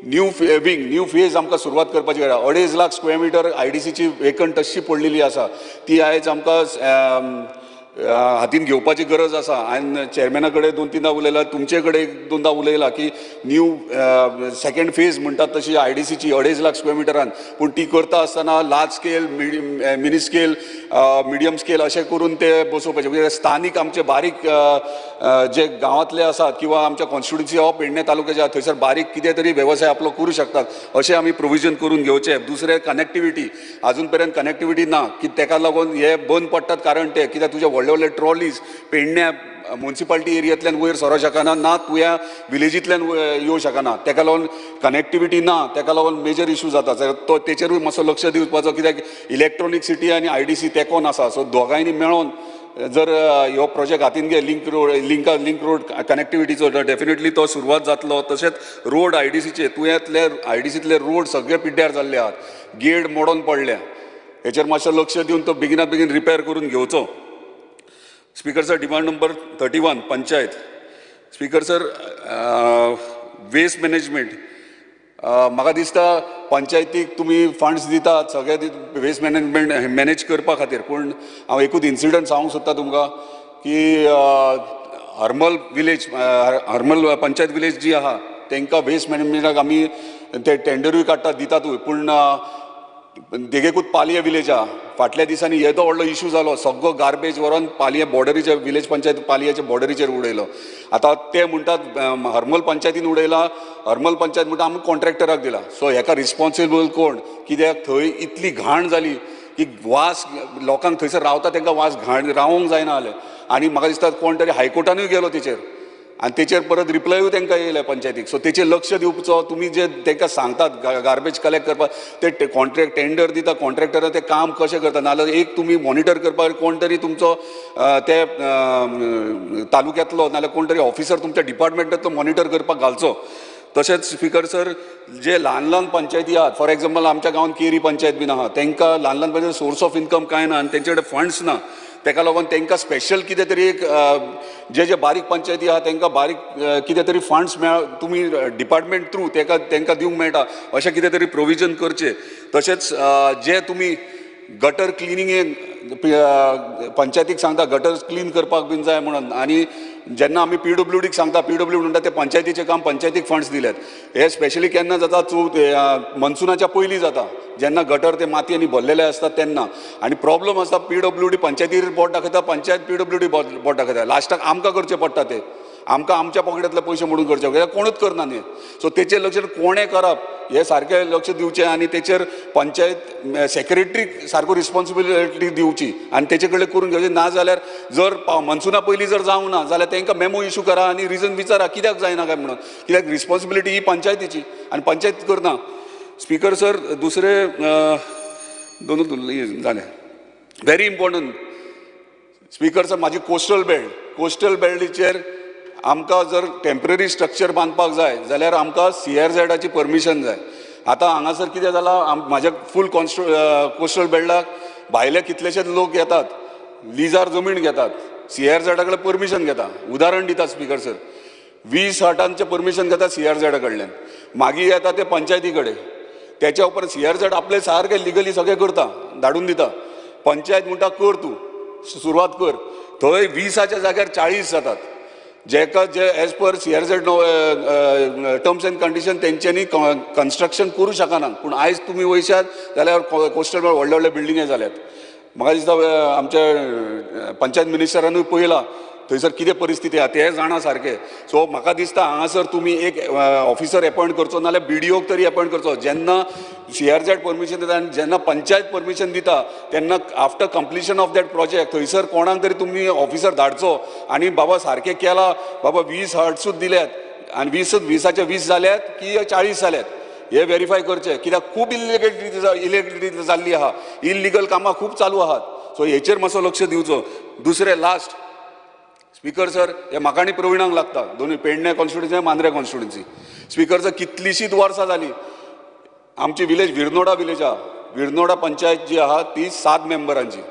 new wing, new phase आमकां सुरवात करपाची गरज. 2.5 लाख स्क्वेअर मिटर IDCची वेकंट तशी पडलेली आसा, ती आयज आमकां हातीन घेवपाची गरज आसा. हांवें चेअरमॅना कडेन 2-3 उलयलां, तुमचे कडेन 1-2 उलयलां की न्यू सेकंड फेज म्हणटात तशी IDCची 2.5 लाख स्क्वेअर मिटरान, पूण ती करता आसतना large scale, mini scale, medium scale अशें करून ते बसोवपाचे. म्हणजे स्थानीक आमचे बारीक जे गांवांतले आसात किंवा आमच्या कॉन्स्टिट्युएन्सी ऑफ पेडणे तालुक्याचे आहात थंयसर बारीक कितें तरी वेवसाय आपलो करूं शकतात अशें आमी प्रोविजन करून घेवचें. दुसरें कनेक्टिविटी, आजून पर्यंत कनेक्टिविटी ना की तेका लागून हे बंद पडटात, कारण ते कित्याक तुजे व्हडले व्हडले ट्रॉलीज पेडण्या म्युनिसिपालिटी एरियांतल्यान वयर सरोंक शकना, ना तुया विलेजींतल्यान येवंक शकना, तेका लागून कनेक्टिविटी ना, तेका लागून मेजर इशू जाता. तो तेचेरूय मातसो लक्ष दिवपाचो, कित्याक इलेक्ट्रॉनीक सिटी आनी IDC तेंकोन आसा. सो दोगांयनी मेळोन जर हो प्रोजेक्ट हातीन घे, लिंक रोड, लिंक रोड कनेक्टिविटीचो डेफिनेटली तो सुरवात जातलो. तशेंच रोड IDCचे, तुयांतले IDCतले रोड सगळे पिड्ड्यार जाल्ले आहात, गेड मोडोन पडल्या, हेचेर मातशें लक्ष दिवन तो बेगिना बेगीन रिपेर करून घेवचो. Speaker sir, demand number 31 panchayat. Speaker sir, waste management, म्हाका दिसता पंचायतीक तुमी फंड्स दितात सगळे वेस्ट मॅनेजमेंट मॅनेज करपा खातीर, पूण हांव एकूच इन्सिडंट सांगूंक सोदता तुमकां की हरमल विलेज, हरमल पंचायत विलेज जी आहा तांकां वेस्ट मॅनेजमेंटाक आमी ते टेंडरूय काडटात, दितातूय, पूण देगेकूच पालये विलेज आहा. फाटल्या दिसांनी येदो व्हडलो इशू जालो, सगळो गार्बेज व्हरोन पालये बॉर्डरीचे, विलेज पंचायत पालयेच्या बॉर्डरीचेर उडयलो. आतां ते म्हणटात हरमल पंचायतीन उडयला, हरमल पंचायत म्हणटा आमी कॉन्ट्रॅक्टराक दिला. सो हेका रिस्पॉन्सिबल कोण? कित्याक थंय इतली घाण जाली की वास लोकांक थंयसर रावता तांकां वास घाण रावोंक जायना जालें. आनी म्हाका दिसता कोण तरी हायकोर्टानूय गेलो तेचेर आनी तेचेर परत रिप्लायूय तांकां येयले पंचायतीक. सो तेचेर लक्ष दिवचो. तुमी जे तांकां सांगतात गार्बेज कलेक्ट करपाक, ते कॉन्ट्रॅक्ट टेंडर दिता कॉन्ट्रॅक्टराक, ते काम कशें करता, नाजाल्यार एक तुमी मॉनिटर करपाक कोण तरी तुमचो ते तालुक्यांतलो नाजाल्यार कोण तरी ऑफिसर तुमच्या डिपार्टमेंटांतलो मॉनिटर करपाक घालचो. तशेंच स्पीकर सर, जे ल्हान ल्हान पंचायती आहात, फॉर एग्जाम्पल आमच्या गांवांत केरी पंचायत बीन आहा, तांकां ल्हान ल्हान पंचायत सोर्स ऑफ इन्कम कांय ना आनी तेंचे कडेन फंड्स ना, तेका लागून तांकां स्पेशल कितें तरी एक जे जे बारीक पंचायती आहा तांकां बारीक कितें तरी फंड्स मेळ तुमी डिपार्टमेंट थ्रू तेका तांकां दिवंक मेळटा अशें कितें तरी प्रोविजन करचें. तशेंच जे तुमी गटर क्लिनींगेक पंचायतीक सांगता गटर क्लीन करपाक बीन जाय म्हणून, आनी जेन्ना आमी PWDक सांगता, PWD म्हणटा ते पंचायतीचें काम, पंचायतीक फंड्स दिल्यात. हे स्पेशली केन्ना जाता, मनसुनाच्या पयलीं जाता, जेन्ना गटर ते मातयेंनी भरलेले आसतात तेन्ना. आनी प्रॉब्लम आसता PWD पंचायतीर बोट दाखयता, पंचायत PWD बोट दाखयता, लास्टाक आमकां करचें पडटा ते, आमकां आमच्या पॉकेटांतले पयशे मोडून करचे, कित्याक कोणूच करना न्ही. सो तेचेर लक्ष कोणें करप हें सारकें लक्ष दिवचें आनी तेचेर पंचायत सेक्रेटरीक सारको रिस्पॉन्सिबिलिटी दिवची आनी तेचे कडेन करून घेवचें. ना जाल्यार जर मनसुना पयलीं जर जावंक ना जाल्यार तांकां मेमो इशू करा आनी रिजन विचारा कित्याक जायना काय म्हणून, कित्याक रिस्पॉन्सिबिलिटी ही पंचायतीची आनी पंचायत करना. स्पीकर सर, दुसरें दोनूच जालें व्हेरी इम्पॉर्टंट. स्पीकर सर, म्हाजी कोस्टल बेल्ट, कोस्टल बेल्टीचेर आमकां जर टेम्पररी स्ट्रक्चर बांदपाक जाय जाल्यार आमकां CRZाची परमिशन जाय. आतां हांगासर कितें जालां, म्हाज्या फूल कोस्टल बेल्टाक भायले कितलेशेच लोक येतात, लिजार जमीन घेतात, सीआरझेडा कडेन परमिशन घेता. उदाहरण दिता स्पीकर सर, 20 हटांचें परमिशन घेता सीआरझेडा कडल्यान, मागीर येता ते पंचायती कडेन, त्याच्या उपरांत सीआरझेड आपले सारके लिगली सगळें करता, धाडून दिता. पंचायत म्हणटा कर, तूं सुरवात कर, थंय 20च्या जाग्यार 40 जातात. जेका जे as per CRZ terms and condition तेंच्यांनी कन्स्ट्रक्शन करूं शकना. पूण आयज तुमी वयशात जाल्यार कोस्टल व्हडले व्हडले बिल्डिंगे जाल्यात. म्हाका दिसता आमच्या पंचायत मिनिस्टरानूय पळयलां थंयसर कितें परिस्थिती आहा ते जाणा सारकें. सो म्हाका दिसता हांगासर तुमी एक ऑफिसर एपॉयंट करचो, नाल्यार बीडीओक तरी एपॉयंट करचो. जेन्ना सीआरझेड परमिशन दिता आनी जेन्ना पंचायत परमिशन दिता तेन्ना after completion of that project थंयसर कोणाक तरी तुमी ऑफिसर धाडचो आनी बाबा सारकें केलां, बाबा 20 हट्सूच दिल्यात आनी 20च्या 20 जाल्यात की 40 जाल्यात हे वेरीफाय करचें. कित्याक खूब इलिगलिटी जाल्ली आहा, इलिगल कामां खूब चालू आहात. सो हेचेर मातसो लक्ष दिवचो. दुसरें लास्ट स्पीकर सर, हे म्हाका आनी प्रविणाक लागता, दोनूय Pernem constituency, Mandrem constituency. Speaker sir, कितलींशींच वर्सां जालीं आमची विलेज विरनोडा विलेज आहा, विरनोडा पंचायत जी आहा ती 7 मेंबरांची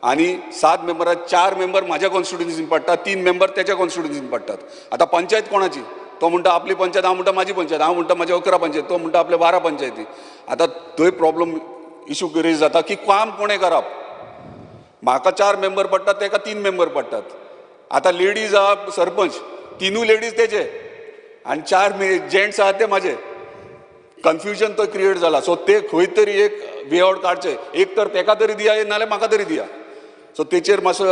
आनी 7 मेंबरां 4 मेंबर म्हाज्या कॉन्स्टिट्युएन्सीन पडटा, 3 मेंबर तेच्या कॉन्स्टिट्युएन्सीन पडटात. आतां पंचायत कोणाची? तो म्हणटा आपली पंचायत, हांव म्हणटा म्हाजी पंचायत, हांव म्हणटा म्हाजी 11 पंचायत, तो म्हणटा आपले 12 पंचायती. आतां थंय प्रॉब्लम इशू रेज जाता की काम कोणें करप. म्हाका 4 मेंबर पडटात, तेका 3 मेंबर पडटात. आतां लेडीज आहा सरपंच, 3 लेडीज तेचे आनी 4 जेंट्स आहा ते म्हाजे. कन्फ्युजन तो क्रिएट जाला. सो ते खंय तरी एक वे आवट काडचे, एक तर तेका तरी दिया नाल्यार म्हाका तरी दिया. सो तेचेर मातसो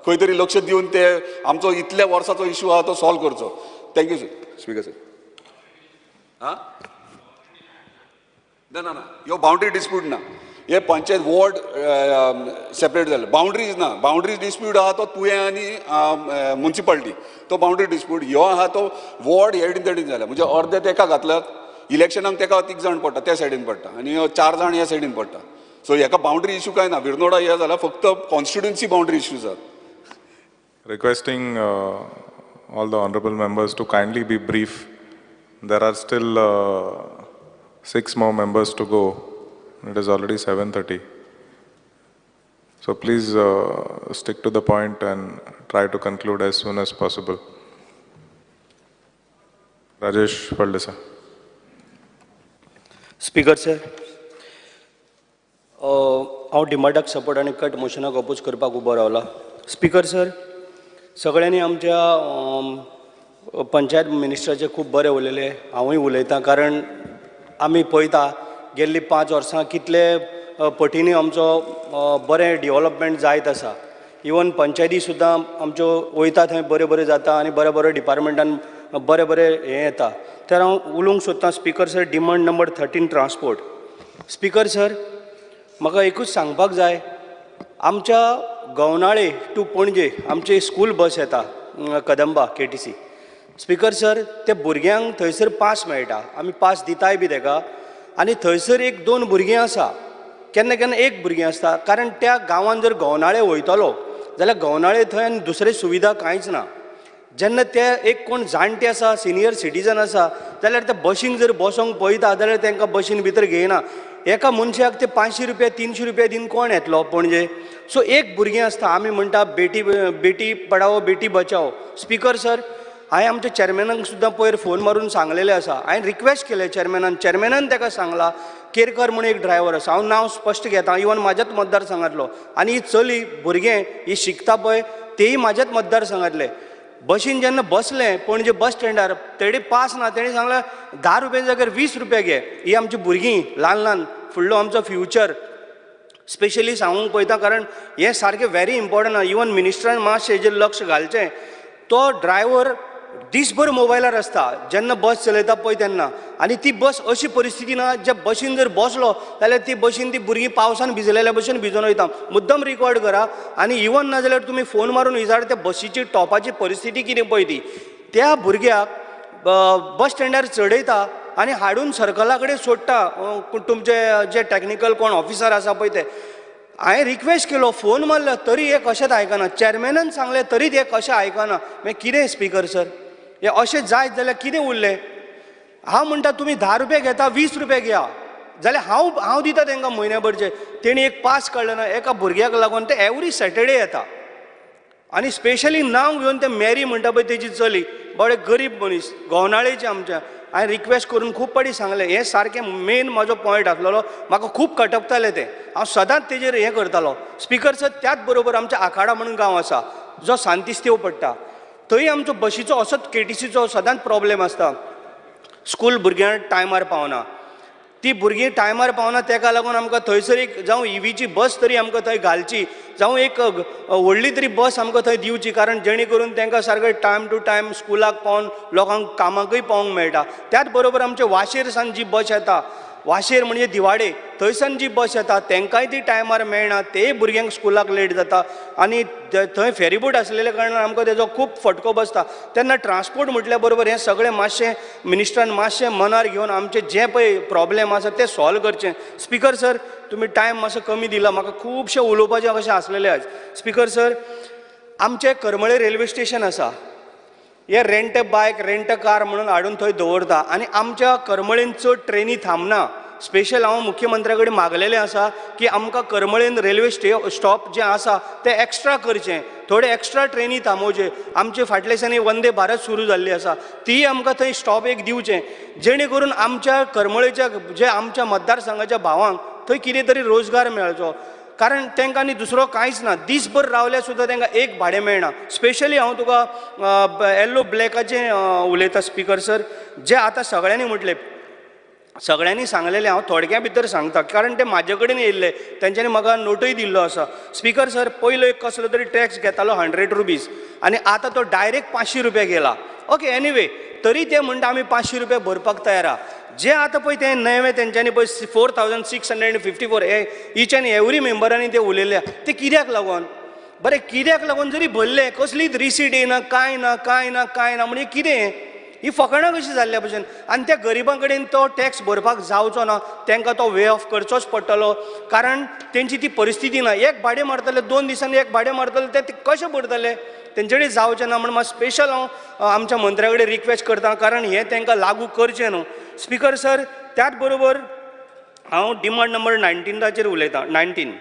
खंय तरी लक्ष दिवन ते आमचो इतल्या वर्साचो इशू आहा तो सॉल्व करचो. Thank you sir. Speaker sir, आं ना ना ना, ह्यो बाउंड्री डिस्प्यूट ना, हे पंचायत वॉर्ड सेपरेट जाले, बाउंड्रीज ना. बाउंड्रीज डिस्प्यूट आहा तो तुयें आनी मुन्सिपालिटी, तो बाउंड्री डिस्प्यूट. ह्यो आहा तो वॉर्ड हेडीन तेडीन जाल्या, म्हणजे अर्दे तेका घातल्यात इलेक्शनाक, तेका 3 जाण पडटा त्या सायडीन पडटा आनी 4 जाण ह्या सायडीन पडटा. सो हेका बाउंड्री इशू कांय ना. विरनोडा हे जाला फक्त कॉन्स्टिट्युएन्सी बाउंड्री इशू जाता.
Requesting all the honorable members to kindly be brief. There are still 6 more members to go. It is already 7:30. So please stick to the point and try to conclude as soon as possible. Rajesh Phaldesai.
Speaker sir, हांव डिमांडाक support आनी cut मोशनाक oppose करपाक उबो रावला. Speaker sir, सगळ्यांनी आमच्या पंचायत मिनिस्टराचे खूब बरें उलयले, हांवूय उलयतां, कारण आमी पळयता गेल्ली 5 वर्सां कितले पटींनी आमचो बरें डेवलपमेंट जायत आसा. इवन पंचायती सुद्दां आमच्यो वयता थंय बरें बरें जाता आनी बरें बरें डिपार्टमेंटान बरें बरें हें येता. तर हांव उलोवंक सोदतां speaker sir, demand number 13 transport. Speaker sir, म्हाका एकूच सांगपाक जाय, आमच्या गवनाळे टू पणजे आमची स्कूल बस येता, कदंबा KTC. Speaker sir, ते भुरग्यांक थंयसर पास मेळटा, आमी पास दिताय बी तेका, आनी थंयसर 1-2 भुरगीं आसा, केन्ना केन्ना 1 भुरगीं आसता, कारण त्या गांवान जर गवनाळे वयतलो जाल्यार गवनाळे थंय आनी दुसरे सुविधा कांयच ना. जेन्ना ते एक कोण जाणटे आसा, सिनियर सिटीजन आसा, जाल्यार ते बशीन जर बसोंक पळयता जाल्यार तांकां बशीन भितर घेयना. एका मनशाक ते 500 रुपया 300 रुपया दिवन कोण येतलो पणजे? सो एक भुरगें आसता, आमी म्हणटा बेटी बेटी पढाओ बेटी बचाओ. स्पीकर सर, हांवें आमच्या चेअरमॅनाक सुद्दां पयर फोन मारून सांगलेलें आसा, हांवें रिक्वेस्ट केलें चेअरमॅनान, चेअरमॅनान ताका सांगलां, केरकर म्हूण एक ड्रायव्हर आसा, हांव नांव स्पश्ट घेता, इवन म्हाज्याच मतदारसंघांतलो, आनी ही चली भुरगें ही शिकता पळय तेय म्हाज्याच मतदारसंघांतले. बशीन जेन्ना बसलें पणजे बस स्टँडार, तेणी पास ना, तेणी सांगलें 10 रुपया जाग्यार 20 रुपया घे. ही आमची भुरगीं ल्हान ल्हान, फुडलो आमचो फ्युचर. स्पेशली सांगूंक पळयता, कारण हें सारकें व्हेरी इम्पॉर्टंट आहा. इवन मिनिस्टरान मातशें हेजेर लक्ष घालचें. तो ड्रायव्हर दीसभर मोबायलार आसता जेन्ना बस चलयता पळय तेन्ना, आनी ती बस अशी परिस्थिती ना, ज्या बशीन जर बसलो जाल्यार ती बशीन ती भुरगीं पावसान भिजलेल्या भशेन भिजून वयता. मुद्दम रिकॉर्ड करा, आनी इवन ना जाल्यार तुमी फोन मारून विचार त्या बशीची टॉपाची परिस्थिती कितें पळय ती. त्या भुरग्याक बस स्टँडार चडयता आनी हाडून सर्कला कडेन सोडटा, तुमचे जे टॅक्निकल कोण ऑफिसर आसा पळय ते. हांवें रिक्वेस्ट केलो, फोन मारलो, तरी हे कशेंच आयकना. चेअरमॅनान सांगलें तरी ते कशें आयकना. मागीर कितें स्पीकर सर, हे अशें जायत जाल्यार कितें उरलें? हांव म्हणटा तुमी 10 रुपया घेता 20 रुपया घेया जाल्यार हांव दिता तांकां म्हयन्या भरचे. तेणी एक पास काडलें ना एका भुरग्याक लागून, ते एवरी सॅटर्डे येता आनी स्पेशली नांव घेवन ते मॅरी म्हणटा पळय तेजी चली, बरे गरीब मनीस गोवनाळेचे आमच्या. हांवें रिक्वेस्ट करून खूब फावटी सांगलें, हें सारकें मेन म्हाजो पॉयंट आसलेलो, म्हाका खूब कटकतालें तें, हांव सदांच तेजेर हें करतालो. स्पिकर सर त्याच बरोबर आमच्या आखाडा म्हणून गांव आसा जो सांतिस्तेव पडटा, थंय आमचो बशीचो असोच केटीसीचो सदांच प्रॉब्लेम आसता. स्कूल भुरग्यांक टायमार पावना, ती भुरगीं टायमार पावना, तेका लागून आमकां थंयसर एक जावं ईव्हीची बस तरी आमकां थंय घालची, जावं एक व्हडली तरी बस आमकां थंय दिवची, कारण जेणे करून तांकां सारकें टायम टू टायम स्कुलाक पावोन लोकांक कामाकूय पावोंक मेळटा. त्याच बरोबर आमचे वाशेर सान जी बस येता, वाशेर म्हणजे दिवाडे, थंयसान जी बस येता तांकांय ती टायमार मेळना, तेय भुरग्यांक स्कुलाक लेट जाता आनी थंय फेरीबोट आसलेल्या कारणान आमकां तेजो खूब फटको बसता. तेन्ना ट्रान्सपोर्ट म्हटल्या बरोबर हें सगळें मातशें मिनिस्टरान मातशें मनार घेवन आमचे जे पळय प्रॉब्लेम आसा ते सॉल्व करचें. स्पिकर सर तुमी टायम मातसो कमी दिला, म्हाका खुबशें उलोवपाचें कशें आसलेलें आयज. स्पिकर सर आमचें करमळे रेल्वे स्टेशन आसा, हे rent a bike rent a car म्हणून हाडून थंय दवरता आनी आमच्या करमळेन चड ट्रेनी थांबना. स्पेशल हांव मुख्यमंत्र्या कडेन मागलेलें आसा की आमकां करमळेन रेल्वे स्टॉप जें आसा तें एक्स्ट्रा करचें, थोडे एक्स्ट्रा ट्रेनी थांबोवचे. आमचे फाटल्या दिसांनी वंदे भारत सुरू जाल्ली आसा, तीय आमकां थंय स्टॉप एक दिवचें, जेणे करून आमच्या करमळेच्या जे आमच्या मतदारसंघाच्या भावांक थंय कितें तरी रोजगार मेळचो, कारण तांकां आनी दुसरो कांयच ना. दीसभर रावल्यार सुद्दां तांकां एक भाडें मेळना. स्पेशली हांव तुका येल्लो ब्लॅकाचें उलयतां स्पिकर सर, जे आतां सगळ्यांनी म्हटलें, सगळ्यांनी सांगलेलें, हांव थोडक्या भितर सांगता कारण ते म्हाजे कडेन येयल्ले, तेंच्यांनी म्हाका नोटूय दिल्लो आसा. स्पिकर सर पयलो एक कसलो तरी टॅक्स घेतालो 100 रुपीज आनी आतां तो डायरेक्ट 500 रुपया गेला. ओके एनिवे तरी ते म्हणटा आमी 500 रुपया भरपाक तयार आहा. जे आतां पळय तें नवें तेंच्यांनी पळय 4654 हे इच एन्ड एवरी मेंबरांनी ते उलयले, ते कित्याक लागून बरें कित्याक लागून जरी भरलें कसलीच रिसीट येयना, कांय ना कांय ना कांय ना, म्हणजे कितें ही फकाणां कशीं जाल्ल्या भशेन. आनी त्या गरिबां कडेन तो टॅक्स भरपाक जावचो ना, तांकां तो वे ऑफ करचोच पडटलो, कारण तेंची ती परिस्थिती ना. एक भाडें मारतले, 2 दिसांनी एक भाडें मारतले, ते कशें भरतले, तेंचे कडेन जावचें ना. म्हण मात स्पेशल हांव आमच्या मंत्र्या कडेन रिक्वेस्ट करता, कारण हें तांकां लागू करचें न्हू. स्पिकर सर त्याच बरोबर हांव डिमांड नंबर 19 उलयतां, 19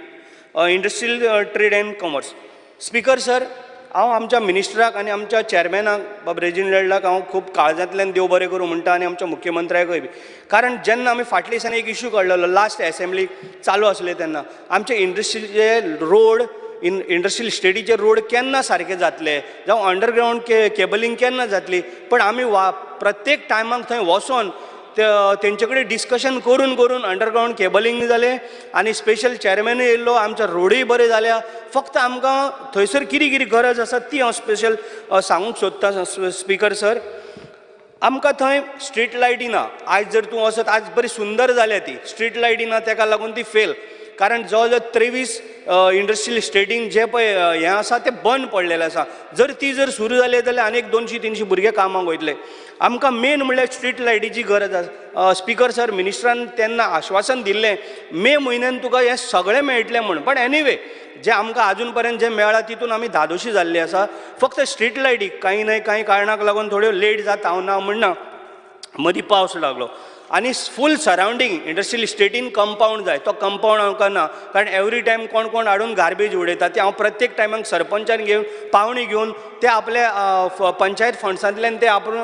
industrial trade and commerce. Speaker sir हांव आमच्या मिनिस्टराक आनी आमच्या चॅरमॅनाक बाब रेजिनल्डाक हांव खूब काळजांतल्यान देव बरें करूं म्हणटा आनी आमच्या मुख्यमंत्र्याकूय बी, कारण जेन्ना आमी फाटल्या दिसांनी एक इशू काडलेलो लास्ट एसेंब्ली चालू आसले तेन्ना, आमचे इंडस्ट्रीचे रोड इंडस्ट्रियल स्टेटीचे रोड केन्ना सारके जातले, जावं अंडरग्रावंड केबलिंग केन्ना जातली, पण आमी प्रत्येक टायमाक थंय वचोन तेंचे कडेन डिस्कशन करून करून अंडरग्रावंड केबलिंग जालें आनी स्पेशल चॅरमॅनूय येयल्लो, आमच्या रोडूय बरे जाल्या. फक्त आमकां थंयसर कितें कितें गरज आसा ती हांव स्पेशल सांगूंक सोदतां. स्पिकर सर आमकां थंय स्ट्रीट लायटी ना. आयज जर तूं वचत आज बरी सुंदर जाल्या ती स्ट्रीट लायटी ना, तेका लागून ती फेल, कारण जवळ जवळ 23 इंडस्ट्रियल इस्टेटीन जे पळय हें आसा तें बंद पडलेलें आसा. जर ती जर सुरू जाली जाल्यार आनीक 200-300 भुरगे कामाक वयतले. आमकां मेन म्हणल्यार स्ट्रीट लायटीची गरज आसा. स्पिकर सर मिनिस्टरान तेन्ना आश्वासन दिल्लें मे म्हयन्यान तुका हें सगळें मेळटलें म्हूण, पण एनिवे जें आमकां आजून पर्यंत जें मेळ्ळां तितून आमी धादोशी जाल्ली आसा. फक्त स्ट्रीट लायटी कांय न्हय कांय कारणाक लागून थोड्यो लेट जाता, हांव ना म्हणना, मदीं पावस लागलो आनी फूल सरावंडींग इंडस्ट्रियल इस्टेटीन कंपावंड जाय, तो कंपावंड आमकां ना, कारण एवरी टायम कोण कोण हाडून गार्बेज उडयता. ते हांव प्रत्येक टायमाक सरपंचान घेवन पावणी घेवन ते आपल्या पंचायत फंड्सांतल्यान ते आपूण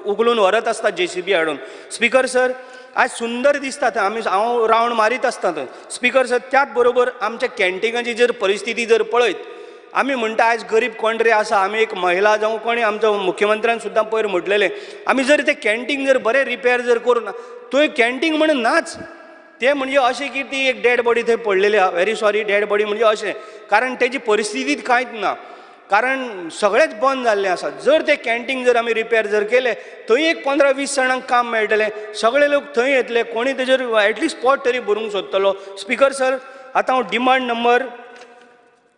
उखलून व्हरत आसता जेसीबी हाडून. स्पिकर सर आज सुंदर दिसता थंय, आमी हांव रावंड मारीत आसता थंय. स्पिकर सर त्याच बरोबर आमच्या कॅन्टिनाची जर परिस्थिती जर पळयत, आमी म्हणटा आयज गरीब कोण तरी आसा, आमी एक महिला जावं कोणी आमचो मुख्यमंत्र्यान सुद्दां पयर म्हटलेलें, आमी जर तें कॅन्टीन जर बरें रिपेर जर करूं ना, थंय कॅन्टीन म्हणून नाच, तें म्हणजे अशें की ती एक डेड बॉडी थंय पडलेली आहा. व्हेरी सॉरी, डेड बॉडी म्हणजे अशें, कारण तेजी परिस्थितीच कांयच ना, कारण सगळेंच बंद जाल्लें आसा. जर तें कॅन्टीन जर आमी रिपेर जर केलें थंय एक 15-20 जाणांक काम मेळटलें, सगळे लोक थंय येतले, कोणी तेजेर एटलिस्ट पोट तरी भरूंक सोदतलो. स्पिकर सर आतां हांव डिमांड नंबर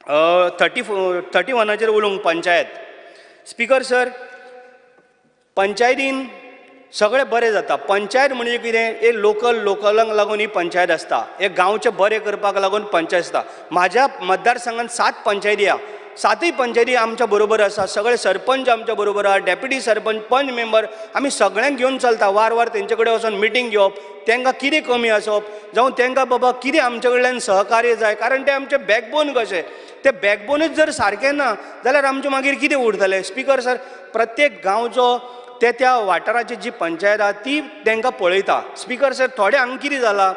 31 उलोवंक पंचायत. स्पिकर सर पंचायतीन सगळें बरें जाता. पंचायत म्हणजे कितें, एक लोकल लोकलांक लागून ही पंचायत आसता, एक गांवचें बरें करपाक लागून पंचायत आसता. म्हाज्या मतदारसंघात 7 पंचायती आहा, सातय पंचायती आमच्या बरोबर आसा, सगळे सरपंच आमच्या बरोबर आहा, डेप्युटी सरपंच, पंच मेंबर, आमी सगळ्यांक घेवन चलता. वार वार तेंचे कडेन वचोन मिटींग घेवप, तांकां कितें कमी आसप, जावं तांकां बाबा कितें आमचे कडल्यान सहकार्य जाय, कारण ते आमचे बॅकबोन कशे, ते बॅकबोनूच जर सारकें ना जाल्यार आमचें मागीर कितें उरतलें? स्पीकर सर, प्रत्येक गांवचो ते त्या वाठाराची जी पंचायत आहा ती तांकां पळयता. स्पीकर सर, थोडे हांगा कितें जालां,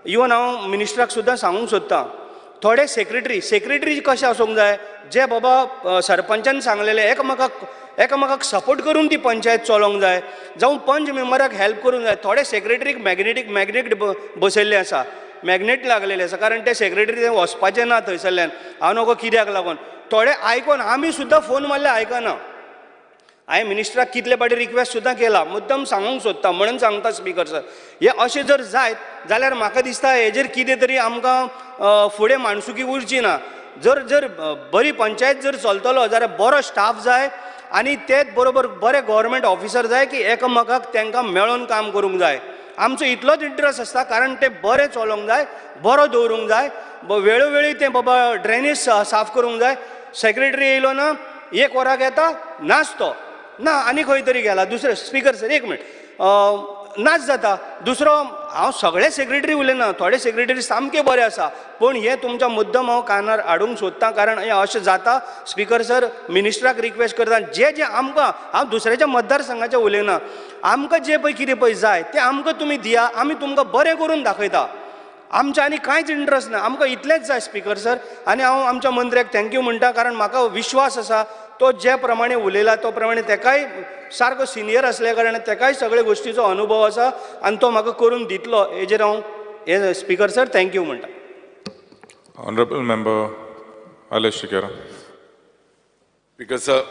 इवन हांव मिनिस्टराक सुद्दां सांगूंक सोदतां, थोडे सेक्रेटरी कशें आसूंक जाय, जे बाबा सरपंचान सांगलेले एकामेकाक सपोर्ट करून ती पंचायत चलोवंक जाय, जावं पंच मेंबराक हेल्प करूंक जाय. थोडे सेक्रेटरीक मॅग्नेट बसयल्ले आसा, मॅग्नेट लागलेले आसा, कारण ते सेक्रेटरी वचपाचें ना थंयसरल्यान, हांव नको कित्याक लागून. थोडे आयकोन आमी सुद्दां फोन मारले आयकना. हांवें मिनिस्टराक कितले फावटी रिक्वेस्ट सुद्दां केला, मुद्दम सांगूंक सोदता म्हणून सांगता स्पीकर सर, हे अशें जर जायत जाल्यार म्हाका दिसता हेजेर कितें तरी आमकां फुडें माणसुकी उरची ना. जर जर बरी पंचायत जर चलतलो जाल्यार बरो स्टाफ जाय आनी तेच बरोबर बरे गव्हर्मेंट ऑफिसर जाय की एकामेकाक तांकां मेळोन काम करूंक जाय. आमचो इतलोच इंट्रस्ट आसता, कारण ते बरें चलोवंक जाय, बरो दवरूंक जाय, वेळोवेळी तें बाबा ड्रेनेज साफ करूंक जाय. सेक्रेटरी येयलो ना, एक वराक येता नाच तो ना, आनी खंय तरी गेला. दुसरें स्पीकर सर एक मिनट, नाच जाता. दुसरो, हांव सगळे सेक्रेटरी उलयना, थोडे सेक्रेटरी सामके बरे आसा, पूण हें तुमच्या मुद्दम हांव कानार हाडूंक सोदतां, कारण हें अशें जाता. स्पीकर सर, मिनिस्टराक रिक्वेस्ट करता, जे जे आमकां, हांव दुसऱ्याच्या मतदारसंघाचें उलयना, आमकां जें पळय कितें पळय जाय तें आमकां तुमी दिया, आमी तुमकां बरें करून दाखयता. आमच्या आनी कांयच इंट्रस्ट ना, आमकां इतलेंच जाय स्पीकर सर. आनी हांव आमच्या मंत्र्याक thank you म्हणटा, कारण म्हाका विश्वास आसा तो जे प्रमाणे उलयला तो प्रमाणे तेकाय सारको सिनियर आसल्या कारणान तेकाय सगळे गोश्टीचो अनुभव आसा आनी तो म्हाका करून दितलो, हेजेर हांव हे स्पीकर सर thank you म्हणटा.
Honourable member Aleixo Sequeira.
Speaker sir,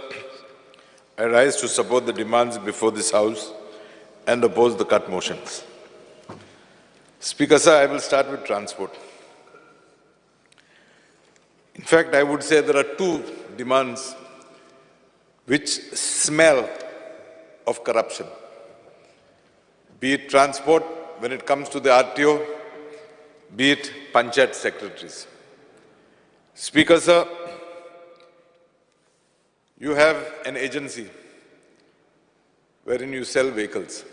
I rise to support the demands before this house and oppose the cut motions. Speaker sir, I will start with transport. In fact, I would say there are two demands which smell of corruption. Be it transport when it comes to the RTO, be it panchayat secretaries. Speaker sir, you have an agency wherein you sell vehicles.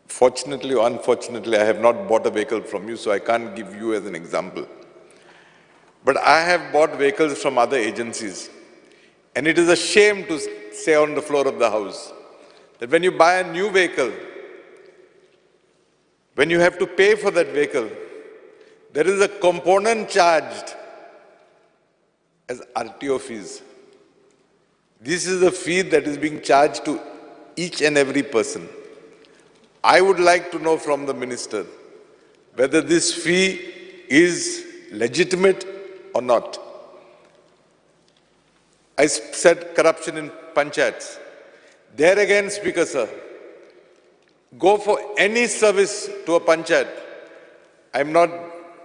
Fortunately or unfortunately, I have not bought a vehicle from you, so I can't give you as an example. But I have bought vehicles from other agencies. And it is a shame to say on the floor of the house that when you buy a new vehicle, when you have to pay for that vehicle, there is a component charged as RTO fees. This is a fee that is being charged to each and every person. I would like to know from the minister whether this fee is legitimate or not. I said corruption in panchayats. There again, Speaker sir, go for any service to a panchayat. I'm not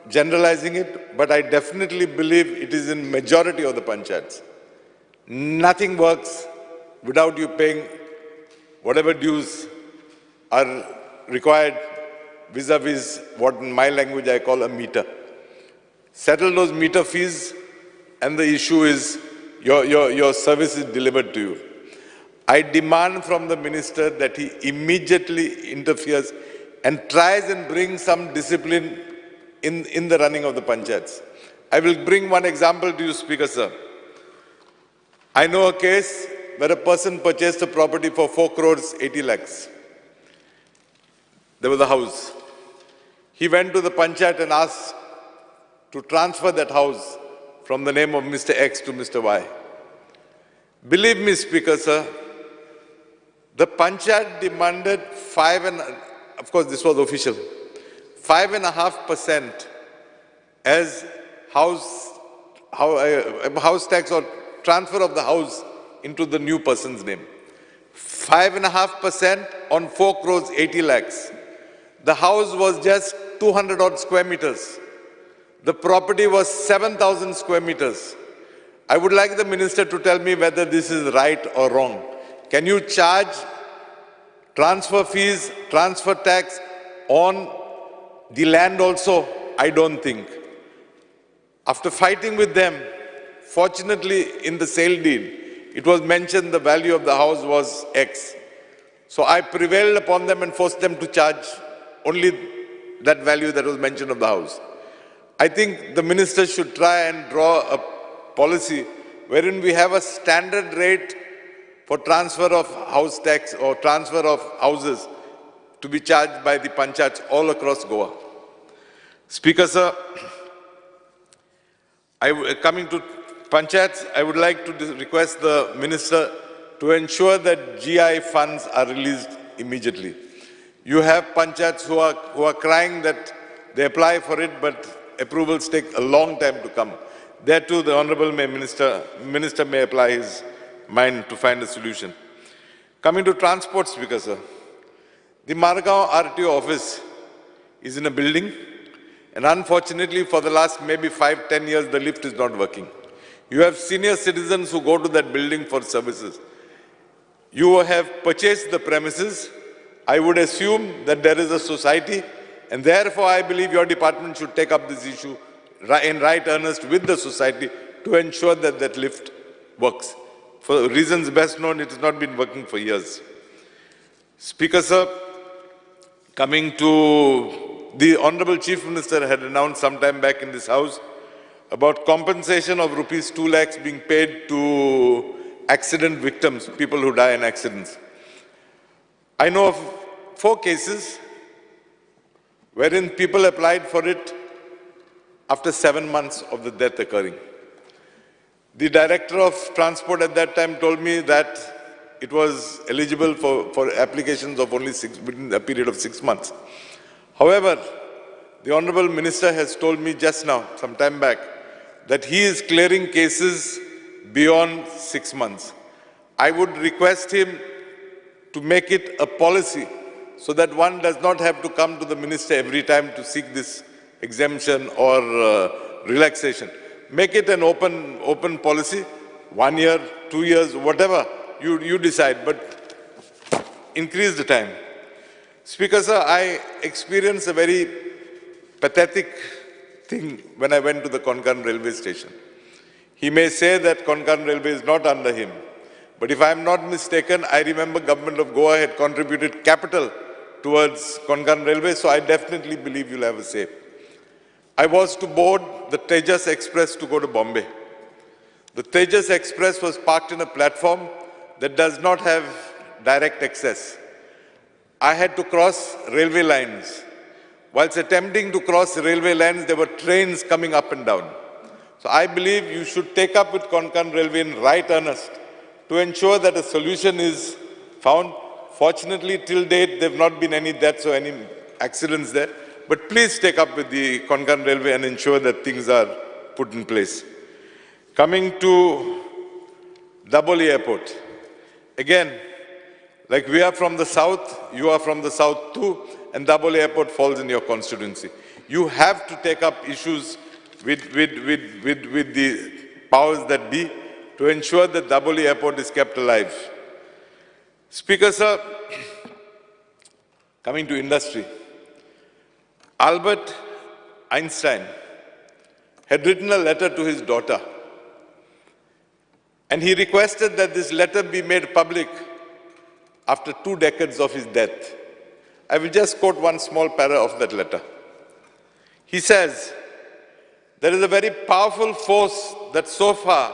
generalizing it, but I definitely believe it is in majority of the panchayats. Nothing works without you paying whatever dues are required vis-a-vis what in my language I call a meter. Settle those meter fees and the issue is your service is delivered to you. I demand from the minister that he immediately interferes and tries and brings some discipline in the running of the panchayats. I will bring one example to you, Speaker sir. I know a case where a person purchased a property for 4 crores 80 lakhs. There was a house. He went to the panchayat and asked to transfer that house from the name of Mr. X to Mr. Y. Believe me, Speaker sir, the panchayat demanded of course this was official, 5.5% as house tax or transfer of the house into the new person's name. 5.5% on 4 crores 80 lakhs. The house was just 200 odd square meters. The property was 7,000 square meters. I would like the minister to tell me whether this is right or wrong. Can you charge transfer fees, transfer tax on the land also? I don't think. After fighting with them, Fortunately, in the sale deed, it was mentioned the value of the house was X. So I prevailed upon them and forced them to charge only that value that was mentioned of the house. I think the minister should try and draw a policy wherein we have a standard rate for transfer of house tax or transfer of houses to be charged by the panchayats all across Goa. Speaker, sir, coming to panchayats, I would like to request the minister to ensure that GI funds are released immediately. You have panchayats who are crying that they apply for it, but approvals take a long time to come. There too, the Honorable Minister may apply his mind to find a solution. Coming to transport, Speaker, sir, the Margao RTO office is in a building, and unfortunately for the last maybe 5-10 years, the lift is not working. You have senior citizens who go to that building for services. You have purchased the premises. I would assume that there is a society, and therefore I believe your department should take up this issue in right earnest with the society to ensure that that lift works. For reasons best known, it has not been working for years. Speaker, sir, coming to the Honorable Chief Minister had announced some time back in this house about compensation of rupees 2 lakhs being paid to accident victims, people who die in accidents. I know of 4 cases wherein people applied for it after 7 months of the death occurring. The director of transport at that time told me that it was eligible for applications of only within a period of 6 months. However, the Honorable Minister has told me just now, some time back, that he is clearing cases beyond 6 months. I would request him to make it a policy so that one does not have to come to the minister every time to seek this exemption or relaxation. Make it an open policy, 1 year, 2 years, whatever you decide, but increase the time. Speaker, sir, I experienced a very pathetic thing when I went to the Konkan railway station. He may say that Konkan railway is not under him, but if I am not mistaken, I remember Government of Goa had contributed capital towards Konkan railway, so I definitely believe you'll have a say. I was to board the Tejas Express to go to Bombay. The Tejas Express was parked in a platform that does not have direct access. I had to cross railway lines. Whilst attempting to cross railway lines, there were trains coming up and down. So I believe you should take up with Konkan Railway in right earnest to ensure that a solution is found. Fortunately, till date, there have not been any deaths or any accidents there. But please take up with the Konkan Railway and ensure that things are put in place. Coming to Dabolim Airport. Again, like we are from the south, you are from the south too, and Dabolim Airport falls in your constituency. You have to take up issues with the powers that be to ensure that Dabolim Airport is kept alive. Speaker, sir, coming to industry. Albert Einstein had written a letter to his daughter, and he requested that this letter be made public after 2 decades of his death. I will just quote one small para of that letter. He says, "There is a very powerful force that so far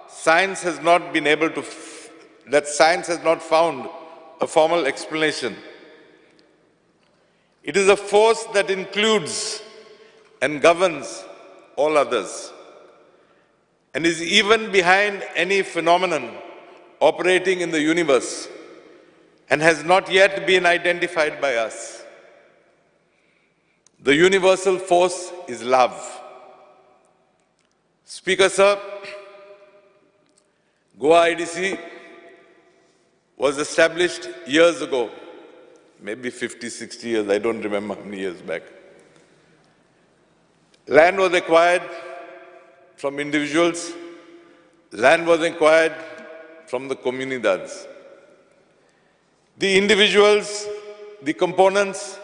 science has not been able to, that science has not found a formal explanation. It is a force that includes and governs all others, and is even behind any phenomenon operating in the universe and has not yet been identified by us. The universal force is love." Speaker, sir, Goa IDC was established years ago, maybe 50, 60 years, I don't remember how many years back. Land was acquired from individuals, land was acquired from the comunidades. The individuals, the components,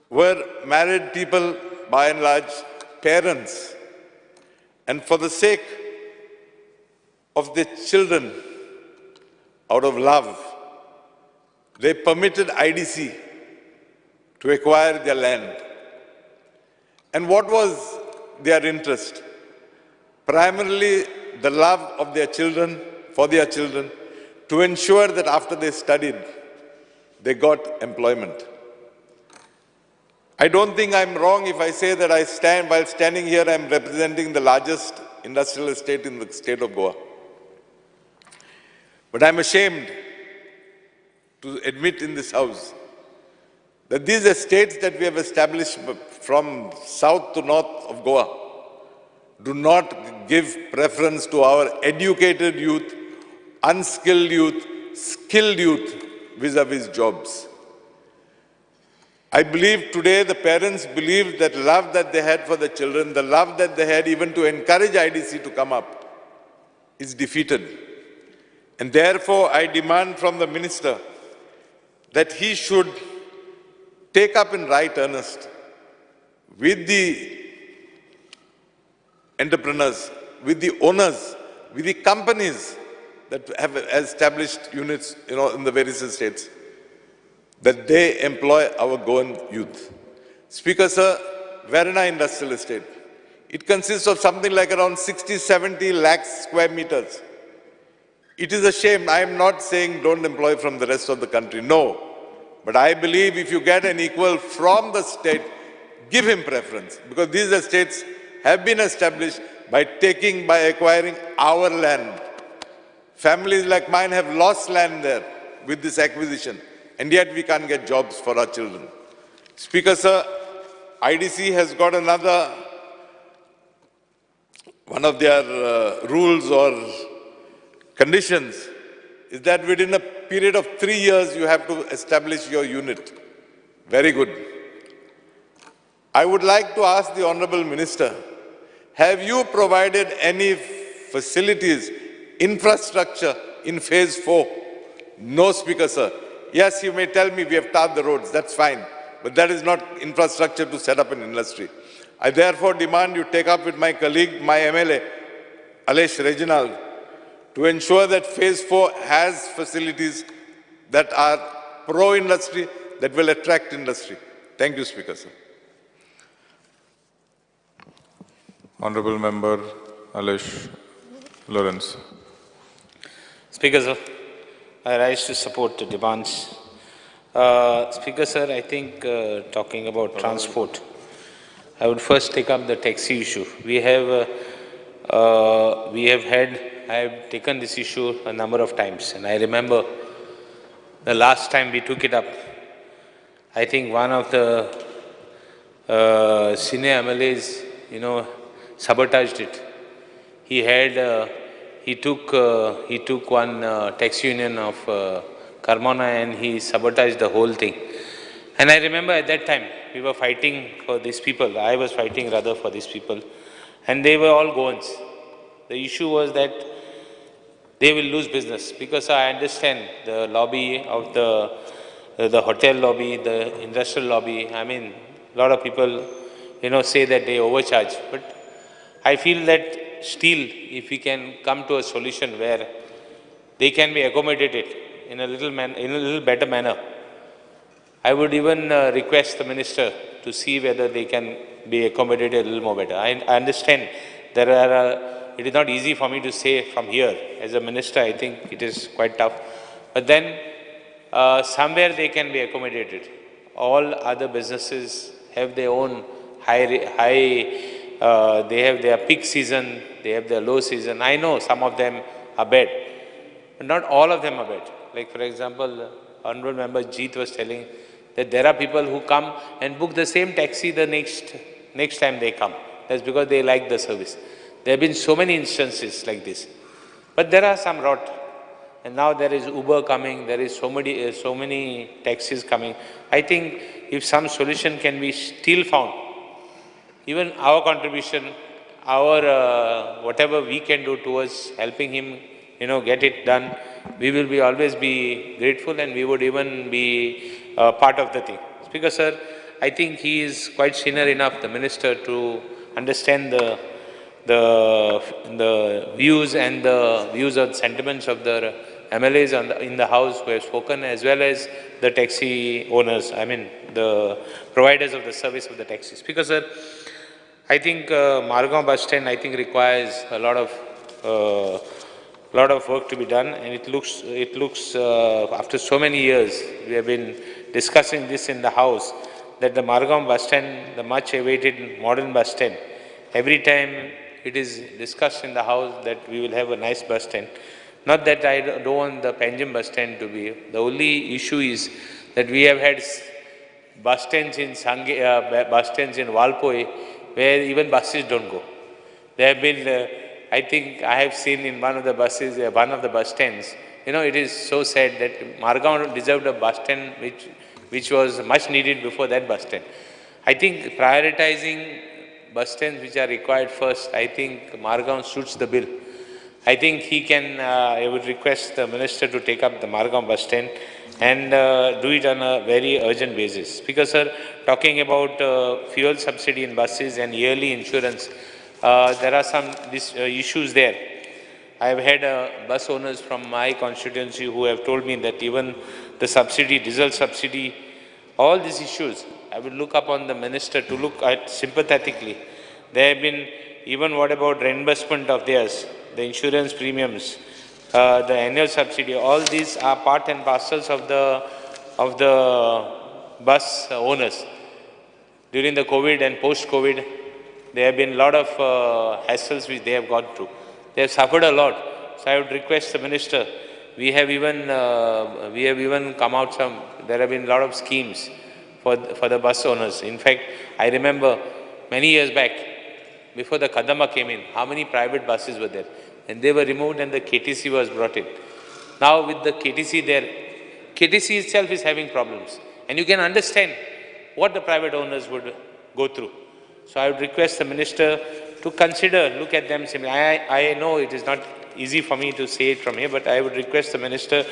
were married people, by and large, parents. And for the sake of their children, out of love, they permitted IDC to acquire their land. And what was their interest? Primarily the love of their children, for their children, to ensure that after they studied, they got employment. I don't think I'm wrong if I say that I stand, while standing here, I'm representing the largest industrial estate in the state of Goa. But I'm ashamed to admit in this house that these estates that we have established from south to north of Goa do not give preference to our educated youth, unskilled youth, skilled youth vis-a-vis jobs. I believe today the parents believe that love that they had for the children, the love that they had even to encourage IDC to come up, is defeated. And therefore, I demand from the minister that he should take up in right earnest with the entrepreneurs, with the owners, with the companies that have established units, you know, in the various states, that they employ our Goan youth. Speaker, sir, Verna Industrial Estate, it consists of something like around 60, 70 lakh square meters. It is a shame. I am not saying don't employ from the rest of the country, no. But I believe if you get an equal from the state, give him preference, because these estates have been established by taking, by acquiring our land. Families like mine have lost land there with this acquisition, and yet we can't get jobs for our children. Speaker, sir, IDC has got another, one of their rules or conditions is that within a period of 3 years, you have to establish your unit. Very good. I would like to ask the Honorable Minister, have you provided any facilities, infrastructure in phase 4? No, Speaker, sir. Yes, you may tell me we have tarred the roads, that's fine. But that is not infrastructure to set up an industry. I therefore demand you take up with my colleague, my MLA, Alesh Reginald, to ensure that phase 4 has facilities that are pro-industry, that will attract industry. Thank you, Speaker, sir.
Honorable Member Alesh Lawrence.
Speaker, sir, I rise to support the demands. Speaker, sir, I think talking about transport, I would first take up the taxi issue. We have I have taken this issue a number of times, and I remember the last time we took it up, I think one of the senior MLAs, you know, sabotaged it. He had, he took one taxi union of Carmona and he sabotaged the whole thing. And I remember at that time we were fighting for these people. I was fighting rather for these people, and they were all Goans. The issue was that they will lose business, because I understand the lobby of the hotel lobby, the industrial lobby. I mean, a lot of people, you know, say that they overcharge. But I feel that still, if we can come to a solution where they can be accommodated in a little better manner, I would even request the minister to see whether they can be accommodated a little more better. I understand there are. It is not easy for me to say from here. As a minister, I think it is quite tough. But then, somewhere they can be accommodated. All other businesses have their own high, they have their peak season, they have their low season. I know some of them are bad, but not all of them are bad. Like for example, Honorable Member Jeet was telling that there are people who come and book the same taxi the next time they come. That's because they like the service. There have been so many instances like this. But there are some rot. And now there is Uber coming, there is so many taxis coming. I think if some solution can be still found, even our contribution, our whatever we can do towards helping him, you know, get it done, we will be always be grateful, and we would even be part of the thing. Speaker, sir, I think he is quite senior enough, the minister, to understand the the views and the views of sentiments of the MLAs in the house who have spoken, as well as the taxi owners, I mean the providers of the service of the taxis. Speaker sir, I think Margao bus stand, I think, requires a lot of work to be done, and it looks after so many years we have been discussing this in the house, that the Margao bus stand, the much awaited modern bus stand, every time it is discussed in the house that we will have a nice bus stand. Not that I don't want the Panjim bus stand to be. The only issue is that we have had bus stands in Sange, bus stands in Valpoi, where even buses don't go. There have been, I think I have seen in one of the buses, one of the bus stands. You know, it is so sad that Margao deserved a bus stand which was much needed before that bus stand. I think prioritizing bus stands which are required first, I think Margao suits the bill. I think he can, I would request the minister to take up the Margao bus stand and do it on a very urgent basis. Because sir, talking about fuel subsidy in buses and yearly insurance, there are some issues there. I have had bus owners from my constituency who have told me that even the subsidy, diesel subsidy, all these issues, I would look upon the minister to look at sympathetically. There have been, even what about reimbursement of theirs, the insurance premiums, the annual subsidy, all these are part and parcels of the bus owners. During the COVID and post-COVID, there have been a lot of hassles which they have gone through. They have suffered a lot. So I would request the minister. We have even come out some. There have been a lot of schemes for the bus owners. In fact, I remember many years back, before the Kadamba came in, how many private buses were there? And they were removed and the KTC was brought in. Now with the KTC there, KTC itself is having problems. And you can understand what the private owners would go through. So I would request the minister to consider, look at them simply. I know it is not easy for me to say it from here, but I would request the minister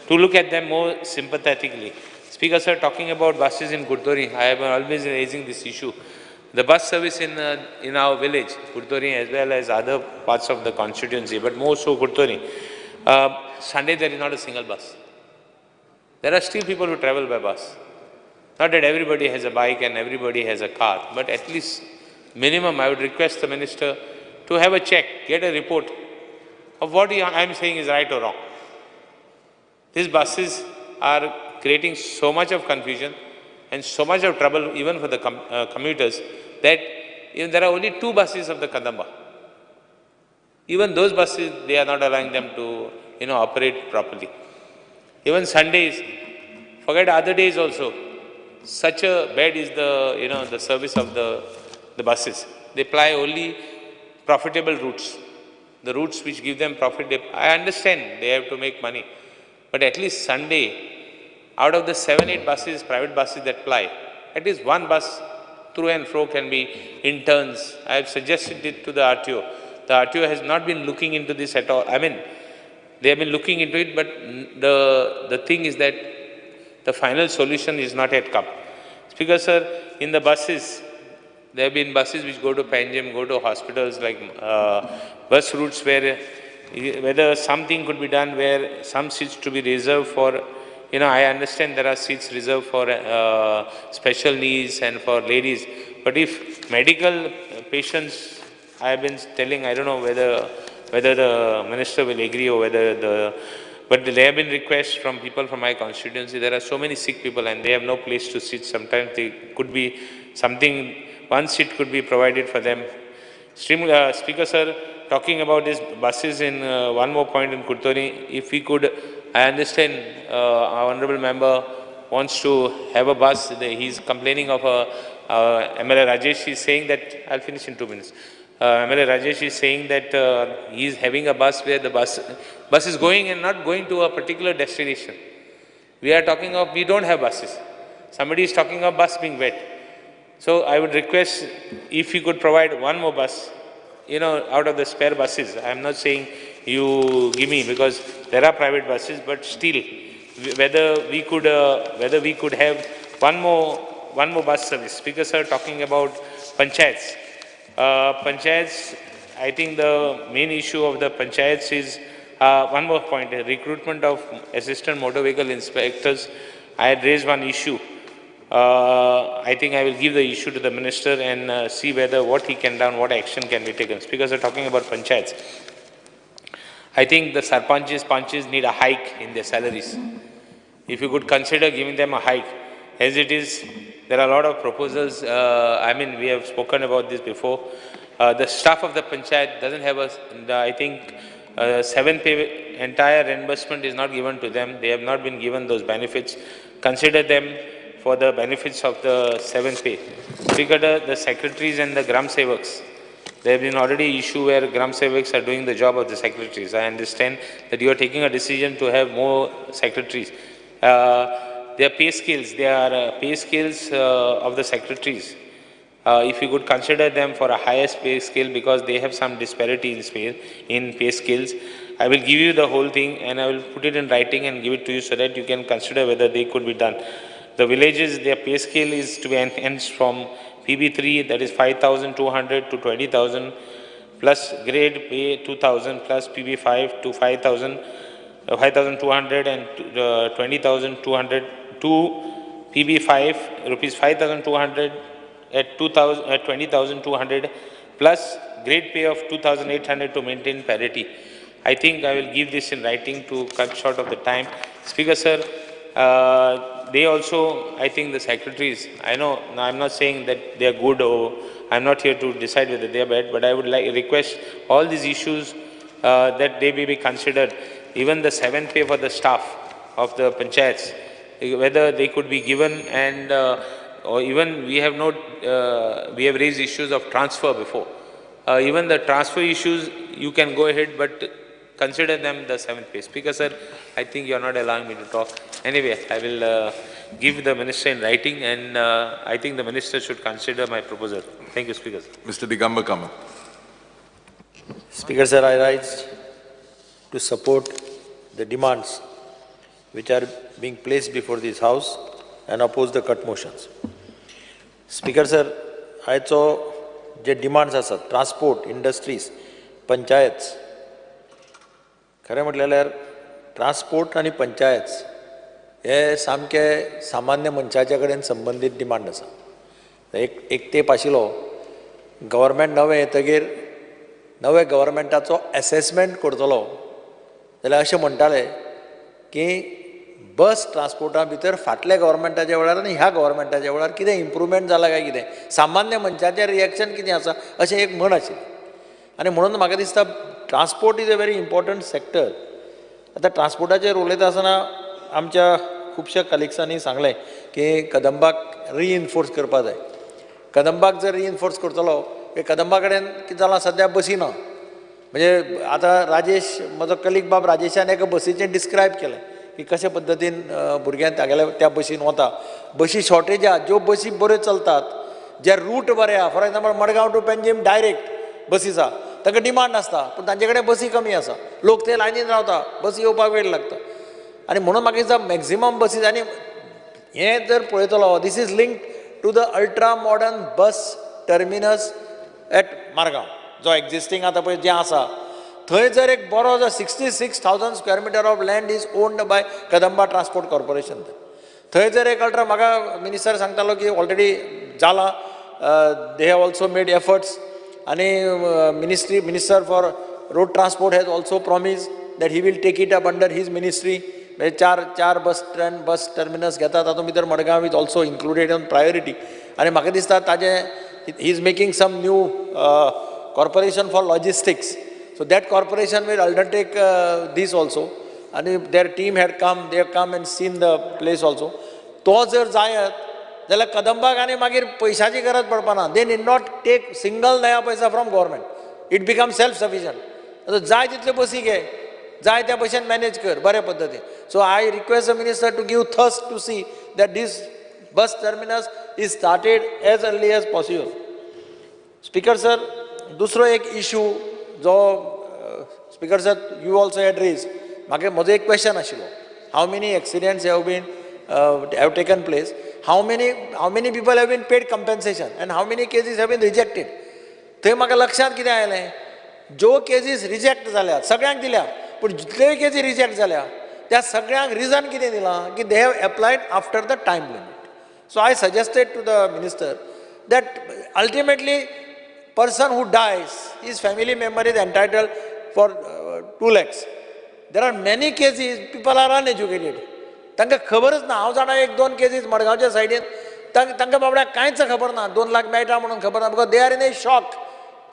to look at them more sympathetically. Speaker sir, talking about buses in Curtorim, I have always been raising this issue. The bus service in our village, Curtorim, as well as other parts of the constituency, but more so Curtorim, Sunday there is not a single bus. There are still people who travel by bus. Not that everybody has a bike and everybody has a car, but at least minimum I would request the minister to have a check, get a report of what I am saying is right or wrong. These buses are creating so much of confusion and so much of trouble even for the commuters that even there are only 2 buses of the Kadamba. Even those buses, they are not allowing them to, you know, operate properly. Even Sundays, forget other days also, such a bad is the, you know, the service of the buses. They ply only profitable routes, the routes which give them profit. I understand they have to make money, but at least Sunday, out of the 7-8 buses, private buses that ply, at least one bus through and fro can be in turns. I have suggested it to the RTO. The RTO has not been looking into this at all. I mean, they have been looking into it, but the thing is that the final solution is not yet come. Speaker sir, in the buses, there have been buses which go to Panjim, go to hospitals, like bus routes where whether something could be done where some seats to be reserved for, you know, I understand there are seats reserved for special needs and for ladies, but if medical patients, I have been telling, I don't know whether the minister will agree or whether the, but there have been requests from people from my constituency. There are so many sick people and they have no place to sit. Sometimes they could be something, one seat could be provided for them. Speaker sir, talking about these buses in one more point in Curtorim, if we could, I understand our honorable member wants to have a bus. He is complaining of a MLA Rajesh is saying that, I'll finish in 2 minutes. MLA Rajesh is saying that he is having a bus where the bus is going and not going to a particular destination. We are talking of, we don't have buses. Somebody is talking of bus being wet. So I would request if you could provide one more bus, you know, out of the spare buses. I am not saying you give me, because there are private buses, but still, whether we could have one more bus service. Speaker sir, talking about panchayats. Panchayats, I think the main issue of the panchayats is, one more point, recruitment of assistant motor vehicle inspectors. I had raised one issue. I think I will give the issue to the minister and see whether what he can do, what action can be taken. Speakers are talking about panchayats. I think the sarpanches, panches need a hike in their salaries. If you could consider giving them a hike. As it is, there are a lot of proposals. I mean, we have spoken about this before. The staff of the panchayat doesn't have a, I think, 7 pay, entire reimbursement is not given to them. They have not been given those benefits. Consider them for the benefits of the 7th pay. Speaker, the secretaries and the Gram Sevaks, there have been already issue where Gram Sevaks are doing the job of the secretaries. I understand that you are taking a decision to have more secretaries. Their pay scales, pay scales of the secretaries. If you could consider them for a highest pay scale, because they have some disparity in pay scales. I will give you the whole thing and I will put it in writing and give it to you so that you can consider whether they could be done. The villages, their pay scale is to be enhanced from PB3, that is 5,200 to 20,000, plus grade pay 2,000, plus PB5 to 5,000, 5,200 and 20,200 to PB5, rupees 5,200 at 20,200, plus grade pay of 2,800 to maintain parity. I think I will give this in writing to cut short of the time. Speaker, sir, they also, I think the secretaries, I know, I'm not saying that they are good or I'm not here to decide whether they are bad, but I would like request all these issues that they may be considered. Even the 7th pay for the staff of the panchayats, whether they could be given, and or even we have not, we have raised issues of transfer before. Even the transfer issues, you can go ahead, but consider them the 7th pay. Speaker, sir, I think you are not allowing me to talk. Anyway, I will give the minister in writing, and I think the minister should consider my proposal. Thank you, Speaker, sir.
Mr. Digambar Kamat.
Speaker, sir, I rise to support the demands which are being placed before this House and oppose the cut motions. Speaker, sir, आयचो जे demands आसात, transport, industries, panchayats, खरें म्हटल्यार transport आनी पंचायत्स हे सामके सामान्य मनशाच्या कडेन संबंदीत डिमांड आसा. एक एक तेंप आशिल्लो गव्हर्मेंट नवें येतगीर नवे गव्हर्मेंटाचो एसेसमेंट करतलो जाल्यार अशें म्हणटाले की बस ट्रान्सपोर्टा भितर फाटल्या गव्हर्मेंटाच्या वेळार आनी ह्या गव्हर्मेंटाच्या वेळार कितें इम्प्रूवमेंट जाला काय कितें, सामान्य मनशाचें रिएक्शन कितें आसा अशें एक म्हण आशिल्लें. आनी म्हणून म्हाका दिसता transport is a very important sector. आतां ट्रान्सपोर्टाचेर उलयता आसतना आमच्या खुबश्या कलिग्सांनी सांगलें की कदंबाक रिइन्फोर्स करपा जाय. कदंबाक जर रिइन्फोर्स करतलो कदंबा कडेन कितें जालां सद्या बसी ना. म्हणजे आतां राजेश म्हजो कलीग बाब राजेशान एका बसीचें डिस्क्रायब केलें की कशे पद्दतीन भुरग्यांक तागेल्या त्या बसीन वता. बसी शॉर्टेज आहा, ज्यो बसी बऱ्यो चलतात, जे रूट बरे आहा, for example Madgaon to Panjim direct बसी आसा, तांकां डिमांड आसता, पूण तांचे कडेन बसी कमी आसा, लोक ते लायनीन रावता, बसी येवपाक वेळ लागता. आनी म्हणून म्हाका दिसता मॅक्झिमम बसीस, आनी हें जर पळयतलो this is linked to the ultra modern bus terminus at Margao जो एक्झिस्टींग आतां पळय जें आसा थंय जर एक बरो जर 66,000 square metre of land is owned by Kadamba transport corporation, थंय जर एक अल्ट्रा, म्हाका मिनिस्टर सांगतालो की ऑलरेडी जाला, they have also made efforts, आनी minister for road transport has also promise that he will take it up under his ministry. म्हणजे चार बस स्टँड बस टर्मिनस घेता, तातूंत भितर Madgaon is also included on priority. आनी म्हाका दिसता ताजें he is making some new corporation for logistics, so that corporation will undertake this also. आनी their team had come, they have come and seen the place also. तो जर जायत जाल्यार कदंबाक आनी मागीर पयशाची गरज पडपाना. They need not take single नया पैसा from government, it become self sufficient. आतां जाय तितल्यो बसी घे, जाय त्या भशेन मॅनेज कर बरे पद्दतीन. So I request the minister to give thrust to see that this bus terminus is started as early as possible. Speaker sir, दुसरो एक इशू जो speaker sir you also had raise, म्हाका म्हजो एक क्वेश्चन आशिल्लो, how many accidents have been have taken place, how many people have been paid compensation and how many cases have been rejected. थंय म्हाका लक्षांत कितें आयलें ज्यो केसीस रिजेक्ट जाल्यात सगळ्यांक दिल्या, पूण जितल्योय केसी रिजेक्ट जाल्या त्या सगळ्यांक रिजन कितें दिलां की they have applied after the time limit. So I suggested to the minister that ultimately person who dies, his family member is entitled for 2 lakhs. There are many cases, people are uneducated. तांकां खबरच ना. हांव जाणा एक दोन cases मडगांवच्या सायडीन तांकां बाबड्याक कांयच खबर ना, 2 लाख मेळटा म्हणून खबर ना, because they are in a shock.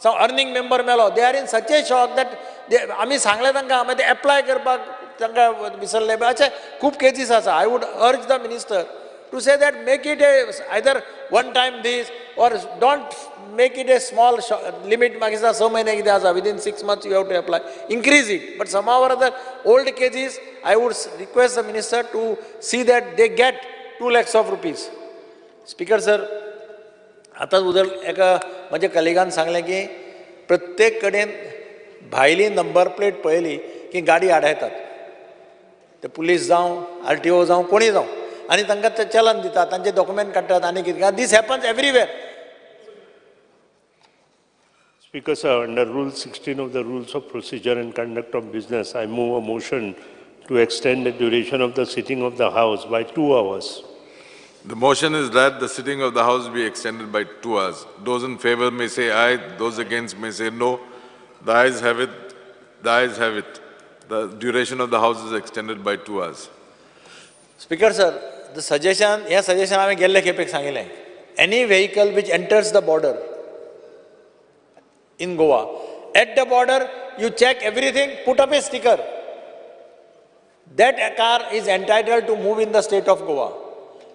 So earning member मेलो, they are in such a shock that आमी सांगलें तांकां, मागीर ते एप्लाय करपाक तांकां विसरले. अशे खूब केसीस आसा. I would urge the minister to say that make it a either one time this or don't make it a small limit. मागीर 6 महिने कितें आसा, within 6 months you have to apply, increase it. But somehow or other old cases I would request the minister to see that they get 2 lakhs of rupees. Speaker sir, आतांच उदर एका म्हज्या कलिगान सांगलें की प्रत्येक कडेन भायली नंबर प्लेट पळयली की गाडी आडायतात, ते पुलीस जावं RTO जावं कोणी जावं, आनी तांकां ते चलन दितात, तांचे डॉक्युमेंट काडटात आनी कितें. This happens everywhere.
Speaker sir, under Rule 16 of the Rules of Procedure and Conduct of Business, I move a motion to extend the duration of the sitting of the House by 2 hours.
The motion is that the sitting of the House be extended by 2 hours. Those in favor may say aye, those against may say no. The ayes have it. The ayes have it. The duration of the House is extended by 2 hours.
Speaker sir, the suggestion, hey suggestion हांवें गेल्ले खेपेक सांगिल्लें. Any vehicle which enters the border in Goa, at the border you check everything, put up a sticker. That car is entitled to move in the state of Goa.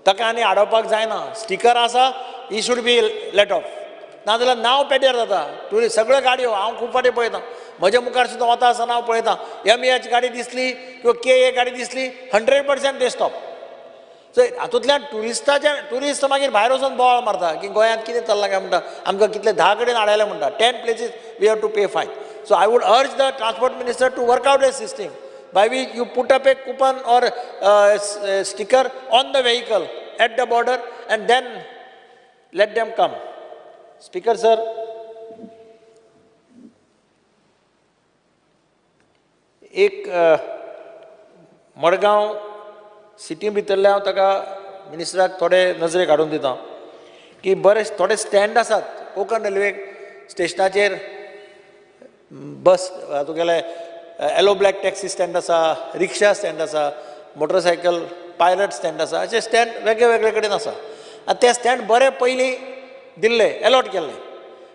ताका आनी आडोवपाक जायना. Sticker आसा, he should be let off. नाजाल्यार नांव पेड्यार जाता. Tourist सगळ्यो गाडयो हांव खूब फावटी पळयतां, म्हज्या मुखार सुद्दां वता आसतना हांव पळयतां, MH गाडी दिसली किंवा KA गाडी दिसली, 100% they stop. सो हातूंतल्यान टुरिस्टाचे टुरिस्ट मागीर भायर वचून बोवाळ मारता की गोंयांत कितें चल्लां काय म्हणटा, आमकां कितले 10 कडेन आडायले म्हणटा, 10 places we have to pay fine. So I would urge the transport minister to work out a system by which you put up a coupon or a sticker on the vehicle at the border and then let them come. Speaker sir, एक Madgaon city भितरले हांव ताका मिनिस्टराक थोडे नजरेक हाडून दिता की बरे थोडे स्टँड आसात कोंकण रेल्वे स्टेशनाचेर, बस तुगेले येलो ब्लॅक टॅक्सी स्टँड आसा, रिक्षा स्टँड आसा, मोटरसायकल पायलट स्टँड आसा, अशे स्टँड वेगळे वेगळे कडेन आसा. आनी ते स्टँड बरे पयलीं दिल्ले, एलॉट केल्ले,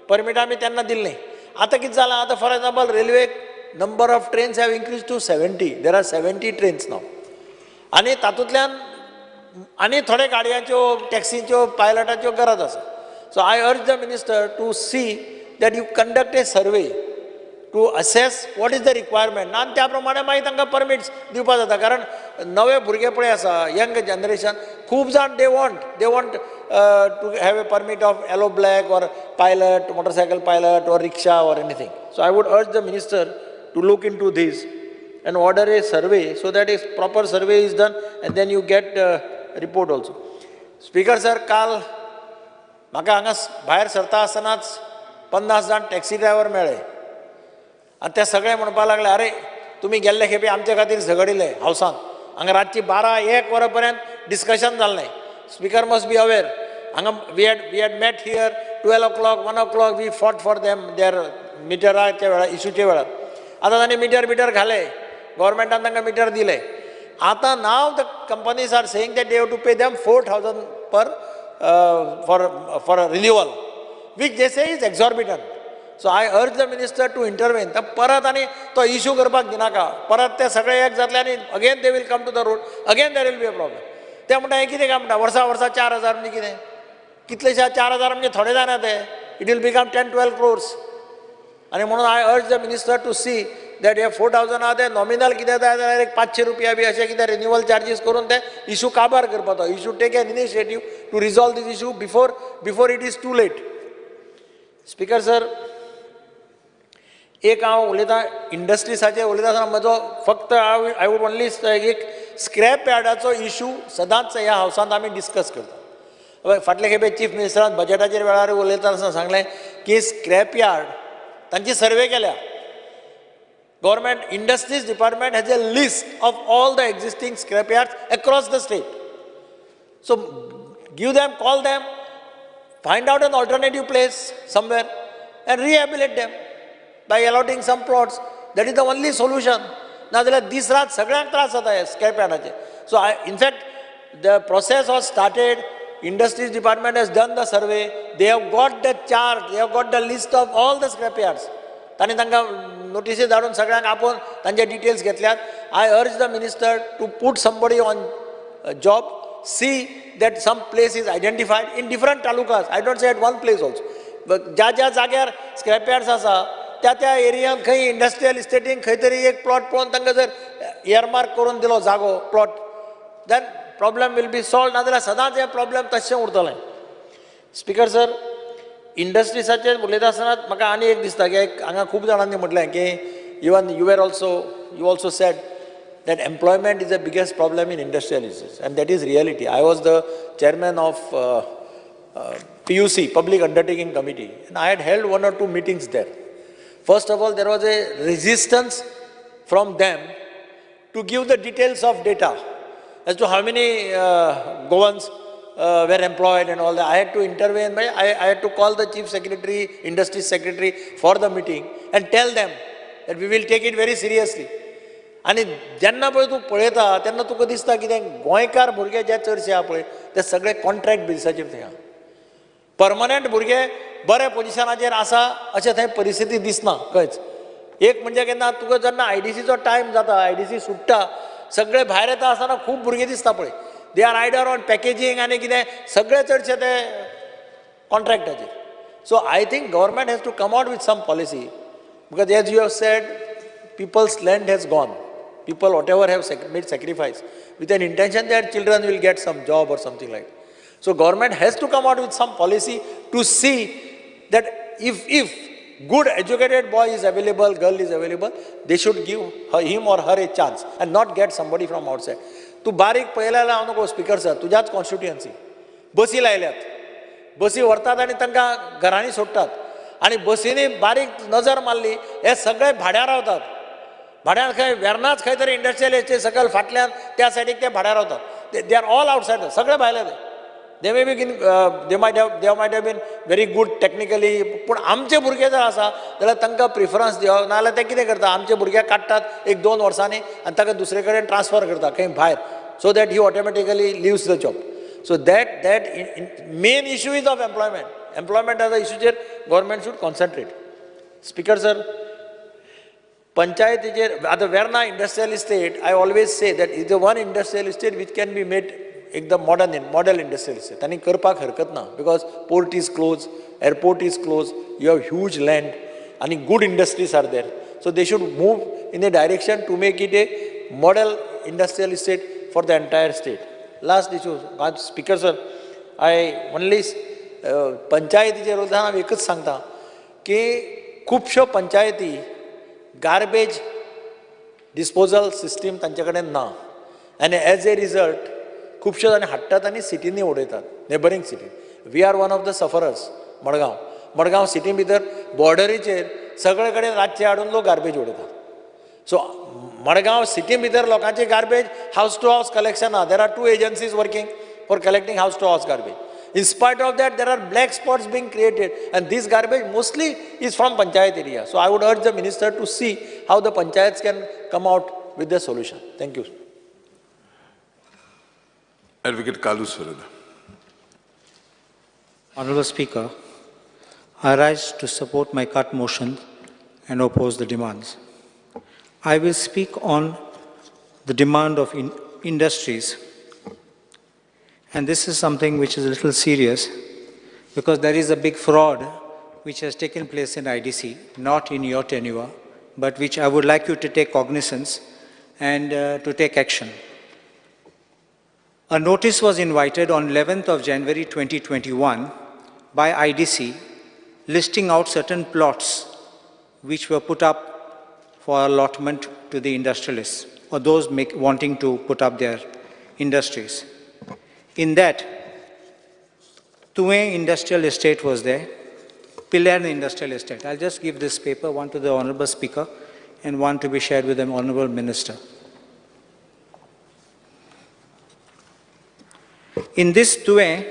परमिटां आमी तेन्ना दिल्लीं. आतां कितें जालां, आतां फॉर एग्जाम्पल रेल्वेक number of trains have increase to 70, there are 70 trains now. आनी तातूंतल्यान आनी थोडे गाडयांच्यो, टॅक्सींच्यो, पायलटाच्यो गरज आसा. So I urge the minister to see that you conduct a survey to assess what is the requirement, आनी त्या प्रमाणे मागीर तांकां परमिट्स दिवपाक जाता. कारण नवे भुरगे पळय आसा, यंग जनरेशन, खूब जाण they want to have a permit of yellow black or pilot, motorcycle pilot or rickshaw or anything. So I would urge the minister to look into this and order a survey so that a proper survey is done and then you get report also. Speaker sir, काल म्हाका हांगा भायर सरता आसतनाच 50 जाण taxi driver मेळ्ळे आनी ते सगळे म्हणपाक लागले, अरे तुमी गेल्ले खेपे आमचे खातीर झगडिले हावसान, हांगा रातची 12-1 वरां पर्यंत डिस्कशन जाल्लें. स्पीकर मस्ट बी अवेर, हांगा we had met here 12 o'clock, 1 o'clock, we fought for them their मिटराच्या वेळार, इशूच्या वेळार. आतां तांणी मिटर बिटर घाले, गव्हर्मेंटान तांकां मिटर दिले. आतां now the companies are saying that they have to pay them 4,000 per for renewal, which they say is exorbitant. So I urge the minister to intervene. तर परत आनी तो इशू करपाक दिनाका, परत ते सगळे एक जातले आनी again they will come to the road, again there will be a problem. ते म्हणटा हें कितें काय म्हणटा, वर्सा वर्सा 4,000 म्हणजे कितें, कितलेशे 4,000 म्हणजे थोडे जायना ते, it will become 10-12 crores. आनी म्हणून I urge the minister to see that hey 4,000 आहा ते नॉमिनल कितें जाय जाल्यार एक 500 रुपया बी अशें कितें रिन्युअल चार्जीस करून ते इशू काबार करपाचो. You should take an initiative to resolve this issue before it is too late. Speaker sir, एक हांव उलयतां इंडस्ट्रीजाचेर उलयता आसतना म्हजो फक्त I would only एक स्क्रॅप यार्डाचो इशू सदांच ह्या हावसांत आमी डिस्कस करता. फाटले खेपे चीफ मिनिस्टरान बजेटाचेर वेळार उलयता आसतना सांगलें की स्क्रॅप यार्ड तांची सर्वे केल्या, Government Industries Department has a list of all the existing scrapyards across the state. So give them, call them, find out an alternative place somewhere and rehabilitate them by allotting some plots. That is the only solution. नाजाल्यार दीस रात सगळ्यांक त्रास जाता हे scrap यार्डाचे. So I, in fact, the process was started. Industries Department has done the survey. They have got the chart, they have got the list of all the scrap yards. तांणी तांकां नोटिसी धाडून सगळ्यांक आपोवन तांचे डिटेल्स घेतल्यात. I urge the minister to put somebody on job, see that some place is identified in different talukas. I don't say at one place also. ज्या ज्या जाग्यार स्क्रॅप यार्ड्स आसा त्या त्या एरियान खंय इंडस्ट्रियल इस्टेटीन खंय तरी एक प्लॉट पळोवन तांकां जर इयरमार्क करून दिलो जागो plot, then problem will be solve. नाजाल्यार सदांच हें प्रॉब्लेम तशें उरतलें. स्पीकर सर, इंडस्ट्रीजाचेर उलयता आसतना म्हाका आनी एक दिसता की हांगा खूब जाणांनी म्हटलें की even you are also, you also said that employment is the biggest problem in industrial estates, and that is reality. I was the chairman of PUC, Public Undertaking Committee, and I had held 1 or 2 meetings there. First of all, there was a resistance from them to give the details of data as to how many Goans were employed and all that. I had to intervene. I had to call the Chief Secretary, Industry Secretary for the meeting and tell them that we will take it very seriously. आनी जेन्ना पळय तूं पळयता तेन्ना तुका दिसता कितें गोंयकार भुरगे जे चडशे आहा पळय ते सगळे कॉन्ट्रॅक्ट बेजिसाचेर थंय आहा. परमनंट भुरगे बऱ्या पोजिशनाचेर आसा अशें थंय परिस्थिती दिसना खंयच. एक म्हणजे केन्ना तुका जेन्ना आयडीसीचो टायम जाता, आयडीसी सुट्टा, सगळे भायर येता आसतना खूब भुरगे दिसता पळय, they are either on packaging आनी कितें सगळे चडशे ते कॉन्ट्रॅक्टाचेर. So I think government has to come out with some policy, because as you have said, people's land has gone. People whatever have made sacrifice with an intention that children will get some job or something like that. So government has to come out with some policy to see that if good educated boy is available, girl is available, they should give him or her a chance and not get somebody from outside. तूं बारीक पळयल्यार हांव नको speaker sir, तुज्याच constituency बसी लायल्यात, बसी व्हरतात आनी तांकां घरांनी सोडटात आनी बसींनी बारीक नजर मारली हे सगळे भाड्यार रावतात. भाड्यार खंय वेर्नाच खंय तरी इंडस्ट्रियल एस्टेट सकयल फाटल्यान त्या सायडीक ते भाड्यार रावतात. They are all outsider, सगळे भायले ते. They may be they might have been very good technically, पूण आमचे भुरगे जर आसा जाल्यार तांकां प्रिफरन्स दिवप. नाजाल्यार ते कितें करता, आमचे भुरग्याक काडटात 1-2 वर्सांनी आनी ताका दुसरे कडेन ट्रान्सफर करता खंय भायर, so that he automatically leaves the job. So that main issue is of employment. Employment as a इशूचेर government should concentrate. Speaker sir, पंचायतीचेर आतां Verna industrial estate, I always say that is the one industrial estate which can be made एकदम modern model industrial estate. तांणी करपाक हरकत ना, because port is close, airport is close, you have huge land आनी good industries are there. So they should move in a direction to make it a model industrial estate for the entire state. Last issue, speaker sir, I only पंचायतीचेर उलयतना हांव एकूच सांगता की खुबश्यो पंचायती garbage disposal system तांचे कडेन ना, आनी एज ए रिजल्ट खुबश्यो जाण हाडटात आनी सिटींनी उडयतात, neighbouring city. We are one of the sufferers. Madgaon, Madgaon city भितर बॉर्डरीचेर सगळे कडेन रातचे हाडून लोक गार्बेज उडयतात. सो मडगांव सिटी भितर लोकांची garbage house to house collection आहा. There are 2 agencies working for collecting house to house garbage. In spite of that, there are black spots being created, and this garbage mostly is from panchayat area. So I would urge the minister to see how the panchayats can come out with the solution. Thank you.
Advocate Carlos Ferreira.
Honorable Speaker, I rise to support my cut motion and oppose the demands. I will speak on the demand of industries. And this is something which is a little serious, because there is a big fraud which has taken place in IDC, not in your tenure, but which I would like you to take cognizance and to take action. A notice was invited on 11th of January 2021 by IDC listing out certain plots which were put up for allotment to the industrialists or those wanting to put up their industries. In that, Tuve Industrial Estate was there, Pilerne Industrial Estate. I'll just give this paper, one to the Honorable Speaker and one to be shared with the Honorable Minister. In this Tuem,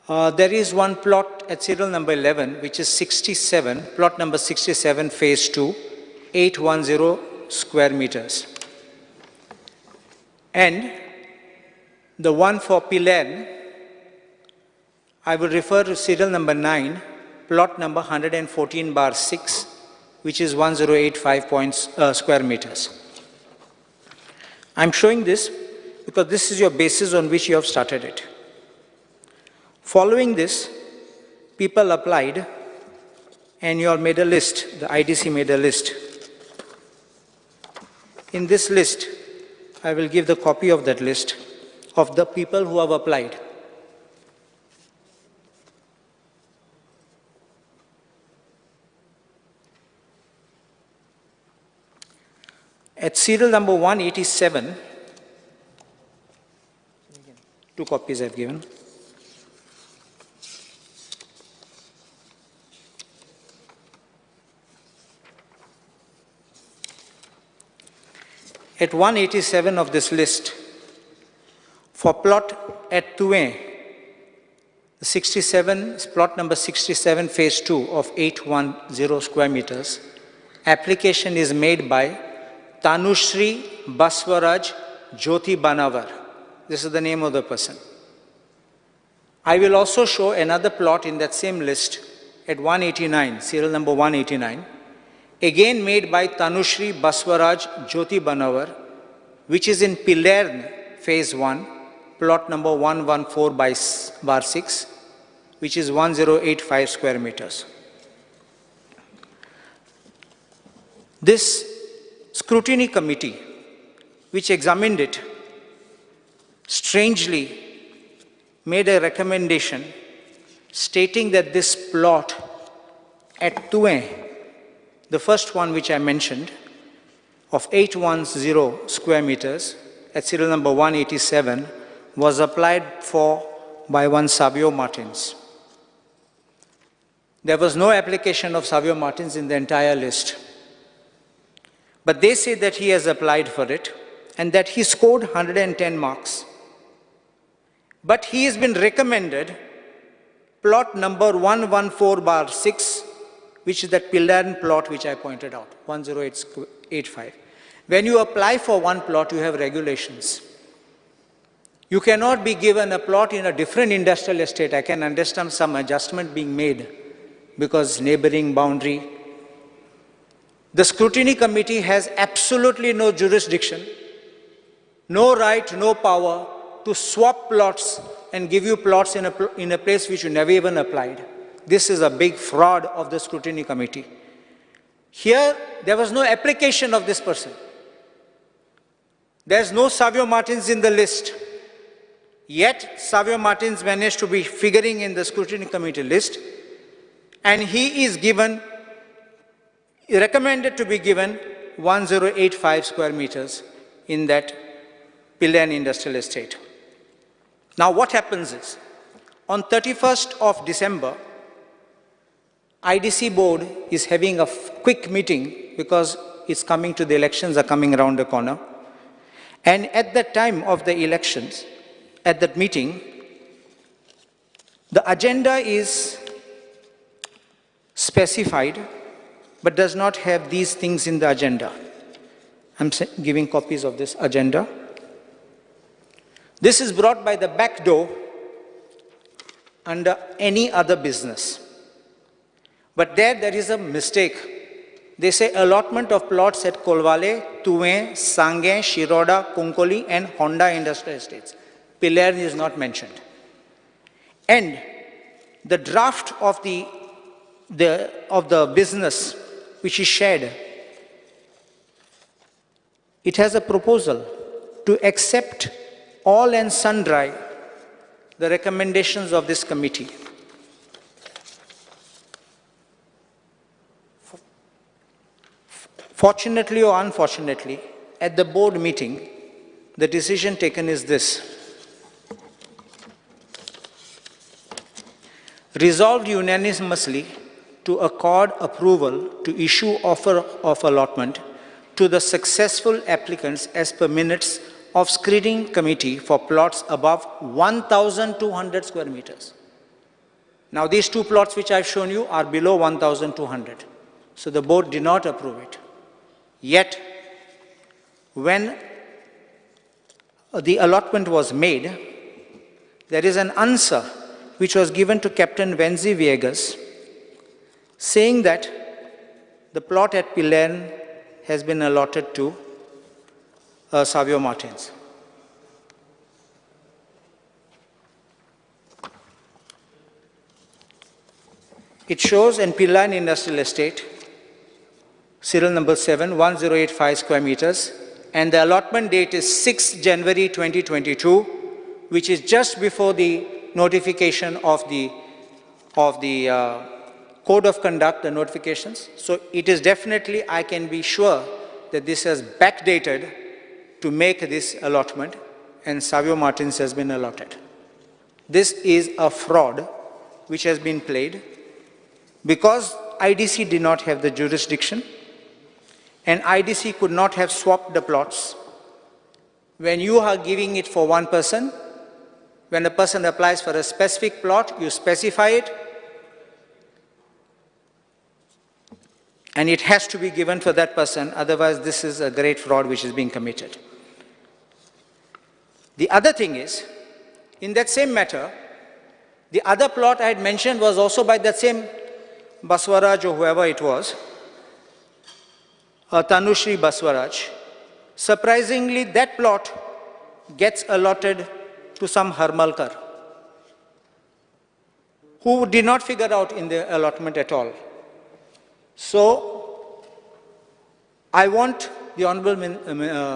there is one plot at serial number 11, which is 67, plot number 67, phase 2, 810 square meters. And the one for Pilerne, I will refer to serial number 9, plot number 114/6, which is 1085 square meters. I'm showing this because this is your basis on which you have started it. Following this, people applied and you all made a list, the IDC made a list. In this list, I will give the copy of that list of the people who have applied. At serial number 187, 2 copies I've given. At 187 of this list, for plot at Tuem, 67, plot number 67, phase 2 of 810 square meters, application is made by Tanushri Baswaraj Jyoti Banavar. This is the name of the person. I will also show another plot in that same list at 189, serial number 189, again made by Tanushri Baswaraj Jyoti Banavar, which is in Pilerne, phase 1, plot number 114/6, which is 1085 square meters. This scrutiny committee, which examined it, strangely made a recommendation stating that this plot at Tuem, the first one which I mentioned, of 810 square meters at serial number 187, was applied for by one Savio Martins. There was no application of Savio Martins in the entire list. But they say that he has applied for it and that he scored 110 marks. But he has been recommended plot number 114/6, which is that Pilerne plot which I pointed out, 10885. When you apply for one plot, you have regulations. You cannot be given a plot in a different industrial estate. I can understand some adjustment being made because neighboring boundary. The scrutiny committee has absolutely no jurisdiction, no right, no power to swap plots and give you plots in a place which you never even applied. This is a big fraud of the scrutiny committee. Here, there was no application of this person. There's no Savio Martins in the list. Yet, Savio Martins managed to be figuring in the scrutiny committee list, and he is given, recommended to be given 1085 square meters in that Pilerne industrial estate. Now what happens is, on 31st of December, IDC board is having a quick meeting because it's coming to the elections are coming around the corner. And at the time of the elections, at that meeting, the agenda is specified but does not have these things in the agenda. I'm giving copies of this agenda. This is brought by the back door under any other business. But there is a mistake. They say allotment of plots at Kolwale, Tuem, Sange, Shiroda, Kunkoli, and Honda industrial estates. Pilerne is not mentioned. And the draft of the business which is shared, it has a proposal to accept all and sundry the recommendations of this committee. Fortunately or unfortunately, at the board meeting, the decision taken is this. Resolved unanimously to accord approval to issue offer of allotment to the successful applicants as per minutes of screening committee for plots above 1,200 square meters. Now these two plots which I've shown you are below 1,200. So the board did not approve it. Yet, when the allotment was made, there is an answer which was given to Captain Venzi Viegas saying that the plot at Pilerne has been allotted to Savio Martins. It shows in Pilerne Industrial Estate, serial number 7, 1085 square meters, and the allotment date is 6 January 2022, which is just before the notification of the Code of Conduct, the notifications. So it is definitely, I can be sure that this has backdated to make this allotment, and Savio Martins has been allotted. This is a fraud which has been played because IDC did not have the jurisdiction and IDC could not have swapped the plots. When you are giving it for one person, when a person applies for a specific plot, you specify it, and it has to be given for that person, otherwise this is a great fraud which is being committed. The other thing is, in that same matter, the other plot I had mentioned was also by that same Baswaraj or whoever it was, Tanushri Baswaraj. Surprisingly, that plot gets allotted to some Harmalkar, who did not figure out in the allotment at all. So, I want the Honorable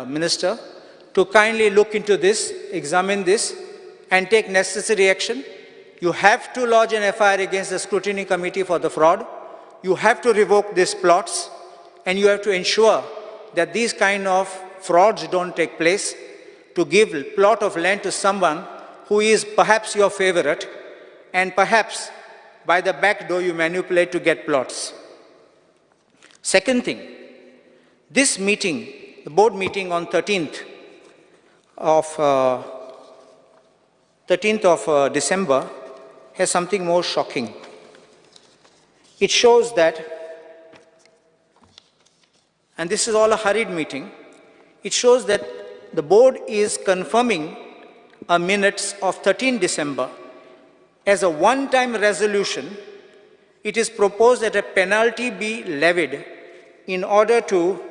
Minister to kindly look into this, examine this, and take necessary action. You have to lodge an FIR against the scrutiny committee for the fraud. You have to revoke these plots, and you have to ensure that these kind of frauds don't take place, to give plot of land to someone who is perhaps your favorite, and perhaps by the back door you manipulate to get plots. Second thing, this meeting, the board meeting on 13th of December has something more shocking. It shows that, and this is all a hurried meeting, it shows that the board is confirming a minutes of 13 December as a one-time resolution. It is proposed that a penalty be levied in order to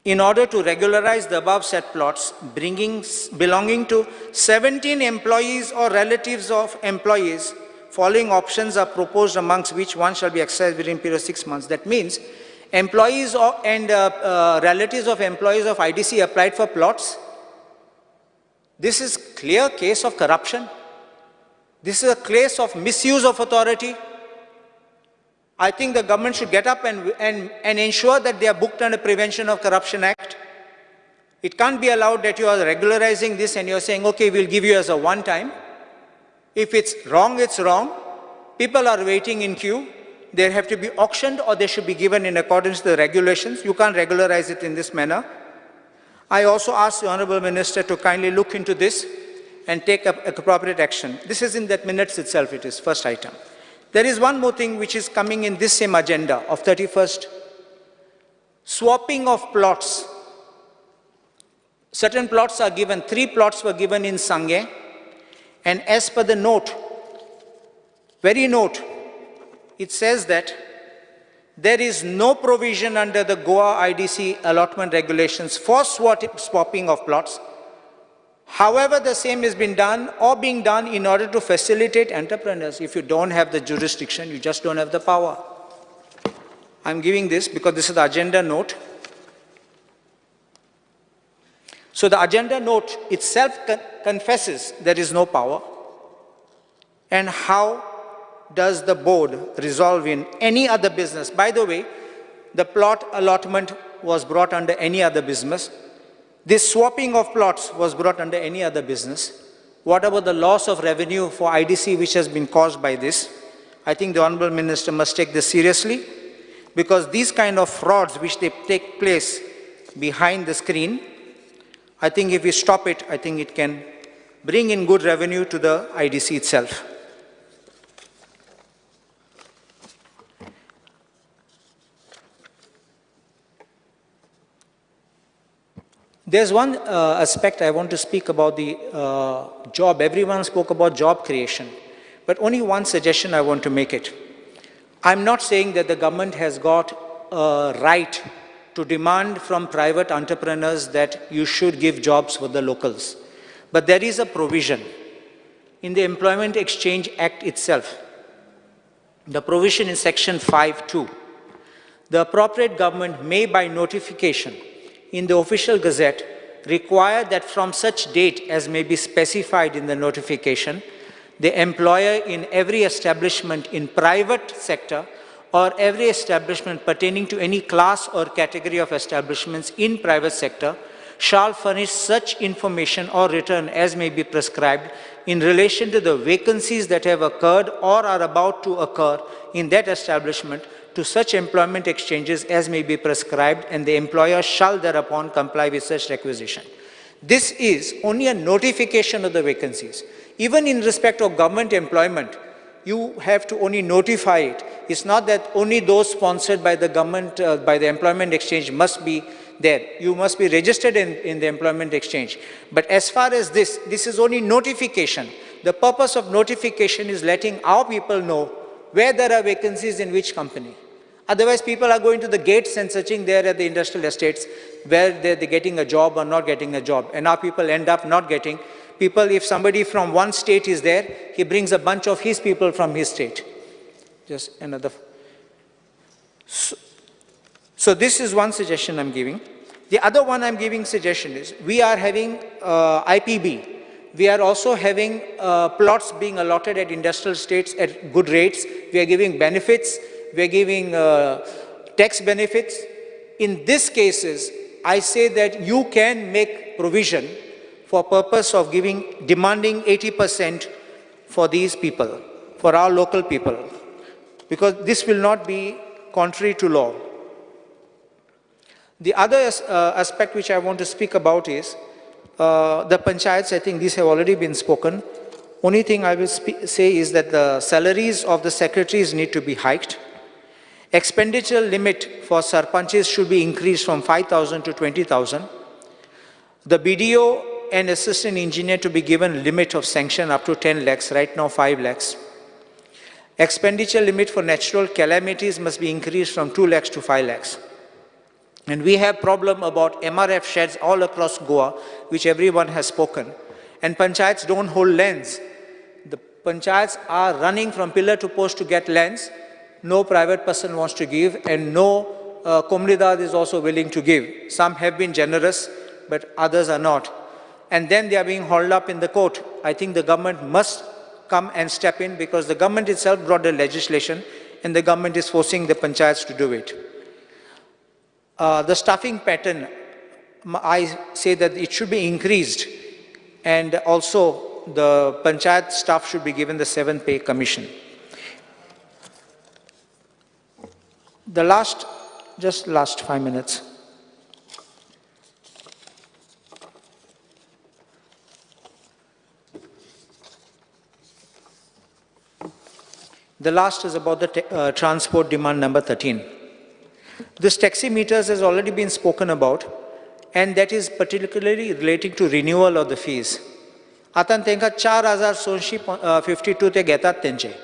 regularize the above said plots belonging to 17 employees or relatives of employees. Following options are proposed, amongst which one shall be exercised within a period of 6 months. That means employees and relatives of employees of IDC applied for plots. This is clear case of corruption. This is a case of misuse of authority. I think the government should get up and ensure that they are booked under Prevention of Corruption Act. It can't be allowed that you are regularizing this and you're saying, okay, we'll give you as a one time. If it's wrong, it's wrong. People are waiting in queue. They have to be auctioned or they should be given in accordance to the regulations. You can't regularize it in this manner. I also ask the Honorable Minister to kindly look into this and take up appropriate action. This is in that minutes itself, it is first item. There is one more thing which is coming in this same agenda of 31st. Swapping of plots. Certain plots are given, 3 plots were given in Sange, and as per the note, very note, it says that there is no provision under the Goa IDC allotment regulations for swapping of plots. However, the same has been done or being done in order to facilitate entrepreneurs. If you don't have the jurisdiction, you just don't have the power. I'm giving this because this is the agenda note. So the agenda note itself confesses there is no power. And how does the board resolve in any other business? By the way, the plot allotment was brought under any other business. This swapping of plots was brought under any other business. What about the loss of revenue for IDC which has been caused by this? I think the Honorable Minister must take this seriously, because these kind of frauds which they take place behind the screen, I think if we stop it, I think it can bring in good revenue to the IDC itself. There's one aspect I want to speak about, the job. Everyone spoke about job creation, but only one suggestion I want to make it. I'm not saying that the government has got a right to demand from private entrepreneurs that you should give jobs for the locals. But there is a provision in the Employment Exchange Act itself. The provision in section 5(2). The appropriate government may, by notification in the official gazette, require that from such date as may be specified in the notification, the employer in every establishment in private sector or every establishment pertaining to any class or category of establishments in private sector shall furnish such information or return as may be prescribed in relation to the vacancies that have occurred or are about to occur in that establishment to such employment exchanges as may be prescribed, and the employer shall thereupon comply with such requisition. This is only a notification of the vacancies. Even in respect of government employment, you have to only notify it. It's not that only those sponsored by the government, by the employment exchange must be there. You must be registered in the employment exchange. But as far as this is only notification. The purpose of notification is letting our people know where there are vacancies in which company. Otherwise, people are going to the gates and searching there at the industrial estates where they're getting a job or not getting a job. And our people end up not getting. People, if somebody from one state is there, he brings a bunch of his people from his state. Just another. So this is one suggestion I'm giving. The other one I'm giving suggestion is we are having IPB. We are also having plots being allotted at industrial estates at good rates. We are giving benefits. We are giving tax benefits. In these cases, I say that you can make provision for purpose of giving, demanding 80% for these people, for our local people, because this will not be contrary to law. The other aspect which I want to speak about is the panchayats. I think these have already been spoken. Only thing I will say is that the salaries of the secretaries need to be hiked. Expenditure limit for sarpanches should be increased from 5,000 to 20,000. The BDO and assistant engineer to be given limit of sanction up to 10 lakhs, right now 5 lakhs. Expenditure limit for natural calamities must be increased from 2 lakhs to 5 lakhs. And we have problem about MRF sheds all across Goa, which everyone has spoken. And panchayats don't hold lands. The panchayats are running from pillar to post to get lands. No private person wants to give, and no comunidad is also willing to give. Some have been generous, but others are not. And then they are being hauled up in the court. I think the government must come and step in, because the government itself brought the legislation and the government is forcing the panchayats to do it. The staffing pattern, I say that it should be increased, and also the panchayat staff should be given the 7th pay commission. The last, just last 5 minutes. The last is about the transport demand number 13. This taxi meters has already been spoken about, and that is particularly relating to renewal of the fees. Atan tenka 4,452 te getat tenche.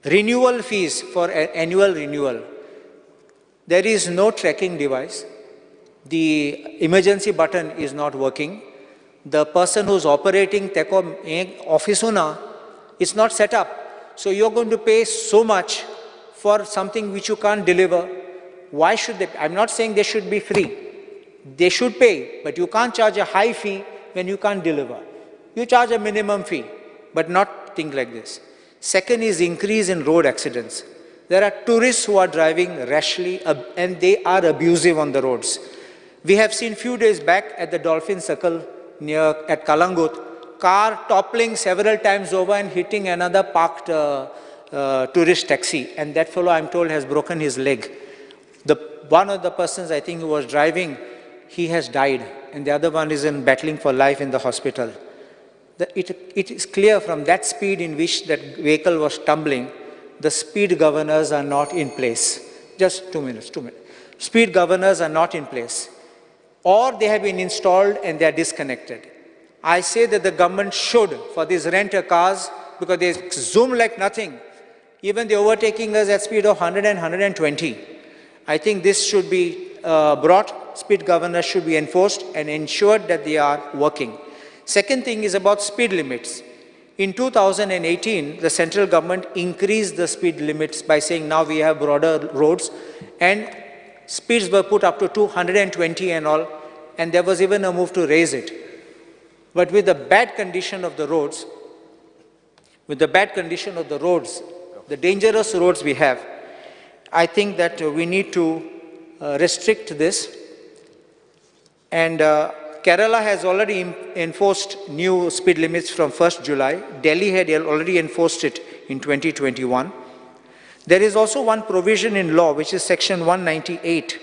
Renewal fees for annual renewal. There is no tracking device. The emergency button is not working. The person who's operating teko office na, it's not set up. So you're going to pay so much for something which you can't deliver. Why should they? I'm not saying they should be free. They should pay, but you can't charge a high fee when you can't deliver. You charge a minimum fee, but not think like this. Second is increase in road accidents. There are tourists who are driving rashly and they are abusive on the roads. We have seen few days back at the Dolphin Circle near at Kalangut, car toppling several times over and hitting another parked tourist taxi, and that fellow, I'm told, has broken his leg. The one of the persons, I think, who was driving, he has died, and the other one is in battling for life in the hospital. It is clear from that speed in which that vehicle was tumbling, the speed governors are not in place. Just 2 minutes, 2 minutes. Speed governors are not in place, or they have been installed and they are disconnected. I say that the government should, for these renter cars, because they zoom like nothing, even they're overtaking us at speed of 100 and 120. I think this should be brought, speed governors should be enforced and ensured that they are working. Second thing is about speed limits. In 2018, the central government increased the speed limits by saying now we have broader roads, and speeds were put up to 220 and all, and there was even a move to raise it. But with the bad condition of the roads, the dangerous roads we have, I think that we need to restrict this. And Kerala has already enforced new speed limits from 1st July. Delhi had already enforced it in 2021. There is also one provision in law, which is section 198.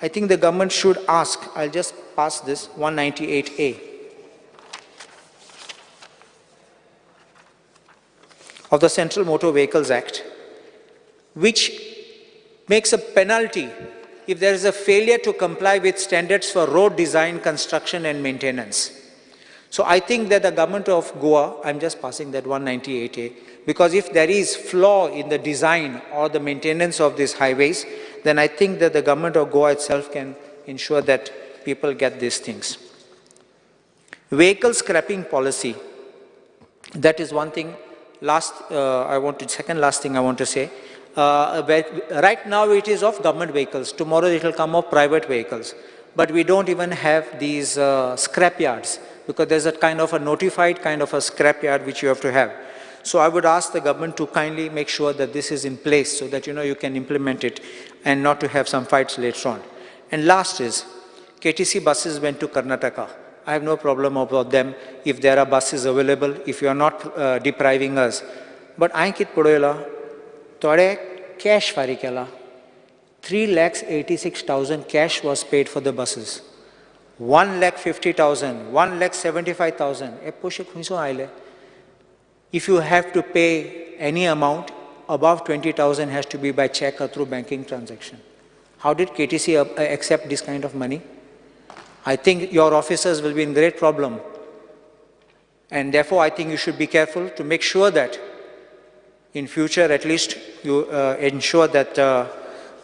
I think the government should ask, I'll just pass this, 198A. Of the Central Motor Vehicles Act, which makes a penalty if there is a failure to comply with standards for road design, construction and maintenance. So I think that the government of Goa, I'm just passing that 198A, because if there is flaw in the design or the maintenance of these highways, then I think that the government of Goa itself can ensure that people get these things. Vehicle scrapping policy, that is one thing. Last, second last thing I want to say. Right now it is of government vehicles. Tomorrow it will come of private vehicles. But we don't even have these scrap yards, because there's a kind of a notified kind of a scrap yard which you have to have. So I would ask the government to kindly make sure that this is in place so that you know you can implement it and not to have some fights later on. And last is, KTC buses went to Karnataka. I have no problem about them if there are buses available, if you are not depriving us. But I कित पळयला थोडे cash फारीक केला. 3,86,000 cash was paid for the buses. 1,50,000, 1,75,000. हे पयशे खंयसून आयले? If you have to pay any amount above 20,000 has to be by check or through banking transaction. How did KTC accept this kind of money? I think your officers will be in great problem. And therefore, I think you should be careful to make sure that in future, at least, you ensure that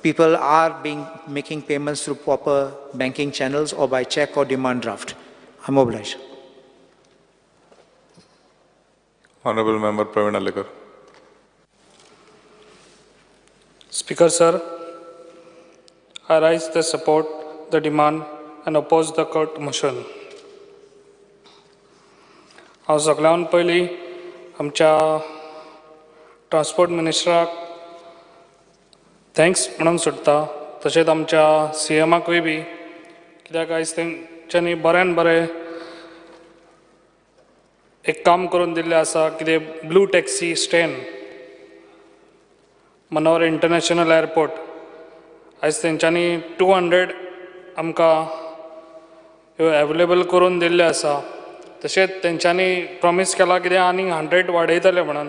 people are making payments through proper banking channels or by check or demand draft. I'm obliged.
Honorable Member Praveen Alekar.
Speaker, sir, I rise to support the demand and oppose the court motion. हांव सगळ्यान पयलीं आमच्या transport मिनिस्टराक thanks म्हणूंक सोदता, तशेंच आमच्या C एमाकूय बी, कित्याक आयज तेंच्यांनी बऱ्यान बरें एक काम करून दिल्लें आसा. कितें blue taxi stand Manohar international airport, आयज तेंच्यांनी 200 आमकां ह्यो एवेलेबल करून दिल्ल्यो आसा. तशेंच तेंच्यांनी प्रॉमीस केलां कितें आनीक 100 वाडयतले म्हणून.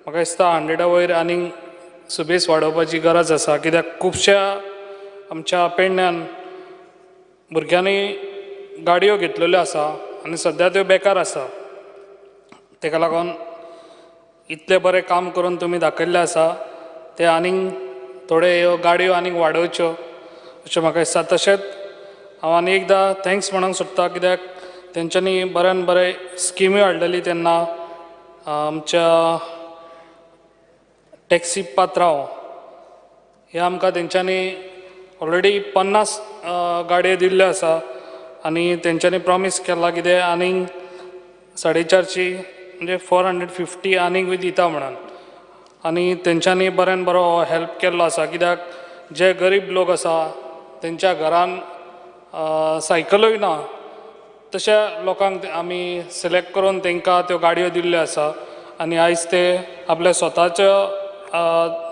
म्हाका दिसता 100 वयर आनीक सुबेज वाडोवपाची गरज आसा, कित्याक खुबश्या आमच्या पेडण्यान भुरग्यांनी गाडयो घेतलेल्यो आसा आनी सद्या त्यो बेकार आसा. तेका लागून इतलें बरें काम करून तुमी दाखयल्लें आसा, तें आनीक थोड्यो ह्यो गाडयो आनीक वाडोवच्यो अशें म्हाका दिसता. तशेंच हांव आनी एकदां thanks म्हणूंक सोदता, कित्याक तेंच्यांनी बऱ्यान बरें स्किम्यो हाडलेली तेन्ना आमच्या टॅक्सी पात्रांव हे आमकां तेंच्यांनी ऑलरेडी 50 गाडयो दिल्ल्यो आसा आनी तेंच्यांनी प्रॉमीस केलां कितें आनीक 450 म्हणजे 450 आनीक दिता म्हणून. आनी तेंच्यांनी बऱ्यान बरो हेल्प केल्लो आसा, कित्याक जे गरीब लोक आसा तेंच्या घरान सायकलूय ना, तशा लोकांक आमी सिलेक्ट करून तांकां त्यो गाडयो दिल्ल्यो आसा आनी आयज ते आपल्या स्वताच्या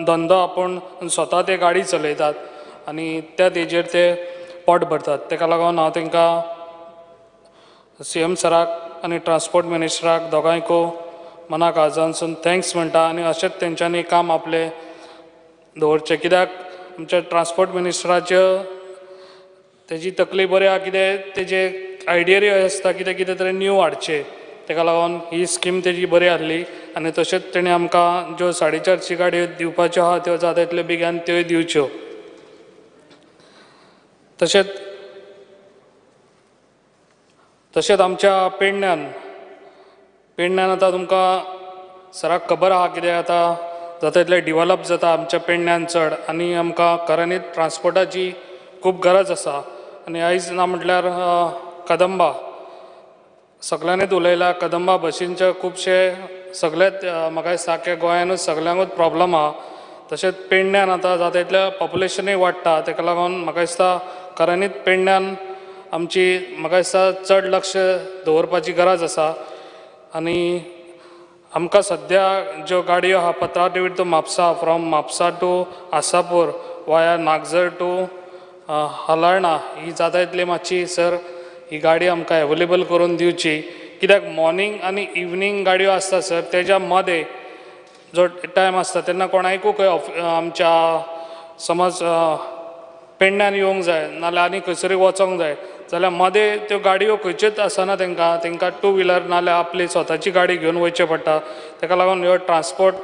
धंदो आपूण स्वता ते गाडी चलयतात आनी त्या तेजेर ते पोट भरतात. ताका लागून हांव तांकां सीएम सराक आनी ट्रान्सपोर्ट मिनिस्टराक दोगांयकूय मना काळजांतसून thanks म्हणटा आनी अशेंच तेंच्यांनी काम आपलें दवरचें. कित्याक आमच्या ट्रान्सपोर्ट मिनिस्टराच्यो तेजी तकली बरी आहा, कितें तेजे आयडिया आसता कितें कितें तरी न्यू हाडचें, ताका लागून ही स्कीम तेजी बरी आहली आनी तशेंच तेणी आमकां ज्यो 450 गाडयो दिवपाच्यो आहा त्यो जाता तितले बेगीन त्योय दिवच्यो. तशेंच तशेंच आमच्या पेडण्यान पेडण्यान आतां तुमकां सराक खबर आहा कितें आतां जाता तितलें डिवॅलप जाता आमच्या पेडण्यान चड आनी आमकां खऱ्यांनीच ट्रान्सपोर्टाची खूब गरज आसा. आनी आयज ना म्हटल्यार कदंबा सगळ्यांनीच उलयला, कदंबा बशींचे खुबशे सगळेच म्हाका दिसता आख्या गोंयानूच सगळ्यांकूच प्रॉब्लम आहा. तशेंच पेडण्यान आतां जाता तितलें पॉप्युलेशनूय वाडटा, ताका लागून म्हाका दिसता खऱ्यांनीच पेडण्यान आमची म्हाका दिसता चड लक्ष दवरपाची गरज आसा. आनी आमकां सद्या ज्यो गाडयो आहा Patradevi to Mapusa, from Mapusa to Ashapur via Nagzar to Halarna ही जाता तितली मातशी सर ही गाडी आमकां एवेलेबल करून दिवची. कित्याक मॉर्निंग आनी इवनींग गाडयो आसता सर, तेज्या मदें जो टायम आसता तेन्ना कोणाकूय खंय आमच्या समज पेडण्यान येवंक जाय नाल्यार आनी खंयसरूय वचोंक जाय जाल्यार मदें त्यो गाडयो खंयच्योच आसना तांकां, तांकां टू व्हिलर नाल्यार आपली स्वताची गाडी घेवन वयचें पडटा. ताका लागून ह्यो ट्रान्सपोर्ट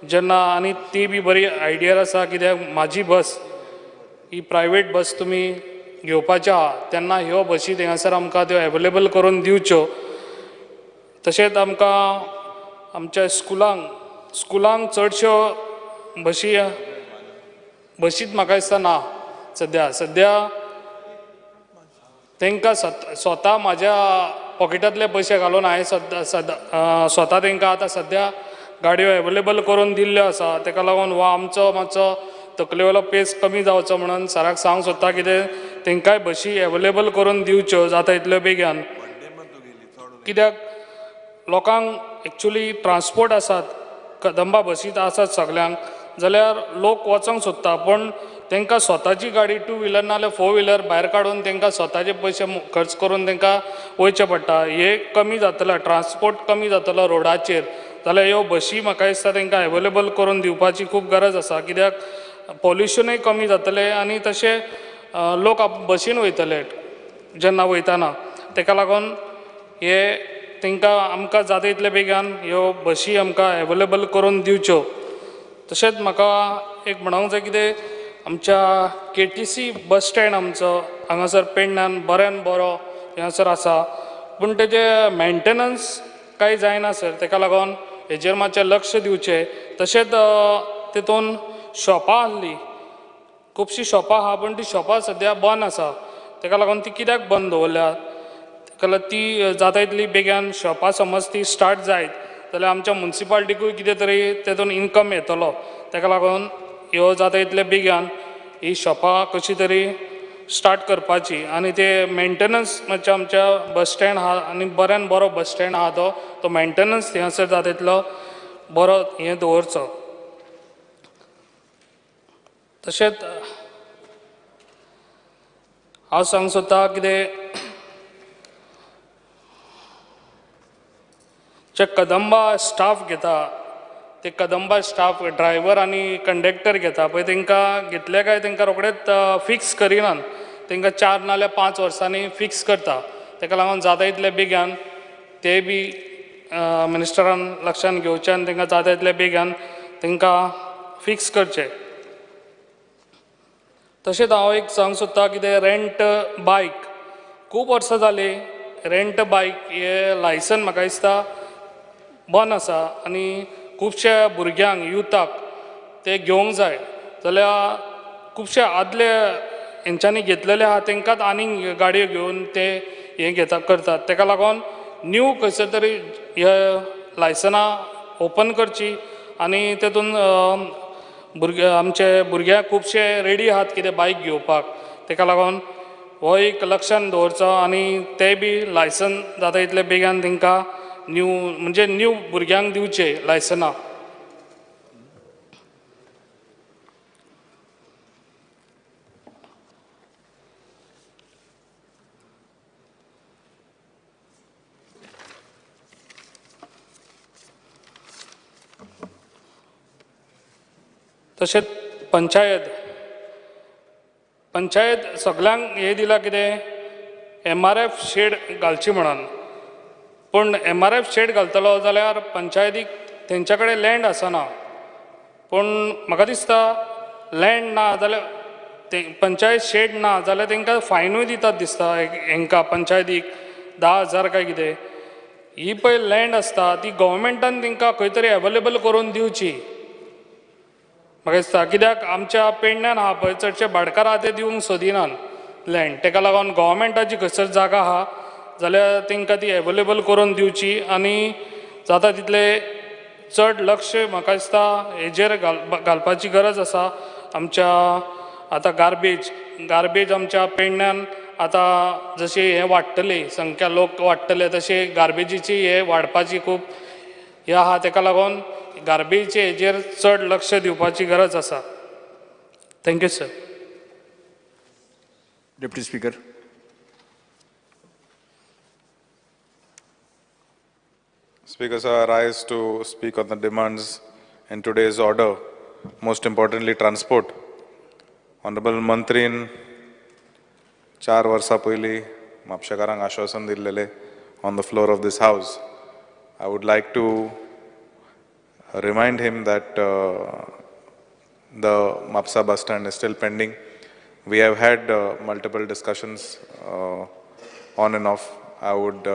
जेन्ना आनी ती बी बरी आयडिया आसा कित्याक म्हाजी बस ही प्रायवेट बस तुमी घेवपाची आहा तेन्ना ह्यो बशी थंयसर आमकां त्यो एवेलेबल करून दिवच्यो. तशेंच आमकां आमच्या स्कुलांक स्कुलांक चडश्यो बशी बशीत म्हाका दिसता ना सद्या सद्या तांकां स्वता म्हाज्या पॉकेटांतले पयशे घालून हांवें सद्दा स्वता तांकां आतां सद्या गाडयो एवेलेबल करून दिल्ल्यो आसा. ताका लागून हो आमचो मातसो तकलेवेलो पेस कमी जावचो म्हणून सराक सांगूंक सोदता कितें तांकांय बशी एवेलेबल करून दिवच्यो जाता तितल्यो बेगीन. कित्याक लोकांक एक्चुली ट्रान्सपोर्ट आसात, कदंबा बसीत आसात सगल्यांक, जाल्यार लोक वचोंक सोदता पूण तांकां स्वताची गाडी टू व्हिलर नाल्यार फोर व्हिलर भायर काडून तांकां स्वताचे पयशे खर्च करून तांकां वयचें पडटा. हे कमी जातलो, ट्रान्सपोर्ट कमी जातलो रोडाचेर जाल्यार ह्यो बशी म्हाका दिसता तांकां एवेलेबल करून दिवपाची खूब गरज आसा. कित्याक पोल्युशनूय कमी जातलें आनी तशें लोक बशीन वयतले जेन्ना वयतना, ताका लागून हे तांकां आमकां जाता तितले बेगीन ह्यो बशी आमकां एवेलेबल करून दिवच्यो. तशेंच म्हाका एक म्हणूंक जाय कितें आमच्या KTC bus stand आमचो हांगासर पेडण्यान बऱ्यान बरो हांगासर आसा पूण तेजें मेन्टेनन्स कांय जायना सर, ताका लागून हेजेर मातशें लक्ष दिवचें. तशेंच तितून शॉपां आहलीं, खुबशीं शॉपां आहा पूण तीं शॉपां सद्या बंद आसा, ताका लागून ती कित्याक बंद दवरल्या ताका लागून ती जाता तितली बेगीन शॉपां समज ती स्टार्ट जायत जाल्यार आमच्या मुन्सिपाल्टीकूय कितें तरी तेतून इनकम येतलो. ताका लागून ह्यो जाता तितले बेगीन ही शॉपां कशी तरी स्टार्ट करपाची आनी ते मेन्टेनन्स मातशें आमच्या बस स्टँड आहा आनी बऱ्यान बरो बस स्टँड आहा तो तो मेन्टेनन्स थंयसर जाता तितलो बरो हें दवरचो. तशेंच हांव सांगूंक सोदता कितें जे कदंबा स्टाफ घेता ते कदंबा स्टाफ ड्रायव्हर आनी कंडक्टर घेता पळय तांकां घेतले काय तांकां रोखडेच फिक्स करिनात, तांकां 4 नाल्यार 5 वर्सांनी फिक्स करता. ताका लागून जाता तितले बेगीन ते बी मिनिस्टरान लक्षान घेवचें आनी तांकां जाता तितले बेगीन तांकां फिक्स करचें. तशेंच हांव एक सांगूंक सोदता कितें रेंट बायक खूब वर्सां जालीं रेंट बायक हें लायसन म्हाका दिसता बंद आसा आनी खुबश्या भुरग्यांक युथाक ते घेवंक जाय जाल्यार खुबशे आदले हेंच्यांनी घेतलेले आहा तांकांच आनीक गाडयो घेवन ते हें घेता करतात. ताका लागून न्यू खंयसर तरी हे लायसनां ओपन करची आनी तेतून भुरगे आमचे भुरग्यांक खुबशे रेडी आहात कितें बायक घेवपाक, ताका लागून हो एक लक्षान दवरचो आनी ते बी लायसन जाता तितले बेगीन तांकां न्यू म्हणजे न्यू भुरग्यांक दिवचे लायसनां. तशेंच पंचायत पंचायत सगल्यांक हें दिलां कितें MRF shade घालची म्हणून पूण MRF shade घालतलो जाल्यार पंचायतीक तेंच्या कडेन लँड आसना पूण म्हाका दिसता लँड ना जाल्यार ते पंचायत शेड ना जाल्यार तांकां फायनूय दितात दिसता हेंकां पंचायतीक 10,000 काय कितें. ही पळय लँड आसता ती गव्हर्मेंटान तांकां खंय तरी एवेलेबल करून दिवची म्हाका दिसता कित्याक आमच्या पेडण्यान आहा पळय चडशे भाटकार आहा ते दिवंक सोदिनात लँड ताका लागून गव्हर्मेंटाची खंयसर जागा आहा जाल्यार तांकां ती एवेलेबल करून दिवची आनी जाता तितले चड लक्ष म्हाका दिसता हेजेर घालपाची गरज आसा. आमच्या आतां गार्बेज आमच्या पेडण्यान आतां जशें हें वाडटली संख्या लोक वाडटले तशें गार्बेजीची हे वाडपाची खूब हें आहा ताका लागून गार्बेजीचे हेजेर चड लक्ष दिवपाची गरज आसा. Thank you sir.
Deputy Speaker.
Speaker sir, I rise to speak on the demands in today's order, most importantly transport. Honorable Mantrin 4 वर्सां पयलीं म्हापशेकारांक आश्वासन दिल्लेलें on the floor of this house. I would like to remind him that the Mapsa bus stand is still pending. We have had multiple discussions on and off. I would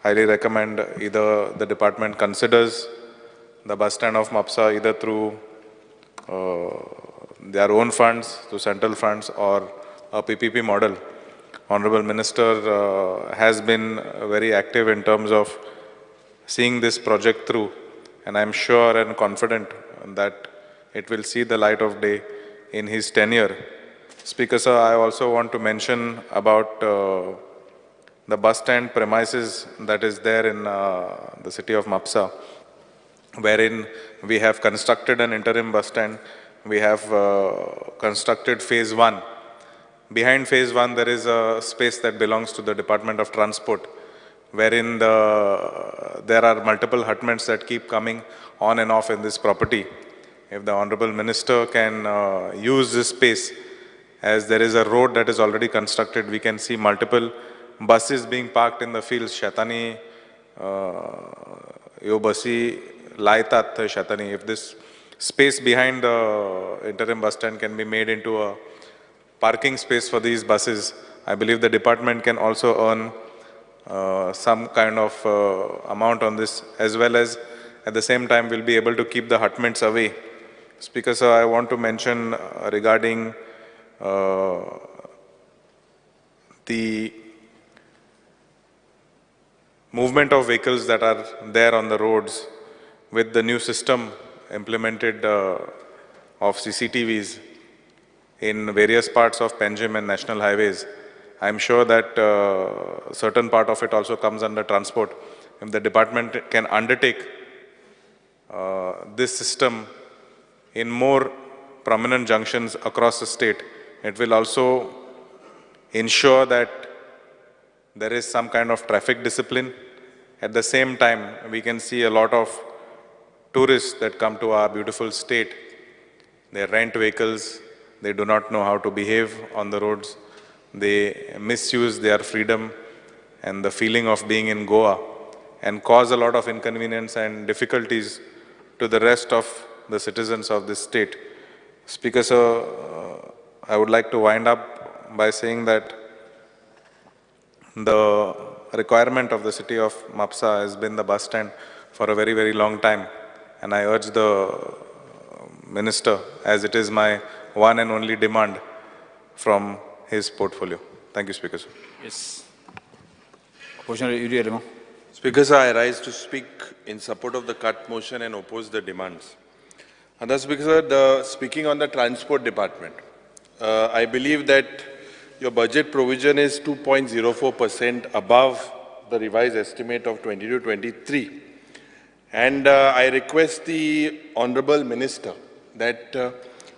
highly recommend either the department considers the bus stand of Mapsa either through their own funds, through central funds, or a PPP model. Honorable Minister has been very active in terms of seeing this project through, and I am sure and confident that it will see the light of day in his tenure. Speaker sir, I also want to mention about the bus stand premises that is there in the city of Mapsa, wherein we have constructed an interim bus stand. We have constructed phase 1. Behind phase 1, there is a space that belongs to the Department of Transport, wherein there are multiple hutments that keep coming on and off in this property. If the Honorable Minister can use this space, as there is a road that is already constructed, we can see multiple buses being parked in the fields. Shetani, yo basi laitat shetani. If this space behind the interim bus stand can be made into a parking space for these buses, I believe the department can also earn some kind of amount on this, as well as at the same time we'll be able to keep the hutments away. Speaker sir, I want to mention regarding the movement of vehicles that are there on the roads with the new system implemented of CCTVs in various parts of Panjim and national highways. I am sure that certain part of it also comes under transport. If the department can undertake this system in more prominent junctions across the state, it will also ensure that there is some kind of traffic discipline. At the same time, we can see a lot of tourists that come to our beautiful state. They rent vehicles, they do not know how to behave on the roads, they misuse their freedom and the feeling of being in Goa and cause a lot of inconvenience and difficulties to the rest of the citizens of this state. Speaker sir, I would like to wind up by saying that the requirement of the city of Mapsa has been the bus stand for a very, very long time. And I urge the minister, as it is my one and only demand from his portfolio. Thank you, Speaker sir.
Yes. Speaker
Speaker sir, I rise to speak in support of the cut motion and oppose the demands. And thus, Speaker sir, speaking on the transport department, I believe that your budget provision is 2.04% above the revised estimate of 22-23. And I request the Honorable Minister that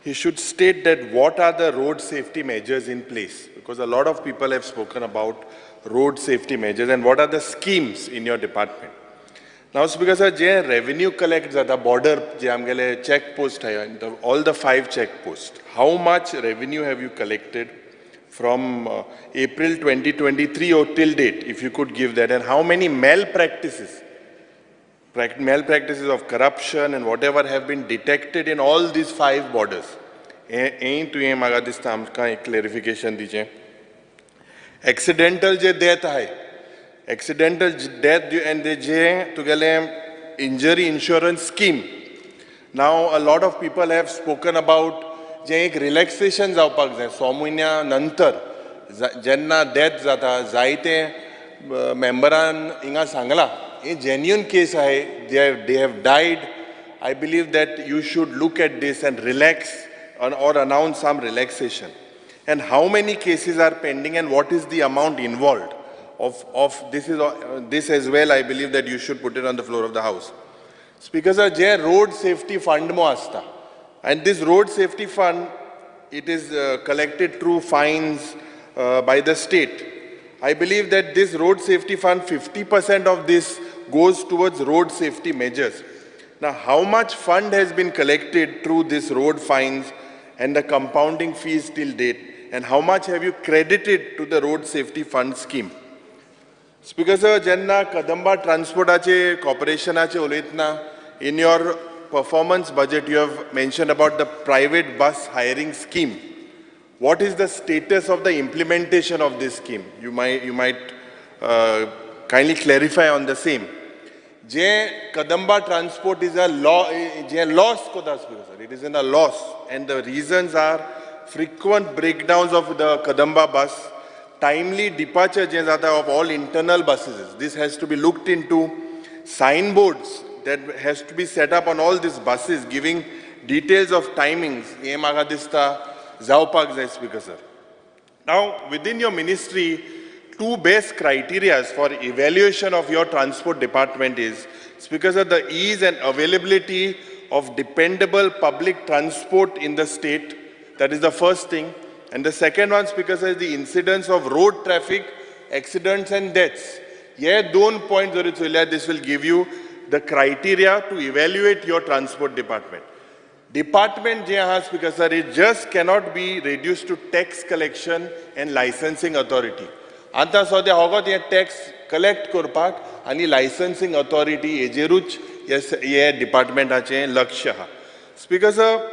he should state that what are the road safety measures in place, because a lot of people have spoken about road safety measures and what are the schemes in your department. Now Speaker sir, J revenue collect जाता border जे आमगेले check post आहाय, all the 5 check post, how much revenue have you collected from April 2023 or till date, if you could give that, and how many malpractices of corruption and whatever have been detected in all these 5 borders. हें तुवें म्हाका दिसता आमकां एक clarification दिचें. Accidental जे death आहाय, accidental death and जे तुगेलें injury insurance scheme, now a lot of people have spoken about जें एक रिलॅक्सेशन जावपाक जाय 6 म्हयन्या नंतर जेन्ना डेथ जाता. जायते मेंबरान हिंगा सांगलां हे जेन्युइन केस आहाय, they have died. I believe that you should look at this and relax or announce some relaxation. And how many cases are pending and what is the amount involved of this is this as well. I believe that you should put it on the floor of the house. Speaker sir, J road safety fund mo asta, and this road safety fund, it is collected through fines by the state. I believe that this road safety fund, 50% of this goes towards road safety measures. Now, how much fund has been collected through this road fines and the compounding fees till date, and how much have you credited to the road safety fund scheme? Speaker sir, jenna Kadamba Transportache Corporationache ulaytana, in your performance budget you have mentioned about the private bus hiring scheme. What is the status of the implementation of this scheme? You might kindly clarify on the same. J Kadamba Transport is a law, J loss kota, Speaker sir. It is in a loss, and the reasons are frequent breakdowns of the Kadamba bus, timely departure je jata of all internal buses. This has to be looked into. Signboards that has to be set up on all these buses giving details of timings. Ye maka dista जावपाक जाय Speaker sir. Now within your ministry, 2 best criteria for evaluation of your transport department is, Speaker sir, the ease and availability of dependable public transport in the state. That is the first thing. And the second one, Speaker sir, is the incidence of road traffic accidents and deaths. Ye 2 points, this will give you the criteria to evaluate your transport department. Department je aha, Speaker sir, it just cannot be reduced to tax collection and licensing authority. आतां सद्या होगोत हे tax collect करपाक आनी licensing authority हेजेरूच हे डिपार्टमेंटाचें लक्ष आहा. Speaker sir,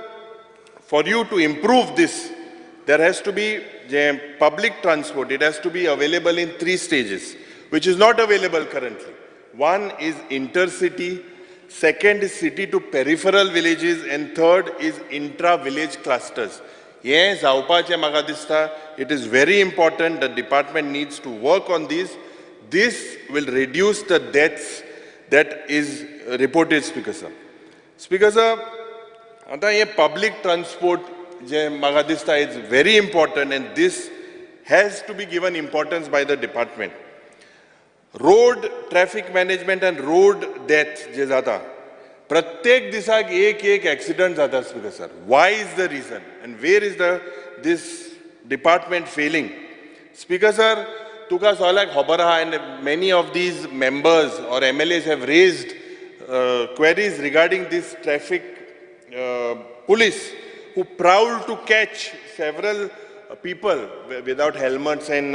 for you to improve this, there has to be J public transport, it has to be available in 3 stages, which is not available currently. One is intercity, second is city to peripheral villages, and third is intra-village clusters. हे जावपाचें म्हाका दिसता, it is very important. The department needs to work on this. This will reduce the deaths that is reported, Speaker sir. Speaker sir, आतां हे public transport जे म्हाका दिसता is very important, and this has to be given importance by the department. Road traffic management and road death जे जाता, प्रत्येक दिसाक एक एक accident जाता Speaker sir. Why is the reason and where is the this department failing? Speaker sir, तुका सगळ्याक खबर आहा, and many of these members or MLAs have raised queries regarding this traffic police who prowl to catch several people without helmets and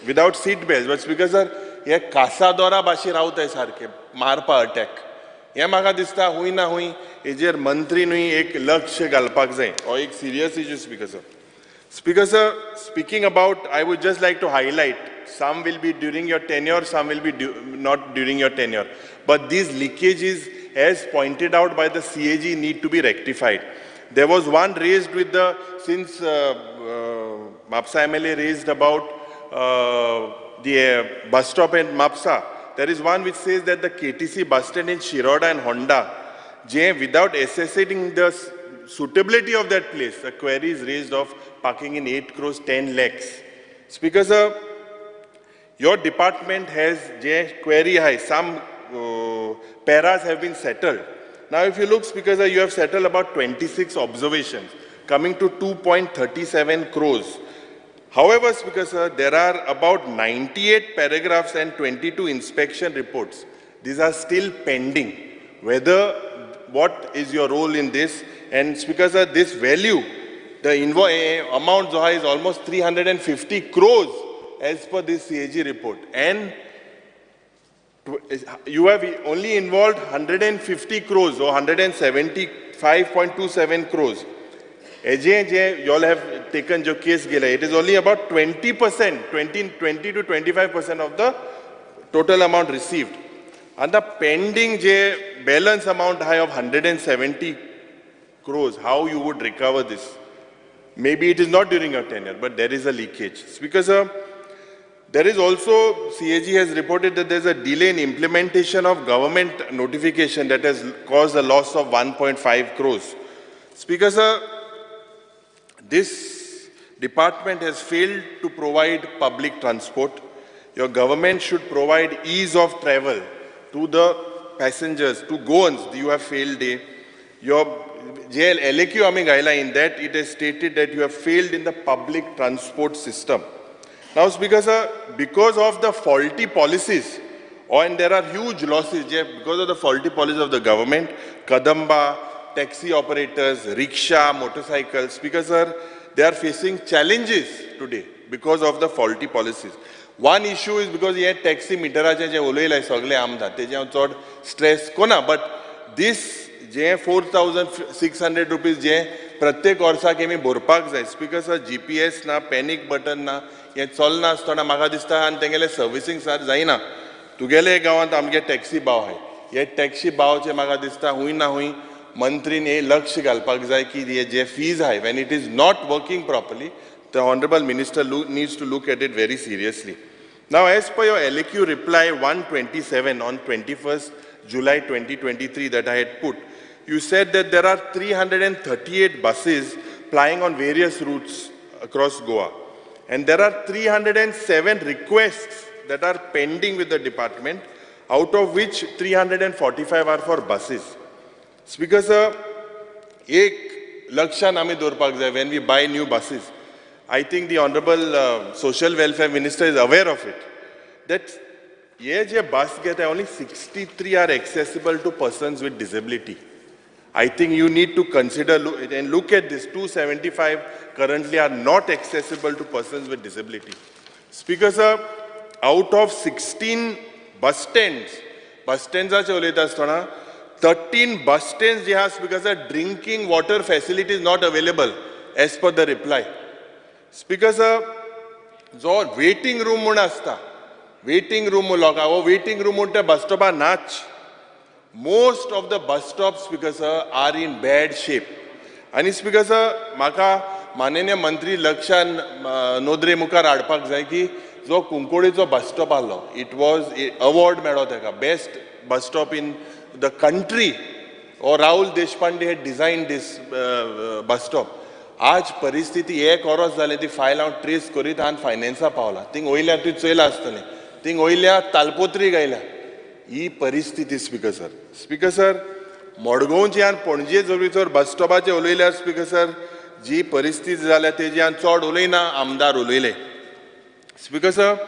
without seat belts. But Speaker sir, हे कासादोरा भाशेन रावताय सारके मारपा attack. हें म्हाका दिसता हुंय ना हुंय हेजेर मंत्री न्हय एक लक्ष घालपाक जाय. हो एक serious issue Speaker sir. Speaker sir, speaking about, I would just like to highlight, some will be during your tenure, some will be not during your tenure. But these leakages, as pointed out by the CAG, need to be rectified. There was one raised with the, since Mapsa MLA raised about the bus stop in Mapsa, there is one which says that the KTC bus stand in Shiroda and Honda, without assessing the suitability of that place, a query is raised of parking in 8 crores 10 lakhs. Speaker sir, your department has query high, some paras have been settled. Now if you look, Speaker sir, you have settled about 26 observations, coming to 2.37 crores. However, Speaker sir, there are about 98 paragraphs and 22 inspection reports.
These are still pending. Whether what is your role in this? And Speaker sir, this value, the amount जो is almost 350 crores as per this CAG report. And you have only involved 150 crores or 175.27 crores. J you all have taken जो case गेला, it is only about 20%, 20 to 25% of the total amount received. And the pending J balance amount high of 170 crores, how you would recover this? Maybe it is not during your tenure, but there is a leakage. Because there is also, CAG has reported that there is a delay in implementation of government notification that has caused a loss of 1.5 crores. Speaker sir, this department has failed to provide public transport. Your government should provide ease of travel to the passengers, to Goans. You have failed. Your LAQ ami gaila, in that it is stated that you have failed in the public transport system. Now, Speaker sir, because of the faulty policies, and there are huge losses because of the faulty policies of the government, Kadamba, taxi operators, rickshaw, motorcycles, Speaker sir, they are facing challenges today because of the faulty policies. One issue is because ये taxi मीटराचे जे उलयले सगळे आमदार तेजे हांव चड stress कोना, but this J 4,600 rupees जे प्रत्येक वर्साक आमी भरपाक जाय. स्पीकर सर, GPS ना, पॅनीक बटन ना, हें चलना आसतना म्हाका दिसता आनी तेंगेलें सर्विसींग सार जायना. तुगेले गांवांत आमगे टॅक्सी भाव आहाय, हे टॅक्सी भावचे म्हाका दिसता हूंय ना हूंय मंत्रीन हे लक्ष घालपाक जाय की हे जे फीज आहाय, when it is not working properly, the honourable minister needs to look at it very seriously. Now, as per your LAQ reply 127 on 21st July 2023 that I had put, you said that there are 338 buses plying on various routes across Goa. And there are 307 requests that are pending with the department, out of which 345 are for buses. Speaker sir, ek lakshan ami dovurpak jai when we buy new buses. I think the Honorable Social Welfare Minister is aware of it. That ye je bus geta, only 63 are accessible to persons with disability. I think you need to consider and look at this. 275 currently are not accessible to persons with disability. Speaker sir, out of 16 bus stands, bus stands are 13 bus stands, because the drinking water facility is not available as per the reply. Speaker sir, जो waiting room म्हूण आसता, waiting room लोकां हो waiting room म्हूण ते bus स्टॉपार नाच. Most of the bus stops, Speaker sir, are in bad shape. आनी Speaker sir, म्हाका माननीय मंत्री लक्षान नोदरे मुखार हाडपाक जाय की जो कुंकोळीचो बस स्टॉप आहलो, it was award मेळ्ळो तेका, best bus stop in the country. O Rahul Deshpande had design this bus stop. आज परिस्थिती एक वरस जालें, ती फायल हांव ट्रेस करीत आनी फायनान्सा पावला. थिंग वयल्या तुवें चोयलां आसतलें, थिंग वयल्या तालपोत्री गायल्या. ही परिस्थिती स्पीकर सर. स्पीकर सर, मडगांवची आनी पणजे जर बस स्टॉपाचे उलयल्यार स्पीकर सर, जी परिस्थिती जाल्या तेजी आनी चड उलयना, आमदार उलयले. Speaker sir,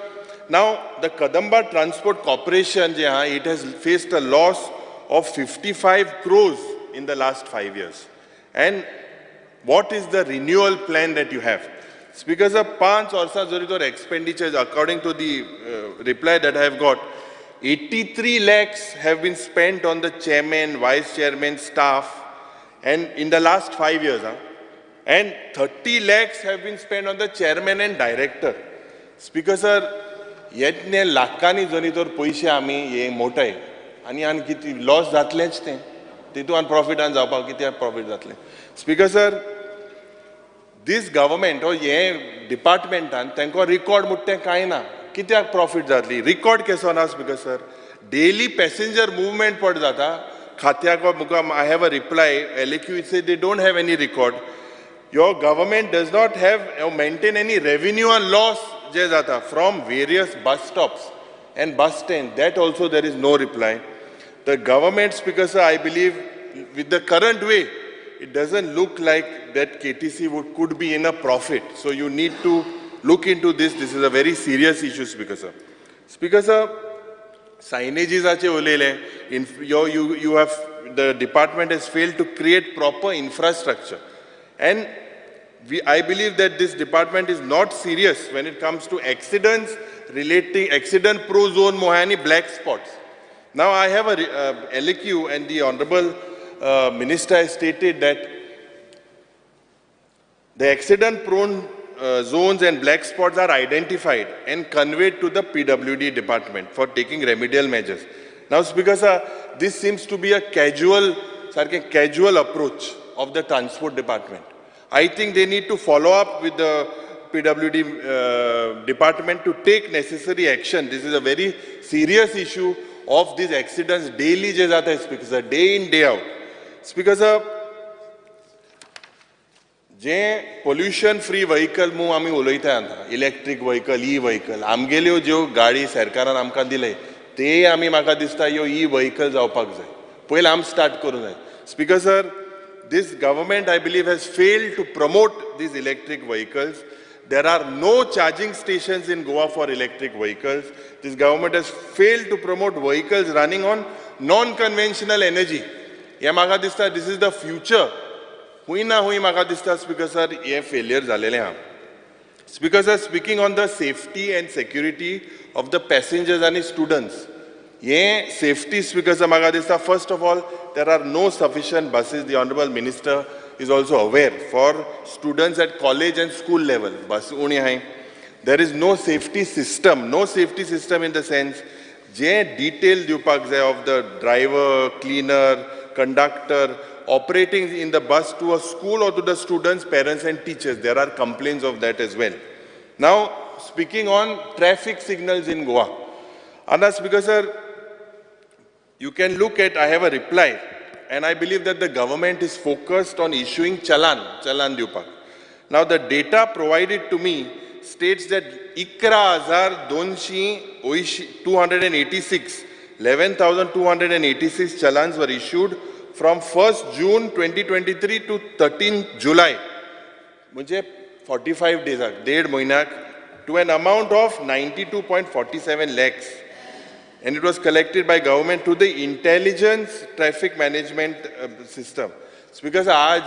now the Kadamba transport corporation जे आहा, it has faced a loss of 55 crores in the last 5 years. And what is the renewal plan that you have? Speaker sir, 5 वर्सां जरी तर expenditures, according to the reply that I have got, 83 lakhs have been spent on the chairman, vice chairman, staff, and in the last 5 years, and 30 lakhs have been spent on the chairman and director. Speaker sir, येतने लाखांनी जरी तर पयशे आमी हे मोटाय आनी आनी कितें loss जातलेंच तें, तितून आनी प्रॉफिटान जावपाक कितें प्रॉफीट जातलें. स्पीकर सर, दीस गव्हर्मेंट हो हे डिपार्टमेंटान तांकां रिकॉर्ड म्हणटा तें कांय ना, कित्याक प्रॉफीट जातली? रिकॉर्ड केसो ना speaker sir. Daily passenger movement पड जाता खात्याक मुखार. I have a reply LAQ say they don't have any record. Your government does not have maintain any revenue and loss जे जाता from various bus stops and bus stand, that also there is no reply. The government, Speaker sir, I believe with the current way, it doesn't look like that KTC could be in a profit. So you need to look into this. This is a very serious issue, Speaker sir. Speaker sir, सायनेजीसाचे उलयले. You have the department has failed to create proper infrastructure, and I believe that this department is not serious when it comes to accidents relating accident prone zone Mohani black spots. Now I have a LAQ, and the Honorable Minister has stated that the accident prone zones and black spots are identified and conveyed to the PWD department for taking remedial measures. Now, Speaker sir, this seems to be a casual approach of the transport department. I think they need to follow up with the PWD department to take necessary action. This is a very serious issue of these accidents daily je jata hai, Speaker sir, day in, day out. Speaker sir, J pollution free vehicle mu ami uloyta ata, electric vehicle, e vehicle, आमगेल्यो ज्यो गाडी सरकारान आमकां दिले ते आमी म्हाका दिसता ह्यो ई व्हयकल जावपाक जाय. पयलीं आमी स्टार्ट करूंक जाय. Speaker sir, this government, I believe, has failed to promote these electric vehicles. There are no charging stations in Goa for electric vehicles. This government has failed to promote vehicles running on non-conventional energy. हे म्हाका दिसता this is the future. हुंय ना हुंय म्हाका दिसता Speaker sir, हे failure जालेलें आहा. Speaker sir, speaking on the safety and security of the passengers and students, हे safety, Speaker sir, म्हाका दिसता first of all, there are no sufficient buses. The Honorable Minister is also aware for students at college and school level. Bus उणी आहाय. There is no safety system, no safety system in the sense J detail दिवपाक जाय of the driver, cleaner, conductor operating in the bus to a school or to the students, parents and teachers. There are complaints of that as well. Now, speaking on traffic signals in Goa. Anna, Speaker sir, you can look at, I have a reply, and I believe that the government is focused on issuing challan diupak. Now, the data provided to me states that 11,286, 11,286 challans were issued from 1st June 2023 to 13th July, म्हणजे 45 days, 1.5 महिन्याक, to an amount of 92.47 lakhs. And it was collected by government to the intelligence traffic management system. Speaker sir, आज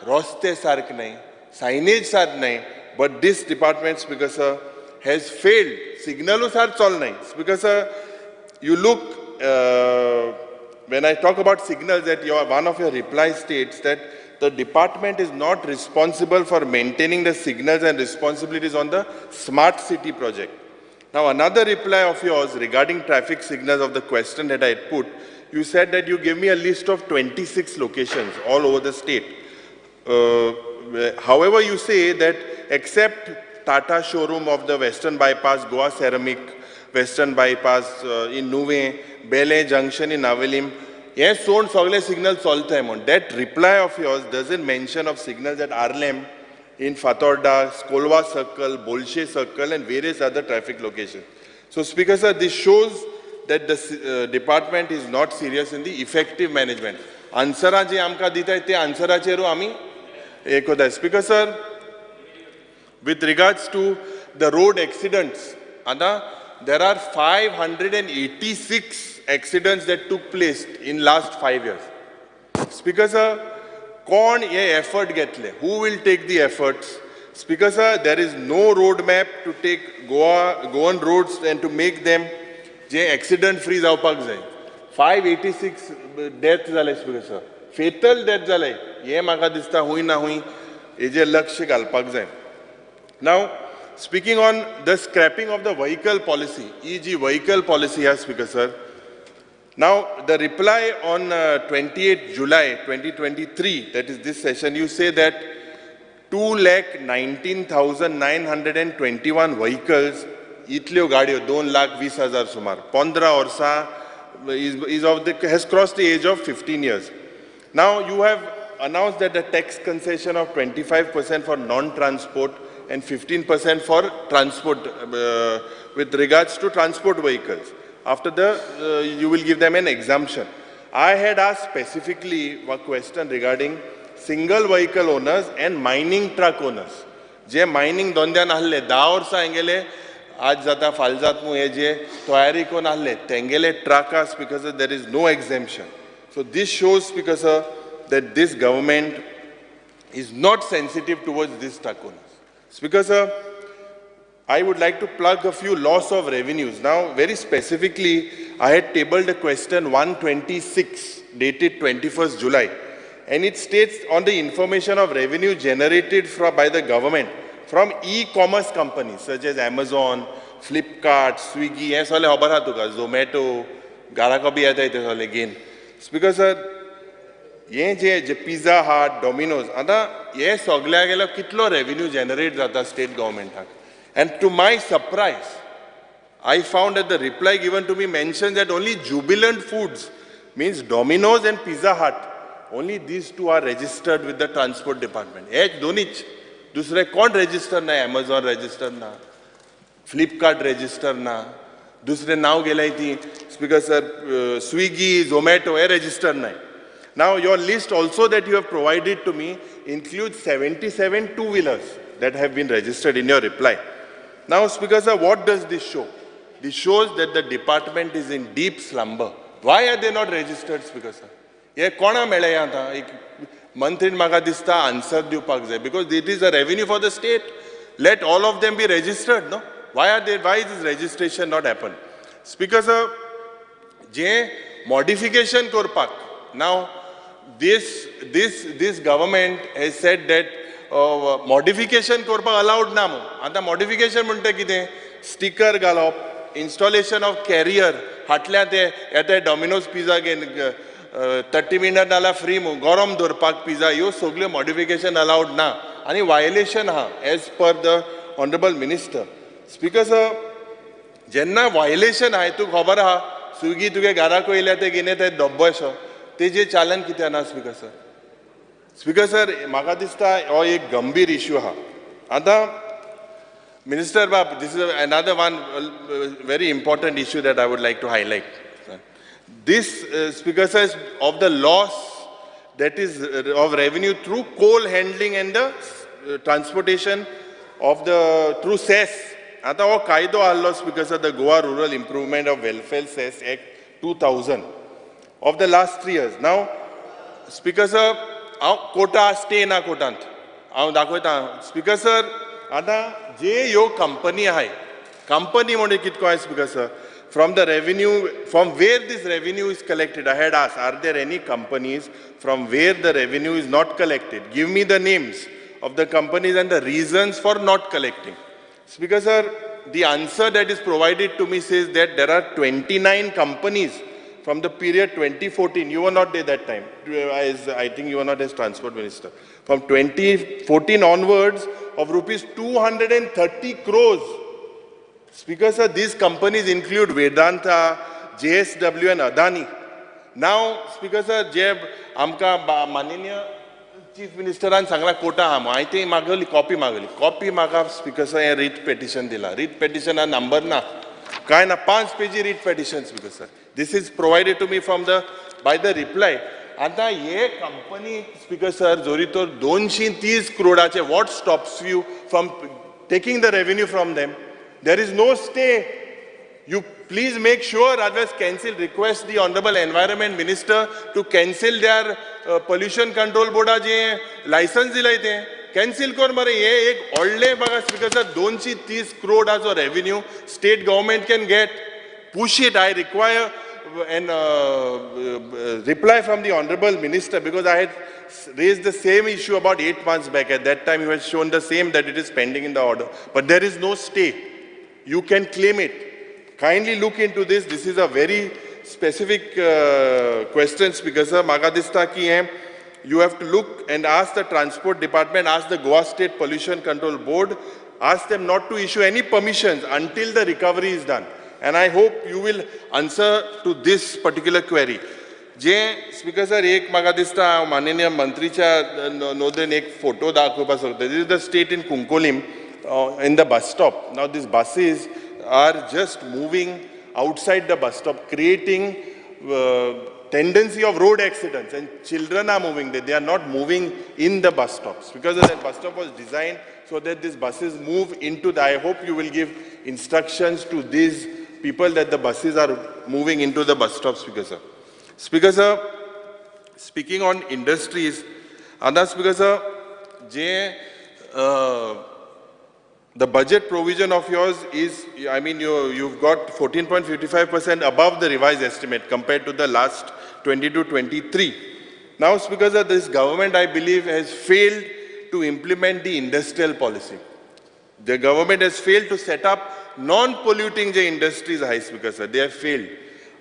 रस्ते सारक नाही, signage सारक नाही, but this department, Speaker sir, has failed. Signal सार चल नाही. Speaker sir, you look, when I talk about signals, that your, one of your reply states that the department is not responsible for maintaining the signals and responsibilities on the smart city project. Now, another reply of yours regarding traffic signals of the question that I had put, you said that you gave me a list of 26 locations all over the state. However, you say that except Tata showroom of the Western Bypass, Goa Ceramic, Western Bypass in Nuve, Bele Junction in Navelim, yes, soon sogle signal solved. That reply of yours doesn't mention of signals at Arlem, in Fatorda, Skolwa Circle, Bolshe Circle, and various other traffic locations. So, Speaker sir, this shows that the department is not serious in the effective management. Answera je amka dita te answeracheru ami ekotay. Speaker sir, with regards to the road accidents, Anna, there are 586 accidents that took place in last 5 years. Speaker sir, kon ye effort getle? Who will take the efforts? Speaker sir, there is no roadmap to take Goan roads and to make them je accident free जावपाक जाय. 586 death जाले Speaker sir. Fatal death जाले. ये म्हाका दिसता हुंय ना हुंय हेजेर लक्ष घालपाक जाय. Now, speaking on the scrapping of the vehicle policy, e.g. vehicle policy has, Speaker sir. Now, the reply on 28 July 2023, that is this session, you say that 2,19,921 vehicles, itlyo gadio, 2,20,000 sumar, 15 orsa is of the, has crossed the age of 15 years. Now, you have announced that the tax concession of 25% for non-transport and 15% for transport with regards to transport vehicles. After the, you will give them an exemption. I had asked specifically a question regarding single vehicle owners and mining truck owners. Je mining dondyan ahle, 10 orsa engele आज जाता फाल जात मू हे जे तयारी करून आहले तेंगेले ट्रका Speaker sir there is no exemption. So this shows, Speaker sir, that this government is not sensitive towards this truck owners. Speaker sir, I would like to plug a few loss of revenues. Now, very specifically, I had tabled a question 126 dated 21st July, and it states on the information of revenue generated by the government from e-commerce companies such as Amazon, Flipkart, Swiggy, हे सगळे खबर आहा तुका, Zomato, घराको बी येता ते सगळे gain. Speaker sir, हे जे जे Pizza Hut, Domino's, आतां हे सगळ्या गेल्यार कितलो रेवेन्यू जनरेट जाता state गव्हर्मेंटाक. And to my surprise, I found that the reply given to me mentions that only Jubilant Foods, means Domino's and Pizza Hut, only these two are registered with the transport department. हे दोनीच, दुसरे कोण register ना, Amazon register ना, Flipkart register ना, दुसरे नाव गेले ती Speaker sir, Swiggy, Zomato हे register नाही. Now your list also that you have provided to me includes 77 two-wheelers that have been registered in your reply. Now, Speaker sir, what does this show? This shows that the department is in deep slumber. Why are they not registered, Speaker sir? हे कोणा मेळ्ळे आतां एक मंत्रीन म्हाका दिसता answer दिवपाक जाय, because it is a revenue for the state. Let all of them be registered, no? Why are they, why is this registration not happen? Speaker sir, J modification करपाक, now this government has said that modification करपाक allowed ना म्हूण. आतां modification म्हणटा कितें? Sticker घालप, installation of career, फाटल्या ते येता डॉमिनोज पिझ्झा घेवन 30 मिनट नाल्यार फ्री म्हूण गरम दवरपाक पिझ्झा, ह्यो सगल्यो मॉडिफिकेशन अलाउड ना आनी वायलेशन आहा as per the honourable minister. Speaker sir, जेन्ना वायलेशन आहा तुका खबर आहा स्विगी तुगे घराक येयल्या ते घेवन ते डब्बो असो तेजेर चालन कित्याक ना स्पीकर सर? स्पीकर सर, म्हाका दिसता हो एक गंभीर इश्यू आहा. आतां मिनिस्टर बाब, this is another one very important issue that I would like to highlight. This, Speaker sir, is of the loss that is of revenue through coal handling and the transportation of the through cess. आतां हो कायदो आहलो Speaker sir, the Goa Rural Improvement of Welfare Cess Act 2000 of the last 3 years. Now, Speaker sir, हांव कोटा stay ना कोटांत हांव दाखयता. Speaker sir, आतां जे ह्यो कंपनी आहाय, कंपनी म्हणजे कितको आहाय Speaker sir, from the revenue, from where this revenue is collected, I had asked, are there any companies from where the revenue is not collected? Give me the names of the companies and the reasons for not collecting. Speaker sir, the answer that is provided to me says that there are 29 companies from the period 2014, you were not there that time, as I think you were not as transport minister, from 2014 onwards of rupees 230 crores. Speaker sir, these companies include Vedanta, JSW and Adani. Now, Speaker sir, जे आमकां माननीय chief मिनिस्टरान सांगला कोटा आहा म्हूण, हांवें ती मागयली, copy मागयली, copy म्हाका speaker sir हें writ petition दिलां. रीट पेटिशना नंबर ना, कांय ना, 5 पेजी writ petition Speaker sir. This is provided to me from the by the reply. आतां हे कंपनी स्पीकर सर जोरी तर 230 क्रोडाचे, what stops you from taking the revenue from them? There is no stay. You please make sure, otherwise cancel, request the Honorable Environment Minister to cancel their pollution control board J license दिलाय ते cancel कर मरे. हे एक व्हडले बघा speaker sir 230 क्रोडाचो revenue state government can get. Push it. I require an reply from the Honorable Minister, because I had raised the same issue about 8 months back. At that time, he was shown the same, that it is pending in the order. But there is no stay. You can claim it. Kindly look into this. This is a very specific question, Speaker sir. Maka dista ki hai, you have to look and ask the Transport Department, ask the Goa State Pollution Control Board, ask them not to issue any permissions until the recovery is done. And I hope you will answer to this particular query. J Speaker sir, एक म्हाका दिसता हांव माननीय मंत्रीच्या नोंदेन एक photo दाखोवपाक सोदता. This is the state in Cuncolim in the bus stop. Now these buses are just moving outside the bus stop, creating tendency of road accidents, and children are moving there. They are not moving in the bus stops because that bus stop was designed so that these buses move into the, I hope you will give instructions to these people that the buses are moving into the bus stops, Speaker sir. Speaker sir, speaking on industries, Andha Speaker sir, the budget provision of yours is, I mean, you've got 14.55% above the revised estimate compared to the last 22-23. Now, Speaker sir, this government, I believe, has failed to implement the industrial policy. The government has failed to set up non-polluting industries, high Speaker sir. They have failed.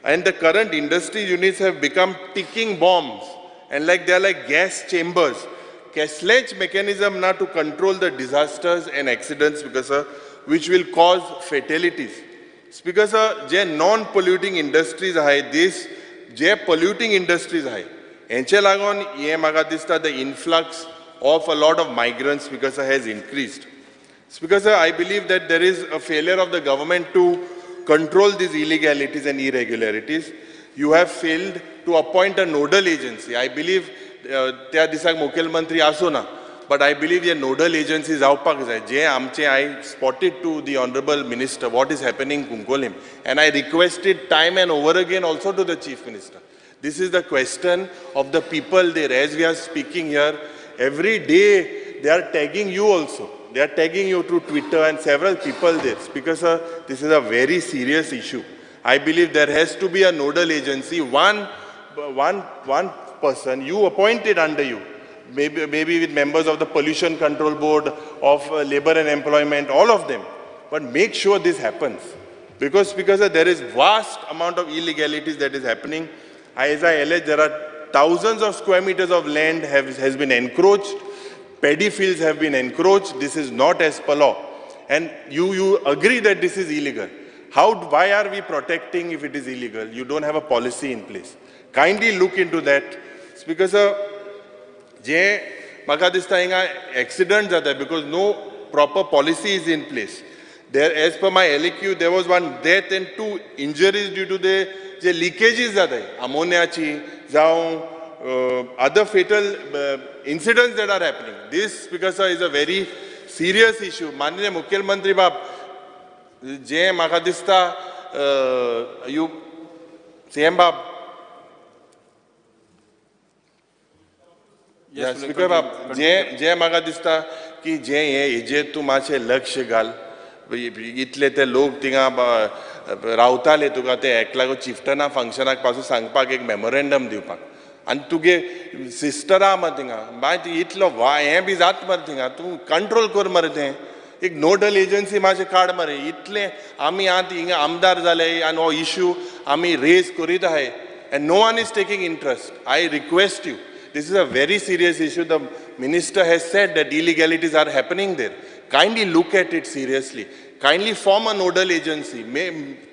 And the current industry units have become ticking bombs, and like they are like gas chambers. Cashless mechanism now to control the disasters and accidents, Speaker sir, which will cause fatalities. Speaker sir, je non-polluting industries high, this je polluting industries high. Enche lagon ye maga dista the influx of a lot of migrants, Speaker sir, has increased. Speaker sir, I believe that there is a failure of the government to control these illegalities and irregularities. You have failed to appoint a nodal agency. I believe त्या दिसाक मुख्यमंत्री आसूं ना, but I believe hey nodal agency जावपाक जाय. जे आमचे I spotted to the honourable minister what is happening Cuncolim, and I requested time and over again also to the chief minister. This is the question of the people there. As we are speaking here, every day they are tagging you also. They are tagging you through Twitter and several people there. Speaker sir, this is a very serious issue. I believe there has to be a nodal agency, one person you appointed under you, maybe with members of the Pollution Control Board, of Labor and Employment, all of them. But make sure this happens. Because there is vast amount of illegalities that is happening. As I allege, there are thousands of square meters of land has been encroached. Paddy fields have been encroached. This is not as per law. And you agree that this is illegal. Why are we protecting if it is illegal? You don't have a policy in place. Kindly look into that. Speaker sir, je maka dista hinga accident jata because no proper policy is in place. There, as per my LAQ, there was one death and 2 injuries due to the je leakages jata ammonia chi jaun other fatal incidents that are happening. This, Speaker sir, is a very serious issue. Mananiya Mukhyamantri bab, je maka dista you CM bab. Yes, Speaker बाब, जे म्हाका दिसता की जे हे हेजेर तूं मातशें लक्ष घाल. इतले ते लोक थिंगा रावताले तुका ते हेका लागून चिफ्टना फंक्शनाक पासून सांगपाक एक मेमोरेंडम दिवपाक. आनी तुगे सिस्टरा मरे थिंगा मागीर इतलो हें बी जाता मरे थिंगा, तूं कंट्रोल कर मरे तें. एक नोडल एजन्सी मातशें काड मरे. इतलें आमी आतां हिंगा आमदार जाले आनी हो इशू आमी रेज करीत आहाय, and no one is taking interest. I request you. This is a very serious issue. The minister has said that illegalities are happening there. Kindly look at it seriously. Kindly form a nodal agency.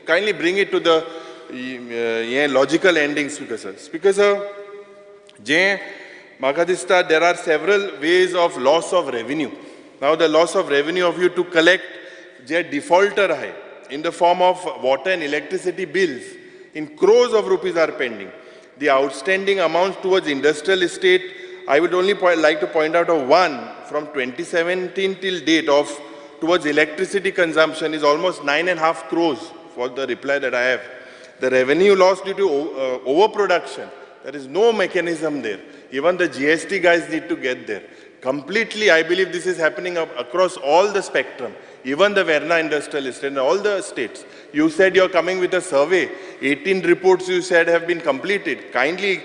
Kindly bring it to the logical ending, Speaker sir. Speaker sir, je maka dista, there are several ways of loss of revenue. Now the loss of revenue of you to collect je defaulter hai in the form of water and electricity bills in crores of rupees are pending. The outstanding amounts towards industrial estate, I would only like to point out of one from 2017 till date of towards electricity consumption is almost 9.5 crores for the reply that I have. The revenue loss due to overproduction, there is no mechanism there. Even the GST guys need to get there. Completely, I believe this is happening across all the spectrum, even the Verna Industrial Estate and all the states. You said you're coming with a survey. 18 reports you said have been completed. Kindly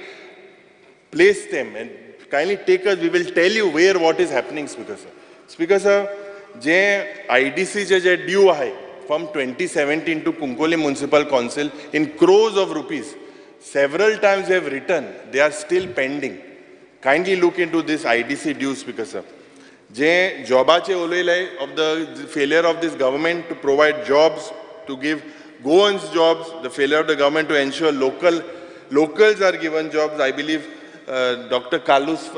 place them and kindly take us. We will tell you where what is happening, Speaker sir. Speaker sir, je IDC je due hai from 2017 to Cuncolim Municipal Council in crores of rupees. Several times they have written, they are still pending. Kindly look into this IDC due, Speaker sir. Je jobache uloyle of the failure of this government to provide jobs, to give Goans jobs, the failure of the government to ensure locals are given jobs. I believe Dr. Carlos,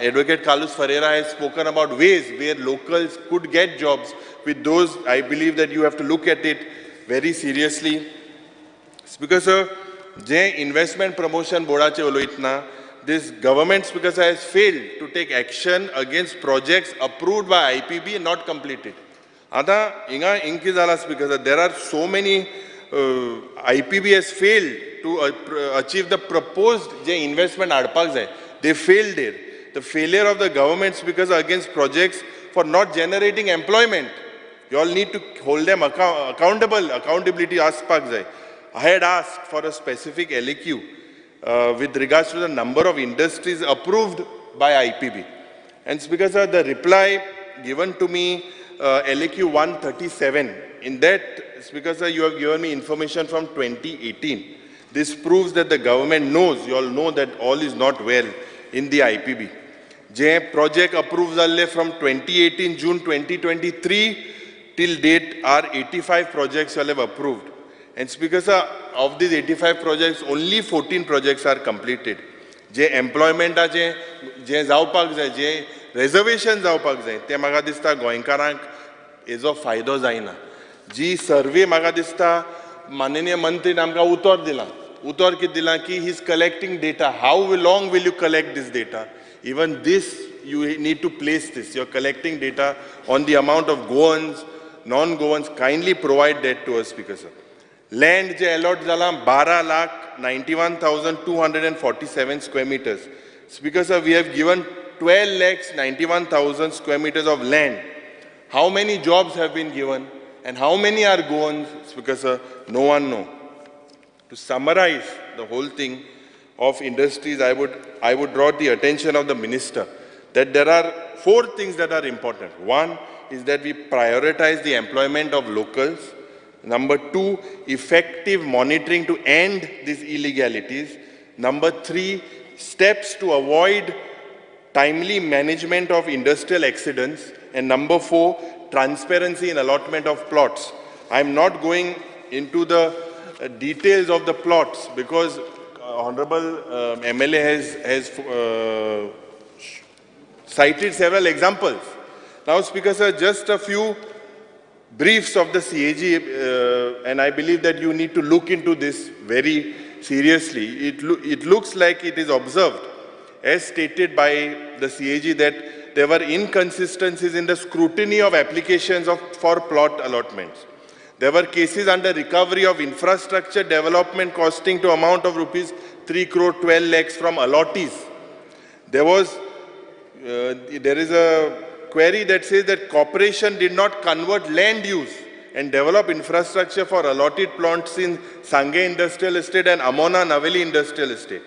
Advocate Carlos Ferreira has spoken about ways where locals could get jobs. With those, I believe that you have to look at it very seriously. Speaker sir, J investment promotion बोर्डाचे उलयतना this government, Speaker sir, has failed to take action against projects approved by IPB and not completed. आतां हिंगा हिंग कितें जालां Speaker sir, there are so many IPB has failed to achieve the proposed J investment हाडपाक जाय, they failed there. The failure of the government, Speaker sir, against projects for not generating employment. You all need to hold them accountable, accountability आसपाक जाय. I had asked for a specific LAQ with regards to the number of industries approved by IPB. And Speaker sir, the reply given to me, LAQ 137, in that, Speaker sir, you have given me information from 2018. This proves that the government knows, you all know that all is not well in the IPB. J project approved जाल्ले from 2018 June 2023 till date are 85 projects you all have approved. And Speaker sir, of these 85 projects, only 14 projects are completed. J employment जे जावपाक जाय, जे reservation जावपाक जाय, ते म्हाका दिसता गोंयकारांक हेजो फायदो जायना. जी सर्वे म्हाका दिसता माननीय मंत्रीन आमकां उतर दिलां, उतर कितें दिलां की he is collecting data. How long will you collect this data? Even this you need to place this. You are collecting data on the amount of Goans, non Goans. Kindly provide that to us, Speaker sir. Land J allot जालां 12,91,247 square meters. Speaker sir, we have given 12,91,000 square meters of land. How many jobs have been given and how many are Goans? Speaker sir, no one know. To summarize the whole thing of industries, I would draw the attention of the minister that there are four things that are important. One is that we prioritize the employment of locals. Number two, effective monitoring to end these illegalities. Number three, steps to avoid timely management of industrial accidents. And number four, transparency in allotment of plots. I'm not going into the details of the plots because Honorable MLA has cited several examples. Now, Speaker sir, just a few briefs of the CAG, and I believe that you need to look into this very seriously. It looks like it is observed, as stated by the CAG, that there were inconsistencies in the scrutiny of applications for plot allotments. There were cases under recovery of infrastructure development costing to amount of rupees 3 crore 12 lakhs from allottees. There is a query that says that corporation did not convert land use and develop infrastructure for allotted plots in Sange Industrial Estate and Amona Naveli Industrial Estate.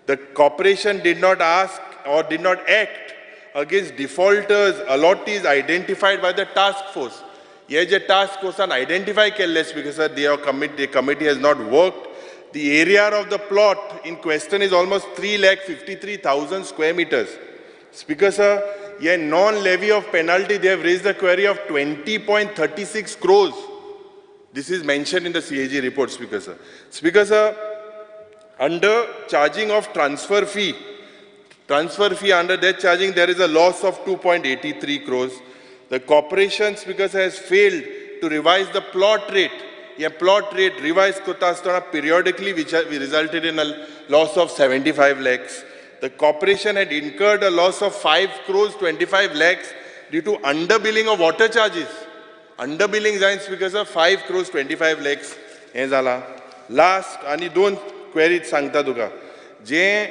The corporation did not ask or did not act against defaulters, allottees identified by the task force. Ye je task force an identify kelle, because sir, the committee has not worked. The area of the plot in question is almost 3,53,000 square meters. Speaker sir, ye non-levy of penalty, they have raised the query of 20.36 crores. This is mentioned in the CAG report, Speaker sir. Speaker sir, under charging of transfer fee under that charging, there is a loss of 2.83 crores. The corporation, Speaker sir, has failed to revise the plot rate. A plot rate revised kota astana periodically, which resulted in a loss of 75 lakhs. The corporation had incurred a loss of 5 crores 25 lakhs due to underbilling of water charges. Underbilling जायन, Speaker sir, 5 crores 25 lakhs. हे जाला. Last, आणि दोन queries सांगता तुका. जे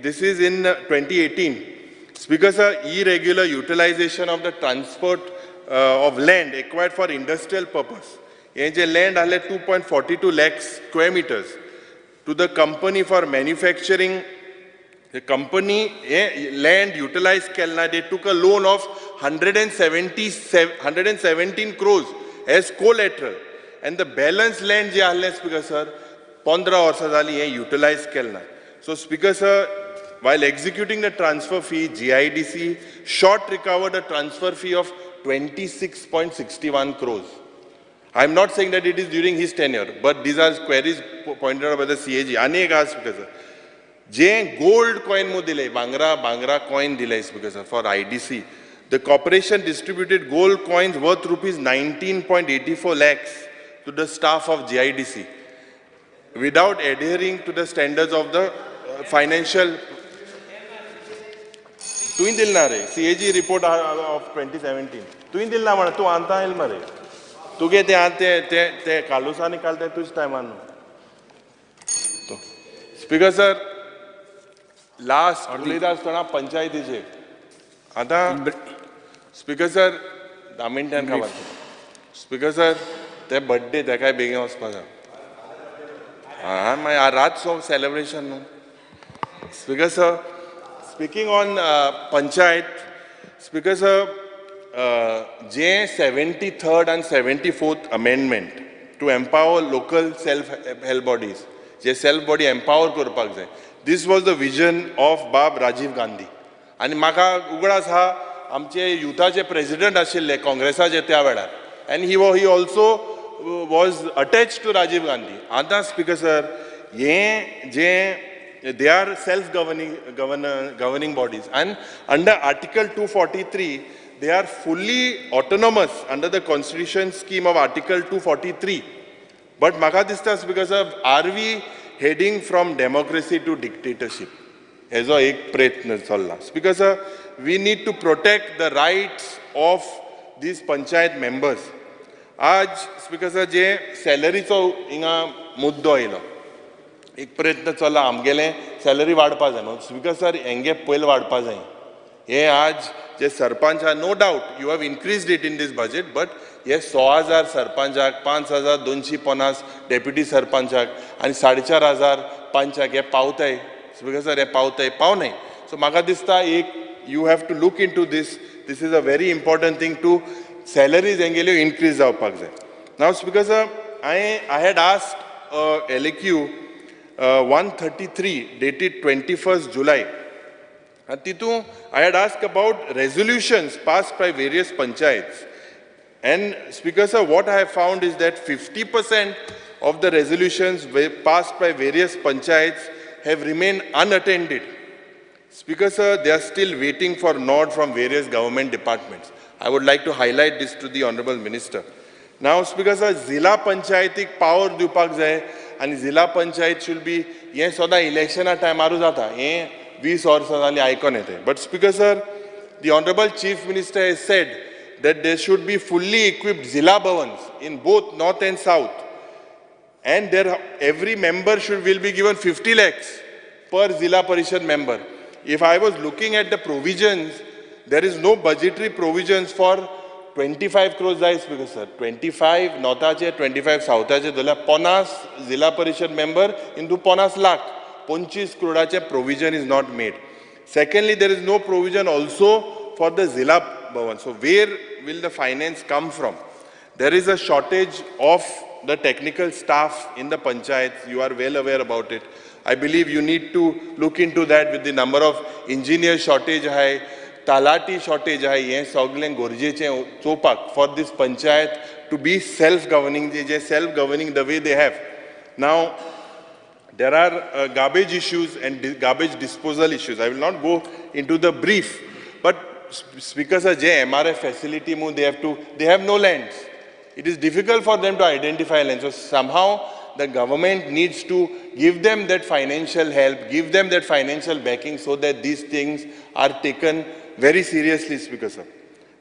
this is in 2018. Speaker sir, irregular utilization of the transport of land acquired for industrial purpose. Hey J land आले 2.42 lakhs square meters to the company for manufacturing. The company land utilized केलना, they took a loan of 117 crores as collateral, and the balance land जे आहले, Speaker sir, 15 वर्सां जाली हे utilize केलना. So Speaker sir, while executing the transfer fee, GIDC short recovered a transfer fee of 26.61 crores. I am not saying that it is during his tenure, but these are queries pointed out by the CAG. आनी एक आहा, Speaker sir, J gold coin मु दिले, Bangra coin दिले, Speaker sir, for IDC. The corporation distributed gold coins worth rupees 19.84 lakhs to the staff of GIDC. without adhering to the standards of the financial. तुवें दिल ना रे CAG report of 2017 तुवें दिल ना म्हणा तूं आतां येयल मरे तुगे ते ते ते ते कालुसांनी काल ते तुज टायमान न्हू. स्पीकर सर, लास्ट उलयता आसतना पंचायतीचेर आतां स्पीकर सर 10 मिनटान खबर. स्पीकर सर ते बड्डे तेकाय बेगीन वचपा जाय. आं मागीर रात सो सेलिब्रेशन न्हू. Speaker sir, speaking on panchayat, speaker sir, J 73rd and 74th amendment to empower local self help bodies, J self body empower करपाक जाय, this was the vision of बाब राजीव गांधी. आनी म्हाका उगडास आहा आमचे युथाचे प्रेजिडंट आशिल्ले काँग्रेसाचे त्या वेळार, and he also was attach to Rajiv Gandhi. आतां स्पीकर सर, हें जें they are self-governing governing bodies, and under Article 243 they are fully autonomous under the constitution scheme of Article 243. But म्हाका दिसता because of are we heading from democracy to dictatorship हेजो एक प्रयत्न चल्ला. Because we need to protect the rights of these panchayat members. आज speaker sir जे सॅलरीचो हिंगा मुद्दो आयलो, एक प्रयत्न चल्ला आमगेले सॅलरी वाडपा जाय. स्पीकर सर हेंगे पयलीं वाडपा जाय. हे आज जे सरपंच आहा, no doubt you have increased it in this budget, but हे 16,000 सरपंचाक, 5,250 डेप्युटी सरपंचाक आनी 4,500 पंचाक हे पावताय. स्पीकर सर हे पावताय पावनाय. सो म्हाका दिसता एक you have to look into this. This is a very important thing to salaries हेंगेल्यो increase जावपाक जाय. Now speaker sir, I had asked LAQ 133 dated 21st July. तितू I had asked about resolutions passed by various panchayats. And speaker sir, what I have found is that 50% of the resolutions passed by various panchayats have remained unattended. Speaker sir, they are still waiting for nod from various government departments. I would like to highlight this to the Honorable Minister. Now, Speaker sir, Zilla Panchayatik power दिवपाक जाय आनी जिल्हा panchayat should be हें सदां इलेक्शना टायमारूच जाता, हें 20 वर्सां जालीं आयकोन येता. But speaker sir, the Honorable Chief Minister has said that there should be fully equipped Zilla Bhavans in both north and south, and there every member will be given 50 lakhs per Zilla Parishad member. If I was looking at the provisions, there is no budgetary provisions for 25 crores जाय. Speaker sir, 25 नॉर्थाचे 25 सावथाचे जाल्यार 50 जिल्हा परिशद member into 50 lakh, 25 करोडाचे provision is not made. Secondly, there is no provision also for the Zilla Bhavan. So where will the finance come from? There is a shortage of the technical staff in the panchayats. You are well aware about it. I believe you need to look into that with the number of engineer shortage high, talati shortage high, हें सगळें गरजेचें चोवपाक for this panchayat to be self-governing, J self-governing the way they have. Now, there are garbage issues and garbage disposal issues. I will not go into the brief, but Speaker sir, J MRF facility, they have no lands. It is difficult for them to identify lands. So somehow the government needs to give them that financial help, give them that financial backing so that these things are taken very seriously, Speaker sir.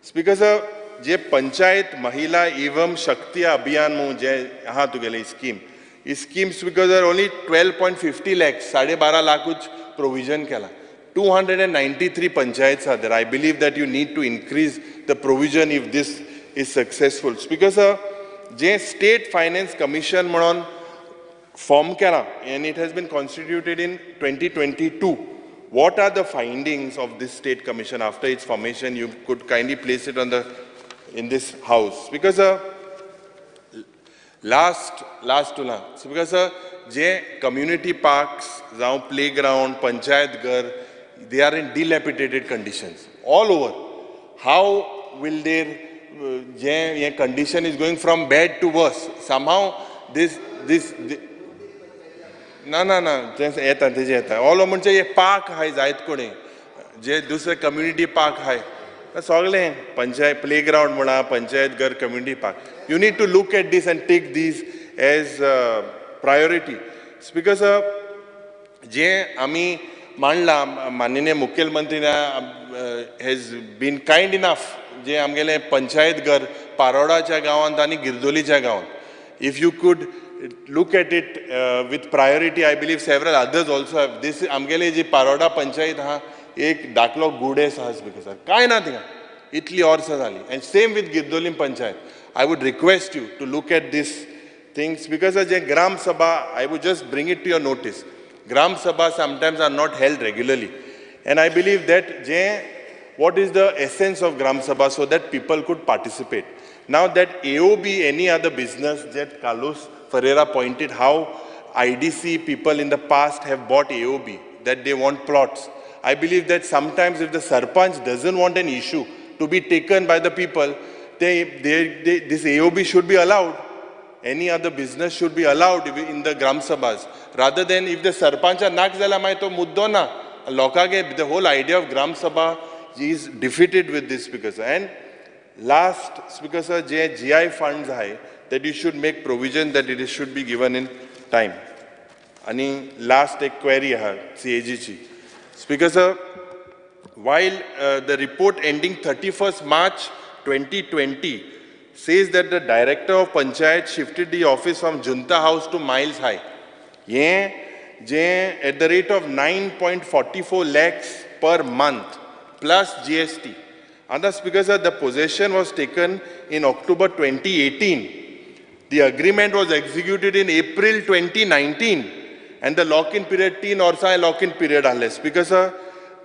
Speaker sir, J Panchayat Mahila Evam Shakti Abhiyan mu je ha tugele scheme. This scheme, Speaker sir, only 12.50 lakhs, 12.5 lakh provision kela. 293 panchayats are there. I believe that you need to increase the provision if this is successful. Speaker sir, J State Finance Commission म्हणून form केला and it has been constituted in 2022. What are the findings of this state commission after its formation? You could kindly place it on the in this house. Because sir, last tula. Because sir, J community parks, जावं playground, panchayat ghar, they are in dilapidated conditions all over. How will their condition is going from bad to worse? Somehow this ना ना ना येता तेजे येता all म्हणजे हे park आहाय जायत कोणी जे दुसरे कम्युनिटी पार्क आहाय सगळें पंचायत प्ले ग्रावंड म्हणा, panchayat ghar, community park. You need to look at this and take these as priority. Speaker sir, जें आमी मांडलां, माननीय मुख्यमंत्री हेज बीन कायंड इनफ, जें आमगेलें पंचायत घर पारोडाच्या गांवांत आनी गिरदोलीच्या गांवांत, if you could look at it with priority, I believe several others also have this. आमगेले जी पारोडा पंचायत आहा, एक धाकलो गुडेस आहा स्पीकर सर, कांय ना थिंगा, इतली वर्सां जाली. And same with Girdolim panchayat. I would request you to look at this things because J Gram Sabha, I would just bring it to your notice, Gram Sabha sometimes are not held regularly, and I believe that J what is the essence of Gram Sabha so that people could participate. Now that AOB, any other business, that Carlos Ferreira pointed how IDC people in the past have bought AOB, that they want plots. I believe that sometimes if the Sarpanch doesn't want an issue to be taken by the people, this AOB should be allowed. Any other business should be allowed in the Gram Sabhas. Rather than if the Sarpancha nak zala mai to muddo na, lokage, the whole idea of Gram Sabha is defeated with this, Speaker sir. And last, Speaker sir, GI funds high, that you should make provision that it should be given in time. Ani last ek query hai CAG chi. Speaker sir, while the report ending 31st March 2020 says that the director of Panchayat shifted the office from Junta House to Miles High. Ye je at the rate of 9.44 lakhs per month plus GST. And the Speaker sir, the possession was taken in October 2018. The agreement was executed in April 2019 and the lock-in period 3 वर्सां lock-in period आसले. Speaker sir,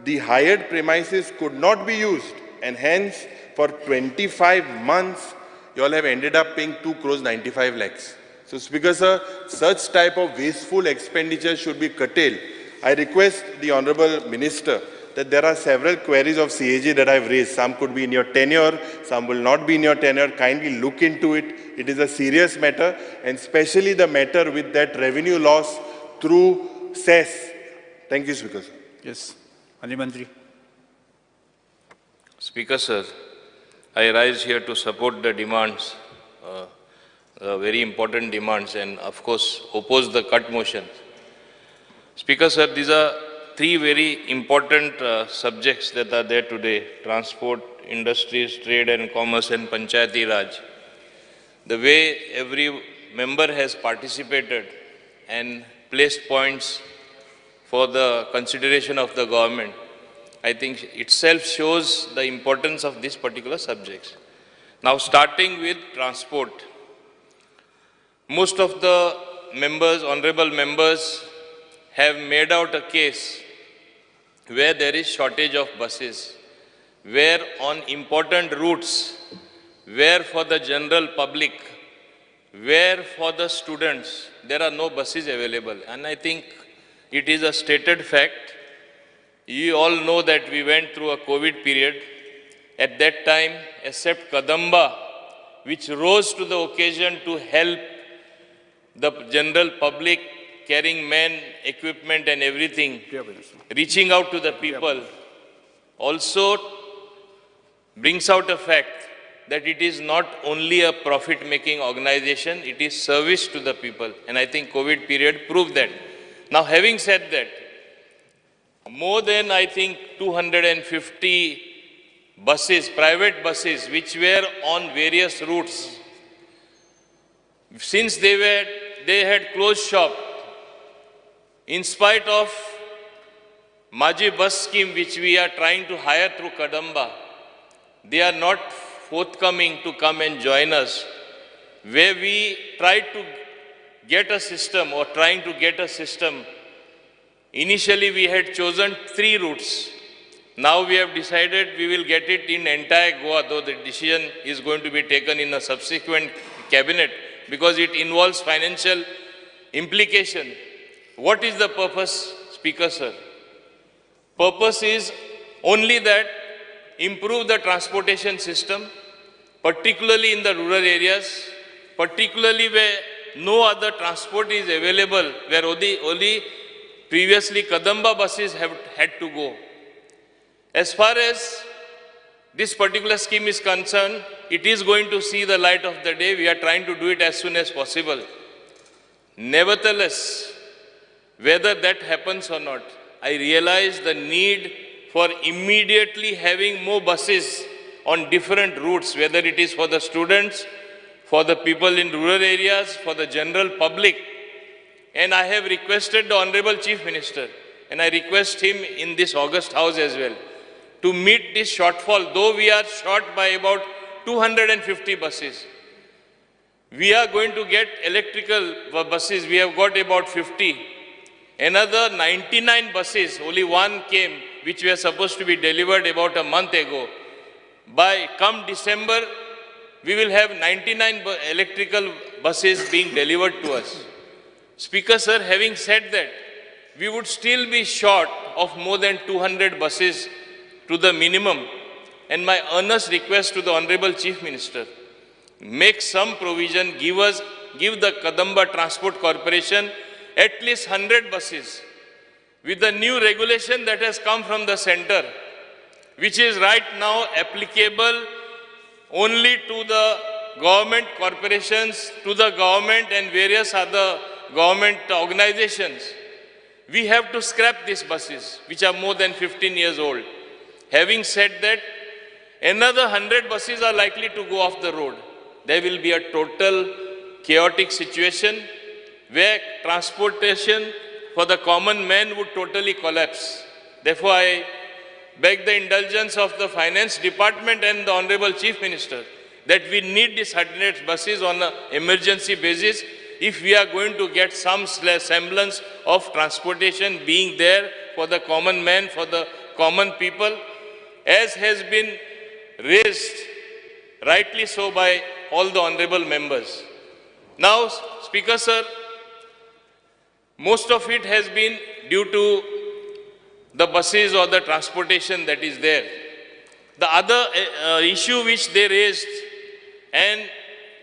the hired premises could not be used and hence for 25 months you all have ended up paying 2 crores 95 lakhs. So Speaker sir, such type of wasteful expenditure should be curtailed. I request the Honorable Minister that there are several queries of CAG that I've raised. Some could be in your tenure, some will not be in your tenure. Kindly look into it. It is a serious matter, and especially the matter with that revenue loss through cess. Thank you, Speaker sir.
Yes, Ali Mantri.
Speaker sir, I rise here to support the demands, the very important demands, and of course oppose the cut motion. Speaker sir, these are three very important subjects that are there today: transport, industries, trade and commerce, and Panchayati Raj. The way every member has participated and placed points for the consideration of the government, I think itself shows the importance of these particular subjects. Now, starting with transport, most of the members, honorable members, have made out a case where there is shortage of buses, where on important routes, where for the general public, where for the students, there are no buses available. And I think it is a stated fact. You all know that we went through a COVID period. At that time, except Kadamba, which rose to the occasion to help the general public, carrying men, equipment and everything, reaching out to the people, also brings out a fact that it is not only a profit-making organization, it is service to the people. And I think COVID period proved that. Now, having said that, more than I think 250 buses, private buses, which were on various routes, since they had closed shop, in spite of Maji bus scheme, which we are trying to hire through Kadamba, they are not forthcoming to come and join us. Where we tried to get a system or trying to get a system, initially we had chosen 3 routes. Now we have decided we will get it in entire Goa, though the decision is going to be taken in a subsequent cabinet because it involves financial implication. What is the purpose, Speaker sir? Purpose is only that improve the transportation system, particularly in the rural areas, particularly where no other transport is available, where only previously Kadamba buses have had to go. As far as this particular scheme is concerned, it is going to see the light of the day. We are trying to do it as soon as possible. Nevertheless, Whether that happens or not, I realize the need for immediately having more buses on different routes, whether it is for the students, for the people in rural areas, for the general public. And I have requested the Honorable Chief Minister, and I request him in this August House as well, to meet this shortfall, though we are short by about 250 buses. We are going to get electrical buses, we have got about 50. Another 99 buses, only one came, which were supposed to be delivered about a month ago. By come December, we will have 99 electrical buses being delivered to us. Speaker sir, having said that, we would still be short of more than 200 buses to the minimum. And my earnest request to the Honorable Chief Minister, make some provision, give the Kadamba Transport Corporation at least 100 buses. With the new regulation that has come from the center, which is right now applicable only to the government corporations, to the government and various other government organizations. We have to scrap these buses, which are more than 15 years old. Having said that, another 100 buses are likely to go off the road. There will be a total chaotic situation where transportation for the common man would totally collapse. Therefore, I beg the indulgence of the Finance Department and the Honorable Chief Minister that we need these 100 buses on an emergency basis if we are going to get some semblance of transportation being there for the common man, for the common people, as has been raised rightly so by all the honorable members. Now, Speaker sir, most of it has been due to the buses or the transportation that is there. The other issue which they raised, and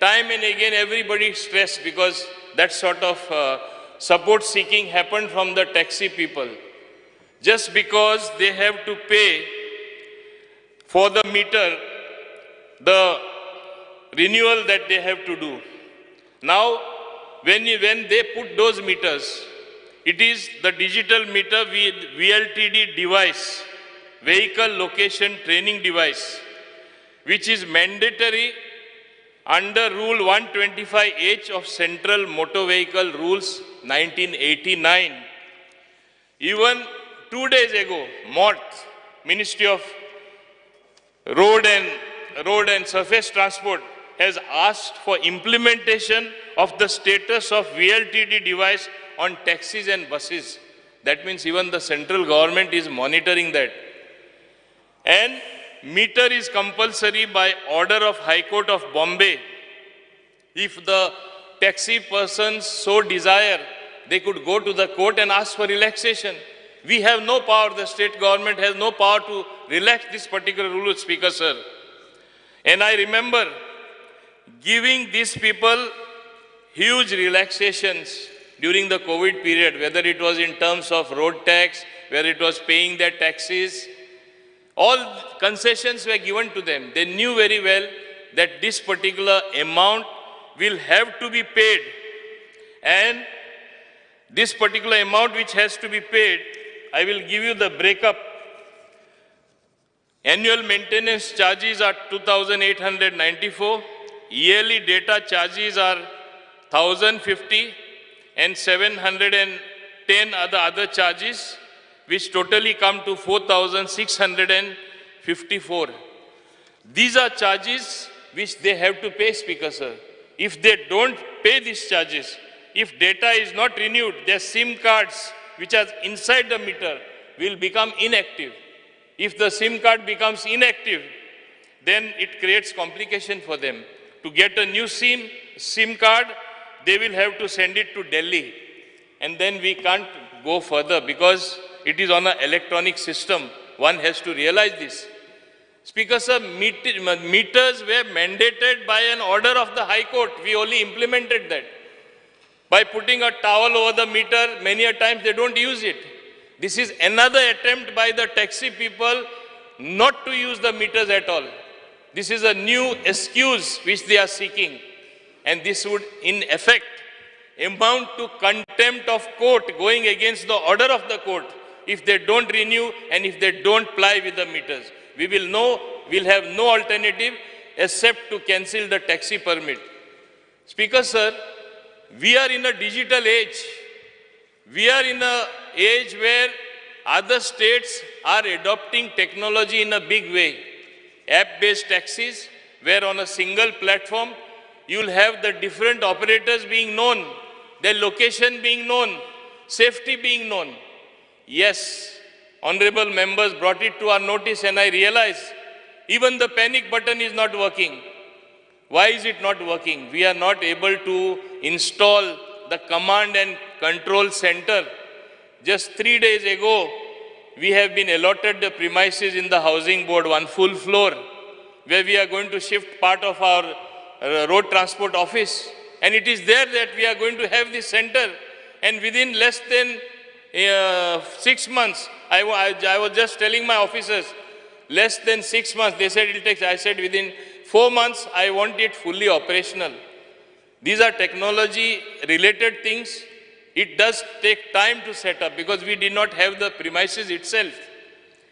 time and again everybody stressed because that sort of support seeking happened from the taxi people. Just because they have to pay for the meter, the renewal that they have to do. Now, when they put those meters, it is the digital meter VLTD device, vehicle location training device, which is mandatory under Rule 125H of Central Motor Vehicle Rules 1989. Even 2 days ago, MORT, Ministry of Road and Surface Transport, has asked for implementation of the status of VLTD device on taxis and buses. That means even the central government is monitoring that. And meter is compulsory by order of High Court of Bombay. If the taxi persons so desire, they could go to the court and ask for relaxation. We have no power, the state government has no power to relax this particular rule, Speaker sir. And I remember giving these people huge relaxations during the COVID period, whether it was in terms of road tax, whether it was paying their taxes, all concessions were given to them. They knew very well that this particular amount will have to be paid. And this particular amount which has to be paid, I will give you the breakup. Annual maintenance charges are 2,894. Yearly data charges are 1,050 and 710 are the other charges, which totally come to 4,654. These are charges which they have to pay, Speaker sir. If they don't pay these charges, if data is not renewed, their SIM cards, which are inside the meter, will become inactive. If the SIM card becomes inactive, then it creates complication for them. To get a new SIM card, they will have to send it to Delhi. And then we can't go further because it is on an electronic system. One has to realize this. Speaker sir, meters were mandated by an order of the High Court. We only implemented that. By putting a towel over the meter, many a times they don't use it. This is another attempt by the taxi people not to use the meters at all. This is a new excuse which they are seeking. And this would, in effect, amount to contempt of court, going against the order of the court, if they don't renew and if they don't ply with the meters. We will know, we'll have no alternative except to cancel the taxi permit. Speaker, sir, we are in a digital age. We are in an age where other states are adopting technology in a big way. App-based taxis, where on a single platform, you'll have the different operators being known, their location being known, safety being known. Yes, honorable members brought it to our notice, and I realize even the panic button is not working. Why is it not working? We are not able to install the command and control center. Just 3 days ago, we have been allotted the premises in the housing board, one full floor, where we are going to shift part of our road transport office. And it is there that we are going to have this center. And within less than 6 months, I was just telling my officers, less than 6 months, they said it takes, I said within 4 months, I want it fully operational. These are technology related things. It does take time to set up because we did not have the premises itself.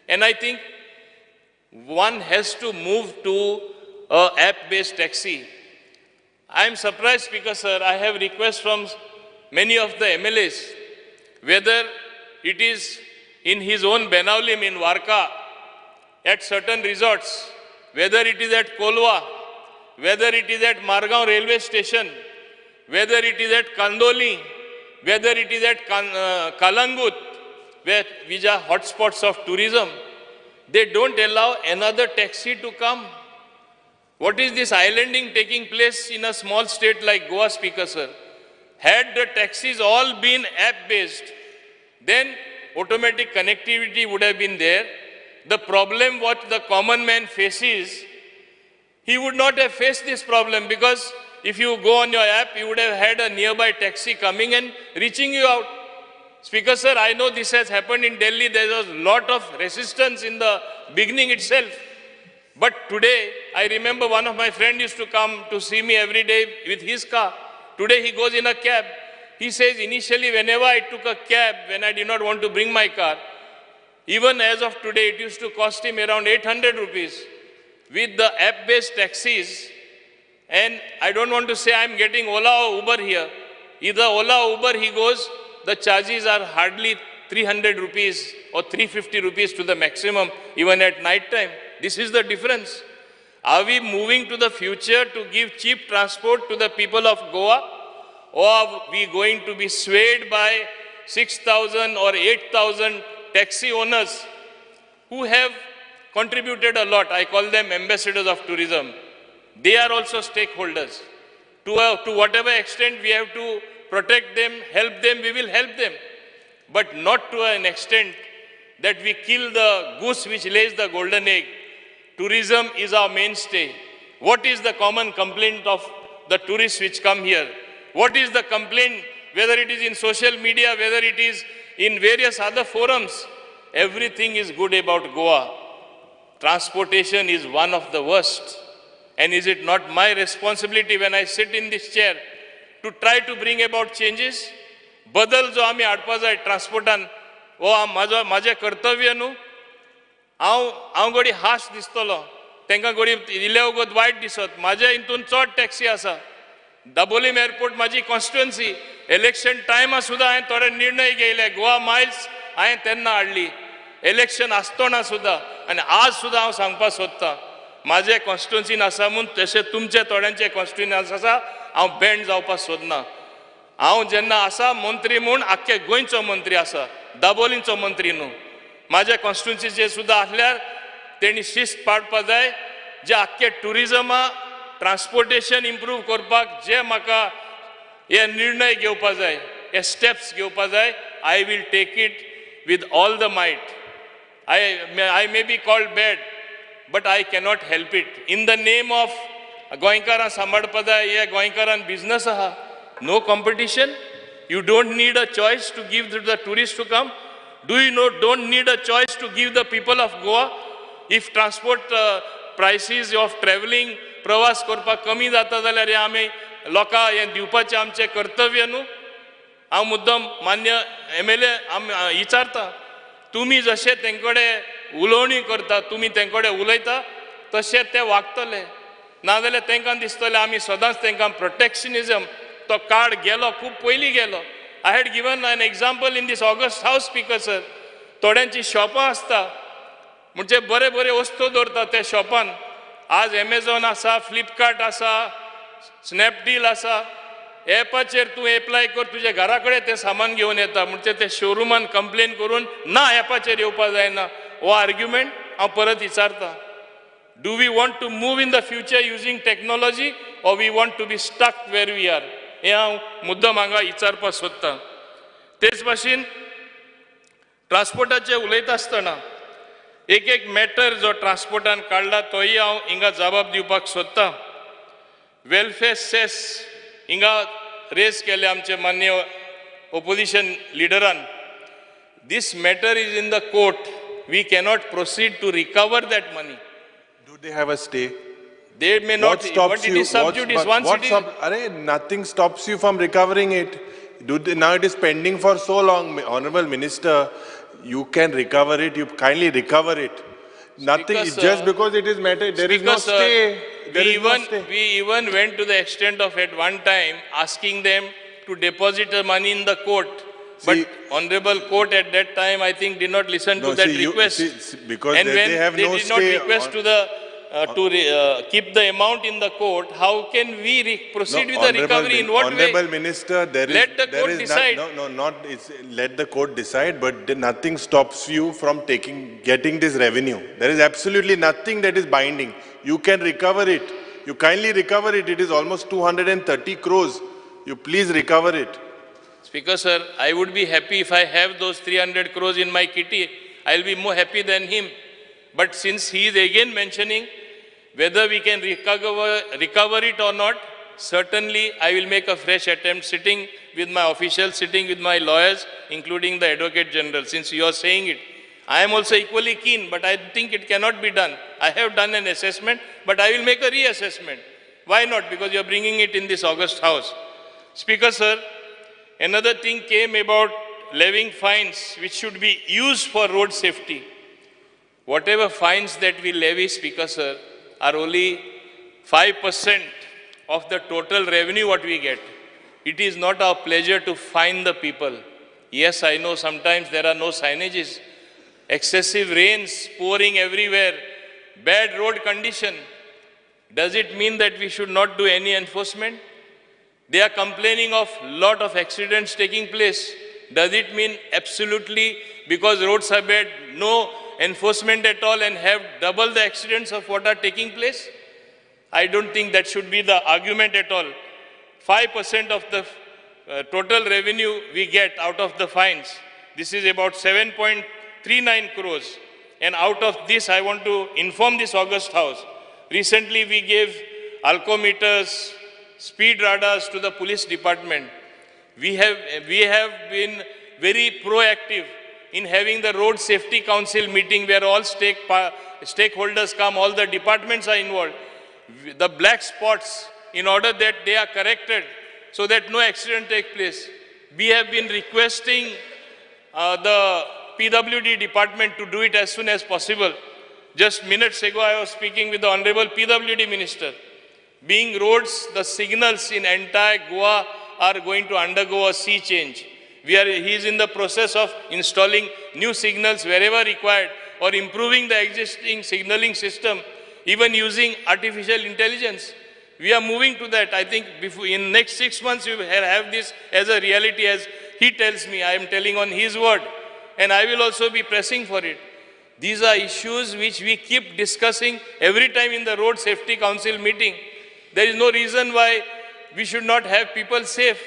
And I think one has to move to an app-based taxi. I am surprised, Speaker sir, I have requests from many of the MLAs, whether it is in his own Benaulim in Varka, at certain resorts, whether it is at Kolwa, whether it is at Margao railway station, whether it is at Kandoli, whether it is at Kalangut, where which are hotspots of tourism, they don't allow another taxi to come. What is this islanding taking place in a small state like Goa, Speaker sir? Had the taxis all been app-based, then automatic connectivity would have been there. The problem what the common man faces, he would not have faced this problem, because if you go on your app, you would have had a nearby taxi coming and reaching you out. Speaker sir, I know this has happened in Delhi. There was a lot of resistance in the beginning itself. But today, I remember one of my friends used to come to see me every day with his car. Today he goes in a cab. He says, initially whenever I took a cab, when I did not want to bring my car, even as of today, it used to cost him around 800 rupees. With the app-based taxis, and I don't want to say I'm getting Ola or Uber here. Either Ola or Uber he goes, the charges are hardly 300 rupees or 350 rupees to the maximum, even at night time. This is the difference. Are we moving to the future to give cheap transport to the people of Goa? Or are we going to be swayed by 6,000 or 8,000 taxi owners who have contributed a lot? I call them ambassadors of tourism. They are also stakeholders. To whatever extent we have to protect them, help them, we will help them. But not to an extent that we kill the goose which lays the golden egg. Tourism is our mainstay. What is the common complaint of the tourists which come here? What is the complaint, whether it is in social media, whether it is in various other forums? Everything is good about Goa. Transportation is one of the worst. And is it not my responsibility when I sit in this chair to try to bring about changes? बदल जो आमी हाडपा जाय ट्रान्सपोर्टान हो म्हाजो म्हाजें कर्तव्य न्हू. हांव हांव घडी हाश दिसतलो तांकां, घडी इल्ले वगत वायट दिसत. म्हाज्या हितून चड टॅक्सी आसा. दाबोलीम एअरपोर्ट म्हाजी कॉन्स्टिट्युएन्सी. इलेक्शन टायमा सुद्दां हांवें थोडे निर्णय घेयले. गोवा मायल्स हांवें तेन्ना हाडली इलेक्शन आसतना सुद्दां. आनी आज सुद्दां हांव सांगपाक सोदतां, म्हाजे कॉन्स्टिट्युएन्सीन आसा म्हूण तशें तुमचे थोड्यांचे कॉन्स्टिट्युएन्सी आसा, हांव बँड जावपाक सोदना. हांव जेन्ना आसा मंत्री म्हूण आख्खे गोंयचो मंत्री आसा, दाबोलींचो मंत्री न्हू. म्हाज्या कॉन्स्टिट्युएन्सीचे सुद्दां आसल्यार तेणी शिस्त पाळपा जाय. जे आख्खे ट्युरिजमा ट्रान्सपोर्टेशन इम्प्रूव करपाक जे म्हाका हे निर्णय घेवपा जाय, हे स्टेप्स घेवपा जाय, I will take it with all the might. I may be called bad, but I cannot help it. In the name of गोंयकारां सांबाळपा जाय, हे गोंयकारान बिजनस आहा. No competition. You don't need a choice to give to the tourists to come. Do you know, don't need a choice to give the people of Goa? If transport prices of traveling, प्रवास करपाक कमी जाता जाल्यार हे आमी लोकां हें दिवपाचें आमचें कर्तव्य न्हू. हांव मुद्दम मान्य MLA विचारता, तुमी जशें तेंचे कडेन उलोवणी करता, तुमी तेंचे कडेन उलयता तशें ते वागतले. नाजाल्यार तांकां दिसतलें आमी सदांच तांकां प्रोटेक्शनिजम, तो कार्ड गेलो, खूब पयलीं गेलो. I had given an example in this august house, speaker sir. थोड्यांची शॉपां आसता, म्हणजे बरे बरे वस्तू दवरता त्या शॉपान. आज एमेझॉन आसा, फ्लिपकार्ट आसा, स्नॅपडील आसा, एपाचेर तूं एप्लाय कर, तुज्या घरा कडेन तें सामान घेवन येता. म्हणजे ते शोरुमान कंप्लेन करून ना एपाचेर येवपा जायना, हो आर्ग्युमेंट हांव परत विचारता. Do we want to move in the future using technology or we want to be stuck where we are? हें हांव मुद्दम हांगा विचारपाक सोदतां. तेच भाशेन ट्रान्सपोर्टाचें उलयता आसतना एक एक मॅटर जो ट्रान्सपोर्टान काडला तोय हांव हिंगा जबाब दिवपाक सोदतां. वेलफेअर सेस हिंगा रेज केले आमचे मान्य opposition लिडरान. This matter is in the court, we cannot proceed to recover that money.
Do they have a stay?
They may not.
What stops
but it
you?
Is sub judice. Once it is,
Arey, nothing stops you from recovering it. Now it is pending for so long, Honorable Minister. You can recover it. You kindly recover it. Nothing.
Speaker,
just
sir,
because it is matter, there is no stay. There is no stay.
We even went to the extent of at one time asking them to deposit the money in the court. See, but Honorable Court at that time, I think, did not listen to that request.
See, because
and when
they have
they
no
did not request
on,
to the keep the amount in the court, how can we proceed with the recovery? In what way?
Honorable Minister, there is...
Let the court decide.
Let the court decide, but nothing stops you from getting this revenue. There is absolutely nothing that is binding. You can recover it. You kindly recover it. It is almost 230 crores. You please recover it.
Speaker, sir, I would be happy if I have those 300 crores in my kitty. I'll be more happy than him. But since he is again mentioning whether we can recover it or not, certainly I will make a fresh attempt, sitting with my officials, sitting with my lawyers, including the Advocate General, since you are saying it. I am also equally keen, but I think it cannot be done. I have done an assessment, but I will make a reassessment. Why not? Because you are bringing it in this august house. Speaker, sir, another thing came about levying fines which should be used for road safety. Whatever fines that we levy, Speaker, sir, are only 5% of the total revenue what we get. It is not our pleasure to fine the people. Yes, I know sometimes there are no signages, excessive rains pouring everywhere, bad road condition. Does it mean that we should not do any enforcement? They are complaining of lot of accidents taking place. Does it mean absolutely because roads are bad, no enforcement at all and have double the accidents of what are taking place? I don't think that should be the argument at all. 5% of the total revenue we get out of the fines. This is about 7.39 crores. And out of this, I want to inform this august house. Recently, we gave alcometers, speed radars to the police department. We have been very proactive in having the Road Safety Council meeting where all stakeholders come, all the departments are involved. The black spots, in order that they are corrected so that no accident takes place. We have been requesting the PWD department to do it as soon as possible. Just minutes ago, I was speaking with the Honorable PWD Minister. Being roads, the signals in entire Goa are going to undergo a sea change. He is in the process of installing new signals wherever required or improving the existing signaling system, even using artificial intelligence. We are moving to that. I think before, in next 6 months, we will have this as a reality, as he tells me. I am telling on his word. And I will also be pressing for it. These are issues which we keep discussing every time in the Road Safety Council meeting. There is no reason why we should not have people safe.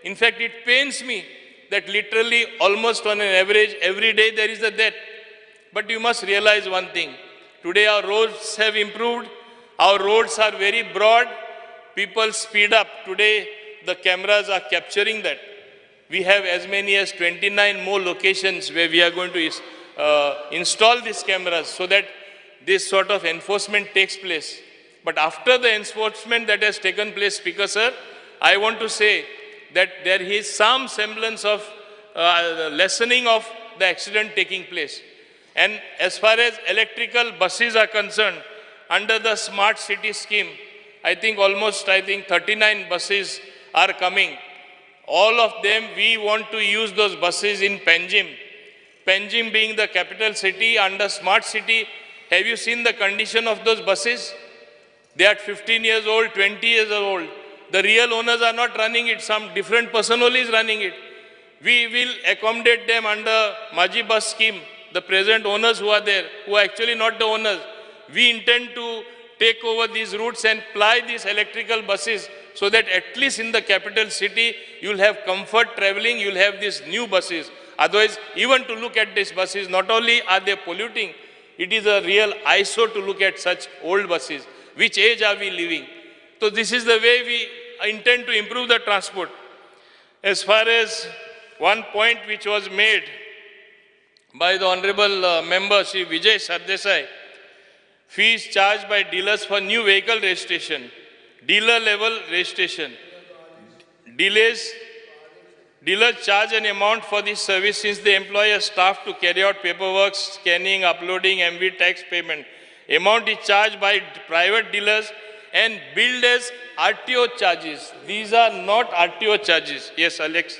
In fact, it pains me that literally almost on an average every day there is a death. But you must realize one thing. Today our roads have improved. Our roads are very broad. People speed up. Today the cameras are capturing that. We have as many as 29 more locations where we are going to install these cameras so that this sort of enforcement takes place. But after the enforcement that has taken place, Speaker sir, I want to say that there is some semblance of lessening of the accident taking place. And as far as electrical buses are concerned, under the smart city scheme, I think almost 39 buses are coming. All of them, we want to use those buses in Panjim. Panjim being the capital city under smart city, have you seen the condition of those buses? They are 15 years old, 20 years old. The real owners are not running it. Some different person only is running it. We will accommodate them under Maji Bus scheme. The present owners who are there, who are actually not the owners. We intend to take over these routes and ply these electrical buses so that at least in the capital city, you'll have comfort traveling, you'll have these new buses. Otherwise, even to look at these buses, not only are they polluting, it is a real eyesore to look at such old buses. Which age are we living? So this is the way we intend to improve the transport. As far as one point which was made by the Honorable Member, Shri Vijay Sardesai, fees charged by dealers for new vehicle registration, dealer level registration, delays, dealers charge an amount for this service since they employ a staff to carry out paperwork, scanning, uploading, MV tax payment. Amount is charged by private dealers and billed as RTO charges. These are not RTO charges. Yes, Alex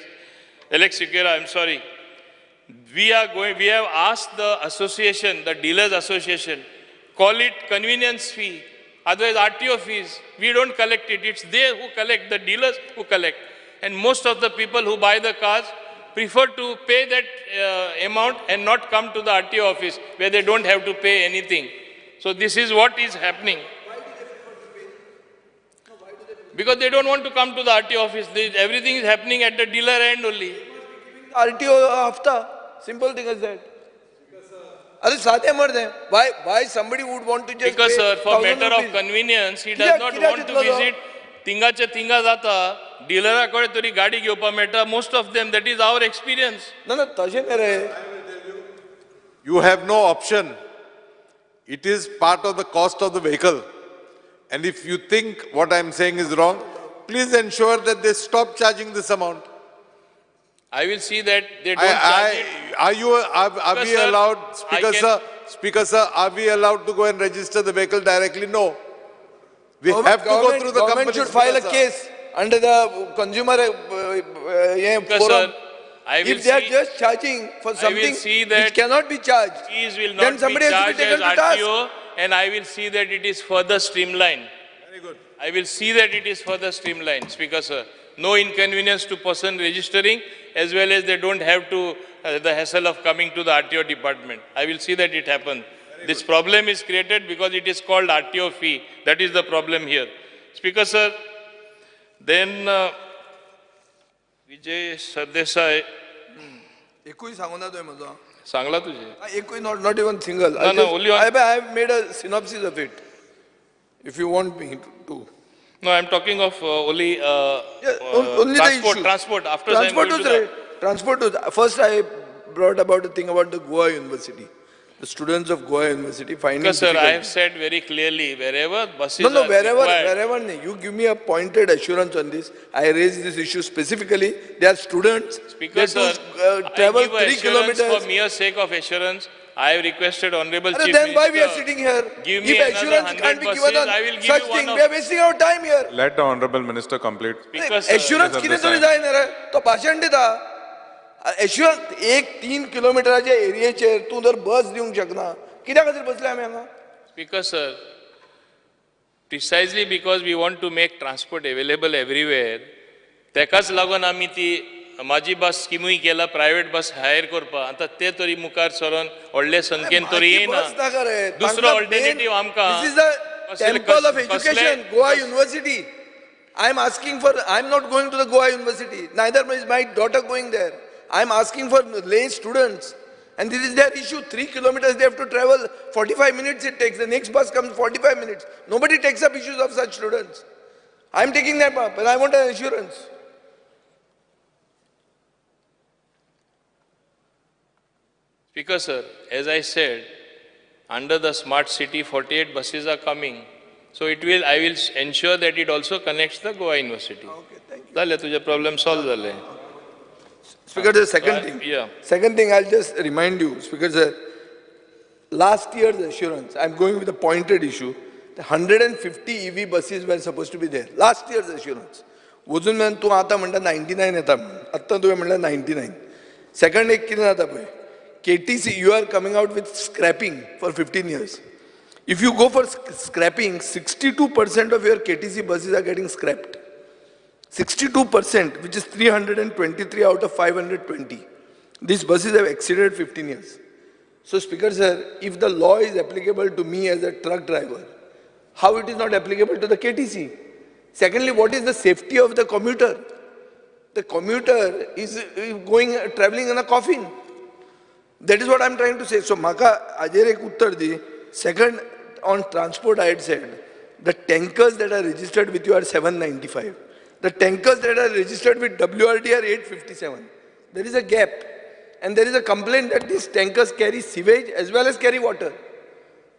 Sequeira, I'm sorry. We have asked the association, the dealers association, call it convenience fee, otherwise RTO fees. We don't collect it. It's they who collect, the dealers who collect. And most of the people who buy the cars prefer to pay that amount and not come to the RTO office where they don't have to pay anything. So this is what is happening. Because they don't want to come to the RTO office. Everything is happening at the dealer end only.
RTO after. Simple thing is that. Why somebody would want to just
Because
pay
sir, for matter
rupees.
Of convenience, he does not want to visit. Tingache tinga jata, dealer kade tori gaadi gheopa meta. Most of them, that is our experience.
No, no, tashe nahi re.
You have no option. It is part of the cost of the vehicle. And if you think what I am saying is wrong, please ensure that they stop charging this amount.
I will see that they don't charge it.
Are we allowed, Speaker sir, are we allowed to go and register the vehicle directly? No. We have to go through the company.
Government should file a case under the consumer forum. If they are just charging for something which cannot be charged,
fees will not
then somebody
be
has to be taken to task.
RTO, and I will see that it is further streamlined.
Very good.
I will see that it is further streamlined, Speaker sir. No inconvenience to person registering, as well as they don't have to the hassle of coming to the RTO department. I will see that it happens. This problem is created because it is called RTO fee. That is the problem here. Speaker sir, then Vijay Sardesai.
Ekui sangona toy majo.
Sangla tujhe.
Ekui not even single.
No, no, only one.
I have made a synopsis of it. If you want me to.
No, I am talking of only,
only
transport,
the issue.
Transport. After
transport was right. Transport was, first I brought about the thing about the Goa University. The students of Goa University finding
Because, sir,
difficult.
I have said very clearly, wherever buses
No,
are
wherever,
required,
wherever, you give me a pointed assurance on this. I raised this issue specifically. They are students.
Speaker,
they
sir,
travel
I give
3
assurance
kilometers.
For mere sake of assurance, I have requested Honorable Chief
Then why we are
Minister,
sitting here?
Give me
If assurance can't be given on
buses, I will give
such
you one
thing,
of
we are wasting our time here.
Let the Honorable Minister complete.
Speaker, sir,
assurance कितें तरी जाय न्ही रे तो भाशण दिता assurance 1-3 किलोमिटराच्या एरियेचेर तूं जर बस दिवंक शकना कित्या खातीर बसले आमी हांगा?
Speaker sir, precisely because we want to make transport available everywhere, तेकाच लागून आमी ती माझी बस स्किमूय केला प्रायव्हेट बस हायर करपाक. आतां ते तरी मुखार सरोन व्हडले संख्येन तरी येना. दुसरो ऑल्टरनेटिव्ह आमकां
This is the temple of education, Goa University. I am asking for, I am not going to the Goa University, neither is my daughter going there. I am asking for lay students, and this is their issue. 3 kilometers they have to travel, 45 minutes it takes. The next bus comes 45 minutes. Nobody takes up issues of such students. I am taking them up, and I want an assurance.
Speaker sir, as I said, under the smart city, 48 buses are coming. So it will, I will ensure that it also connects the Goa University.
Okay, thank you.
जालें तुजें problem solve जालें.
Speaker, the second thing.
Yeah.
Second thing, I'll just remind you, Speaker sir, last year's assurance, I'm going with a pointed issue, the 150 EV buses were supposed to be there. Last year's assurance. वजून मेरेन तूं आतां म्हणटा 99 येता म्हणून, आत्तां तुवें म्हणलें 99. Second एक कितें जाता पळय, KTC, you are coming out with scrapping for 15 years. If you go for scrapping, 62% of your KTC buses are getting scrapped. 62%, which is 323 out of 520. These buses have exceeded 15 years. So, Speaker sir, if the law is applicable to me as a truck driver, how it is not applicable to the KTC? Secondly, what is the safety of the commuter? The commuter is going traveling in a coffin. That is what I am trying to say. So, maka ajer ek uttar di. Second, on transport, I had said, the tankers that are registered with you are 795. The tankers that are registered with WRD are 857. There is a gap. And there is a complaint that these tankers carry sewage as well as carry water.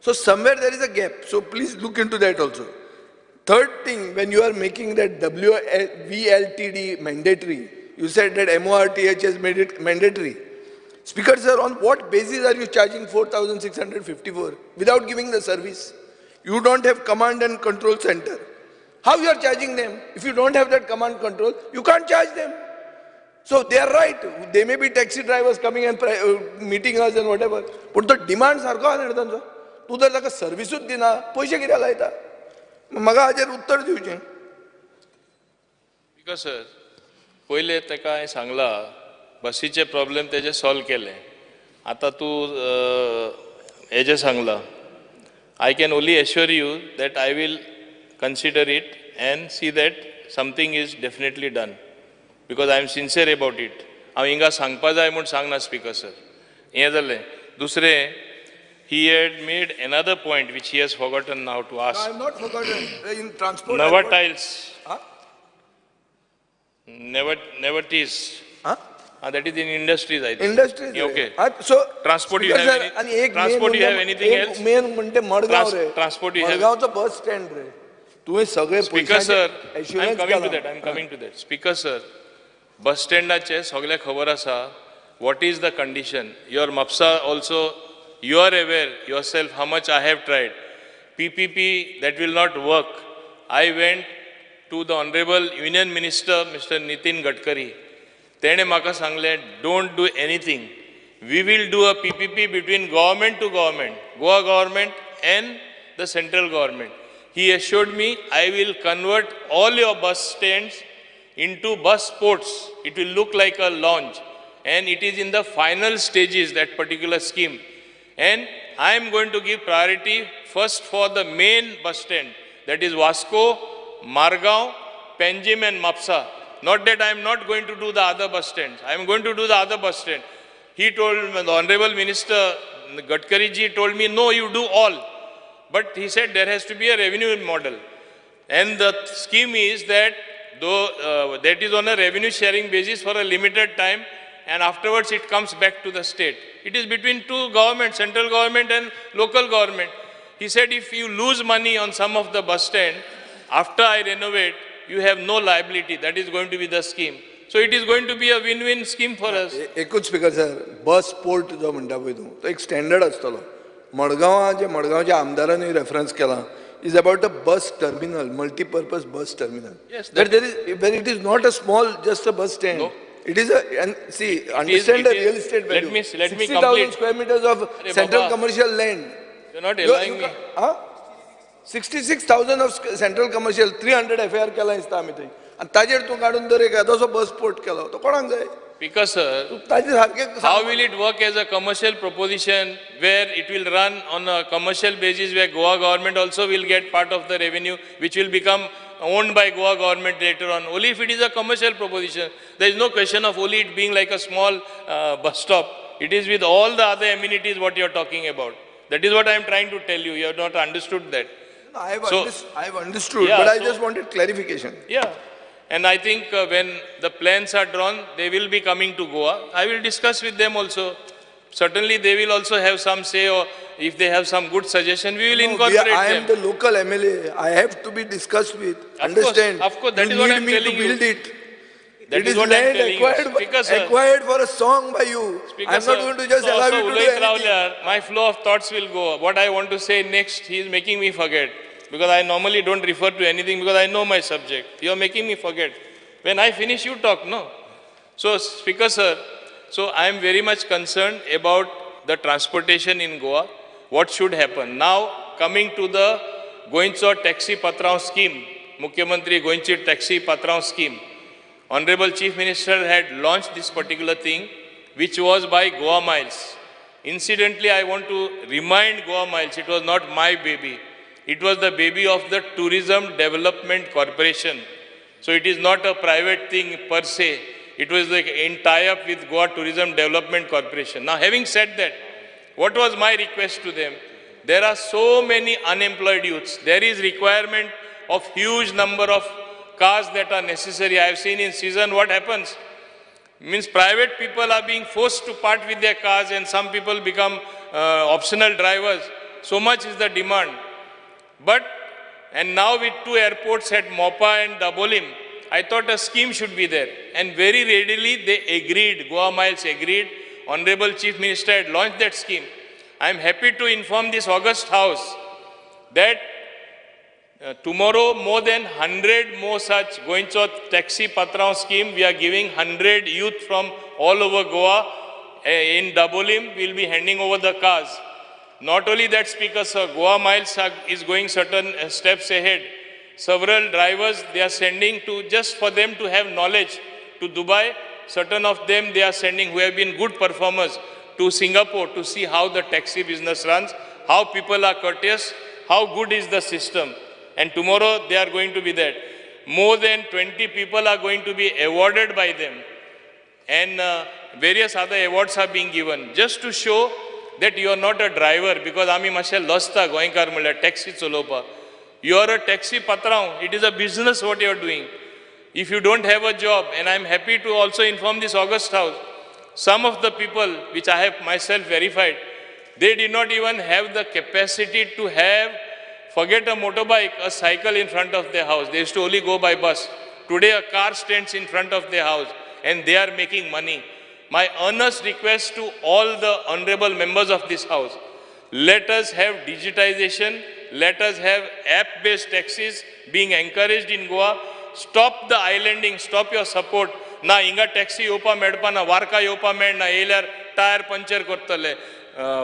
So somewhere there is a gap. So please look into that also. Third thing, when you are making that VLTD mandatory, you said that MORTH has made it mandatory. Speaker sir, on what basis are you charging 4,654 without giving the service? You don't have command and control center. How you are charging them? If you don't have that command control, you can't charge them. So they are right. They may be taxi drivers coming and meeting us and whatever. But the demand सारको आसा तांचो. तूं जर ताका सर्विसूच दिना, पयशे कित्याक लायता? म्हाका हाजेर उत्तर दिवचें.
Because sir, पयलें ताका हांवें सांगलां, बसीचे प्रॉब्लेम तेजे सॉल्व केले. आतां तूं हेजें सांगलां. I can only assure you that I will consider it and see that something is definitely done. Because I am sincere about it. हांव हिंगा सांगपा जाय म्हूण सांगना स्पीकर सर. हें जालें. दुसरें, he had made another point which he has forgotten now to ask.
No, I have not forgotten. In transport.
Never tiles.
Huh?
Never tease.
Huh?
That is in industries, I think.
Industries.
Yeah, okay.
So
transport, you have any, transport, you have anything else?
Main म्हणजे मडगांव रे.
Transport, you have.
मडगांवचो bus stand रे. तुवें सगळे
Speaker sir, I am coming to that. I am coming to that. Speaker sir, bus स्टँडाचे सगळे खबर आसा. What is the condition? Your Mapsa also, you are aware yourself how much I have tried. PPP, that will not work. I went to the Honorable Union Minister, Mr. Nitin Gadkari. तेणे म्हाका सांगलें, don't do anything. We will do a PPP between government to government, Goa government and the central government. He assured me, I will convert all your bus stands into bus ports. It will look like a lounge. And it is in the final stages, that particular scheme. And I am going to give priority first for the main bus stand, that is Vasco, Margao, Panjim and Mapsa. Not that I am not going to do the other bus stands. I am going to do the other bus stand. He told me, the Honorable Minister Gadkari ji told me, no, you do all. But he said there has to be a revenue model. And the scheme is that though that is on a revenue sharing basis for a limited time, and afterwards it comes back to the state. It is between two governments, central government and local government. He said if you lose money on some of the bus stand, after I renovate, you have no liability. That is going to be the scheme. So it is going to be a win-win scheme for us.
एकूच speaker sir, bus port जो म्हणटा पळय तूं, तो एक standard आसतलो. मडगांवां जे मडगांवच्या आमदारांनी रेफरन्स केला is about a bus terminal, multipurpose bus terminal.
Yes,
where there is, where it is not a small, just a bus stand.
No.
It is a, and see, understand the real estate value.
Let me
60,000
complete.
Square meters of central
Baba,
commercial land.
You're not allowing me.
Huh? 66,000 of central commercial, 300 FAR केला दिसता आमी थंय. आनी ताजेर तूं काडून दर एक येदोसो बस पोर्ट केलो, तो कोणाक जाय?
Because sir, how will it work as a commercial proposition where it will run on a commercial basis where Goa government also will get part of the revenue which will become owned by Goa government later on? Only if it is a commercial proposition. There is no question of only it being like a small bus stop. It is with all the other amenities what you are talking about. That is what I am trying to tell you. You have not understood that.
No, I have understood, yeah, but I just wanted clarification.
Yeah. And I think when the plans are drawn, they will be coming to Goa. I will discuss with them also. Certainly, they will also have some say, or if they have some good suggestion, we will incorporate them.
I am the local MLA. I have to be discussed with.
Of
Understand?
Course, of course, that
you
is what I am
need me
telling
to build
you.
It.
That
It
is
is
what I am
land
telling you.
acquired,
Speaker, sir.
acquired for a song by you.
Speaker,
I am
sir,
not going to just
so
allow
also
you to do
ulayt
anything.
रावल्यार, my flow of thoughts will go. What I want to say next, he is making me forget. Because I normally don't refer to anything because I know my subject. You are making me forget. When I finish, you talk, no? So, Speaker, sir, so I am very much concerned about the transportation in Goa. What should happen? Now, coming to the Goencho Taxi Patrao scheme, Mukhyamantri Goenchi Taxi Patrao scheme. Honorable Chief Minister had launched this particular thing, which was by Goa Miles. Incidentally, I want to remind Goa Miles, it was not my baby. It was the baby of the Tourism Development Corporation. So it is not a private thing per se. It was like in tie-up with Goa Tourism Development Corporation. Now, having said that, what was my request to them? There are so many unemployed youths. There is requirement of huge number of cars that are necessary. I have seen in season what happens. Means private people are being forced to part with their cars and some people become optional drivers. So much is the demand. But, and now with two airports at Mopa and Dabolim, I thought a scheme should be there. And very readily they agreed, Goa Miles agreed. Honorable Chief Minister had launched that scheme. I am happy to inform this august house that tomorrow more than 100 more such Goencho Taxi Patrao scheme, we are giving 100 youth from all over Goa. In Dabolim, we will be handing over the cars. Not only that, Speaker sir, Goa Miles is going certain steps ahead. Several drivers they are sending to just for them to have knowledge to Dubai. Certain of them they are sending who have been good performers to Singapore to see how the taxi business runs, how people are courteous, how good is the system. And tomorrow they are going to be there. More than 20 people are going to be awarded by them. And various other awards are being given just to show that you are not a driver, because ami mashe losta goenkar mulya taxi chalopa. You are a taxi patrao. It is a business what you are doing. If you don't have a job, and I am happy to also inform this august house, some of the people which I have myself verified, they did not even have the capacity to have, forget a motorbike, a cycle in front of their house. They used to only go by bus. Today a car stands in front of their house and they are making money. My earnest request to all the honorable members of this house, let us have digitization, let us have app-based taxis being encouraged in Goa. Stop the islanding, stop your support. Na hinga taxi येवपा मेळपा ना, वारका येवपा मेळना, येयल्यार tyre puncture करतले,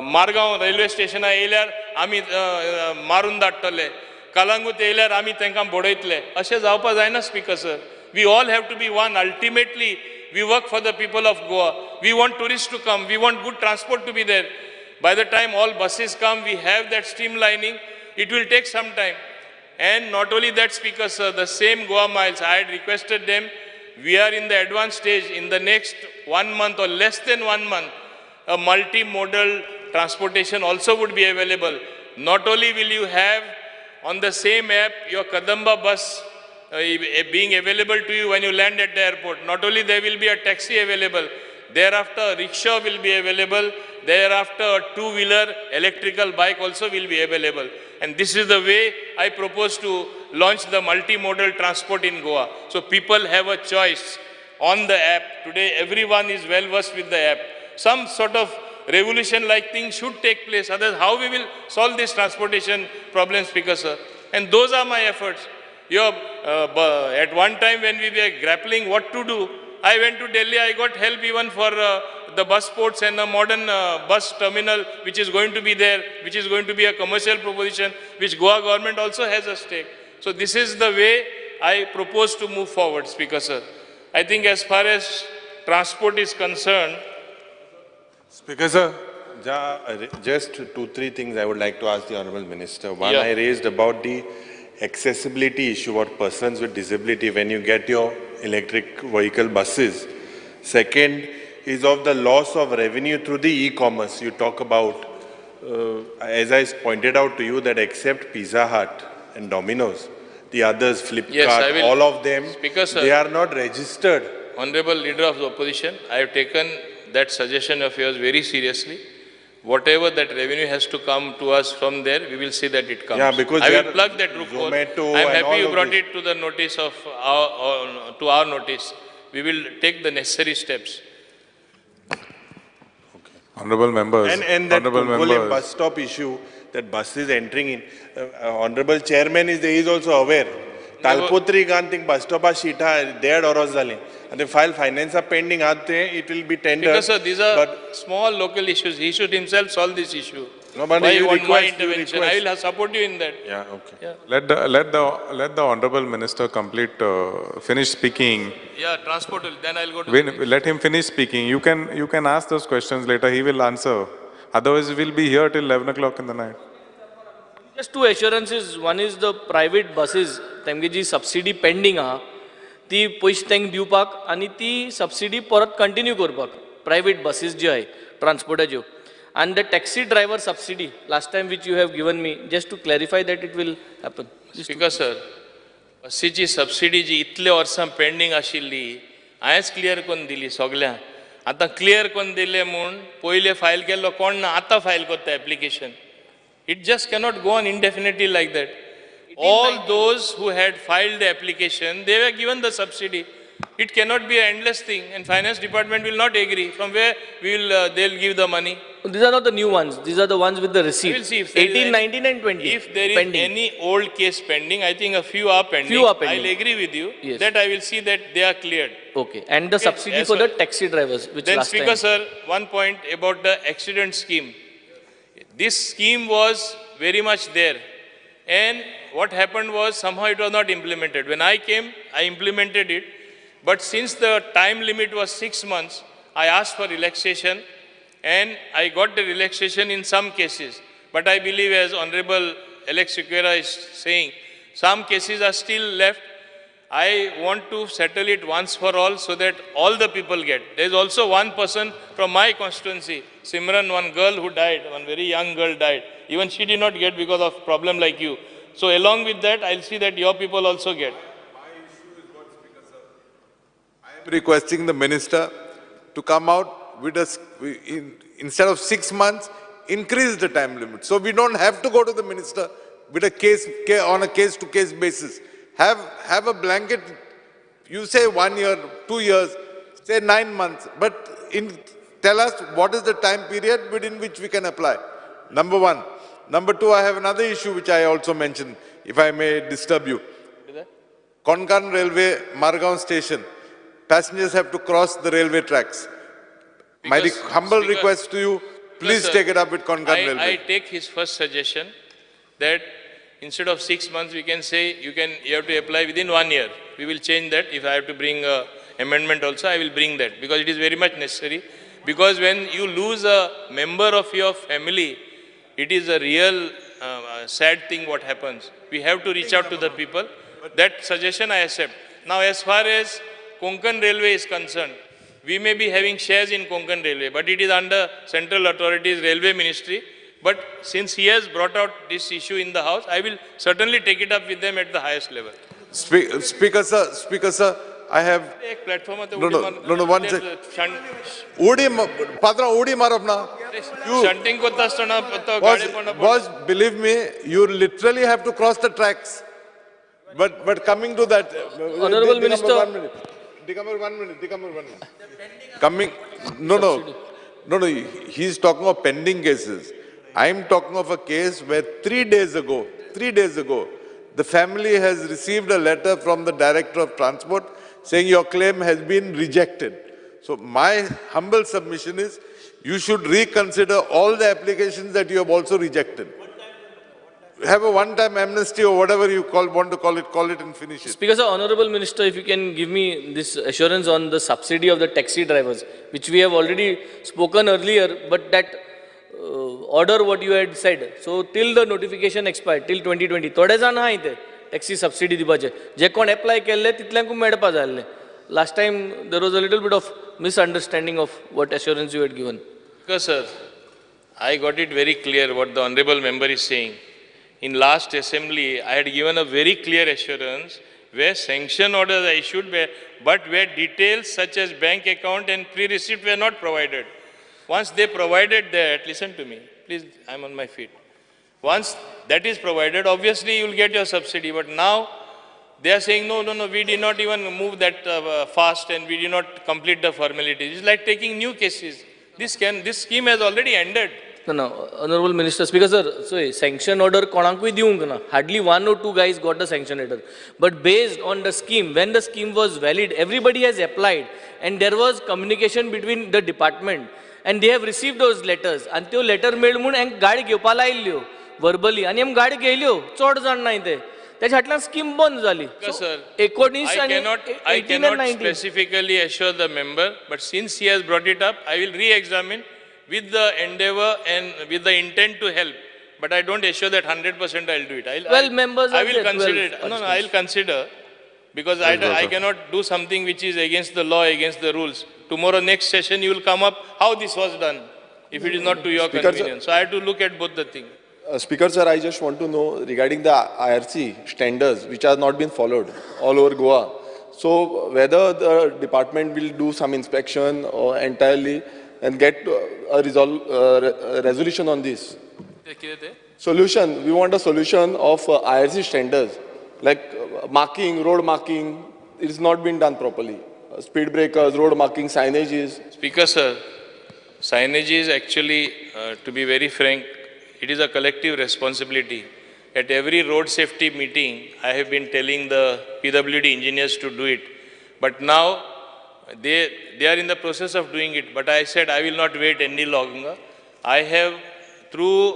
Margao railway स्टेशनार येयल्यार आमी मारून धाडटले, कलांगूट येयल्यार आमी तांकां बडयतले. अशें जावपा जायना Speaker sir. We all have to be one. Ultimately we work for the people of Goa. We want tourists to come. We want good transport to be there. By the time all buses come, we have that streamlining. It will take some time. And not only that, Speaker sir, the same Goa Miles, I had requested them, we are in the advanced stage. In the next 1 month or less than 1 month, a multimodal transportation also would be available. Not only will you have on the same app your Kadamba bus being available to you when you land at the airport, not only there will be a taxi available, thereafter a rickshaw will be available, thereafter a two-wheeler electrical bike also will be available. And this is the way I propose to launch the multimodal transport in Goa. So people have a choice on the app. Today everyone is well versed with the app. Some sort of revolution-like thing should take place. Otherwise, how we will solve this transportation problem, Speaker sir? And those are my efforts. At one time when we were grappling what to do, I went to Delhi, I got help even for the bus ports and the modern bus terminal which is going to be there, which is going to be a commercial proposition, which Goa government also has a stake. So this is the way I propose to move forward, Speaker sir. I think as far as transport is concerned.
Speaker sir, just 2-3 things I would like to ask the Honorable Minister. One, yeah. I raised about the accessibility issue about persons with disability when you get your electric vehicle buses. Second is of the loss of revenue through the e-commerce. You talk about, as I pointed out to you, that except Pizza Hut and Domino's, the others, Flipkart, yes, all of them,
Speaker, sir,
they are not registered.
Honorable Leader of the Opposition, I have taken that suggestion of yours very seriously. Whatever that revenue has to come to us from there, we will see that it comes.
Yeah, because
I will plug that loophole.
Zomato
I am happy you brought it to the notice of our, to our notice. We will take the necessary steps.
Okay. Honorable members.
And that Cuncolim bus stop issue, that buses entering in, Honorable Chairman is there, he is also aware. Talpotri gan think bus stop sheet dead oros jale. And the file finance are pending, it will be tendered.
Because sir, these are small local issues. He should himself solve this issue.
No, but
why you want my intervention? I will support you in that.
Yeah, okay.
Yeah.
Let the Honorable Minister complete, finish speaking.
Yeah, transport will, then I'll go to.
Let him finish speaking. You can ask those questions later. He will answer. Otherwise, we'll be here till 11 o'clock in the night.
Just two assurances. One is the private buses, तेमगे जी subsidy pending आहा, ती पयशे तांकां दिवपाक आनी ती subsidy परत continue करपाक प्रायवेट बसीस ज्यो आहाय ट्रान्सपोर्टाच्यो. And the taxi driver subsidy, last time which you have given me, just to clarify that it will happen.
Speaker sir, बसीची सबसिडी जी इतले वर्सां पेंडींग आशिल्ली, हांवेंच क्लियर करून दिली सगळ्यांक. आतां क्लियर करून दिले म्हूण पयलें फायल केल्लो कोण ना, आतां फायल करता application. It just cannot go on indefinitely like that. All those who had filed the application, they were given the subsidy. It cannot be an endless thing, and finance department will not agree. From where we will, they'll give the money.
These are not the new ones. These are the ones with the receipt.
We will see if there
18,
is
19 and 20.
If there is
pending.
Any old case pending, I think a few are pending.
Few are pending.
I'll agree with you.
Yes.
That I will see that they are cleared.
Okay. And the subsidy for the taxi drivers, which
then
last
Speaker,
time.
Sir, one point about the accident scheme. This scheme was very much there. And what happened was somehow it was not implemented. When I came, I implemented it. But since the time limit was 6 months, I asked for relaxation and I got the relaxation in some cases. But I believe, as Honorable Alex Sequeira is saying, some cases are still left. I want to settle it once for all so that all the people get. There is also one person from my constituency, Simran, one girl who died, one very young girl died. Even she did not get because of problem like you. So along with that, I'll see that your people also get.
My issue is what, Speaker sir? I am requesting the minister to come out with us, instead of 6 months, increase the time limit. So we don't have to go to the minister with a case, on a case-to-case basis. Have a blanket, you say 1 year, 2 years, say 9 months, but tell us what is the time period within which we can apply, number one. Number two, I have another issue which I also mentioned, if I may disturb you. Konkan Railway, Margaon Station, passengers have to cross the railway tracks. My humble request to you, please take it up with Konkan Railway.
I take his first suggestion that instead of 6 months, we can say you have to apply within 1 year. We will change that. If I have to bring an amendment also, I will bring that because it is very much necessary. Because when you lose a member of your family, it is a real sad thing what happens. We have to reach out to the people. That suggestion I accept. Now, as far as Konkan Railway is concerned, we may be having shares in Konkan Railway, but it is under Central Authorities Railway Ministry. But since he has brought out this issue in the House, I will certainly take it up with them at the highest level.
Speaker sir, I have...
Platform
no, one second. Udi, Patra, Udi marap na.
Shunting kota astana,
boss, believe me, you literally have to cross the tracks. But coming to that...
Honorable Minister...
1 minute. Digambar, 1 minute. Digambar, 1 minute. Coming... No, he is talking of pending cases. I am talking of a case where 3 days ago, the family has received a letter from the Director of Transport saying your claim has been rejected. So my humble submission is you should reconsider all the applications that you have also rejected. Have a one-time amnesty or whatever you want to call it and finish it.
Speaker sir, Honorable Minister, if you can give me this assurance on the subsidy of the taxi drivers, which we have already spoken earlier, but that order what you had said. So till the notification expired, till 2020, थोडे जाण आहाय ते taxi subsidy दिवपाचे, जे कोण apply केल्ले तितल्यांकूय मेळपा जाय आसलें. Last time there was a little bit of misunderstanding of what assurance you had given.
Speaker sir, I got it very clear what the honorable member is saying. In last assembly, I had given a very clear assurance where sanction orders are issued, but where details such as bank account and pre-receipt were not provided. Once they provided that, listen to me, please, I'm on my feet. Once that is provided, obviously you will get your subsidy. But now, They are saying, no, no, no, we did not even move that fast and we did not complete the formalities. It's like taking new cases. This scheme has already ended.
No, no, Honorable Minister, Speaker sir, so sanction order konakuy diunk na. Hardly 1 or 2 guys got the sanction order. But based on the scheme, when the scheme was valid, everybody has applied and there was communication between the department and they have received those letters. And त्यो letter मेळ म्हूण हांकां गाडी घेवपा लायिल्ल्यो verbally आनी आमी गाडी घेयल्यो चड जाण नाय ते. त्याच्या फाटल्यान स्कीम बंद जाली.
Sir,
19
I cannot specifically assure the member, but since he has brought it up, I will re-examine with the endeavor and with the intent to help. But I don't assure that 100% I'll do it.
12 members
I will consider it. No, no, I'll consider, because I cannot do something which is against the law, against the rules. Tomorrow next session you will come up how this was done, if it is not to your convenience. So I have to look at both the things.
Speaker sir, I just want to know regarding the IRC standards which are not been followed all over Goa. So whether the department will do some inspection or entirely and get a resolution on this. Solution, we want a solution of IRC standards, like marking, road marking, it is not been done properly. Speed breakers, road marking, signages.
Speaker sir, signages actually, to be very frank, it is a collective responsibility. At every road safety meeting, I have been telling the PWD engineers to do it. But now, they are in the process of doing it. But I said, I will not wait any longer. I have, through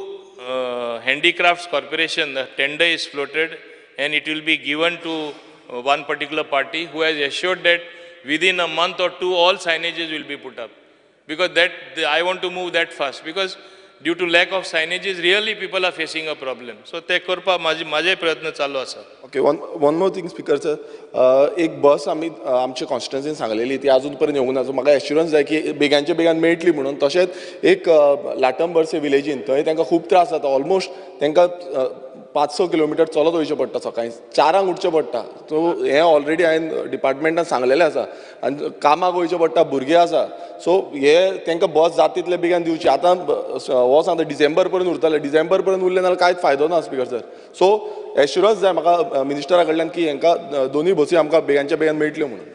Handicrafts Corporation, the tender is floated and it will be given to one particular party who has assured that within a month or two, all signages will be put up. Because that, I want to move that fast. Because due to lack of signages, really people are facing a problem. So, ते करपा माझे प्रयत्न चालू आसा.
Okay, one more thing, Speaker sir. एक बस आमी आमचे कॉन्स्टिट्युएन्सीन सांगलेली ती अजून पर्यंत येवंक ना. सो म्हाका एश्युरन्स जाय की बेगानच्या बेगान मेळटली म्हणून. तशेंच एक लाटंबर्से विलेजीन थंय तांकां खूब त्रास जाता. ऑलमोस्ट तांकां 500 किलोमिटर चलत वयचें पडटा, सकाळीं 4 उठचें पडटा. सो हें ऑलरेडी हांवें डिपार्टमेंटान सांगलेलें आसा आनी कामाक वयचें पडटा, भुरगीं आसा. सो हे तांकां बस जाता तितले बेगीन दिवची. आतां हो सांगता डिसेंबर पर्यंत उरतले, डिसेंबर पर्यंत उरलें जाल्यार कांयच फायदो ना स्पीकर सर. सो एश्युरन्स जाय म्हाका मिनिस्टरा कडल्यान की हांकां दोनूय बसी आमकां बेगानच्या बेगीन मेळटल्यो म्हणून.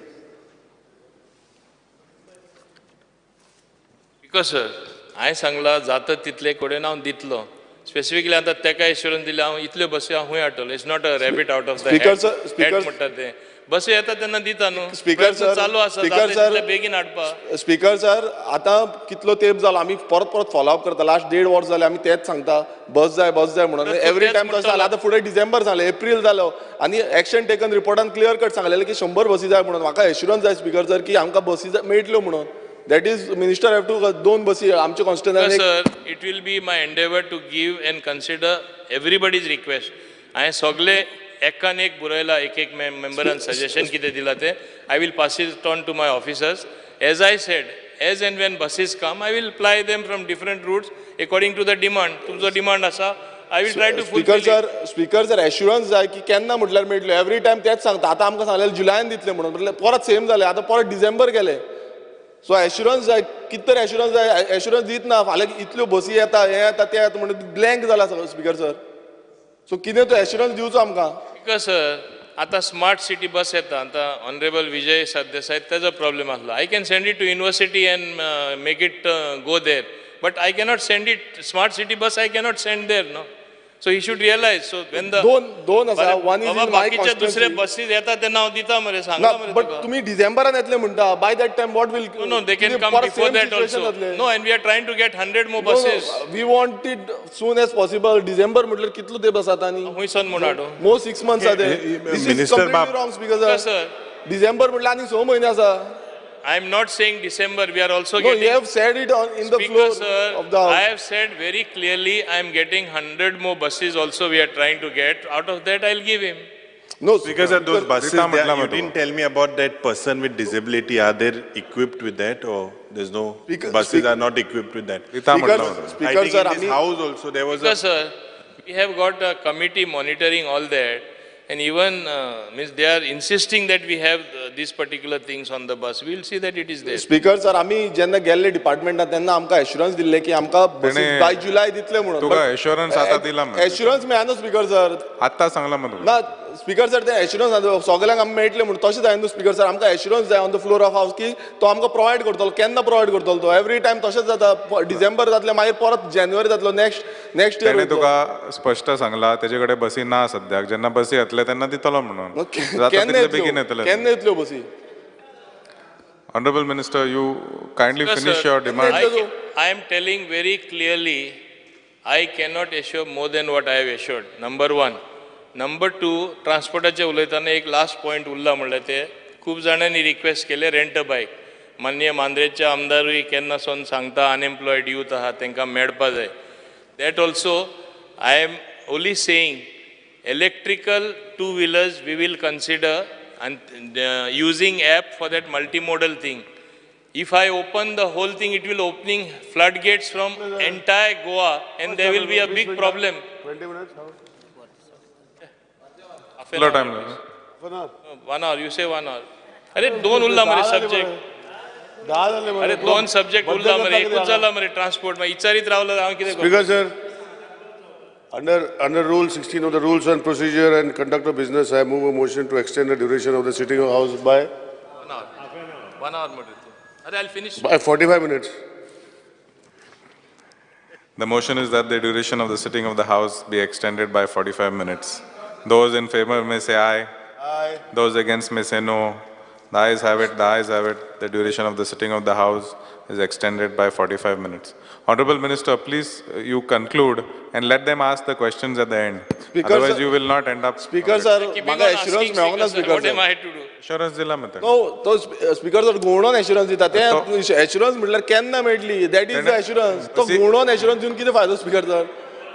स्पीकर सर, हांवें सांगलां जाता तितले कडेन हांव दितलो. स्पेसिफिकली आतां तेका एश्युरन्स दिलें हांव इतल्यो बसी हांव खंय हाडटलो. It's not a rabbit out of the hat म्हणटा तें. बसी येता तेन्ना दिता न्हू.
स्पीकर सर,
चालू आसा, जाता बेगीन हाडपा.
स्पीकर सर, आतां कितलो तेंप जालो आमी परत परत फॉलोअप करता. लास्ट 1.5 वर्स जालें आमी तेंच सांगता, बस जाय बस जाय म्हणून. एवरी टायम तशें जालें. आतां फुडें डिसेंबर जालें, एप्रील जालो आनी एक्शन टेकन रिपोर्टान क्लियर कट सांगलेलें की 100 बसी जाय म्हणून. म्हाका एश्युरन्स जाय स्पीकर सर की आमकां बसी मेळटल्यो म्हणून. That is, minister have to दोन बसी आमचे constituency.
Sir, it will be my endeavor to give and consider everybody's request. हांवें सगळे एकान एक बरयला, एक एक मेंबरान सजेशन कितें दिलां तें I will pass it on to my officers. As I said, as and when buses come, I will ply them from different routes according to the demand. तुमचो डिमांड आसा, I will try to fulfill.
Speaker sir, speaker sir, assurance जाय की केन्ना म्हटल्यार मेळटल्यो. Every time तेंच सांगता. आतां आमकां सांगलें जुलयान दितले म्हणून, म्हटल्यार परत सेम जालें. आतां परत डिसेंबर गेले. सो एश्युरन्स जाय, कितें तरी एश्युरन्स जाय. एश्युरन्स दित ना, फाल्यां इतल्यो बसी येता, हें येता, तें येता म्हणून ब्लँक जाला सगळो स्पीकर सर. सो कितें तो एश्युरन्स दिवचो आमकां.
स्पीकर सर, आतां स्मार्ट सिटी बस येता. आतां ऑनरेबल विजय सरदेसाय तेजो प्रॉब्लेम आसलो. I can send it to university and make it go there, but I cannot send it smart city bus. I cannot send there no. So he should realise. So when the
दोन आसा, one is in my
बाकीचे दुसरे बसीस येता तेन्ना हांव दिता मरे, सांगला मरे.
बट तुमी डिसेंबरान येतले म्हणटा, by that time what will?
No, they can come before that also. No, and we are trying to get 100 more buses.
We want it soon as possible. December म्हटल्यार कितलो तेंप आसा आतां आनी
खंयसान म्हूण हाडूं?
मोर 6 मंथ्स आसा. This is completely wrong speaker sir. December म्हटल्यार आनी 6 म्हयने आसा.
I am not saying December. We are also getting.
No, you have said it on in the floor
sir,
of the house.
I have said very clearly, I am getting 100 more buses also. We are trying to get. Out of that, I will give him.
No,
because of those buses, you didn't tell me about that person with disability. Are they equipped with that, or there's no buses are not equipped with that?
Speaker,
I think
sir,
in this house also there was
a. Sir, we have got a committee monitoring all that. And even means they are insisting that we have these particular things on the bus. We will see that it is there.
Speaker sir, आमी जेन्ना गेल्ले डिपार्टमेंटात तेन्ना आमकां assurance दिल्ले की आमकां बसी बाय जुलय दितले म्हणून.
तुका एश्युरन्स आतां दिला?
एश्युरन्स मेळना स्पीकर सर.
आतां सांगला मरे.
ना स्पीकर सर, ते एश्युरन्स सगल्यांक आमकां मेळटलें म्हूण तशें जाय न्हू स्पीकर सर. आमकां एश्युरन्स जाय on the floor of house की तो आमकां प्रोवायड करतलो. केन्ना प्रोवायड करतलो तो? एवरी टायम तशेंच जाता. डिसेंबर जातलें, मागीर परत जानेवारी जातलो, नेक्स्ट इयर.
तेणें तुका स्पश्ट सांगला तेजे कडेन बसी ना सद्याक. जेन्ना बसी येतले तेन्ना दितलो म्हणून.
केन्ना बेगीन येतले? केन्ना येतल्यो बसी?
Honorable Minister, you kindly finish your demand.
I am telling very clearly, I cannot assure more than what I have assured. Number one. Number two, ट्रान्सपोर्टाचे उलयतना एक लास्ट पॉयंट उरला म्हणल्यार ते खूब जाणांनी रिक्वेस्ट केले रेंट अ बायक. माननीय मांद्रेचे आमदारूय केन्ना सावन सांगता अनएम्प्लॉयड यूथ आहा तांकां मेळपा जाय. That also I am only saying electrical two wheelers we will consider and using app for that multimodal thing. If I open the whole thing, it will opening floodgates from entire Goa and there will be a big problem.
20 minutes?
Half an hour. 1 hour, you say 1 hour. अरे दोन उरला मरे subject. अरे दोन subject उरला मरे, एकूच जाला मरे ट्रान्सपोर्ट. मागीर विचारीत रावलो हांव कितें करूं?
Speaker sir, under Rule 16 of the Rules and Procedure and Conduct of Business, I move a motion to extend the duration of the sitting of House by
1 hour. 1 hour more. I'll finish.
By 45 minutes.
The motion is that the duration of the sitting of the House be extended by 45 minutes. Those in favor may say aye.
Aye.
Those against may say no. The ayes have it, the ayes have it. The duration of the sitting of the House is extended by 45 minutes. Honorable Minister, please you conclude and let them ask the questions at the end.
Speaker,
otherwise
sir,
you will not end up.
Speaker sir, म्हाका assurance मेळोंक ना Speaker sir.
What am I to do?
Assurance दिला मते.
No, तो Speaker sir घुंवडोन assurance दिता. ते assurance म्हटल्यार केन्ना मेळटली? That is the assurance. तो घुंवडोन assurance दिवन कितें फायदो Speaker sir?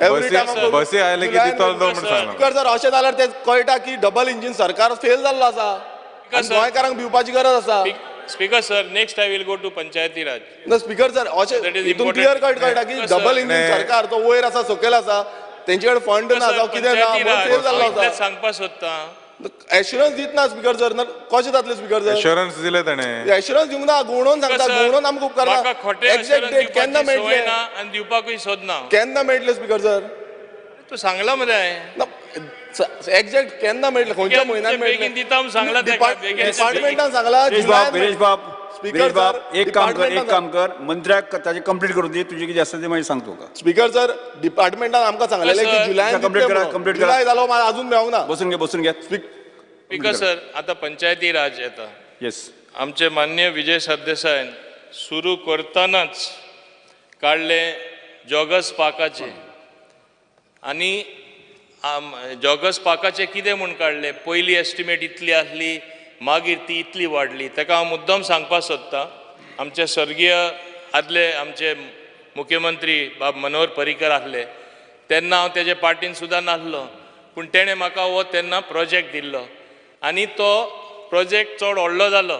Every time
बसी आयले की दितलो तो म्हण सांगला.
Speaker sir, अशें जाल्यार ते कळटा की डबल इंजिन सरकार फेल जाल्लो आसा. गोंयकारांक भिवपाची गरज आसा.
Speaker sir, next I will go to Panchayati Raj.
ना स्पीकर सर, अशें हितून क्लियर कट कळटा की डबल इंजिन सरकार तो वयर आसा सकयल आसा, तेंचे कडेन फंड ना जावं कितें ना, फेल जाल्लो आसा.
सांगपा सोदता
एश्युरन्स दितना स्पीकर सर, कशें जातलें स्पीकर सर?
एश्युरन्स दिले ताणें.
एश्युरन्स दिवंक ना, घुंवडोन सांगता, घुंवडोन आमकां उपकारना. एक्झॅक्ट डेट केन्ना मेळटलें
आनी दिवपाकूय सोदना.
केन्ना मेळटलें स्पीकर सर?
तूं सांगला मरे हांवें.
एक्झॅक्ट केन्ना मेळटलें, खंयच्या म्हयन्यान मेळटलें? डिपार्टमेंटान सांगला.
विरेश बाब, एक काम कर, एक काम कर, मंत्र्याक ताजें कंप्लीट करून दी. तुजें कितें आसा तें मागीर सांग तुका.
स्पीकर सर, डिपार्टमेंटान आमकां सांगलेलें की जुलयान
कंप्लीट करा, कंप्लीट करा.
जुलय जालो, अजून मेळोंक ना.
बसून घे, बसून घे.
स्पीकर सर, आतां पंचायती राज येता.
येस.
आमचे मान्य विजय सरदेसायन सुरू करतनाच काडले जॉगर्स पार्काचे. आनी जॉगर्स पार्काचे कितें म्हूण काडले? पयली एस्टिमेट इतली आसली, मागीर ती इतली वाडली. ताका हांव मुद्दम सांगपाक सोदतां, आमचे स्वर्गीय आदले आमचे मुख्यमंत्री बाब मनोहर पर्रीकर आसले तेन्ना हांव तेजे पार्टीन सुद्दां नासलो, पूण तेणें म्हाका हो तेन्ना प्रोजेक्ट दिल्लो आनी तो प्रोजेक्ट चड व्हडलो जालो.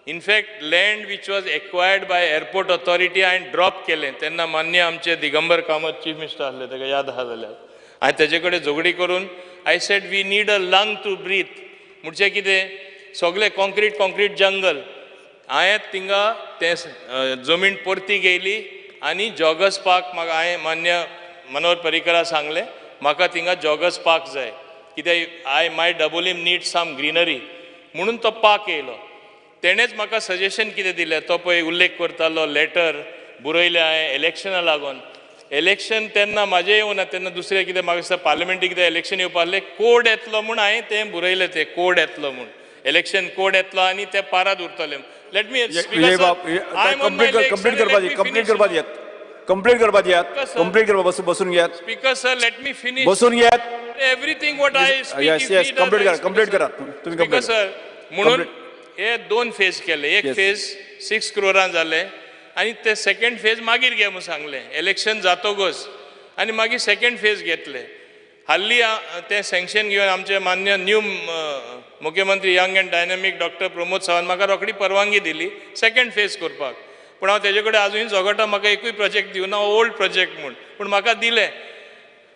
In fact land which was acquired by airport authority हांवें ड्रॉप केलें. तेन्ना मान्य आमचे दिगंबर कामत चीफ मिनिस्टर आसले, ताका याद आसा जाल्यार. हांवें तेजे कडेन झगडी करून I said we need a lung to breathe. म्हणजे कितें, सगळें कॉन्क्रीट कॉन्क्रीट जंगल. हांवें थिंगा तें जमीन परती घेयली आनी जॉगर्स पार्क म्हाका हांवें मान्य मनोहर पर्रीकरा सांगलें म्हाका थिंगा जॉगर्स पार्क जाय, कित्याक I my Dabolim need some greenery म्हणून तो पार्क येयलो. तेणेच म्हाका सजेशन कितें दिलें, तो पळय उल्लेख करतालो, लेटर बरयलें हांवें इलेक्शना लागून. इलेक्शन तेन्ना म्हाजें येवना, तेन्ना दुसरें कितें म्हाका दिसता पार्लमेंटी कितें इलेक्शन येवपा आहलें, कोड येतलो म्हूण हांवें तें बरयलें, तें कोड येतलो म्हूण, इलेक्शन कोड येतलो आनी ते पाराद उरतले. Let me
complete करपा दी, कंप्लीट करपा दियात, कंप्लीट करपा दियात, कंप्लीट करपा. बसून घेयात.
Speaker sir, let me finish.
बसून घेयात.
Everything what I speak.
Yes yes, complete करा, कंप्लीट करा तुम्ही.
स्पीकर सर, म्हणून हे दोन फेज केले. एक फेज 6 क्रोरान जाले आनी ते सेकंड फेज मागीर घे म्हूण सांगलें इलेक्शन जातकच, आनी मागीर सेकंड फेज घेतले. हाल्ली तें सँक्शन घेवन आमचे मान्य न्यू मुख्यमंत्री young and dynamic doctor Pramod Sawant म्हाका रोखडी परवानगी दिली सेकंड फेज करपाक. पूण हांव तेजे कडेन आजुनूय झगडटा, म्हाका एकूय प्रोजेक्ट दिवना, ओल्ड प्रोजेक्ट म्हूण, पूण म्हाका दिलें.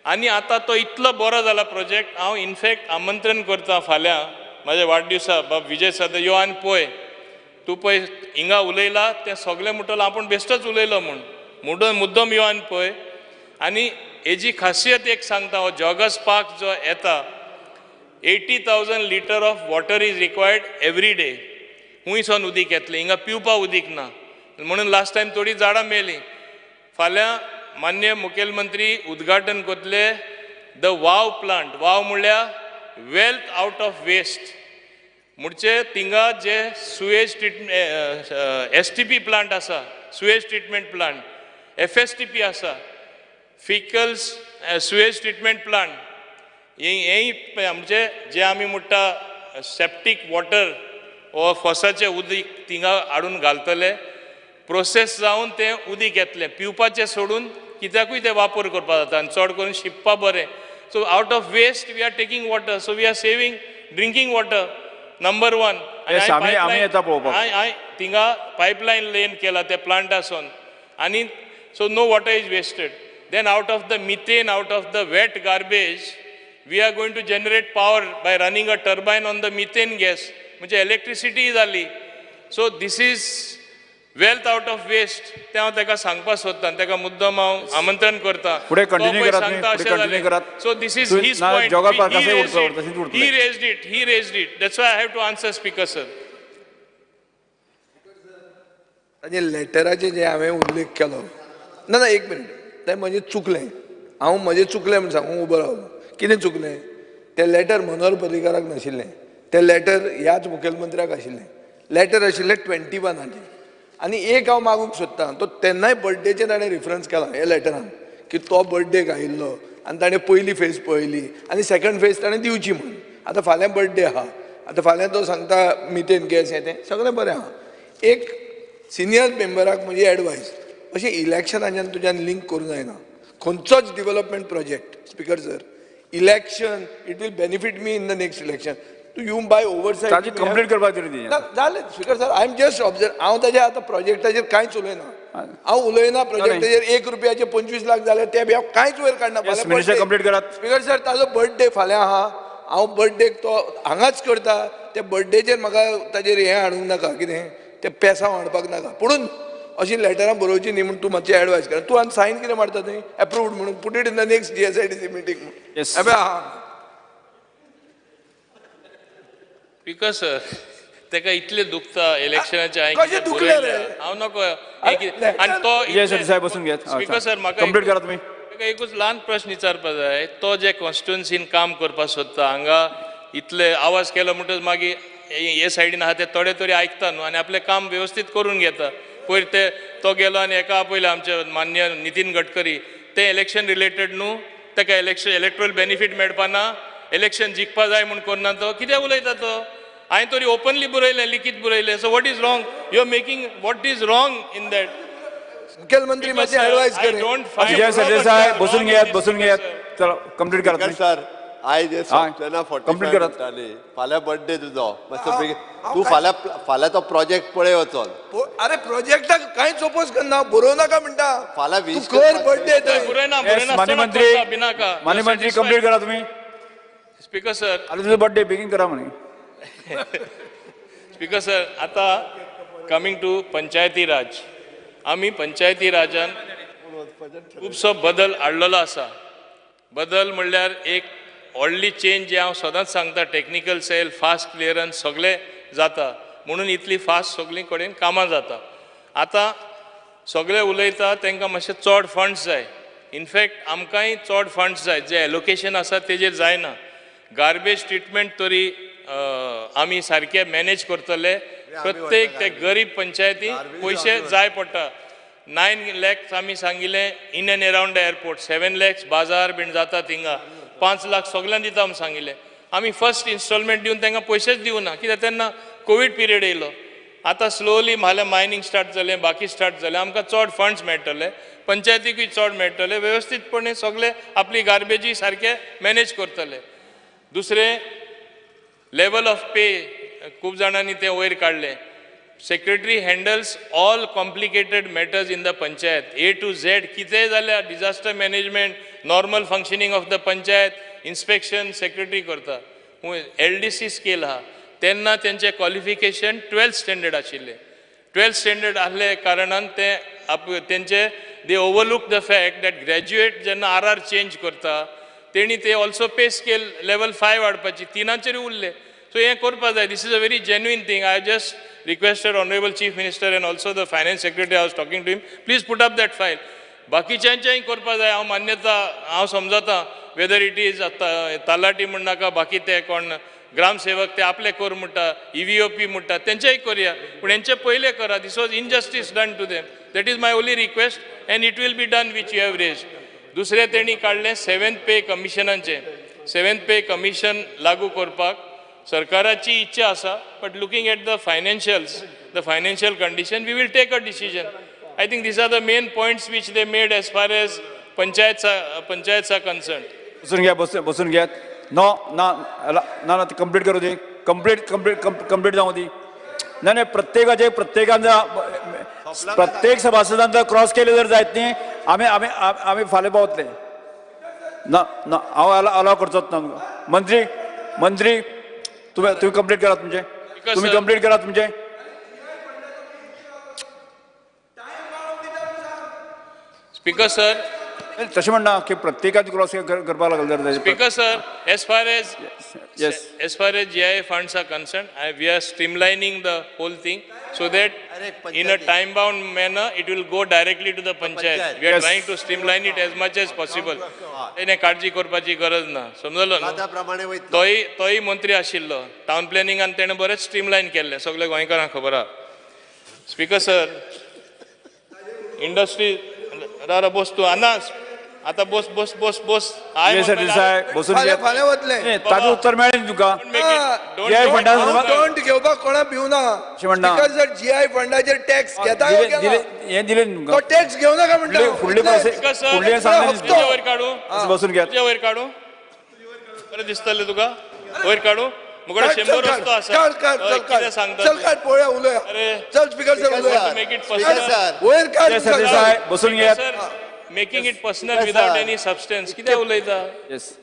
आनी आतां तो इतलो बरो जाला प्रोजेक्ट, हांव इनफेक्ट आमंत्रण करता फाल्यां म्हाज्या वाडदिवसा बाब विजय सरदेसाय यो आनी पळय, तूं पळय हिंगा उलयला तें सगळें म्हणटलो आपूण बेश्टोच उलयलो म्हूण, म्हणून मुद्दम यो आनी पळय. आनी हेजी खासियत एक सांगता, हो जॉगर्स पार्क जो येता 80,000 litre of water is required every day. हुंयसोन उदीक येतलें? हिंगा पिवपा उदीक ना म्हणून लास्ट टायम थोडीं झाडां मेलीं. फाल्यां मान्य मुखेलमंत्री उद्घाटन करतले the वाव प्लांट. वाव म्हणल्यार वेल्थ आउट ऑफ वेस्ट. म्हणजे थिंगा जे sewage treatment STP plant आसा, sewage treatment plant, FSTP आसा, फिकल्स सुएज ट्रिटमेंट प्लांट, हें म्हणजे जे आमी म्हणटा सेप्टीक वॉटर वो फोसाचें उदीक थिंगा हाडून घालतले, प्रोसेस जावन तें उदीक येतलें. पिवपाचें सोडून कित्याकूय तें वापर करपाक जाता आनी चड करून शिंपपा बरें. So out of waste we are taking water, so we are saving drinking water, number one. हांवें थिंगा पायपलायन लेन केला त्या प्लांटासून आनी so no water is wasted. Then out of the methane, out of the wet garbage, we are going to generate power by running a turbine on the methane gas. म्हणजे electricity जाली. So this is wealth out of waste. तें हांव ताका सांगपाक सोदता आनी ताका मुद्दम हांव आमंत्रण करता.
फुडें कंटिन्यू करात.
So this is his point. He raised it, he raised it. That's why I have to answer, Speaker sir.
ताजे लेटराचे जे हांवें उल्लेख केलो ना ना एक मिनट, तें म्हजें चुकलें. हांव म्हजें चुकलें म्हूण सांगूंक उबो रावलो. कितें चुकलें? तें लेटर मनोहर पर्रीकाराक नाशिल्लें, तें लेटर ह्याच मुखेलमंत्र्याक आशिल्लें. लेटर आशिल्लें 21. आनी एक हांव मागूंक सोदतां, तो तेन्नाय बर्थडेचेर ताणें रिफरन्स केला ह्या लेटरान की तो बर्थडेक आयिल्लो आनी ताणें पयली फेज पळयली आनी सेकंड फेज ताणें दिवची म्हूण. आतां फाल्यां बर्थडे आहा, आतां फाल्यां तो सांगता मिथेन गॅस हें तें सगळें बरें आहा. एक सिनियर मेंबराक म्हजी एडवायस, अशें इलेक्शनाच्यान तुज्यान लिंक करूंक जायना खंयचोच development project. Speaker sir, election it will benefit me in the next election. You by oversight
complete करपाक तरी
जालें. Speaker sir, I am just observe. हांव ताज्या आतां प्रोजेक्टाचेर कांयच उलयना. हांव उलयना प्रोजेक्टाचेर. 1 रुपयाचे 25 लाख जाले ते बी हांव कांयच वयर काडना.
कंप्लीट करात.
स्पीकर सर, ताजो बर्थडे फाल्यां आहा. हांव बर्थडेक तो हांगाच करता. ते बर्थडेचेर म्हाका ताजेर हें हाडूंक नाका, कितें तें पेसांव हाडपाक नाका. पुणून अशी लेटरां बरोवची न्ही म्हूण तूं मातशी एडवायस कर. तूं आनी सायन कितें मारता थंय एप्रूव्ड म्हणून, put it in the next GSIDC meeting म्हणून.
स्पीकर सर, ताका इतलें दुखता इलेक्शनाचें.
कशें दुखलें रे?
हांव नको. आनी तो स्पीकर सर, म्हाका
कंप्लीट करात तुमी.
ताका एकूच ल्हान प्रश्न विचारपाक जाय. तो जे कॉन्स्टिट्युएन्सीन काम करपाक सोदता, हांगा इतले आवाज केलो म्हणटकच मागीर हे सायडीन आहा ते थोडे तरी आयकता न्हू आनी आपलें काम वेवस्थीत करून घेता. पयर ते तो गेलो आनी हेका आपयलें आमचे मान्य नितीन गडकरी. ते इलेक्शन रिलेटेड न्हू, ताका इलेक्शन इलेक्ट्रल बेनिफीट मेळपा ना, इलेक्शन जिखपा जाय म्हूण करना. तो कितें उलयता तो? हांवें तरी ओपनली बरयलें, लिखीत बरयलें. So what is wrong? You are making what is wrong in that?
मुखेलमंत्री मातशी एडवायस कर.
बसून घेयात, बसून घेयात. चला कंप्लीट करात
सर. आयज
कंप्लीट करात.
फाल्यां बर्थडे तुजो, मातसो बेगीन तूं फाल्यां फाल्यां तो प्रोजेक्ट पळय वचोन.
अरे प्रोजेक्टाक कांयच ओपोज करना, बरोवं नाका म्हणटा.
फाल्यां
तूं कर बर्थडे.
माननीय मंत्री कंप्लीट करा तुमी.
स्पीकर सर,
आतां तुजो बर्थडे बेगीन करा म्हणे.
स्पीकर सर, आतां कमींग टू पंचायती राज. आमी पंचायती राजान खुबसो बदल हाडलेलो आसा. बदल म्हणल्यार एक व्हडली चेंज जे हांव सदांच सांगता, टॅक्निकल सेल, फास्ट क्लियरन्स सगळें जाता म्हणून इतली फास्ट सगळीं कडेन कामां जाता. आतां सगळे उलयता तांकां मातशे चड फंड्स जाय. इनफॅक्ट आमकांय चड फंड्स जाय. जे एलोकेशन आसा तेजेर जायना. गार्बेज ट्रिटमेंट तरी आमी सारके मॅनेज करतले. प्रत्येक ते गरीब पंचायती पयशे जाय पडटा. 9 lakhs आमी सांगिल्लें in and around the airport, 7 lakhs बाजार बीन जाता थिंगा, 5 लाख सगल्यांक दिता म्हूण सांगिल्लें. आमी फर्स्ट इन्स्टॉलमेंट दिवन तांकां पयशेच दिवना कित्याक तेन्ना कोवीड पिरियड येयलो. आतां स्लोली म्हाल्यां मायनींग स्टार्ट जालें, बाकी स्टार्ट जालें, आमकां चड फंड्स मेळटले, पंचायतीकूय चड मेळटले, वेवस्थीतपणे सगळे आपली गार्बेजी सारके मॅनेज करतले. दुसरें लेवल ऑफ पे खूब जाणांनी तें वयर काडलें. Secretary handles all complicated matters in the panchayat, A to Z. कितेंय जाल्यार disaster management, normal functioning of the panchayat, inspection secretary करता. LDC scale आहा तेन्ना तेंचें क्वॉलिफिकेशन 12th standard आशिल्लें. 12th standard आहले कारणान ते तेंचे they overlook the fact that graduate जेन्ना RR change करता तेणी ते ऑल्सो पे स्केल लेवल 5 हाडपाची 3 उरले. सो हें करपा जाय. This is a very genuine thing. I just requested honourable chief minister and also the finance secretary. I was talking to him, please put up that file. बाकीच्यांचेंय करपा जाय. हांव मान्यता हांव समजता वेदर it is तलाटी म्हणनाका, बाकी ते कोण ग्रामसेवक ते आपले कर म्हणटा, EVOP म्हणटा, तेंचेय करया, पूण हेंचे पयले करा. This was injustice done to them. That is my only request and it will be done which you have raise. दुसरें तेणी काडलें 7th pay कमिशनाचें. 7th pay commission लागू करपाक सरकाराची इच्छा आसा, but looking at the financials, the financial condition, we will take a decision. I think these are the main points which they made as far as panchayats are concerned.
बसून घ्या, बसून घ्या. No ना ना ना कंप्लीट करू दे. Complete complete complete जावं दी. नाही नाही, प्रत्येकाचे प्रत्येकांचा प्रत्येक सभासदांचा क्रॉस केले जर जायत न्ही आमी आमी आमी फाल्यां पावतले. ना ना, हांव अलाव करचोच ना. मंत्री मंत्री तुमी तुमी कंप्लीट करा तुमचे, तुमी कंप्लीट करा तुमचे.
स्पीकर सर,
तशें म्हणना की प्रत्येकाचे क्रॉस करपाक लागले जर.
Speaker sir, as far as as far as GIA funds are concerned, we are streamlining the whole thing so that in a time bound manner it will go directly to the panchayat. We are trying to streamline it as much as possible. तेणे काळजी करपाची गरज ना, समजलो न्हू? तोय तोय मंत्री आशिल्लो टावन प्लॅनिंगान, तेणें बरेंच स्ट्रीमलायन केल्लें, सगळे गोंयकारांक खबर आहा. स्पीकर सर, इंडस्ट्री रा बस तूं आना आतां, बस बस बस बस.
बसून ताजें उत्तर मेळ्ळें तुका.
Don't घेवपाक कोणाक भिवना. स्पीकर सर, GI फंडाचेर टॅक्स घेता,
हें दिलें तुमकां,
तो टॅक्स घेवं नाका म्हणटा.
फुडली
वयर काडूं,
बसून घ्या,
वयर काडूं, बरें दिसतलें तुका. वयर काडूं मुगडे 100 रस्तो आसा. कितें सांगता?
चल काड पळोवया, उलोवया. चल स्पीकर सर, उलोवया.
मेक it personal.
वयर काड,
बसून घ्या.
Making it personal without any substance. कितें उलयता?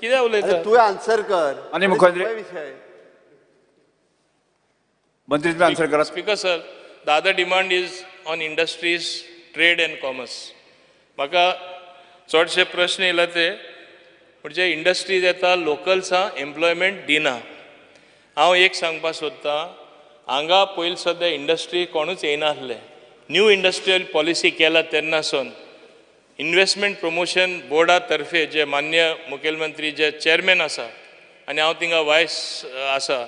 कितें उलयता?
तूं आन्सर कर.
आनी मुख्यमंत्री मंत्री तुम्ही आन्सर करा.
Speaker sir, the other demand is on industries, trade and commerce. म्हाका चडशे प्रश्न येयला ते म्हणजे इंडस्ट्रीज येता, लोकल्सां एम्प्लॉयमेंट दिना. हांव एक सांगपाक सोदतां, हांगा पयलीं सद्या इंडस्ट्री कोणूच येयनासले. न्यू इंडस्ट्रियल पॉलिसी केला तेन्नासून इन्वेस्टमेंट प्रमोशन बोर्डा तर्फे जे मान्य मुखेलमंत्री जे चेअरमॅन आसा आनी हांव थिंगा वायस आसा,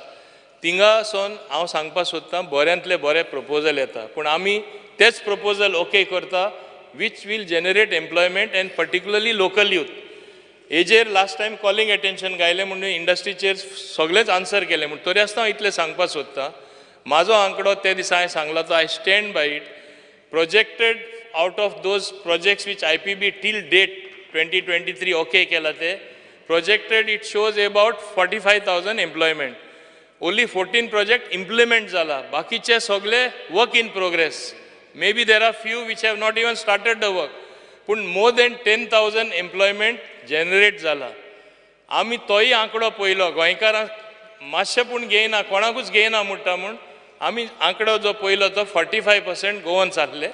थिंगासून हांव सांगपाक सोदतां बऱ्यांतले बरे प्रपोजल येता, पूण आमी तेच प्रपोजल ओके करता which will generate employment and particularly local youth. हेजेर लास्ट टायम कॉलिंग एटेन्शन गायलें म्हणून इंडस्ट्रीचेर सगळेच आन्सर केलें, म्हूण तरी आसतना हांव इतलें सांगपाक सोदतां, म्हाजो आंकडो ते दिसा हांवें सांगला तो I stand by it. Projected out of those projects which IPB till date 2023 okay केला ते projected it shows about 45,000 employment. Only 14 project implement जाला, बाकीचे सगळे work in progress. May be there are few which have not even started the work, पूण more than 10,000 employment generate जाला. आमी तोय आंकडो पळयलो, गोंयकारांक मातशें पूण घेयना, कोणाकूच घेयना म्हणटा म्हूण आमी आंकडो जो पळयलो तो 45% गोवन्स आसले.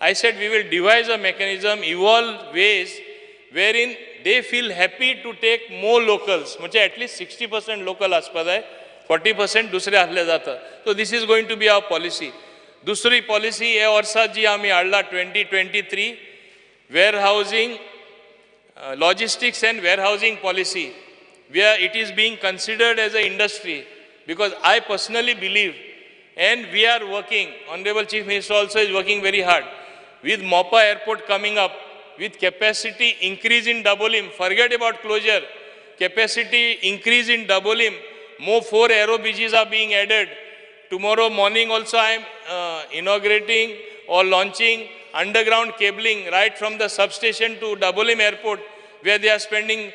I said we will devise a mechanism, evolve ways wherein they feel happy to take more locals, म्हणजे at least 60% local आसपा जाय, 40% दुसरे आसले जाता. So this is going to be our policy. दुसरी पॉलिसी हे वर्सा जी आमी हाडला 2023 warehousing, logistics and warehousing policy, where it is being considered as a industry, because I personally believe and we are working, Honorable Chief Minister also is working very hard, with Mopa Airport coming up, with capacity increase in Dabolim, forget about closure, capacity increase in Dabolim, more 4 aero bridges are being added. Tomorrow morning also I am inaugurating or launching underground cabling right from the substation to Dabolim Airport, where they are spending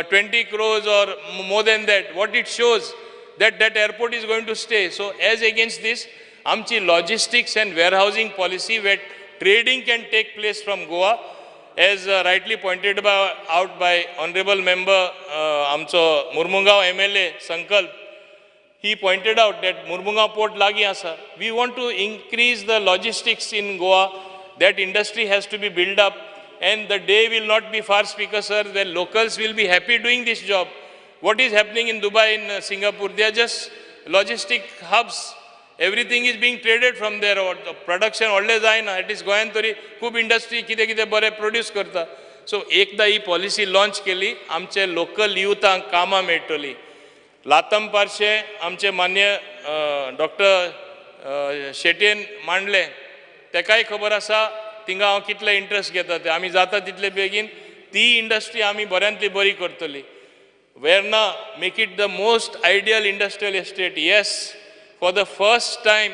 20 crores or more than that. What it shows, that that airport is going to stay. So as against this, Amchi logistics and warehousing policy where trading can take place from Goa, as rightly pointed out by Honorable Member Amcho Murmugao MLA Sankalp, he pointed out that Murmugao port lagi asa. We want to increase the logistics in Goa. That industry has to be built up, And the day will not be far, Speaker sir, the locals will be happy doing this job. What is happening in Dubai, in Singapore, they are just logistic hubs. Everything is being traded from there. Production व्हडलें जायना, at least गोंयांत तरी खूब industry कितें कितें बरें produce करता. So एकदां ही पॉलिसी लॉन्च केली, आमचे लोकल युथांक कामां मेळटलीं. लातम पार्शे आमचे मान्य डॉक्टर शेटयेन मांडलें, तेकाय खबर आसा थिंगा हांव कितले इंट्रस्ट घेता ते. आमी जाता तितले बेगीन ती इंडस्ट्री आमी बऱ्यांतली बरी करतली. Verna, make it the most ideal industrial estate. Yes, for the first time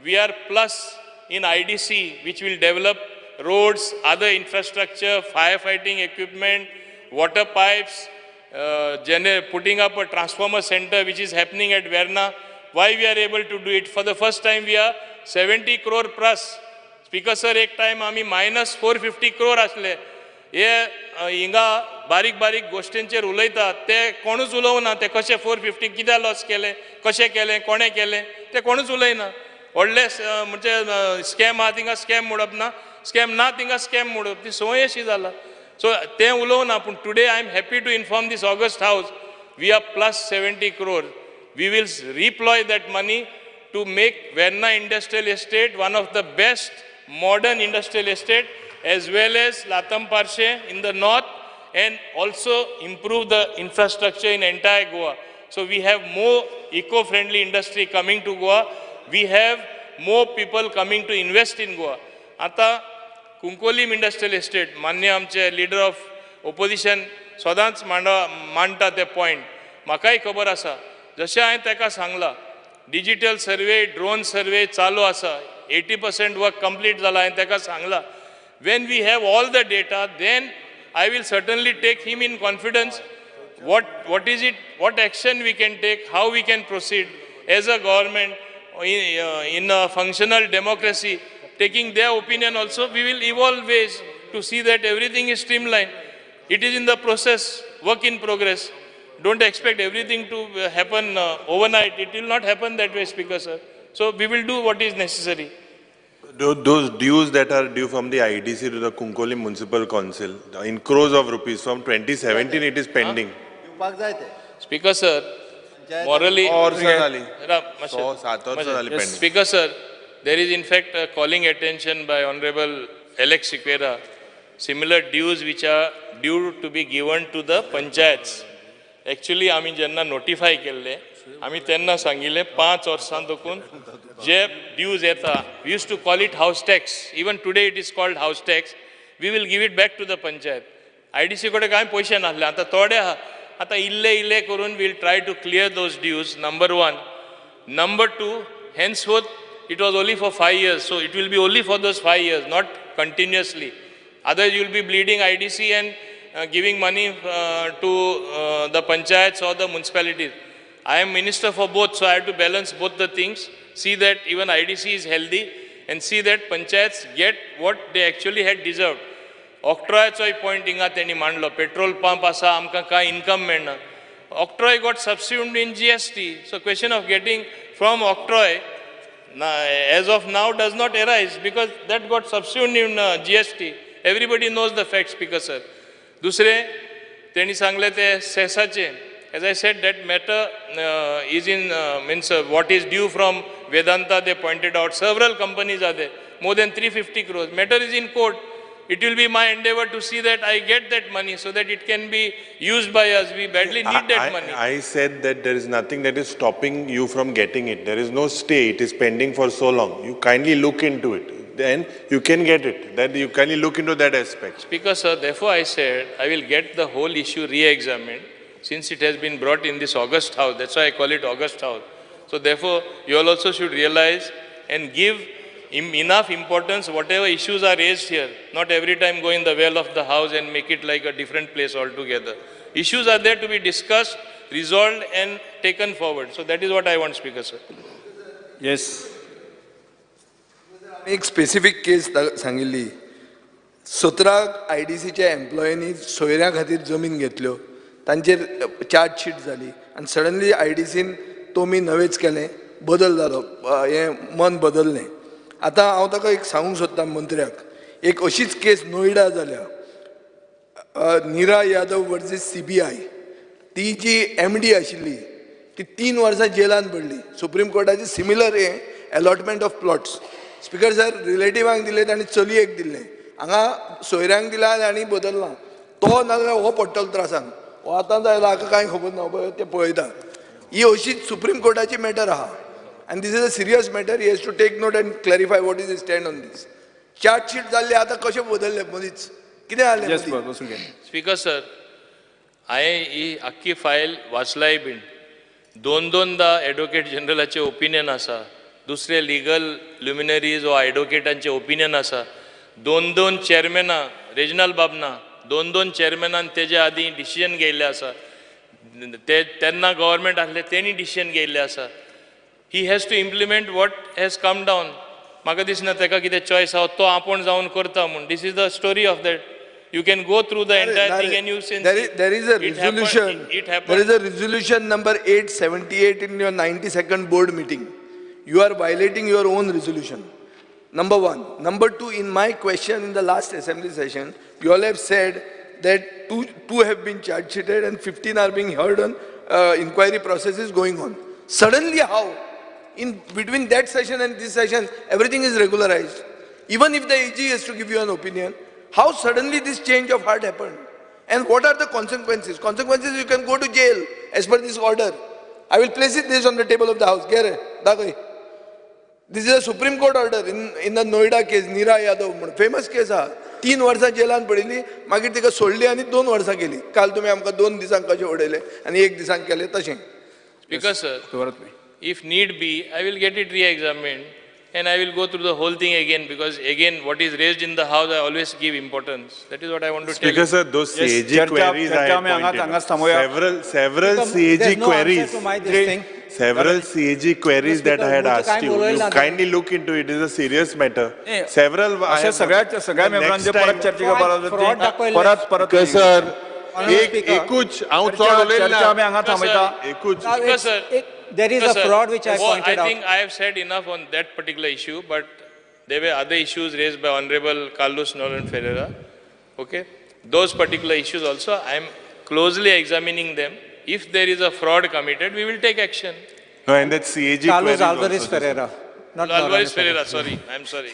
we are plus in IDC, which will develop roads, other infrastructure, firefighting equipment, water pipes, putting up a transformer center which is happening at Verna. Why we are able to do it? For the first time we are 70 crore plus. Speaker sir, एक time आमी minus 450 crore आसले. हे हिंगा बारीक बारीक गोश्टींचेर उलयता, ते कोणूच उलोवना. ते कशे 450 कित्याक लॉस केले, कशें केलें, कोणें केलें, ते कोणूच उलयना. व्हडले म्हणजे स्कॅम आहा थिंगा स्कॅम मोडप ना, स्कॅम ना थिंगा स्कॅम मोडप, ती संवय अशी जाला. सो तें उलोवना. पूण today I am happy to inform this august house, we are plus 70 crore. We will redeploy that money to make Verna industrial estate one of the best modern industrial estate, as well as Latam Parshe in the north, and also improve the infrastructure in entire Goa. So we have more eco-friendly industry coming to Goa. We have more people coming to invest in Goa. Ata Cuncolim industrial estate, मान्य आमचे leader of opposition सदांच मांडटा ते point. म्हाकाय खबर आसा, जशें हांवें ताका सांगलां, डिजिटल सर्वे, ड्रोन सर्वे चालू आसा, 80% वर्क कंप्लीट जाला. हांवें ताका सांगलां, when we have all the data, then I will certainly take him in confidence. What is it, what action we can take, how we can proceed as a government in a functional democracy, taking their opinion also, we will evolve ways to see that everything is streamlined. It is in the process, work in progress. Don't expect everything to happen overnight. It will not happen that way, Speaker sir. So we will do what is necessary.
Those dues that are due from the IDC to the Cuncolim Municipal Council in crores of rupees from 2017, it is pending.
Speaker sir, morally, Speaker sir, there is in fact a calling attention by Honorable Alex Sequeira, similar dues which are due to be given to the panchayats. Actually, आमी जेन्ना notify केल्ले, आमी तेन्ना सांगिल्लें 5 वर्सां देखून जे dues येता, we used to call it house tax, even today it is called house tax, we will give it back to the panchayat. IDC कडेन कांय पयशे नासले, आतां थोडे आहा, आतां इल्ले इल्ले करून we'll try to clear those dues, number one. Number two, henceforth it was only for 5 years, so it will be only for those 5 years, not continuously. Otherwise you will be bleeding IDC and giving money to the panchayats or the municipalities. I am minister for both, so I have to balance both the things, see that even IDC is healthy and see that panchayats get what they actually had deserved. Octroyचोय point हिंगा तेणी मांडलो, petrol pump आसा, आमकां कांय income मेळना. Octroi got subsumed in GST, so question of getting from octroi as of now does not arise because that got subsumed in GST. Everybody knows the facts, Speaker sir. दुसरे तेणी सांगले ते सेसाचे, as I said, that matter is in means what is due from Vedanta, they pointed out several companies are there, more than 350 crores. Matter is in court. It will be my endeavor to see that I get that money so that it can be used by us. We badly need that money.
I said that there is nothing that is stopping you from getting it. There is no stay. It is pending for so long. You kindly look into it. Then you can get it. Then you kindly look into that aspect.
Speaker sir, therefore I said I will get the whole issue re-examined since it has been brought in this august house. That's why I call it august house. So therefore you all also should realize and give enough importance whatever issues are raised here. Not every time go in the well of the house and make it like a different place altogether. Issues are there to be discussed, resolved and taken forward. So that is what I want, Speaker sir.
Yes.
एक specific केस सांगिल्ली, 17 IDCच्या एम्प्लॉयांनी सोयऱ्यां खातीर जमीन घेतल्यो, तांचेर chargesheet जाली आनी suddenly IDCन तोमी नवेच केलें, बदल जालो, हें मन बदललें. आतां हांव ताका एक सांगूंक सोदता मंत्र्याक, एक अशीच केस नोयडा जाल्या, Neera Yadav versus CBI. ती जी MD आशिल्ली ती 3 वर्सां जेलान पडली. सुप्रीम कोर्टाचे सिमिलर हे allotment of plots. Speaker sir, रिलेटिवांक दिले आनी चलयेक दिल्लें, हांगा सोयऱ्यांक दिला आनी बदलला. तो नाजाल्यार हो पडटलो त्रासान, हो आतां जायला हाका कांय खबर ना, पळय ते पळयता. ही अशीच सुप्रीम कोर्टाची मॅटर आहा आनी this is a serious matter. He has to take note and clarify what is stand on this. Chargesheet जाल्ली आतां कशें बदललें मदींच, कितें जालें?
स्पीकर सर, हांवें ही आख्खी फायल वाचलाय बीन. दोन दोनदा एडवोकेट जनरलाचें ओपिनियन आसा, दुसरे लिगल ल्युमिनरीज वा एडवोकेटांचें ओपिनियन आसा. दोन दोन चेअरमॅनां, रेजिनाल बाब ना, दोन दोन चेअरमॅनान तेजे आदीं डिसिजन घेयल्लें आसा. ते तेन्ना गव्हर्मेंट आसले तेणी डिसिजन घेयल्लें आसा. He has to implement what has come down. म्हाका दिसना तेका कितें चॉयस आहा, तो आपूण जावन करता म्हूण. This is the story of that. You can go through the entire thing and you see.
There is a resolution. There is a resolution number 878 in your 92nd board meeting. You are violating your own resolution. Number one. Number two, in my question in the last assembly session, you all have said that two have been charge sheeted and 15 are being heard on inquiry process is going on. Suddenly how? In between that session and this session, everything is regularized. Even if the AG has to give you an opinion, how suddenly this change of heart happened? And what are the consequences? Consequences, you can go to jail as per this order. I will place it this on the table of the house. This is a Supreme Court order in the Noida case, Neera Yadav, famous case. 3 वर्सां जेलान पडिल्ली, मागीर तिका सोडली आनी 2 वर्सां केली. काल तुमी आमकां 2 दिसांक कशें उडयलें आनी 1 दिसांक केलें तशें.
Speaker sir, if need be, I will get it re-examined and I will go through the whole thing again, because again what is raised in the house I always give importance. That is what I want to tell you.
Speaker sir, those CAG queries I had pointed out. Several CAG queries. Several CAG queries that I had asked you. You kindly look into it. It is a serious matter. Several.
Speaker sir, ekuch हांव चड उलयना. Ekuch.
There is a fraud which I pointed out.
I think I have said enough on that particular issue, but there were other issues raised by Honorable Carlos Nolan Ferreira. Okay, those particular issues also, I am closely examining them. If there is a fraud committed, we will take action.
No, and that CAG
Carlos Alvarez Ferreira. Not
Alvarez Ferreira, sorry. I am sorry.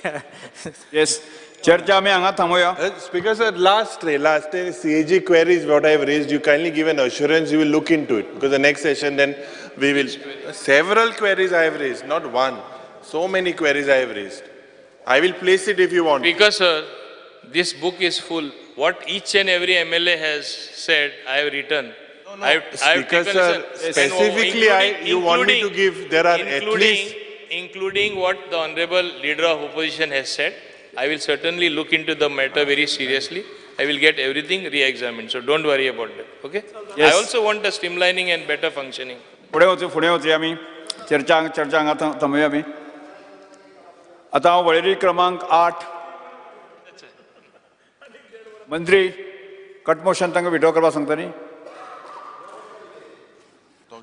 Yes. Charcha आमी हांगा थांबोया.
Speaker sir, last CAG queries what I have raised, you kindly give an assurance you will look into it, because the next session then we will. Several queries I have raised, not one. So many queries I have raised. I will place it if you want.
Speaker sir, this book is full. What each and every MLA has said, I have written.
No, I have Speaker sir, specifically you want me to give, there are at least...
Including what the Honorable Leader of Opposition has said, I will certainly look into the matter very seriously. I will get everything re-examined. So don't worry about that. Okay?
Yes.
I also want a streamlining and better functioning.
फुडें वचूया आमी. चर्चा हांगा थांबोवया आमी. आतां हांव वळेरी क्रमांक 8 मंत्री कट मोशन तांकां विड्रॉ करपाक सांगता न्ही.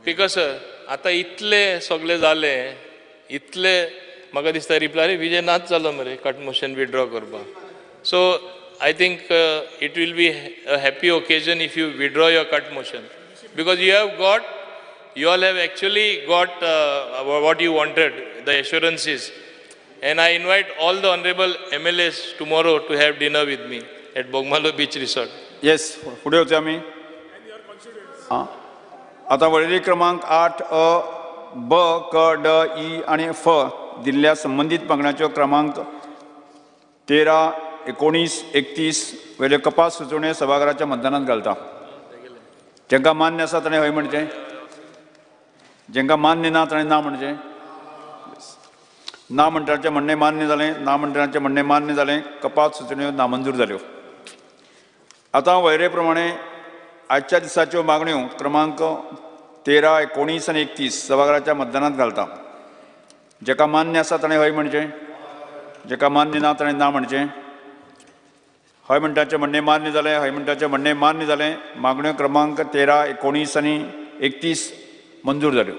स्पीकर सर, आतां इतले सगळे जाले, इतले म्हाका दिसता रिप्लाय विजय नाच जालो मरे कट मोशन विड्रॉ करपाक. So I think it will be a happy occasion if you withdraw your cut motion, because you have got, you all have actually got what you wanted, the assurances. And I invite all the honorable MLAs tomorrow to have dinner with me at Bogmalo Beach Resort.
Yes, फुडें वचूया आमी. आतां वळेरी क्रमांक 8 अ ब क ड E आनी फ दिल्ल्या संबंदीत मागण्यांच्यो क्रमांक 13, 19, 31 वेल्यो कपात सुचोवण्यो सभाघराच्या मतदानात घालता. जांकां मान्य आसा ताणें हय म्हणचें, जांकां मान्य ना ताणें ना म्हणचें. ना म्हणटाचें म्हणणें मान्य जालें, ना म्हणटाचें म्हणणें मान्य जालें, कपात सुचोवण्यो नामंजूर जाल्यो. आतां वळेरे प्रमाणे आजच्या दिसाच्यो मागण्यो क्रमांक 13, 19 आनी 31 सभाघराच्या मतदानात घालता. जाका मान्य आसा ताणें हय म्हणचें, जाका मान्य ना ताणें ना म्हणचें. हय म्हणटाचें म्हणणें मान्य जालें, हय म्हणटाचें म्हणणें मान्य जालें, मागण्यो क्रमांक 13, 19 आनी 31 मंजूर जाल्यो.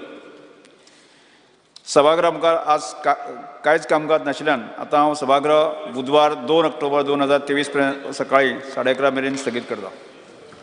सभागृहा मुखार आज कांयच कामकाज नाशिल्ल्यान आतां हांव सभागृह बुधवार 2 ऑक्टोबर 2023 पर्यंत सकाळी 11:30 मेरेन स्थगीत करता.